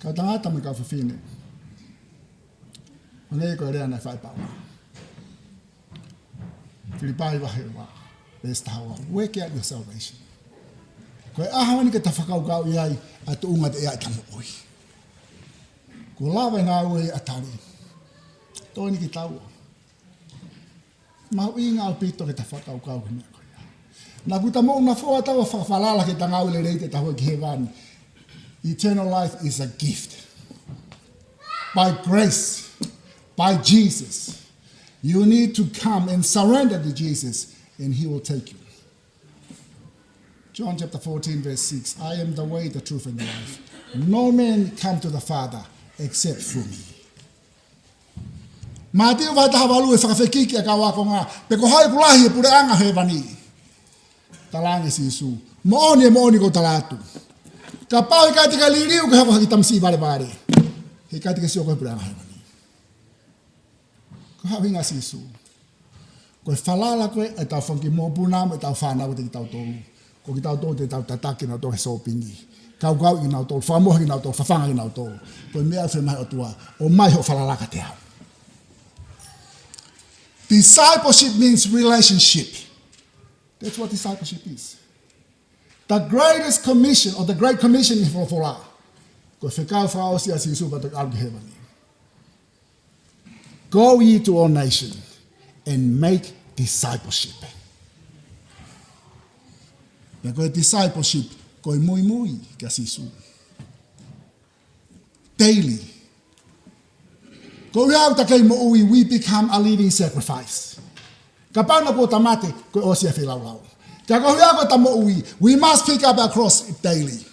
Kau tangata mo e kau fefine. Hangē ko e lea naʻe fai ʻe Paula. Filipai vahe ua, veesi taha ua. Work out your salvation. Ko e ʻaho ni ke ta fakakaukauʻi ai ʻa e tuʻunga te ʻi ai ʻeta moʻui. Kuo lava e ngāue ʻa e tali. Toe ni kitaua. Mahuʻinga ʻaupito ke ta fakakaukau ki he meʻa ko ia. Naʻa kuo ta moʻunafoa taua fakafalala ke ta ngāue lelei te ta hū ki hēvani. Eternal life is a gift. By grace, by Jesus. You need to come and surrender to Jesus, and he will take you. John chapter fourteen, verse six. "I am the way, the truth, and the life. No man come to the Father except through me." Mātiu vahe taha valu, e fakafekiki ʻa e kau ākonga, pe ko hai ʻoku lahi he puleʻanga ʻo hēvani. Talaange ʻe Sīsū, moʻoni, moʻoni ʻoku ou tala atu, kapau he ʻikai te ke liliu ke hoko ko ha kiʻi tamasiʻi valevale, he ʻikai te ke sio koe he puleʻanga ʻo hēvani. Ko e hā e ʻuhinga ʻa Sīsū? Ko e falala ko ē ʻetau fanga kiʻi mokopuna mo ʻetau fānau, ko kitautolu. Ko kitautolu te tau tataki kinautolu he sōpingi. Kaukauʻi kinautolu, fakamohe kinautolu, fafanga kinautolu. Ko e meʻa ʻoku fiemaʻu ʻe he ʻOtua, ʻomai hoʻo falala kiate au. Discipleship means relationship. That's what discipleship is. The greatest commission, or the great commission in folofola, ko e fekau fakaʻosi ʻa Sīsū pea toki ʻalu ki hēvani. "Go ye to all nations and make discipleship." Pea ko e discipleship, ko e muimui kia Sīsū. Daily. Ko ia ʻoku ta kei moʻui, we become a living sacrifice. Kapau naʻa kuo ta mate, ko e ʻosi ʻa e feilaulau. Ka ko ia ko ʻeta moʻui, we must pick up our cross daily.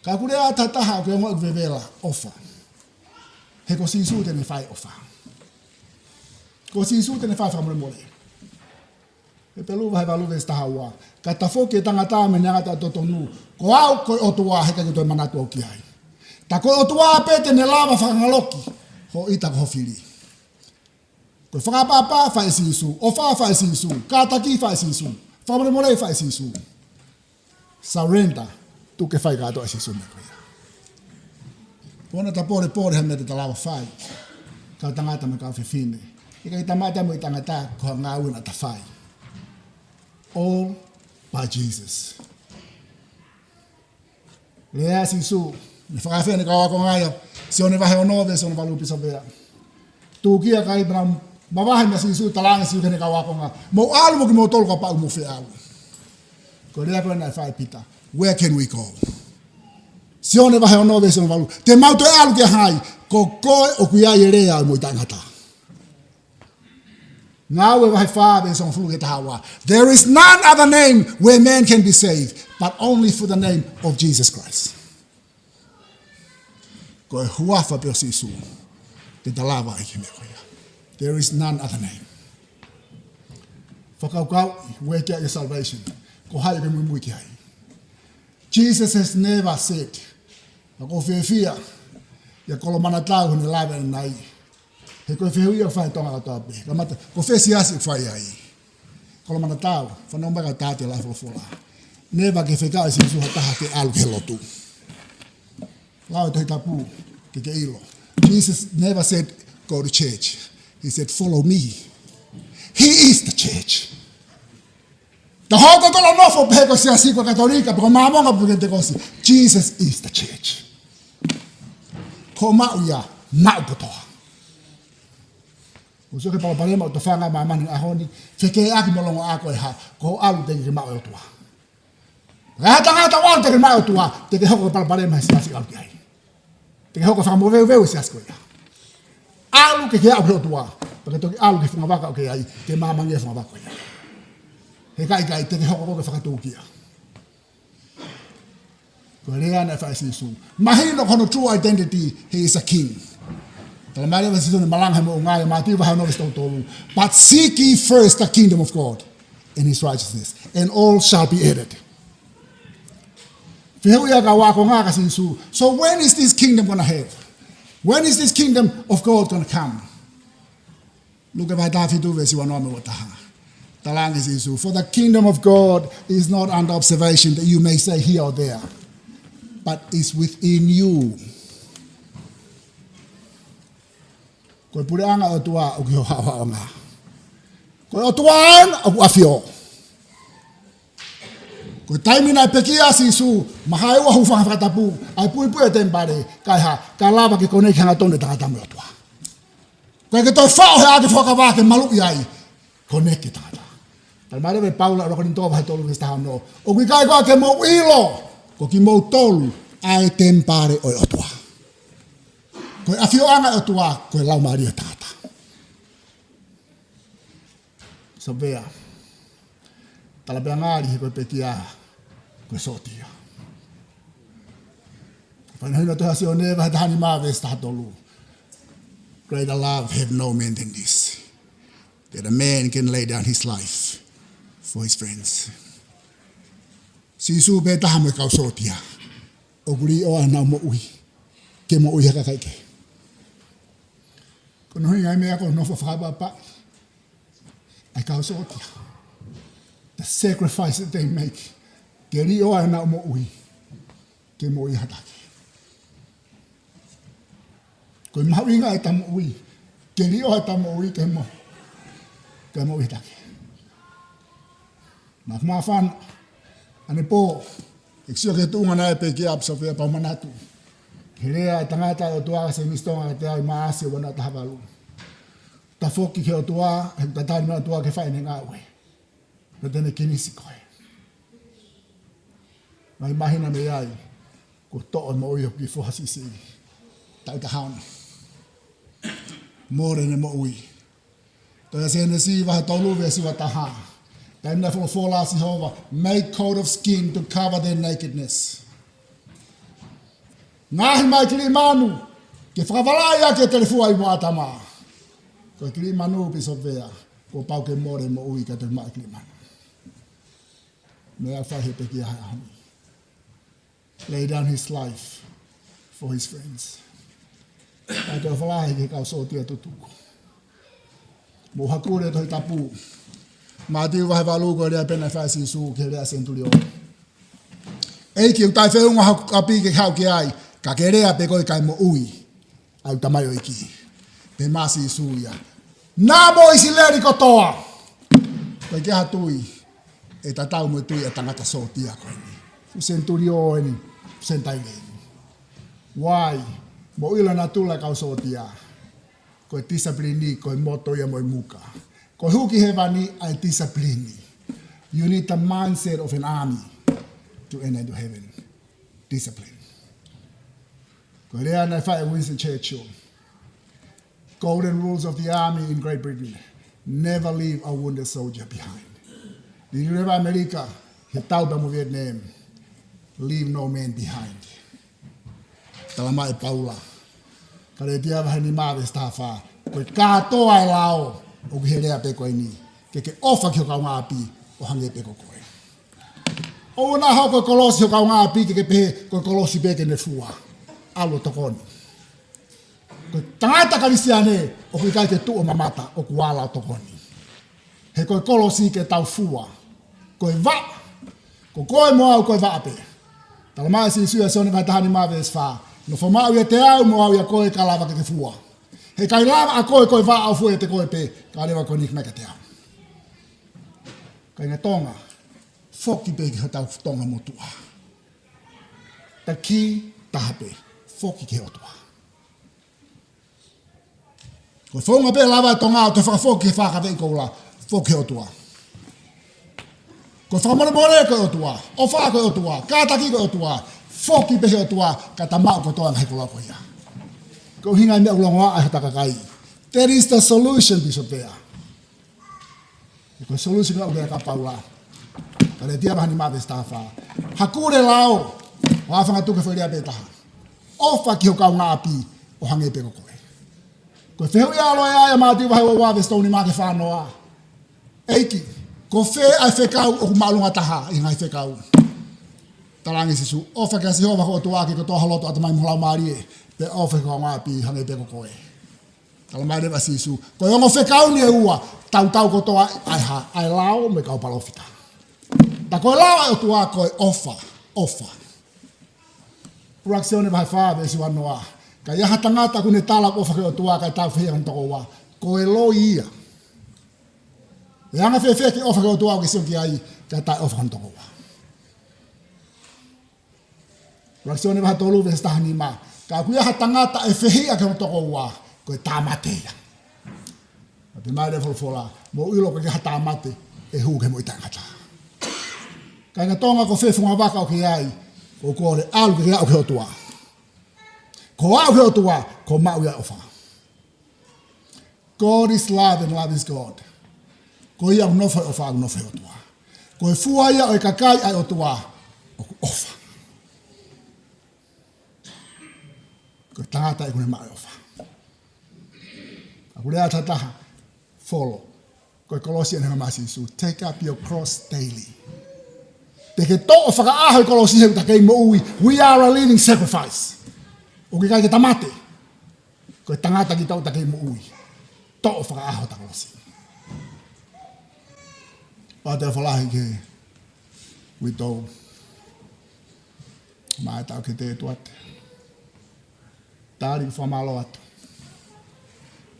Ka ʻoku lea ʻa e taha ʻoku ongoʻi ʻoku vevela, ʻofa. He ko Sīsū te ne fai ʻofa. Ko Sīsū te ne fai fakamolemole. Hepelū vahe valu veesi taha ua. Ka tafoki e tangata mei heʻene anga taʻetotonu, ko au ko e ʻOtua, he ʻikai ke toe manatu au ki ai. Ta ko e ʻOtua pē te ne lava fakangaloki hoʻo ʻita ko ho fili. Ko e fakaʻapaʻapa fai ʻe Sīsū, ʻofa fai ʻe Sīsū, kātaki fai ʻe Sīsū, fakamolemole fai ʻe Sīsū. Surrender, tuku ke fai kātoa ʻe Sīsū e meʻa ko ia. Ko ʻena ta pōlepole ha meʻa te ta lava fai, kau tangata mo e kau fefine. ʻIkai ke ta mate mo e tangata, ko e ngāue naʻa ta fai. All by Jesus. Lea ʻa Sīsū, ne fakaafe ʻene kau ākonga ia, Sione vahe ono veesi ono valu, pisa pea. Tūkia kai pea nau mavahe mo Sīsū, talaange ʻe Sīsū ki heʻene kau ākonga, mou ʻalu mo kimoutolu kapau ʻoku mou fie ʻalu. Ko e lea ko ē naʻe fai ʻe Pita, "Where can we go?" Sione vahe ono veesi ono valu, "Te mau toe ʻalu kia hai? Ko koe ʻoku ʻi ai e lea ʻo e moʻui taʻengata." Ngāue vahe fā veesi hongofulu ki he taha ua. "There is none other name where man can be saved, but only through the name of Jesus Christ." Ko e huafa pē ʻo Sīsū te ta lava ai ki he meʻa ko ia. There is none other name. Fakakaukau, work out your salvation. Ko hai ʻoku ke muimui ki ai? Jesus has never said, ʻoku ou fiefia ʻia Kolomanatau heʻene lave ʻanenai, he ko e fehuʻi ʻoku fai ʻe Tonga kotoa pē. Kamata, ko fē siasi ʻoku fai ai? Kolomanatau, fanongo mai ka tate la folofola. Never ke fekau ʻe Sīsū ha taha ke ʻalu ki he lotu. Lau e Tohi Tapu, ke ke ʻilo. Jesus never said, "Go to church." He said, "Follow me." He is the church. Ta hoko ko e kolo nofo pē ko e siasi ko e Katolika, pe ko e Māmonga, pe ko e Penitekosi. Jesus is the church. Ko e maʻu ia, maʻu kotoa. ʻOku sio ki he palopalema ʻoku tofanga māmani he ʻaho ni, fekauʻaki mo e longoaʻa ko e hā, ko hoʻo ʻalu teʻeki ke maʻu e ʻOtua. Ka ʻi ai ha tangata ʻoku ʻalu teʻeki ke maʻu e ʻOtua, teʻeki ke hoko ko e palopalema he siasi ʻoku ʻalu ki ai. Teʻeki ke hoko ko e fakamoveuveu e siasi ko ia. ʻAlu ke ke aʻu ki he ʻOtua, pea ke toki ʻalu ki he fungavaka ʻoku ke ʻi ai, ke māmangia e fungavaka ko ia. He ka ʻikai, teʻeki ke hoko ko e fakatūkia. Ko e lea naʻe fai ʻe Sīsū. Mahino ko hono true identity, he is a king. Talamai leva ʻe Sīsū ʻene malanga he moʻunga ʻia Mātiu vahe ono veesi tolu tolu. "But seek ye first the kingdom of God and his righteousness, and all shall be added." Fehuʻi ʻa e kau ākonga kia Sīsū, "So when is this kingdom gonna have? When is this kingdom of God gonna come?" Luke vahe taha fitu veesi ua noa mo e ua taha. Talaange ʻe Sīsū, "For the kingdom of God is not under observation that you may say here or there, but is within you." Ko e puleʻanga ʻo e ʻOtua ʻoku ʻi ho haʻohaʻonga. Ko e ʻOtua ʻena ʻoku ʻafio. Ko e taimi naʻe pekia ai ʻa Sīsū, mahalo ʻoku hūfanga he fakatapu, ʻa e puipui ʻo e temipale, kae hā, ka lava ke connect hangatonu e tangata mo e ʻOtua. Ko e ke toe faʻo he ʻa e fuakava ke maluʻi ai, connect e tangata. Talamai leva ʻe Paula ʻuluaki Kolinitō vahe tolu veesi taha ono, ʻoku ʻikai ko ā ke mou ʻilo, ko kimoutolu ʻa e temipale ʻo e ʻOtua. Ko e ʻafioʻanga ʻo e ʻOtua, ko e laumālie ʻo e tangata. Sōvea. Tala pē ʻa ngali he ko e pekia, ko e sōtia. Fakahinohino ʻa Sione vahe taha nima veesi taha tolu. Greater love have no man than this, that a man can lay down his life for his friends. Sīsū pē taha mo e kau sōtia. ʻOku liʻoa ʻenau moʻui ke moʻui ha kakai kehe. Ko hono ʻuhinga e meʻa ko hono fakaʻapaʻapa ʻa e kau sōtia. The sacrifice that they make. Ke liʻoa ʻenau moʻui ke moʻui ha taki. Ko e mahuʻinga ʻeta moʻui ke liʻoa ʻeta moʻui ke mo, ke moʻui ha taki. Naʻa ku māfana ʻanepō, ʻeku sio ki he tuʻunga naʻe pekia ai ʻa Sōvea, pea u manatu ki he lea ʻa e tangata ʻo e ʻOtua, Sēmisi Tonga, kiate au ʻi Maʻasi ua noa taha valu. Tafoki ki he ʻOtua, he tatali mai ʻOtua ke fai ʻene ngāue, pea te ne kinisi koe. Mai māhina mei ai, kuo toʻo e moʻui ʻo e kiʻi foha siʻisiʻi taʻu taha ono. Mole ʻene moʻui. Toe Sēnesi vahe tolu veesi ua taha. Taimi naʻe folofola ʻa Sihova, make coat of skin to cover their nakedness. Ngaohi mai e kilimanu ke fakavalaʻi ʻaki e telefua ʻi muʻa ʻa ʻĀtama. Ko e kilimanu, Pīsope, kuo pau ke mole e moʻui ka te maʻu e kilimanu. Meʻa fai he pekia he ʻaho ni. Lay down his life for his friends. Kae toe falahi ki he kau sōtia tutuku. Mou hakule Tohi Tapu. Mātiu vahe valu, ko e lea pē naʻe fai ʻe Sīsū ki he lea ʻa e senitulioné. ʻEiki, ʻoku taʻefeʻunga hoku ʻapi ke haʻu ki ai, ka ke lea pē koe kae moʻui ʻa e tamaioʻeiki. Pehē mai ʻa Sīsū ia, naʻa mo ʻIsileli kotoa, ʻoku ʻikai ha tui ʻe tatau mo e tui ʻa e tangata sōtia ko eni. Fuʻu senitulioné ni, fuʻu senitaile ni. Why? Mou ʻilo natula e kau sōtia. Ko e discipline, ko e moto ia mo e muka. Ko e hū ki hēvani ʻa e discipline. You need the mindset of an army to enter into heaven. Discipline. Ko e lea naʻe fai ʻe Winston Churchill, golden rules of the army in Great Britain: never leave a wounded soldier behind. Liliu leva ʻa ʻAmelika he tau pea mo Vietnam, leave no man behind. Talamai ʻe Paula, Kalētia vahe nima veesi taha fā, ko e kātoa e lao ʻoku ʻi he lea pē ko eni, ke ke ʻofa ki ho kaungāʻapi ʻo hangē pē ko koe. ʻOua naʻa hoko e kolosi ho kaungāʻapi ke ke pehē ko e kolosi pē ke ne fua. ʻAlu ʻo tokoni. Ko e tangata Kalisitiane ʻoku ʻikai ke tuʻu ʻo mamata, ʻoku ala ʻo tokoni. He ko e kolosi ke tau fua. Ko e vaʻa. Ko koe mo au ko e vaʻa pē. Talamai ʻe Sīsū ʻia Sione vahe taha nima veesi fā, nofo maʻu ʻiate au mo au ʻia koe ka lava ke ke fua. He ʻikai lava ʻa koe ko e vaʻa ʻo fua ʻiate koe pē, ka leva ʻo connect mai kiate au. Kāinga Tonga, foki pē ki hotau Tonga motuʻa. Taki taha pē, foki ki he ʻOtua. Ko e founga pē lava ʻa e Tonga ʻo toe fakafoki ki he fakaveʻi koula, foki ki he ʻOtua. Ko e fakamolemole ko e ʻOtua, ʻofa ko e ʻOtua, kātaki ko e ʻOtua, foki pē ki he ʻOtua, ka ta maʻu kotoa e ngaahi koloa ko ia. Ko e ʻuhinga ia ʻoku longoaʻa ai hota kakai. That is the solution, Pīsope. Ko e solution ʻoku ʻi ai ʻa Paula. Kalētia vahe nima veesi taha fā. Hakule lao, ʻo ʻafangatuku e foʻi lea pē taha: ʻofa ki ho kaungāʻapi ʻo hangē pē ko koe. Ko e fehuʻi ʻe ʻalu ai ʻa Mātiu vahe ua ua veesi tolu nima ki he fā noa. ʻEiki, ko fē ʻa e fekau ʻoku māʻolunga taha ʻi he ngaahi fekau? Talaange ʻe Sīsū, ʻofa kia Sihova ko ho ʻOtua ʻaki kotoa ho loto, ʻatamai mo e laumālie, pea ʻofa ki ho kaungāʻapi hangē pē ko koe. Talamai leva ʻe Sīsū, ko e ongo fekau ni ʻe ua, tautau kotoa ʻa e hā? ʻA e lao mo e kau palōfita. Tā ko e lao ʻa e ʻOtua ko e ʻofa, ʻofa. ʻUluaki Sione vahe fā veesi ua noa. Ka ʻi ai ha tangata ʻoku ne tala ʻoku ʻofa ki he ʻOtua kae tāufehiʻa ki hono tokoua, ko e loi ia. ʻE anga fēfē ke ʻofa ki he ʻOtua ʻo ke sio ki ai, ka taʻeʻofa ki hono tokoua? ʻUluaki Sione vahe tolu veesi taha nima. Ka ʻoku ʻi ai ha tangata ʻe fehiʻa ki hono tokoua, ko e tāmate ia. Pea pehē mai leva e folofola, mou ʻilo ʻoku ʻikai ha tāmate ʻe hū ki he moʻui taʻengata. Kāinga Tonga, ko fē funga vaka ʻoku ke ʻi ai, ʻoku ou kole, ʻalu ke ke aʻu ki he ʻOtua. Ko e aʻu ki he ʻOtua, ko e maʻu ia e ʻofa. God is love and love is God. Ko ia ʻoku nofo he ʻofa, ʻoku nofo he ʻOtua. Ko e fua ia ʻo e kakai ʻa e ʻOtua, ʻoku ʻofa. Ko e tangata ia ʻoku ne maʻu e ʻofa. ʻOku lea atu ha taha, follow. Ko e kolosi ʻa e ʻEiki ko Sīsū. Take up your cross daily. Te ke toʻo fakaʻaho e kolosi he ʻoku ta kei moʻui. We are a living sacrifice. ʻOku ʻikai ke ta mate. Ko e tangata kitautolu, ta kei moʻui. Toʻo fakaʻaho hota kolosi. ʻOatu e fakalotolahi ki he uitou. Mai tau ke te tuate. Tali, fakamālō atu.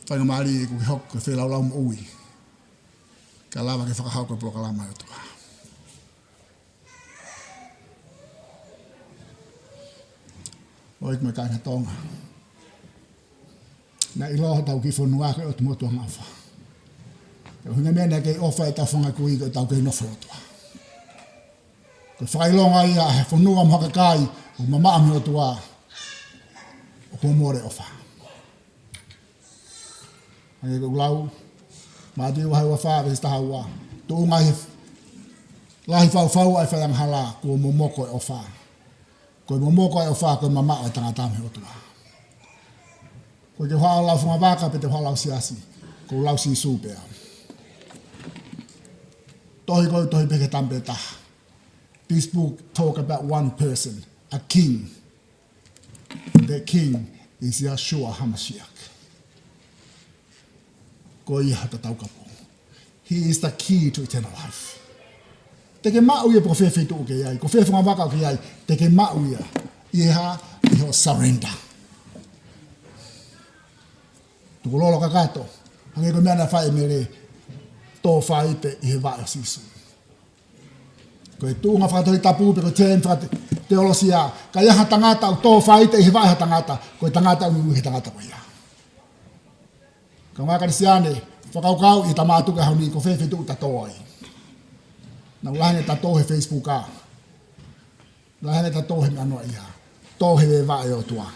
Faingamālie ʻoku ke hoko ko e feilaulau moʻui. Ka lava ke fakahoko e polokalama ʻa e ʻOtua. ʻOiauē, kāinga Tonga. Naʻe ʻiloa hotau kiʻi fonua ko e ʻotu motu angaʻofa. Ko e ʻuhinga e meʻa naʻe kei ʻofa ai ʻetau fanga kui, ko ʻetau kei nofo he ʻOtua. Ko e fakaʻilonga ia ʻa e fonua mo e kakai ʻoku mamaʻo mei he ʻOtua, ʻoku mole e ʻofa. Hangē ko ʻeku lau, Mātiu vahe ua fā veesi taha ua. Tuʻunga ʻi he lahi faufaua ʻa e fai angahala, kuo momoko e ʻofa. Ko e momoko e ʻofa, ko e mamaʻo e tangata mei he ʻOtua. ʻOku ʻikai ke u haʻu ʻo lau funga vaka pe te u haʻu ʻo lau siasi. ʻOku ou lau Sīsū pē au. Tohi ko ē, tohi pē ki he tama pē taha. This book talk about one person, a king. The king is Yahshua HaMashiach. Ko ia hota taukapo. He is the key to eternal life. Te ke maʻu ia pe ko fē feituʻu ʻoku ke ʻi ai, ko fē funga vaka ʻoku ke ʻi ai, te ke maʻu ia. ʻI he hā? ʻI hoʻo surrender. Tukulolo kakato. Hangē ko e meʻa naʻe fai ʻe Mele, tō faite ʻi he vaʻe ʻo Sīsū. Ko e tuʻunga fakatohitapu pe ko e term fakateolosia, ka ʻi ai ha tangata ʻoku tō faite ʻi he vaʻe ha tangata, ko e tangata ʻoku ui he tangata ko ia. Kāinga Kalisitiane, fakakaukau ʻi he tama tuku ʻaho ni, ko fē feituʻu ta tō ai. Naʻa ku lahi ange ta tō he Facebook ā. Lahi ange ta tō he meʻa noa ia. Tō he vaʻe ʻo e ʻOtua.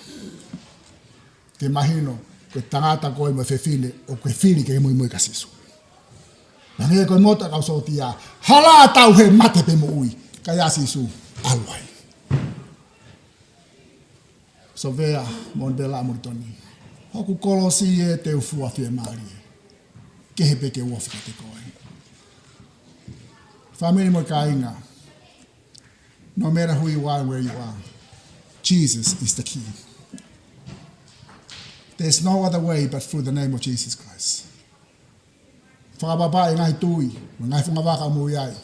Ke mahino, ko e tangata koe mo e fefine ʻoku ke fili ke muimui kia Sīsū. Hangē ko e moto ʻa e kau sōtia, hala ʻa e tauhi mate pe moʻui, ka ʻia Sīsū, ʻalu ai. Sovea, Monitela, Molitoni. Hoku kolosi ē te u fua fiemālie. Kehe pē ke u ofi kiate koe. Fāmili mo e kāinga. No matter who you are, where you are, Jesus is the key. There's no other way but through the name of Jesus Christ. Fakapapauʻi e ngaahi tui, mo e ngaahi funga vaka ʻoku mou ʻi ai.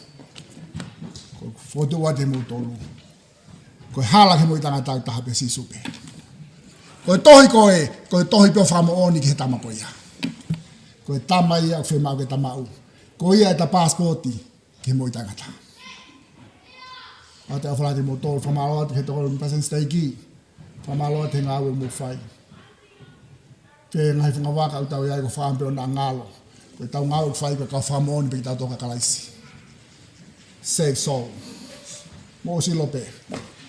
Ko e fokotuʻu atu kiate kimoutolu. Ko e hala ki he moʻui taʻengata ʻoku taha pē, Sīsū pē. Ko e tohi ko ē, ko e tohi pē ʻo e fakamoʻoni ki he tama ko ia. Ko e tama ia ʻoku fiemaʻu ke ta maʻu. Ko ia ʻeta passport ki he moʻui taʻengata. ʻOatu e ʻofa lahi kiate kimoutolu, fakamālō atu ki he tokoni palesiteni siteiki. Fakamālō atu he ngāue ʻoku mou fai. Ko e ngaahi funga vaka ʻoku tau ʻi ai, ko e fakaʻamu pē ʻo e ngalo. Ko ʻetau ngāue ʻoku fai ko e kau fakamoʻoni pē kitautolu kia Kalaisi. Save soul. Mou ʻosi ʻilo pē.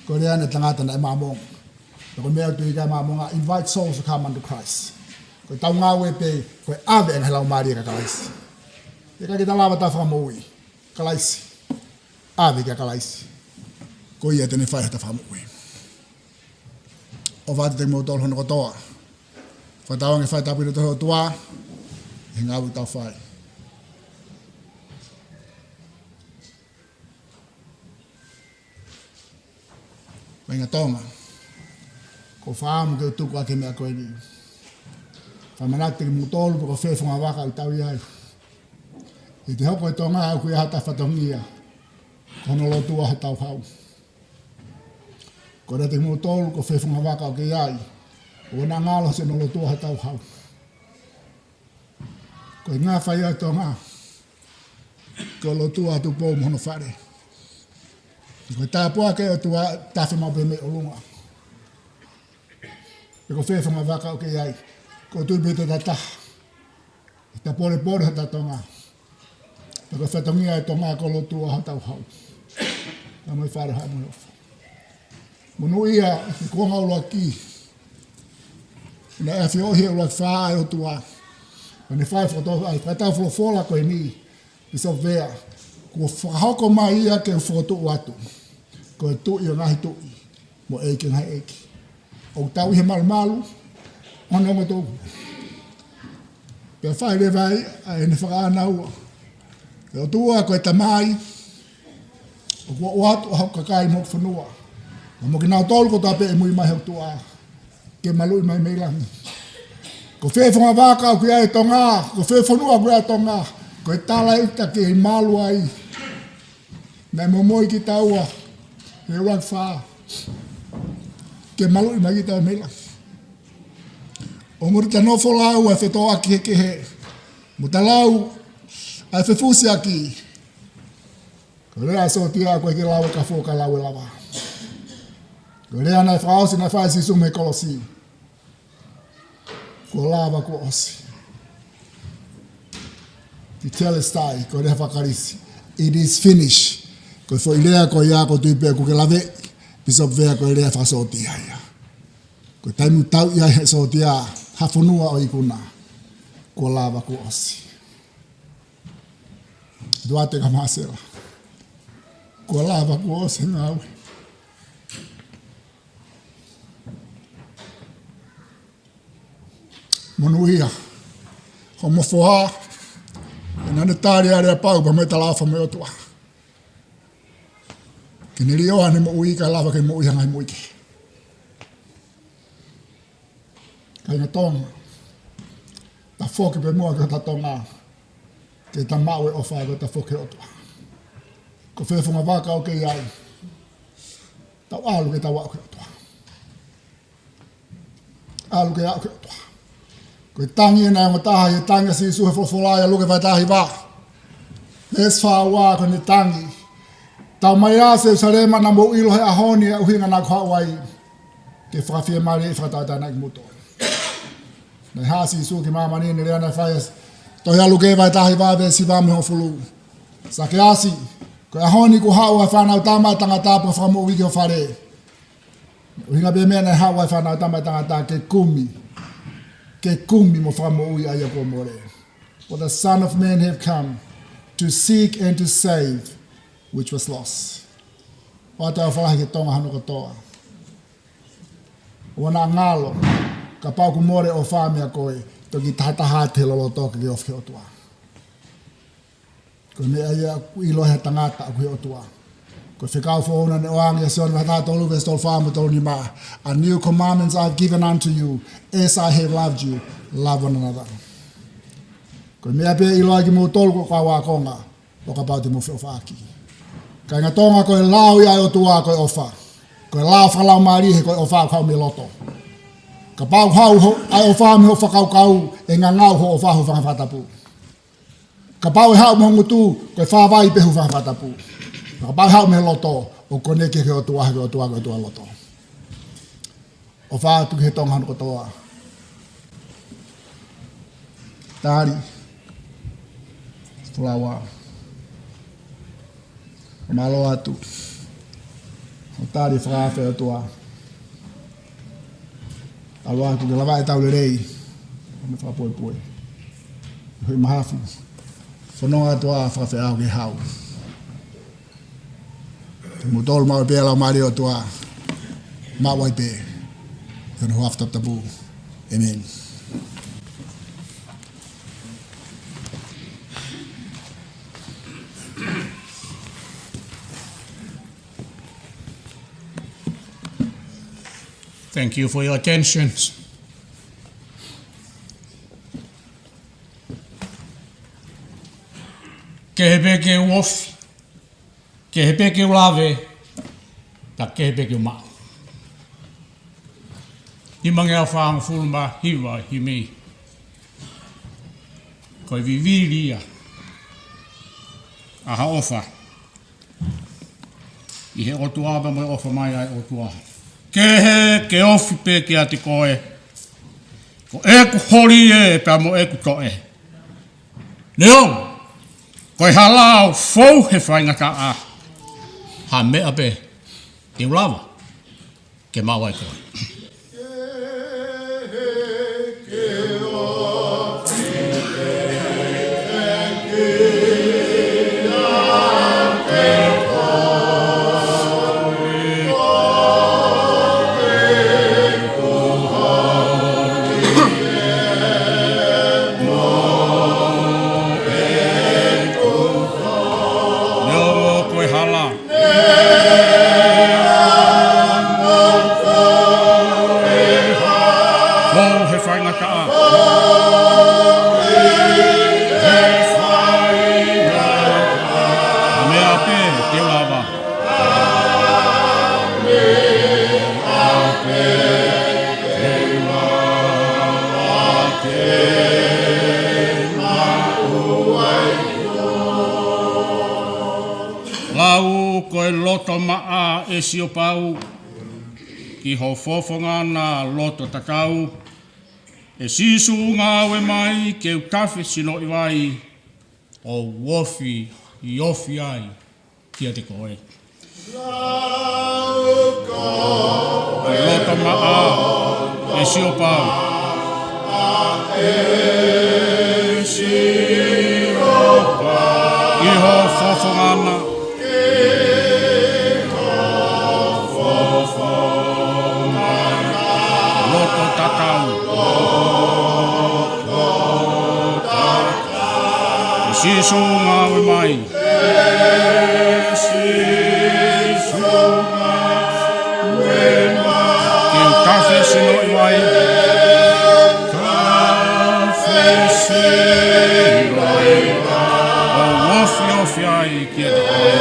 Ko e lea ʻa e tangata naʻe Māmonga. Pea ko e meʻa ʻoku tui ki ai e Māmonga, invite souls to come unto Christ. Ko ʻetau ngāue pē, ko e ʻave e ngaahi laumālie kia Kalaisi. ʻIkai ke ta lava ʻo ta fakamoʻui. Kalaisi. ʻAve kia Kalaisi. Ko ia te ne fai hota fakamoʻui. ʻOfa atu kiate kimoutolu hono kotoa. Fakatauange fai tāpuekina ʻe he ʻOtua e ngāue ʻoku tau fai. Kāinga Tonga, ʻoku ou fakaʻamu ke u tuku ʻa e meʻa ko eni. Fakamanatu kiate kimoutolu pe ko fē funga vaka ʻoku tau ʻi ai. ʻI he hoko e Tonga ʻoku ʻi ai hota fatongia, ko hono lotua hotau hau. Ko e lea kiate kimoutolu ko fē funga vaka ʻoku ke ʻi ai, ʻoua naʻa ngalo siʻono lotua hotau hau. Ko e ngafa ia ʻo e Tonga. Ko e lotu ʻa Tupou mo hono fale. Ko e tāpuaki ʻa e ʻOtua tafe maʻu pē mei ʻolunga. Pe ko fē fononga vaka ʻoku ke ʻi ai, ko e tui pē te ta taha. ʻE ta polepole hota Tonga. Pe ko e fatongia ʻa e Tonga ko e lotu ʻa hotau hau. Ka mo e fale ha mo e ʻofa. Monūʻia he kuonga ʻuluaki. Naʻe ʻafioʻi he ʻuluaki fā ʻa e ʻOtua. Naʻa ne fai foto ai, fakatau folofola ko eni. Bishop Vea, kuo fakahoko mai ia ke u fokotuʻu atu. Ko e Tuʻi ʻo e ngaahi tuʻi, mo e ʻEiki ʻo e ngaahi ʻeiki. ʻOku tau ʻi he malumalu, ʻo ne ongo tō. Pea fai leva ai, ʻa ʻene fakaʻānaua. ʻE ʻOtua ko e Tamai, ʻoku ʻoatu ʻa hoku kakai mo hoku fonua. Mo kinautolu kotoa pē ʻe muimui mai hoku tuʻa. Ke maluʻi mai mei langi. Ko fē fononga vaka ʻoku ʻi ai ʻa Tonga, ko fē fonua ʻoku ʻi ai ʻa Tonga, ko e tala ʻe ʻita ke malu ai. Naʻe momoi kitaua, he ʻuluaki fā. Ke maluʻi mai kitaua mei langi. ʻO muli ta nofo lau ʻa e fetōʻaki kehekehe. Mo ta lau ʻa e fefusiaki. Ko e lea ʻa e sōtia ko e ke lau ʻe kafo ka lau ʻe lava. Ko e lea naʻe fakaʻosi naʻe fai ʻe Sīsū mei he kolosi. Kuo lava kuo ʻosi. Tetelestai, ko e lea faka-Kalisi. It is finished. Ko e foʻi lea ko ia ʻoku ou tui pē ʻoku ke laveʻi, Bishop Vea, ko e lea fakasōtia ia. Ko e taimi ʻoku tau ʻi ai he sōtia, ha fonua ʻo ikuna. Kuo lava kuo ʻosi. Duarte Kamasela. Kuo lava kuo ʻosi e ngāue. Monūʻia. Hoʻomo foha. Naʻa ne tali ʻa e lea pau pea mo e talaʻofa mei he ʻOtua. Ke ne lioa ʻene moʻui kae lava ke moʻui ha ngaahi moʻui kehe. Kāinga Tonga, ta foki pē muʻa ki hota Tonga, ke ta maʻu e ʻofa ko ē ta foki ki he ʻOtua. Ko fē fononga vaka ʻoku ke ʻi ai, tau ʻalu ke tau aʻu ki he ʻOtua. ʻAlu ke aʻu ki he ʻOtua. Ko e tangi ʻena ʻe ongo taha, ʻi he tangi ʻa Sīsū he folofola ʻia Luke vahe taha hiva. Veesi fā ua, ko ʻene tangi. Tau mai ā Selusalema, naʻa mou ʻilo he ʻaho ni ʻa e ʻuhinga naʻa ku haʻu ai. Ke fakafiemālieʻi fakatauʻatāinaʻi kimoutolu. Naʻe haʻu ʻa Sīsū ki māmani, ʻene lea naʻe fai ʻi he tohi ʻa Luke vahe taha hiva veesi hiva mo e hongofulu. Sakeasi, ko e ʻaho ni kuo haʻu ʻa e Fanautama ʻa Tangata pea fakamoʻui ki ho fale. ʻUhinga pē meʻa naʻe haʻu ai e Fanautama ʻa Tangata ke kumi. Ke kumi mo fakamoʻui ʻa ia kuo mole. For the Son of Man have come to seek and to save which was lost. ʻOatu ʻa e ʻofa lahi ki Tonga hono kotoa. ʻOua naʻa ngalo, kapau ʻoku mole ʻofa meia koe, toki tahataha atu he loloto ke ke ofi ki he ʻOtua. Ko e meʻa ia ʻoku ʻilo ʻe he tangata ʻoku ʻi he ʻOtua. Ko e fekau foʻou naʻe ʻoange ʻia Sione vahe taha tolu veesi tolu fā mo e tolu nima. A new commandments I've given unto you, as I have loved you, love one another. Ko e meʻa pē ʻe ʻilo ai kimoutolu ko e kau ākonga, ʻo kapau te mou feʻofaʻaki. Kāinga Tonga, ko e lao ia ʻa e ʻOtua ko e ʻofa. Ko e lao fakalaumālie he ko e ʻofa ʻoku haʻu mei loto. Kapau ʻoku haʻu ho, ʻa e ʻofa mei hoʻo fakakaukau, ʻe ngangau hoʻo ʻofa he hūfanga he fakatapu. Kapau ʻe haʻu mei ho ngutu, ko e fāvai pē he hūfanga he fakatapu. Kapau ʻe haʻu mei loto, ʻoku koneki ki he ʻOtua, he ko e ʻOtua ko e ʻOtua loto. ʻOfa atu ki he Tonga hono kotoa. Tali. Fulaua. Mālō atu. ʻO tali fakaafe ʻOtua. ʻAlu atu ke lava ʻetau lelei. Mo e fakapuepue. Hoi mahafu. Fononga atu ʻa fakafeʻao ke hau. Mo tolu maʻu pē ʻa e Laumālie ʻo e ʻOtua. Maʻu ai pē. ʻI hono huafa taputapu. ʻĒmeni. Thank you for your attention. Kehe pē ke u ofi, kehe pē ke u lave, pea kehe pē ke u maʻu. Nimangeau fāngofulu mā hiva himi. Ko e vivili ia. ʻa ha ʻofa ʻi he ʻOtua pea mo e ʻofa mai ʻa e ʻOtua. Kehe ke ofi pē kiate koe, ko ʻeku holi ē pea mo ʻeku toʻe. Neongo ko e hala ʻoku fou he faingataʻa, ha meʻa pē te u lava ke maʻu ai koe. Neongo ko e hala fou he faingataʻa, ha meʻa pē te u lava. Lau ko e loto maʻa ʻe Siopau, ki ho fofonga na loto tatau. ʻE Sīsū, ngāue mai ke u tafe sinoʻi vai, ʻo u ofi ofi ai kiate koe. Loto maʻa ʻe Siopau, ki ho fofonga na loto tatau. ʻE Sīsū, ngāue mai. Ke u tafe sinoʻi vai, ʻo u ofi ofi ai kiate koe.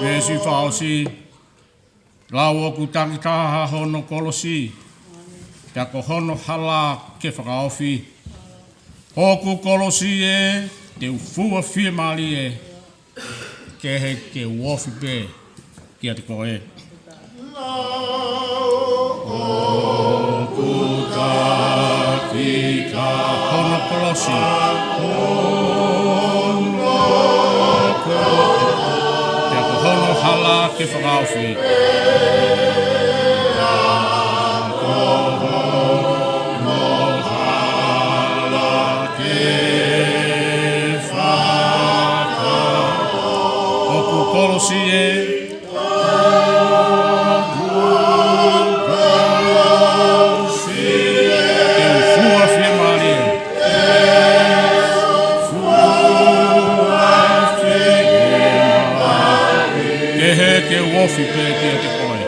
Veesi fakaʻosi. Lau ʻoku takitaha hono kolosi, pea ko hono hala ke fakaofi. Hoku kolosi ē, te u fua fiemālie, kehe ke u ofi pē kiate koe. Hono kolosi, pea ko hono hala ke fakaofi. Hoku kolosi ē, te u fua fiemālie. Kehe ke u ofi pē kiate koe.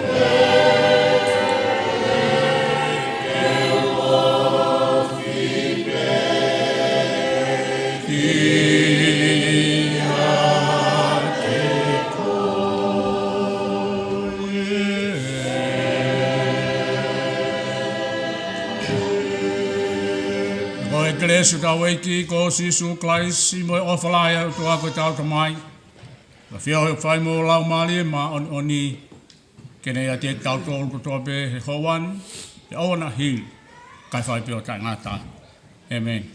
Ko e kelesi ʻa hotau ʻEiki ko Sīsū Kalaisi, mo e ʻofa lahi ʻa e ʻOtua ko e Tamai, mo e feohi ʻoku fai mo e Laumālie Māʻoniʻoni, ke ne ʻiate kitautolu kotoa pē he houa ni, he ʻaho ni, kae fai pē ʻo taʻengata. ʻĒmeni.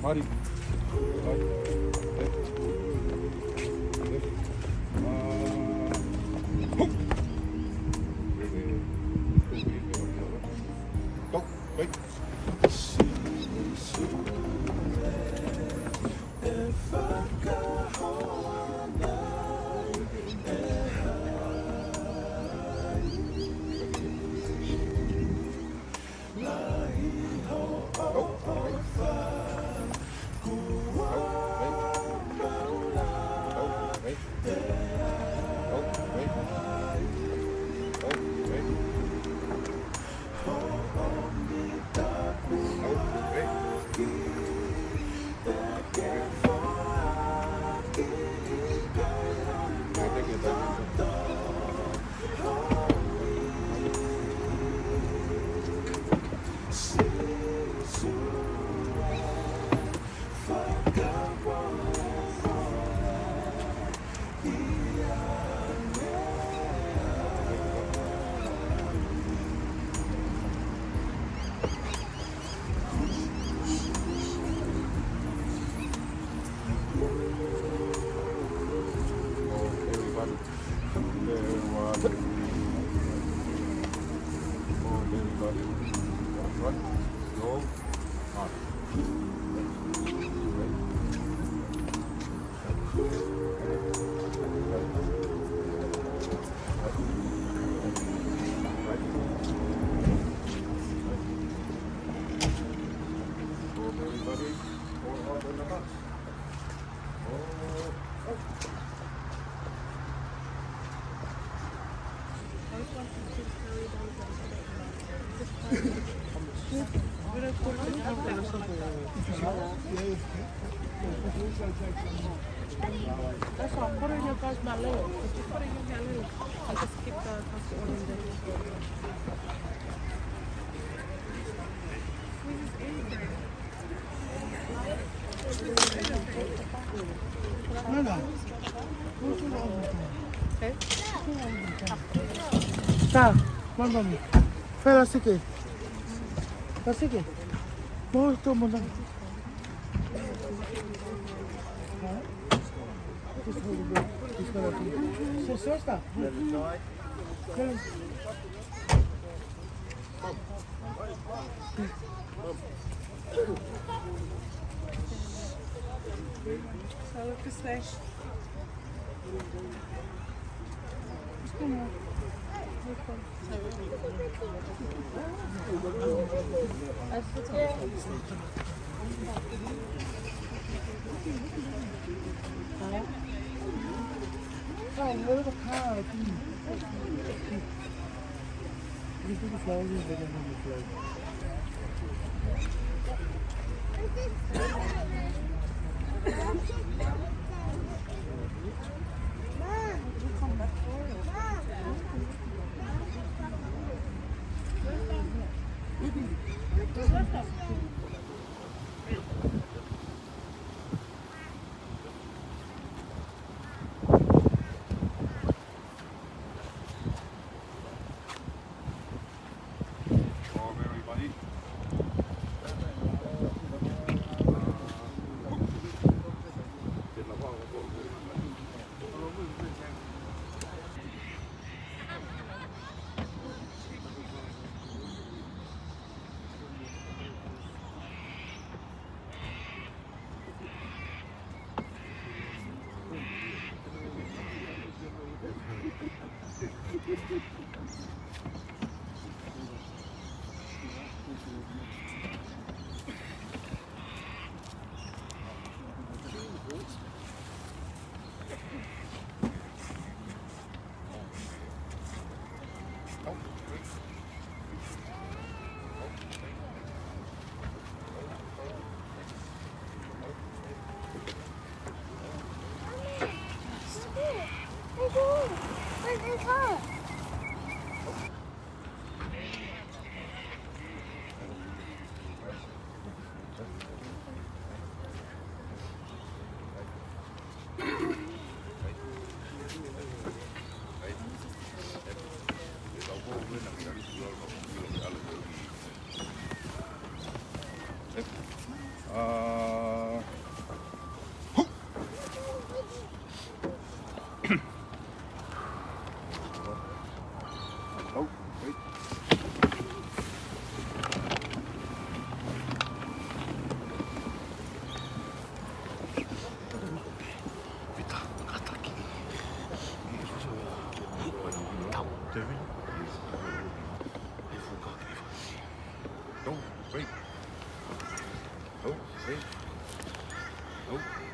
Right. Right. Left. Left. Uh, hook. Go. Right. That's why I put it in your guys' belly. Just put it in your belly. I just keep the plastic on there. Tā, māmani. Fai lasiki. Lasiki. Mo to mo na. Just hold it there. Just hold it there. So, so stop. Oh, where the car? You put the flowers in there and then the flag.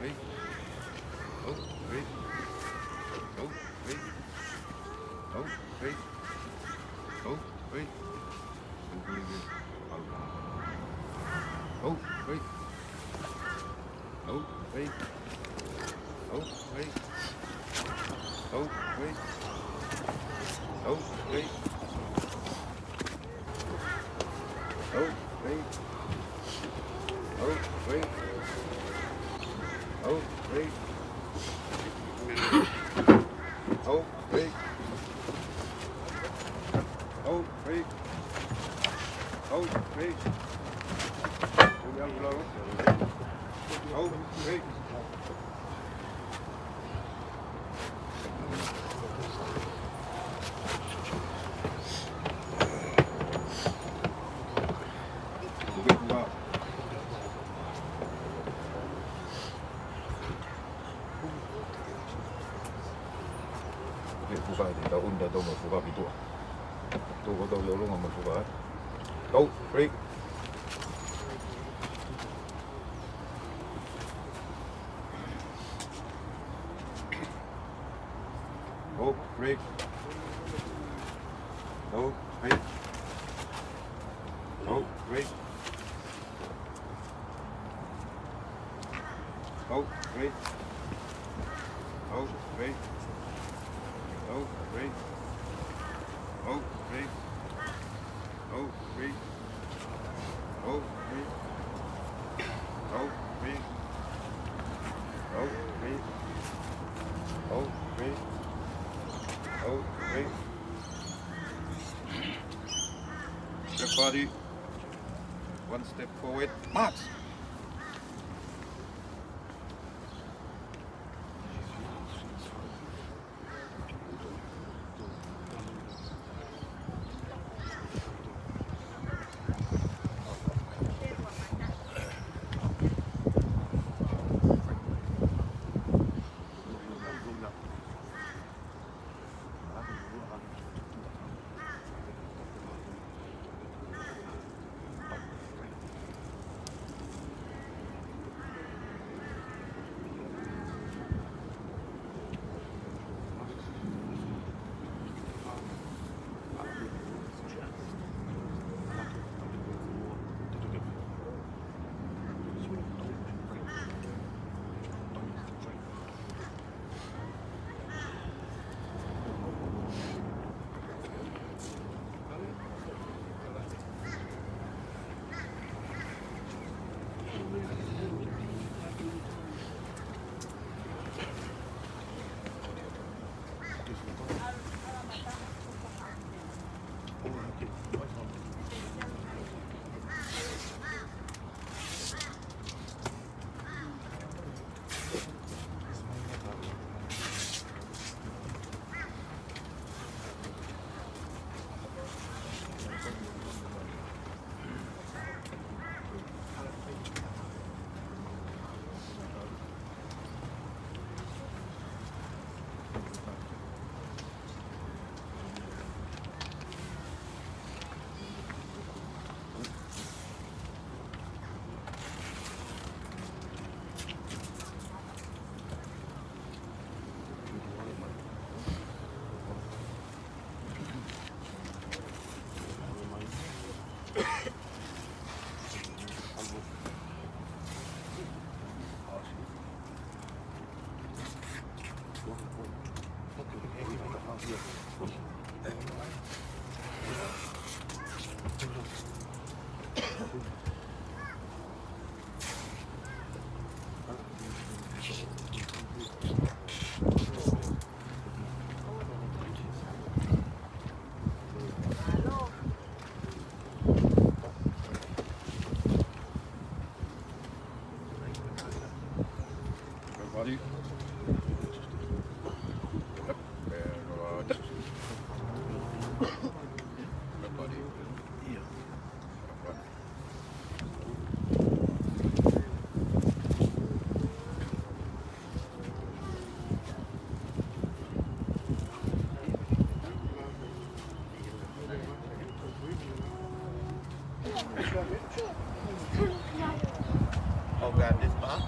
Break. Hold, break. Hold, break. Hold, break. Hold, break. Hold, break. Hold, break. Hold, break. Hold, break. Hold, break. Hold, break. Hold, break. Hold, break. Hold, break. Hold, break. Hold, break. Hold, break. Fuka, te tau ʻunu tautolu mo e fuka ʻi tuʻa. Tau ko tau ʻi ʻolunga mo e fuka. Go, break. Go, break. Go, break. Go, break. Go, break. Go, break. Go, break. Go, break. Go, break. Go, break. Go, break. Go, break. Go, break. Go, break. Everybody, one step forward. March. Everybody. Yep. And, uh, everybody. Oh, grab this box.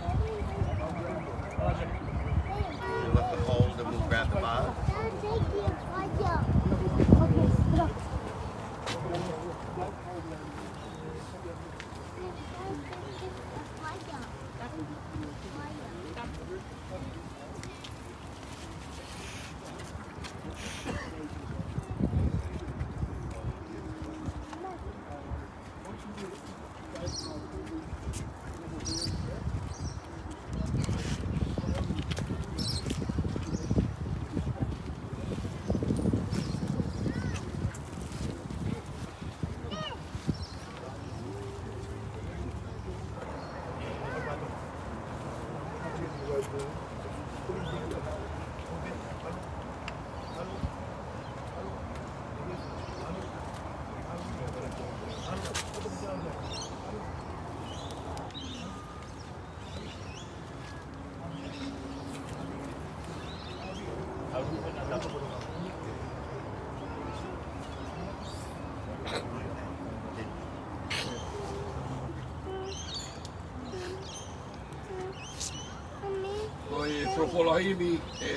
Ko e folofola himi ʻe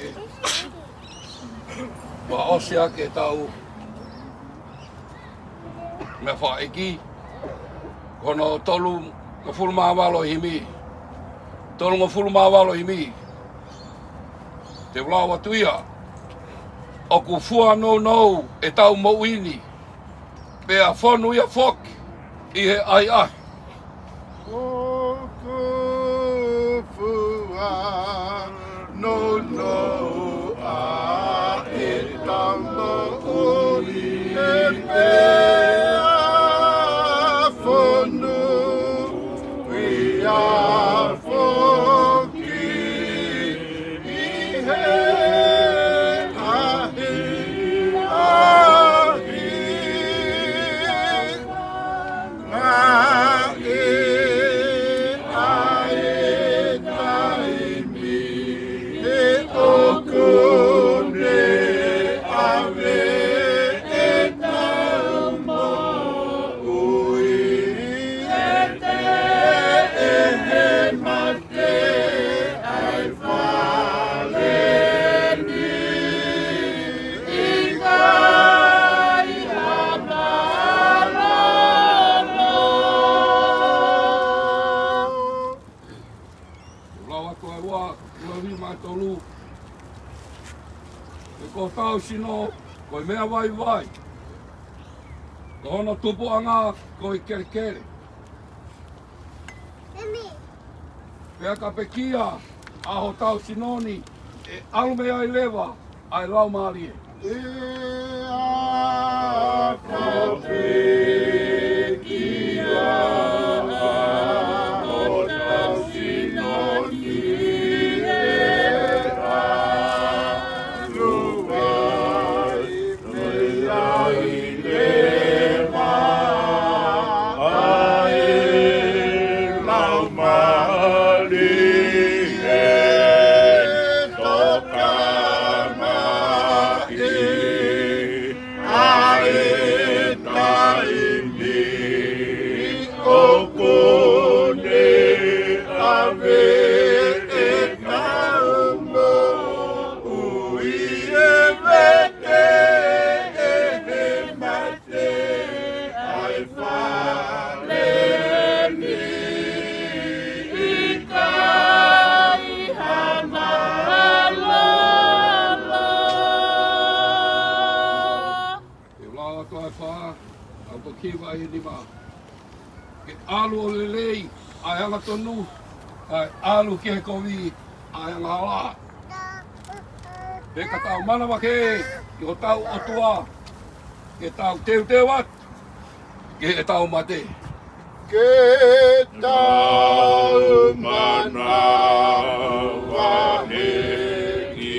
fakaʻosi ʻaki ʻetau meʻa fakaʻeiki, ko hono tolungofulu mā valu himi. Tolungofulu mā valu himi. Te u lau atu ia. ʻOku fua nounou ʻetau moʻui ni, pea fonu ia foki ʻi he ʻahiʻahi. ʻOku fua nounou ʻa ʻetau moʻui ni, pea fonu ia foki ʻi he ʻahiʻahi. Naʻe ʻi ai e taimi he ʻoku ne ʻave ʻetau moʻui, ʻe teʻe he mate ʻa e fale ni, ʻikai ha mālōlō. Lau atu ʻa e ua, ua lima tolu. He ko hotau sino ko e meʻa vaivai, ko hono tupuʻanga ko e kelekele. Pea ka pekia ʻa hotau sino ni, ʻe ʻalu mei ai leva ʻa e Laumālie. Pea ka pekia ʻa hotau sino ni, ʻe ʻalu ai mei ai leva ʻa e Laumālie. Tokanga ʻi ai taimi ʻoku ne ʻave ʻetau moʻui, ʻe vete ʻe he mate ʻa e fale ni, ʻikai ha mālōlō. Te u lau atu ʻa e fā, ʻa e toki vahe nima. Ke ʻalu ʻo lelei ʻa e angatonu, kae ʻalu ki he kovi ʻa e angahala. Pea ka tau manavahē ki hotau ʻOtua, ke tau teuteu atu ki heʻetau mate. Ke tau manavahē ki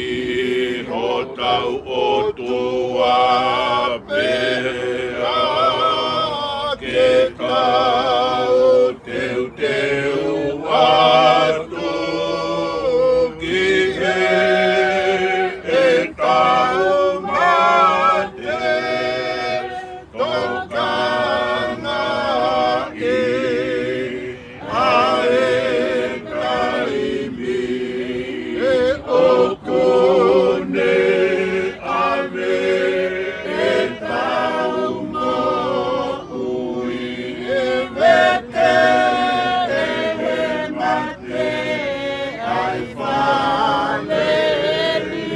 hotau ʻOtua, pea ke tau teuteu atu ki heʻetau mate. Tokanga ʻi ai taimi ʻoku ne ʻave ʻetau moʻui, ʻe vete ʻe he mate ʻa e fale ni,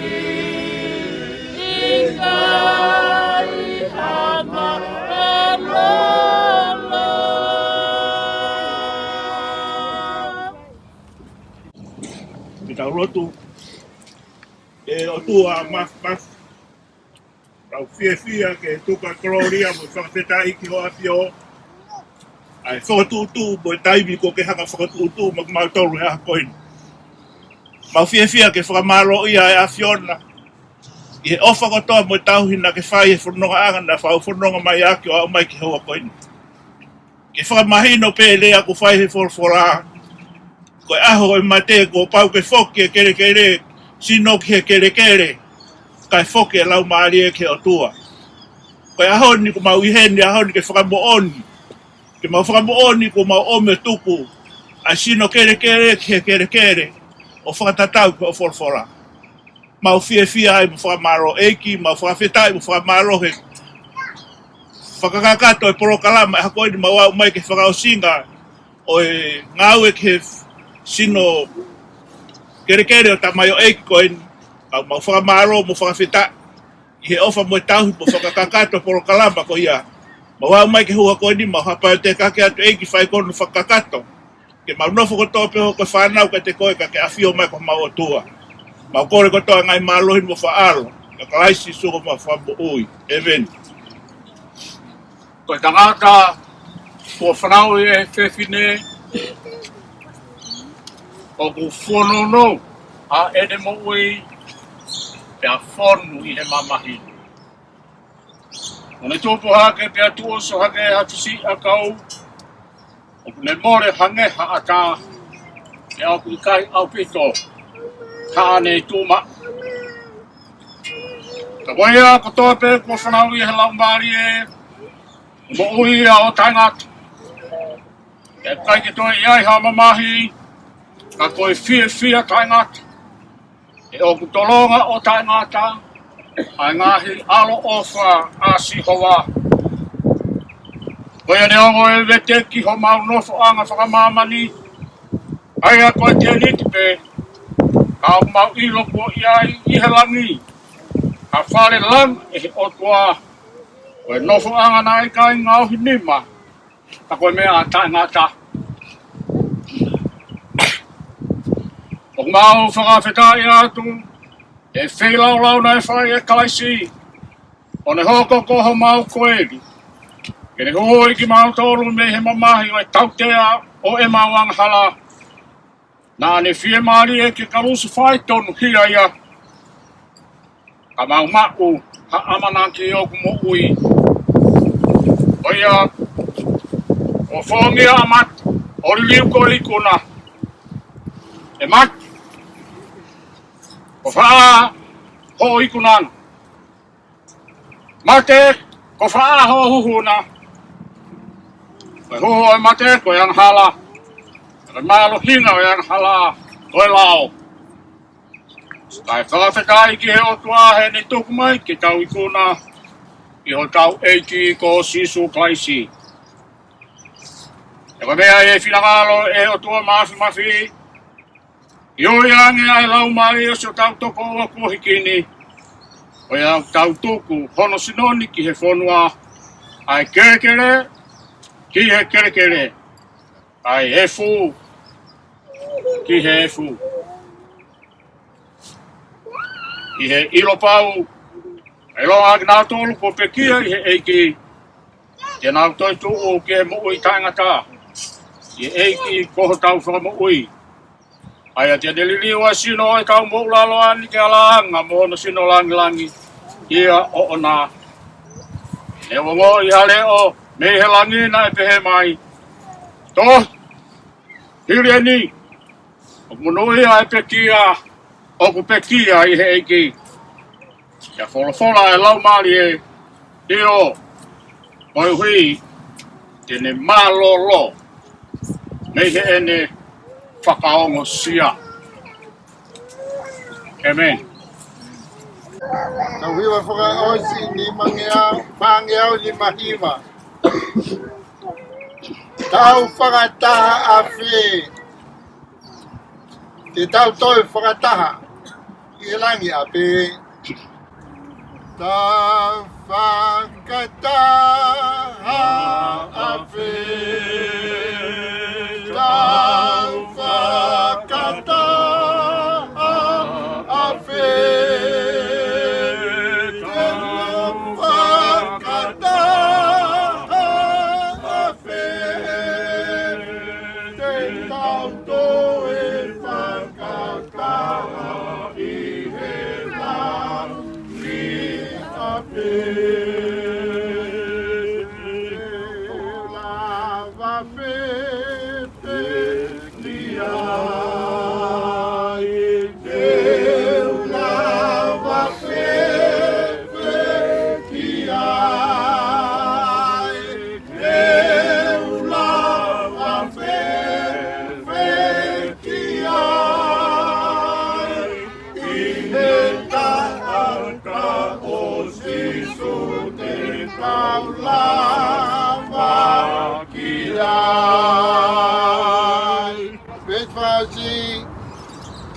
ʻikai ha mālōlō. Ke tau lotu. ʻE ʻOtua Māfimafi, tau fiefia ke tuku ʻa e kolōlia mo e fakafetaʻi ki ho ʻAfio, ʻa e fokotuʻutuʻu mo e taimi kuo ke hanga ʻo fokotuʻutuʻu maʻa kimautolu he ʻaho ko eni. Mau fiefia ke fakamālōʻia ʻa e ʻAfiona ʻi he ʻofa kotoa mo e tauhi naʻa ke fai he fonongaʻanga naʻa fau fononga mai ʻaki ʻo aʻu mai ki he houa ko eni. Ke fakamahino pē lea kuo fai he folofola, ko e ʻaho ʻo e mate kuo pau ke foki e kelekele sino ki he kelekele, kae foki e laumālie ki he ʻOtua. Ko e ʻaho ni kuo mau ʻi heni, ʻaho ni ke fakamoʻoni, ke mau fakamoʻoni kuo mau ʻomi ʻo tuku ʻa e sino kelekele ki he kelekele ʻo fakatatau ki hoʻo folofola. Mau fiefia ai mo fakamālō ʻEiki, mau fakafetaʻi mo fakamālō he fakakakato e polokalama ʻaho ko eni mau aʻu mai ki he fakaʻosinga ʻo e ngāue ki he sino kelekele ʻo e tamaioʻeiki ko eni. Mau, mau fakamālō mo fakafetaʻi ʻi he ʻofa mo e tauhi mo fakakakato e polokalama ko ia. Mau aʻu mai ki he houa ko eni, mau hapai ʻo tēkaki atu ʻEiki fai ko hono fakakakato. Ke mau nofo kotoa pē ʻo ko e fānau kiate koe ka ke ʻafio mai ko homau ʻOtua. Mau kole kotoa e ngaahi mālohi mo faʻalo. ʻIa Kalaisi Sīsū ko homau Fakamoʻui. ʻĒmeni. Ko e tangata kuo fanauʻi ʻe he fefine, ʻoku fuonounou ʻa ʻene moʻui, pea fonu ʻi he mamahi. ʻOku ne tupu hake pea tuʻusi hake ha fisiʻiʻakau, ʻoku ne mole hangē ha ʻatā, pea ʻoku ʻikai ʻaupito haʻane tuʻu maʻu. Ka ko ia kotoa pē kuo fanauʻi ʻe he Laumālie, moʻui ia ʻo taʻengata. ʻE ʻikai ke toe ʻi ai ha mamahi, ka ko e fiefia taʻengata. He ʻoku tolonga ʻo taʻengata ʻa e ngaahi ʻaloʻofa ʻa Sihova. Ko ia neongo ʻe veteki homau nofoʻanga fakamāmani, ʻa ia ko e tēniti pē, ka ʻoku mau ʻilo kuo ʻi ai ʻi he langi ha fale langi ʻe he ʻOtua, ko e nofoʻanga naʻe ʻikai ngaohi nima, ka ko e meʻa taʻengata. ʻOku mau fakafetaʻi atu he feilaulau naʻe fai ʻe Kalaisi, ʻo ne hoko ko homau koeli, ke ne huhuʻi kimautolu mei he mamahi ʻo e tautea ʻo ʻemau angahala. Naʻa ne fiemālie ke kalusefai tonuhia ia, ka mau maʻu ha ʻamanaki ʻoku moʻui. Ko ia, kuo fongia ʻa mate, ʻo liliu ko e ikuna. ʻE mate, ko fē hoʻo ikuna na? Mate, ko fē hoʻo huhu na? Ko e huhu ʻo e mate ko e angahala, ko e mālohinga ʻo e angahala ko e lao. Kae fakafetaʻi ki he ʻOtua heʻene tuku mai ke tau ikuna ʻi hotau ʻEiki ko Sīsū Kalaisi. He ko e meʻa ʻi he finangalo ʻo e ʻOtua Māfimafi, ʻi ʻo ʻi ange ʻa e laumālie ʻo siʻotau tokoua kuo hiki ni, ko ia ʻoku tau tuku hono sino ni ki he fonua, ʻa e kelekele ki he kelekele, ʻa e efu ki he efu. ʻI he ʻilo pau, ʻa e ʻilonga ʻa kinautolu kuo pekia ʻi he ʻEiki, te nau toetuʻu ki he moʻui taʻengata ʻi he ʻEiki ko hotau Fakamoʻui. ʻA ia te ne liliu ʻa e sino ʻo e kau moʻulaloa ni ke ʻalaʻanga mo hono sino langilangi ia ʻoʻona. Ne u ongoʻi ha leʻo mei he langi naʻe pehē mai, Tohi, hili eni, ʻoku monūʻia ʻa e pekia ʻoku pekia ʻi he ʻEiki. Pea folofola ʻa e Laumālie, ʻio, koeʻuhi te ne mālōlō mei heʻene fakaongosia. ʻĒmeni. Tau hiva fakaʻosi nimangeau, mangeau nimahiva. Tau fakataha ʻa fē? Te tau toe fakataha ʻi he langi ʻa fē? Tau fakataha ʻa fē? Tau fakataha ʻa fē? Tau fakataha ʻa fē? Te tau toe fakataha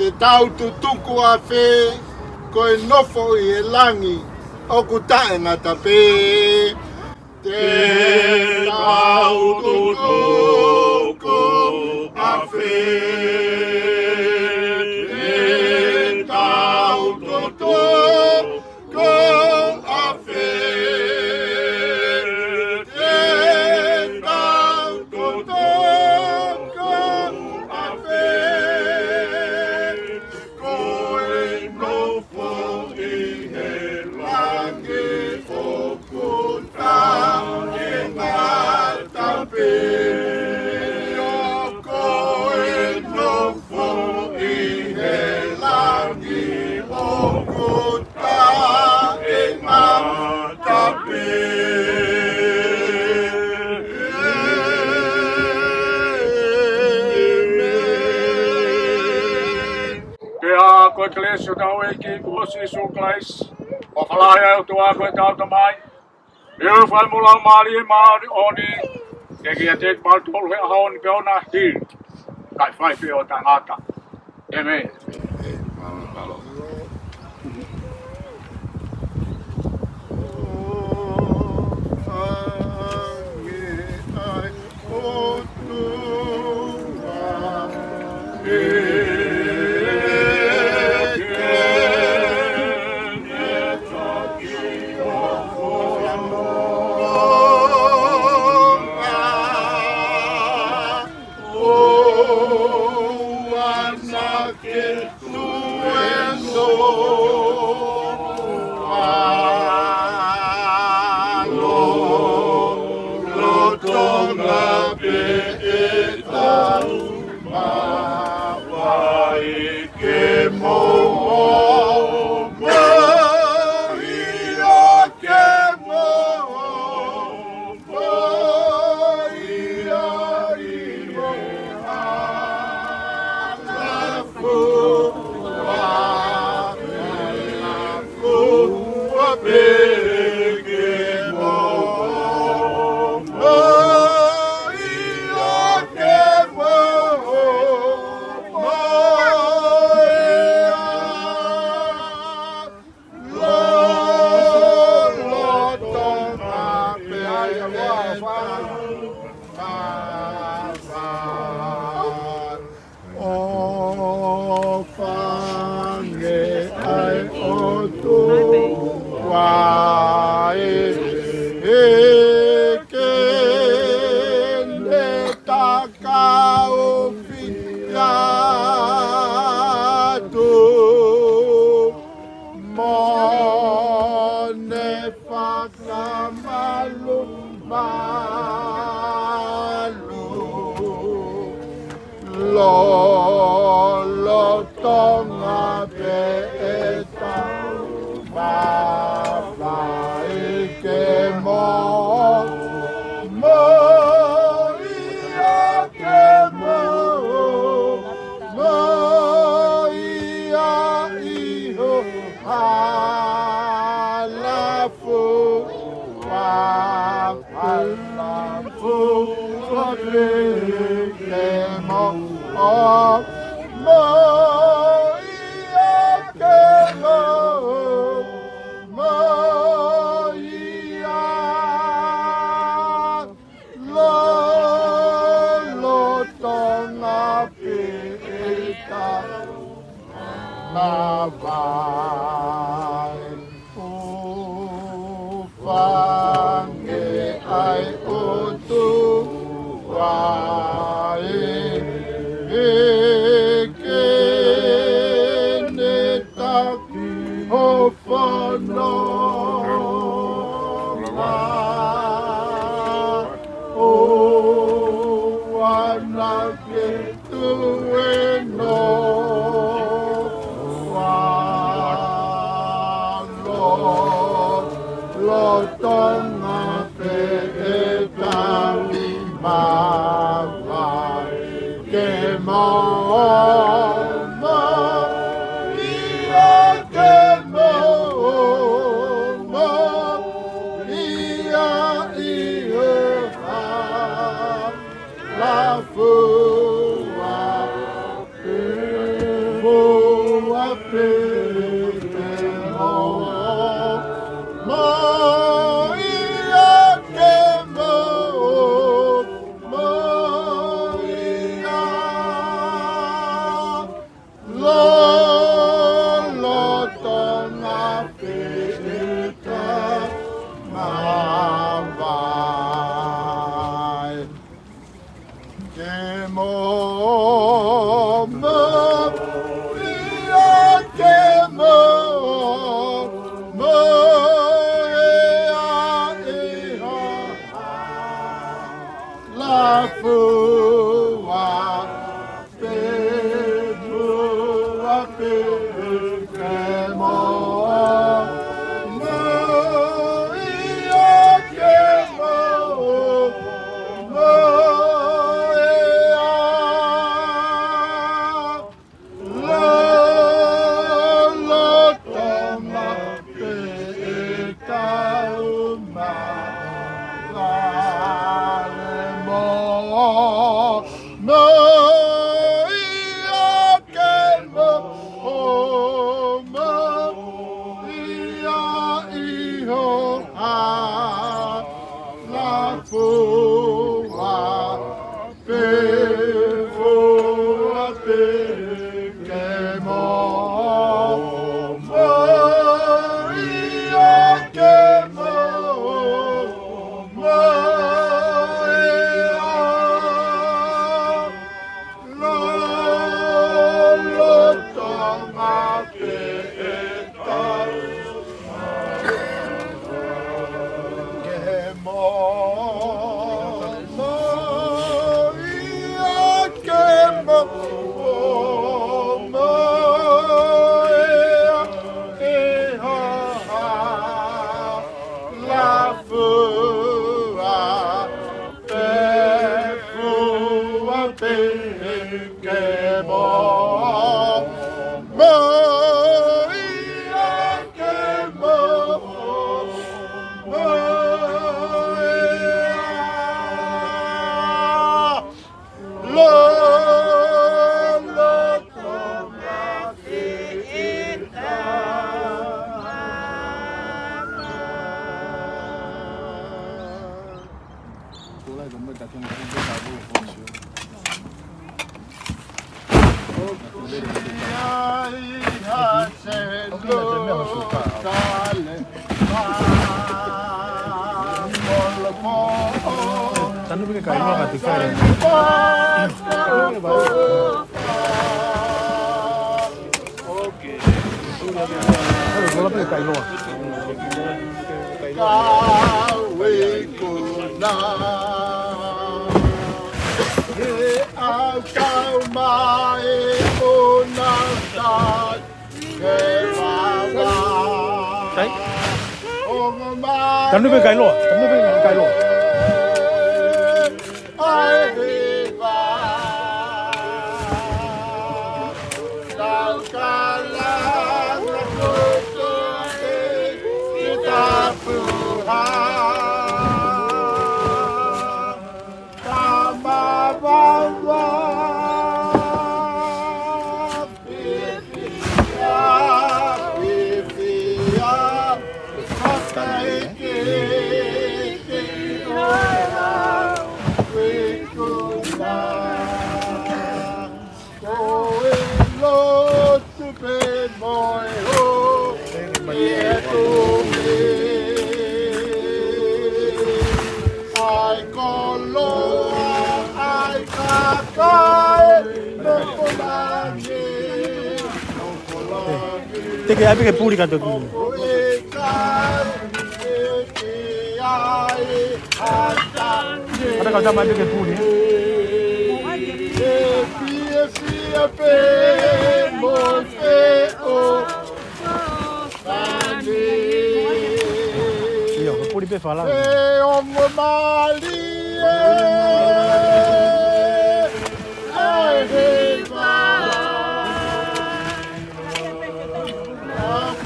Te tau tutuku ʻafē, ko e nofo ʻi he langi ʻoku taʻengata pē. Te tau tutuku ʻafē, te tau tutuku ʻafē, te tau tutuku ʻafē, ko e nofo ʻi he langi ʻoku taʻengata pē. Ko e nofo ʻi he langi ʻoku taʻengata pē. Pea ko e kelesi ʻa hotau ʻEiki ko Sīsū Kalaisi, ʻofa lahi ʻa e ʻOtua ko ʻetau Tamai, ʻofa mo e Laumālie Māʻoniʻoni, ke ʻiate kimoutolu he ʻaho ni pea ʻo e ʻaho ni, kae fai pē ʻo taʻengata. ʻĒmeni. ʻOfa ange ʻa e ʻOtua ʻi heʻene takaʻofi atu mo ne fakamalumalu lolotonga pē ʻetau vavai ke mo, mo ia ke mo, mo ia ʻi ho hala fua, hala fua pē ke mo, mo ia ke mo, mo ia lolotonga pē ʻetau vavai. ʻOfa ange ʻa e ʻOtua ʻi heʻene taki ho fononga. ʻOua naʻa ke tuʻu ʻi hoʻo ʻao, lolotonga pē ʻetau vavai ke mo, mo ia ke mo, mo ia ʻi ho hala fua pē mo Pē ke mo, mo ia ke mo, mo ia. Lolotonga pē ʻeta mavae. Ke mo, mo ia ke mo, mo ia ʻi ho ʻalafua pē, fua pē ke mo, mo ia ke mo, mo ia. Lolotonga pē ʻetau mavae mo, mo ia ke mo, mo ia ʻi ho ʻalafua pē, fua pē ke mo, mo ia ke mo, mo ia. Lolotonga pē ʻetau ke mo, mo ia ke mo, mo ia ʻi ho ʻalafua pē, fua pē ke mo, mo ia ke mo, mo ia. Lolotonga pē ʻetau mavae. Tanu pē ke kai noa ka te kai. Tanu pē ke kai noa. Kau ikuna he ʻau kau mai ʻo na tai ke vava. Tai? Tanu pē kai loa, tanu pē kai loa. ʻAi hiva. Tau kalanga kotoa ʻi he tapuha. Tamavaua, pipia, pipia, kakaike, ke ora, wekuna. Ko e lotu pē mo e hō, ʻi he tumi. ʻAi koloa, ʻai kakae, nofo langi, nofo langi. Te ke ʻai pē ke puli ka toki. Ko e kai, ʻEiki ʻai, ʻata. ʻAta kau tama pē ke puli, ē? ʻE fiefia pē mo e feʻofaʻaki. ʻIo, ke puli pē falau. Feʻunga mālie, ʻai hiva.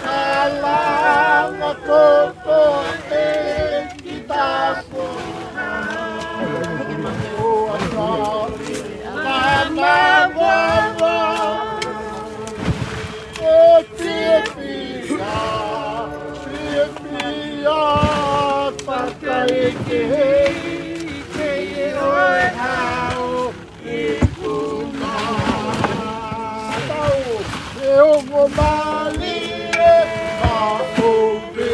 Kalanga kotoa ʻi he tapuha. Tamavaua. Ongo mālie ʻa ʻoe,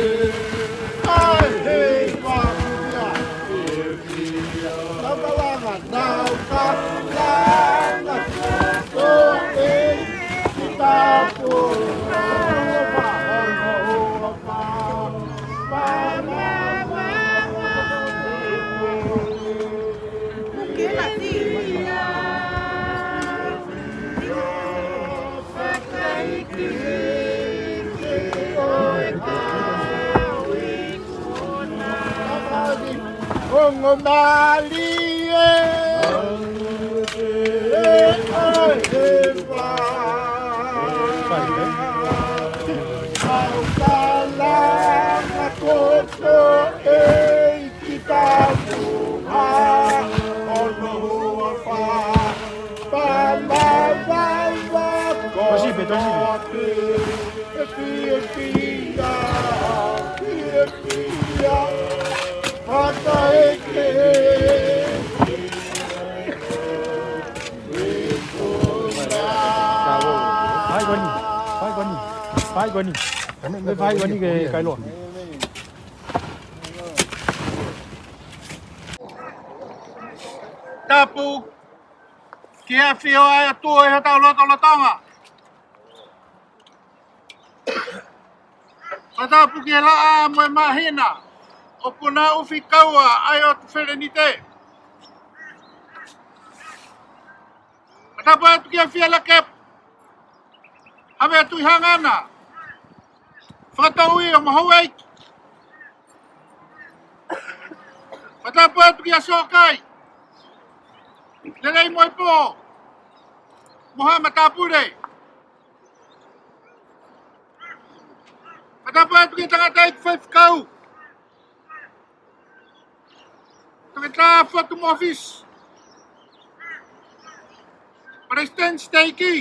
ʻa e heiva ia. Takalanga, takalanga, ko e ki tapu, Ongo mālie ʻa e heiva. Au kalanga kotoa ʻEiki tapu ha ono ua fā. Pā mā vaiva ko Tosipe, Tosipe. Fiefia, fiefia, mataeke. Fai ko eni, fai ko eni, fai ko eni. Me fai ko eni ke kai loa. Tapu ki he ʻafio ʻa e ʻOtua ʻi hotau lotolotonga. Fakatapu ki he laʻā mo e māhina ʻoku na ʻufi kaua ai ʻo Tufelenite. Fakatapu atu ki he Fielakepu, Havea Tuʻihangana, Fakatouʻio mo Houʻeiki. Fakatapu atu ki he Soakai, Lelei mo e Pō, mo haʻa matāpule. Fakatapu atu ki he tangataʻeiki faifekau, tangataʻeiki fotu mo ʻōfisi, palesiteni siteiki,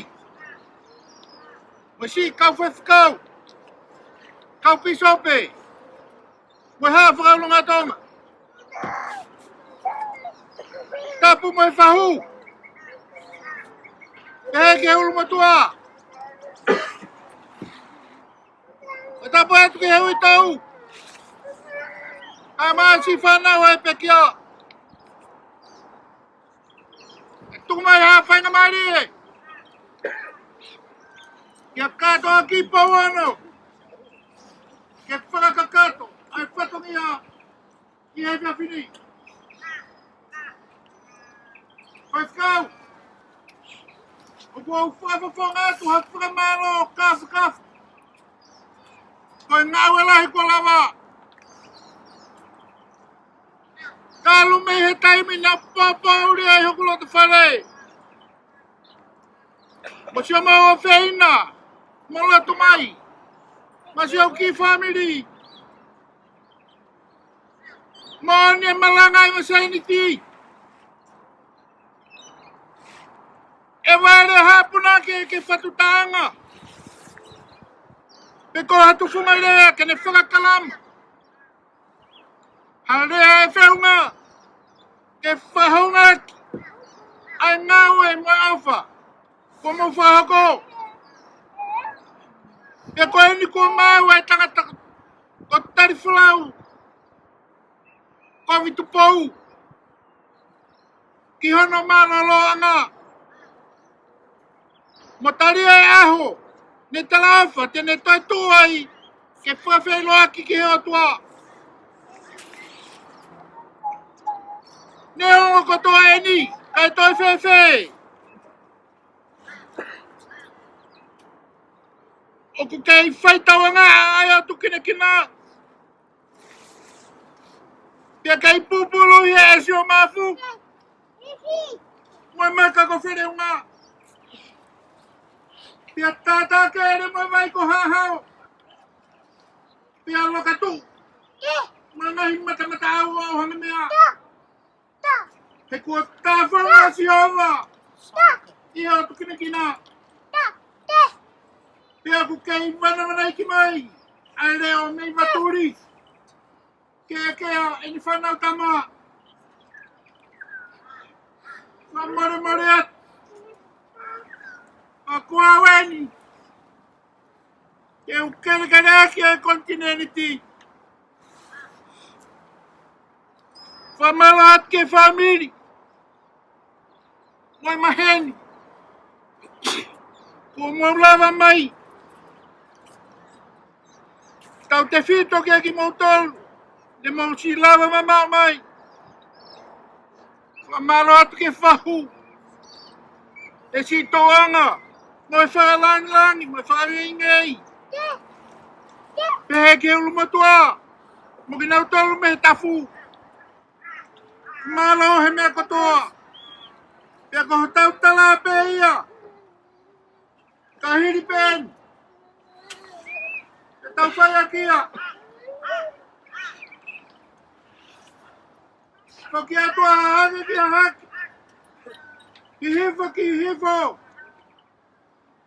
mo e siʻi kau faifekau, kau pīsope, mo e haʻa fakaʻulungaanga Tonga. Tapu mo e fahu. Pehē ki he ʻulumotuʻa. Fakatapu atu ki he uitou, kaeʻumaʻā siʻi fānau ʻa e pekia. ʻE tuku mai ha faingamālie kia Katoa ki Pouono ke fakakakato ʻa e fatongia ʻi he efiafi ni. Faifekau, ʻoku ou fakafofonga atu ha fakamālō kāfakafa. Ko e ngāue lahi kuo lava. Talu mei he taimi naʻa popouli ai hoku loto fale mo siʻomau ʻofeina, mo lotu mai, mo siʻoku kiʻi fāmili, mo ne malanga ʻi he sēniti. ʻE vale ha punake ke fatu taʻanga, pe ko ha tufunga lea ke ne fakakalama. Ha lea ʻe feʻunga ke fakahoungaʻaki ʻa e ngāue mo e ʻofa kuo mou fakahoko. Pea ko eni kuo maʻu ʻa e tangata ko Talifolau Kovi Tupou ki hono mālōlōʻanga. Mo talia e ʻaho ne talaʻofa te ne toe tuʻu ai ke fakafeʻiloaki ki he ʻOtua. Neongo kotoa eni, kae toe fēfē, ʻoku kei fai tauange ʻa e ʻOtu Kinakina. Pea kei pupulu ia ʻe Siʻomafu mo e maka ko Feleunga. Pea tātākele mo e vai ko Hahao. Pea Lokatuʻu mo e ngaahi matamata ʻau ʻo Hangamea. He kuo tāfanga ʻa Sihova ʻi he ʻOtu Kinakina. Pea ʻoku kei vanavanaiki mai ʻa e leʻo mei Vatuli. Ke, ke ʻa eni fānau tama. Fakamolemole atu. ʻA ko au eni. ke u kelekele ʻaki e konitinēniti. Fakamālō atu ki he fāmili mo e maheni kuo mou lava mai. Tautefito kiate kimoutolu ne mou siʻi lava mamaʻo mai. Fakamālō atu ki he fahu, e siʻi tōʻonga, mo e fakalāngilangi, mo e fakalāngilangi. Pehē ki he ʻulumotuʻa, mo kinautolu mei he tafu. Mālō he meʻa kotoa. Pea ko hotau tala pē ia. Ka hili pē eni, te tau fai ʻaki ia. Ko ki atu ʻa Hahake ki Hahake, ki Hifo ki Hifo.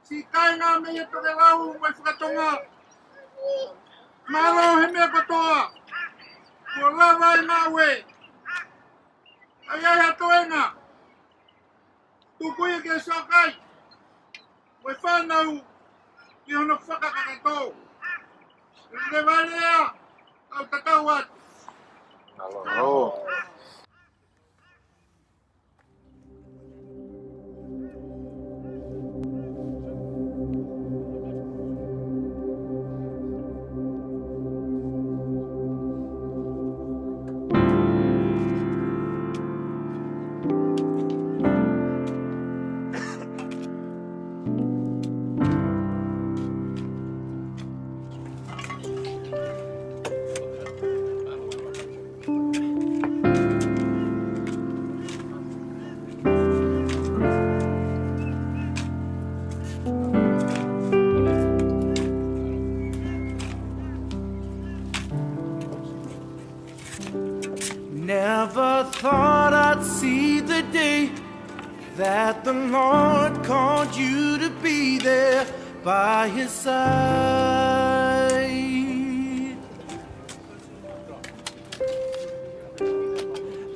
Siʻi kāinga mei he tokelau mo e fakatonga, mālō he meʻa kotoa. Kuo lava e ngāue. ʻAi ai ha toenga, tuku ia ki he soakai mo e fānau ki hono fakakakato. Lelei, mālō, ʻa e tatau atu. Mālō. Never thought I'd see the day that the Lord called you to be there by his side.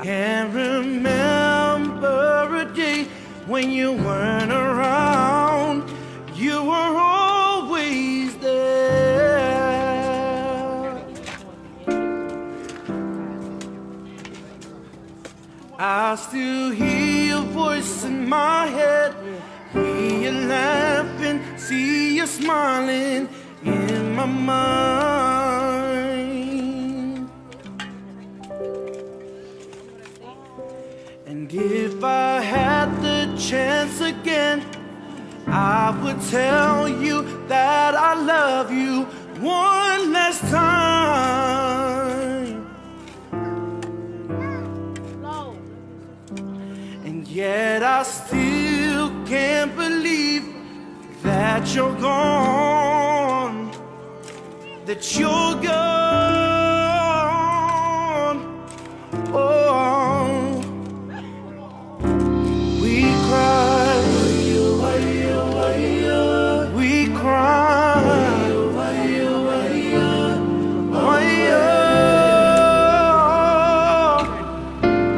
Can't remember a day when you weren't around. You were always there. I still hear your voice in my head, hear you laughing, see you smiling in my mind. And if I had the chance again, I would tell you that I love you one last time. And yet I still can't believe that you're gone, that you're gone. Oh, we cry, we cry.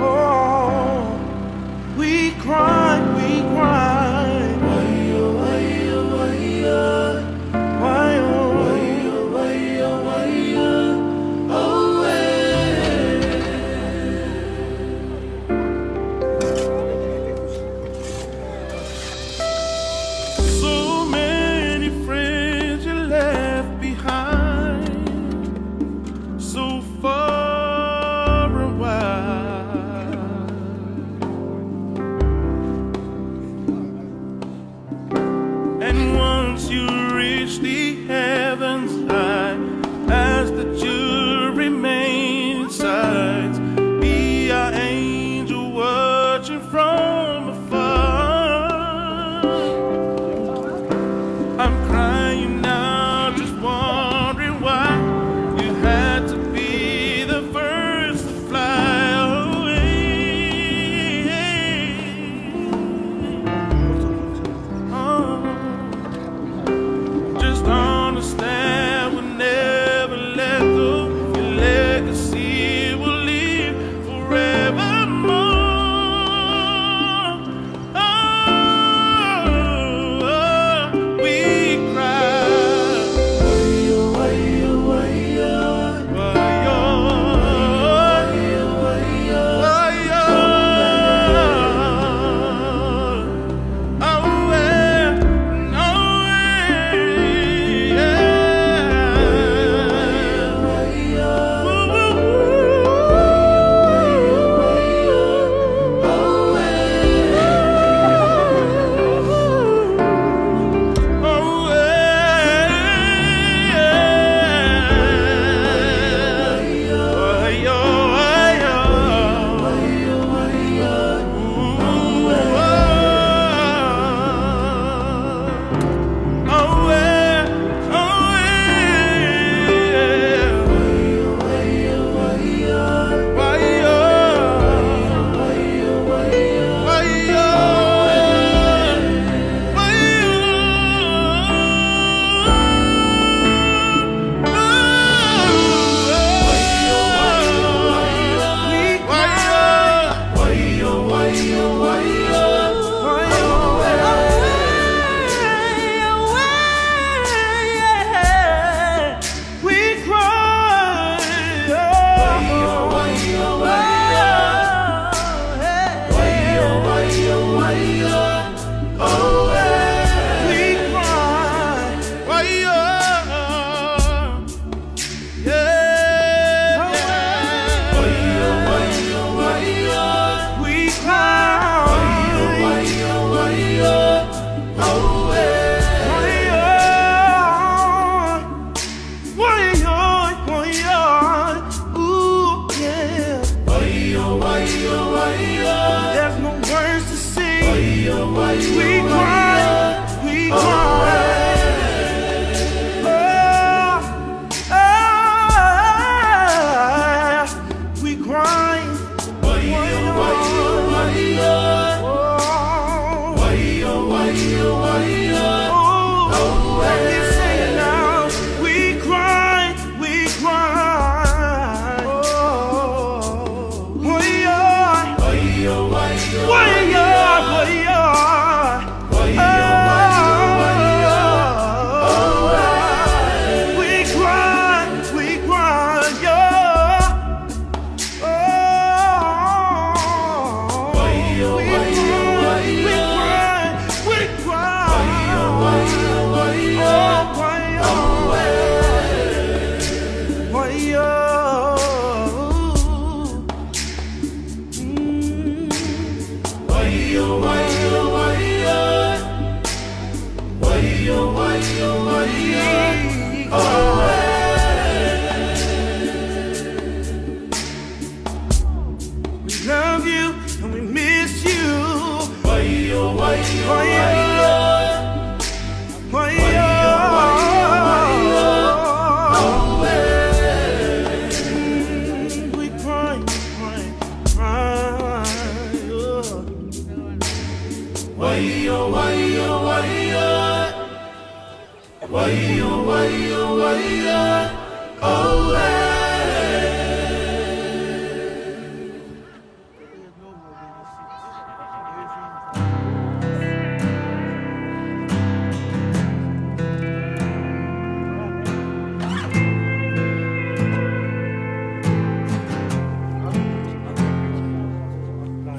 Oh, we cry, we cry.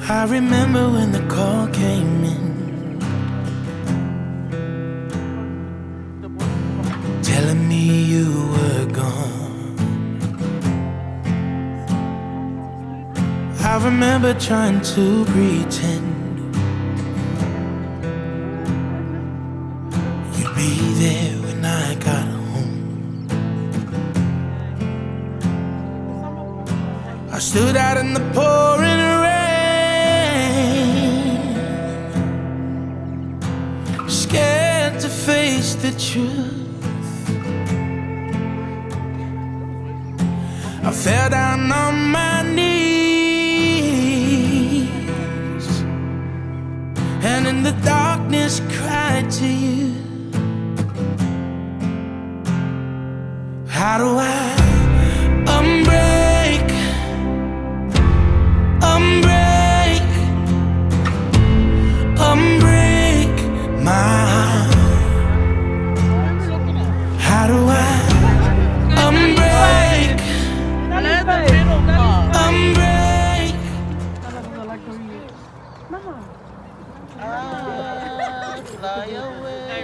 I remember when the call came in, telling me you were gone. I remember trying to pretend you'd be there when I got home. I stood out in the pouring rain, scared to face the truth. I fell down on my knees and in the darkness cried to you. How do I unbreak, unbreak, unbreak my heart? How do I unbreak, unbreak? Ah, fly away.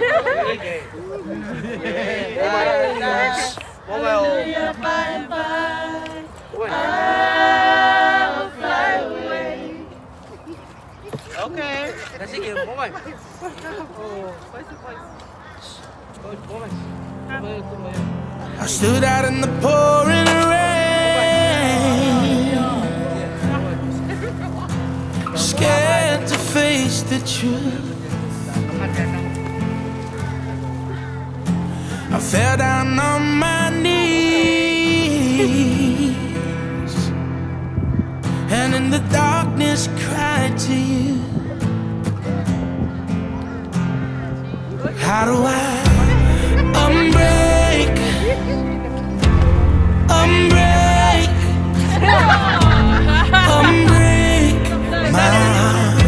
Hallelujah, bye bye. I'll fly away. Okay. I stood out in the pouring rain, scared to face the truth. I fell down on my knees and in the darkness cried to you. How do I unbreak, unbreak, unbreak my heart?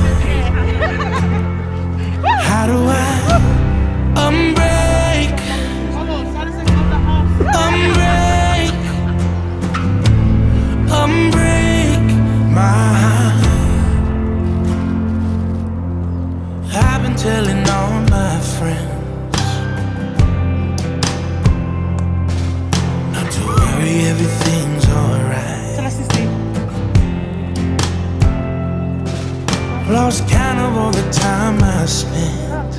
How do I unbreak, unbreak, unbreak my heart? I've been telling all my friends not to worry, everything's alright. Lost count of all the time I spent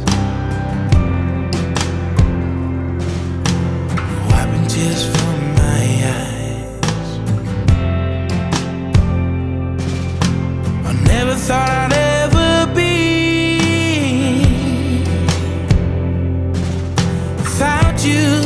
wiping tears from my eyes. I never thought I'd ever be without you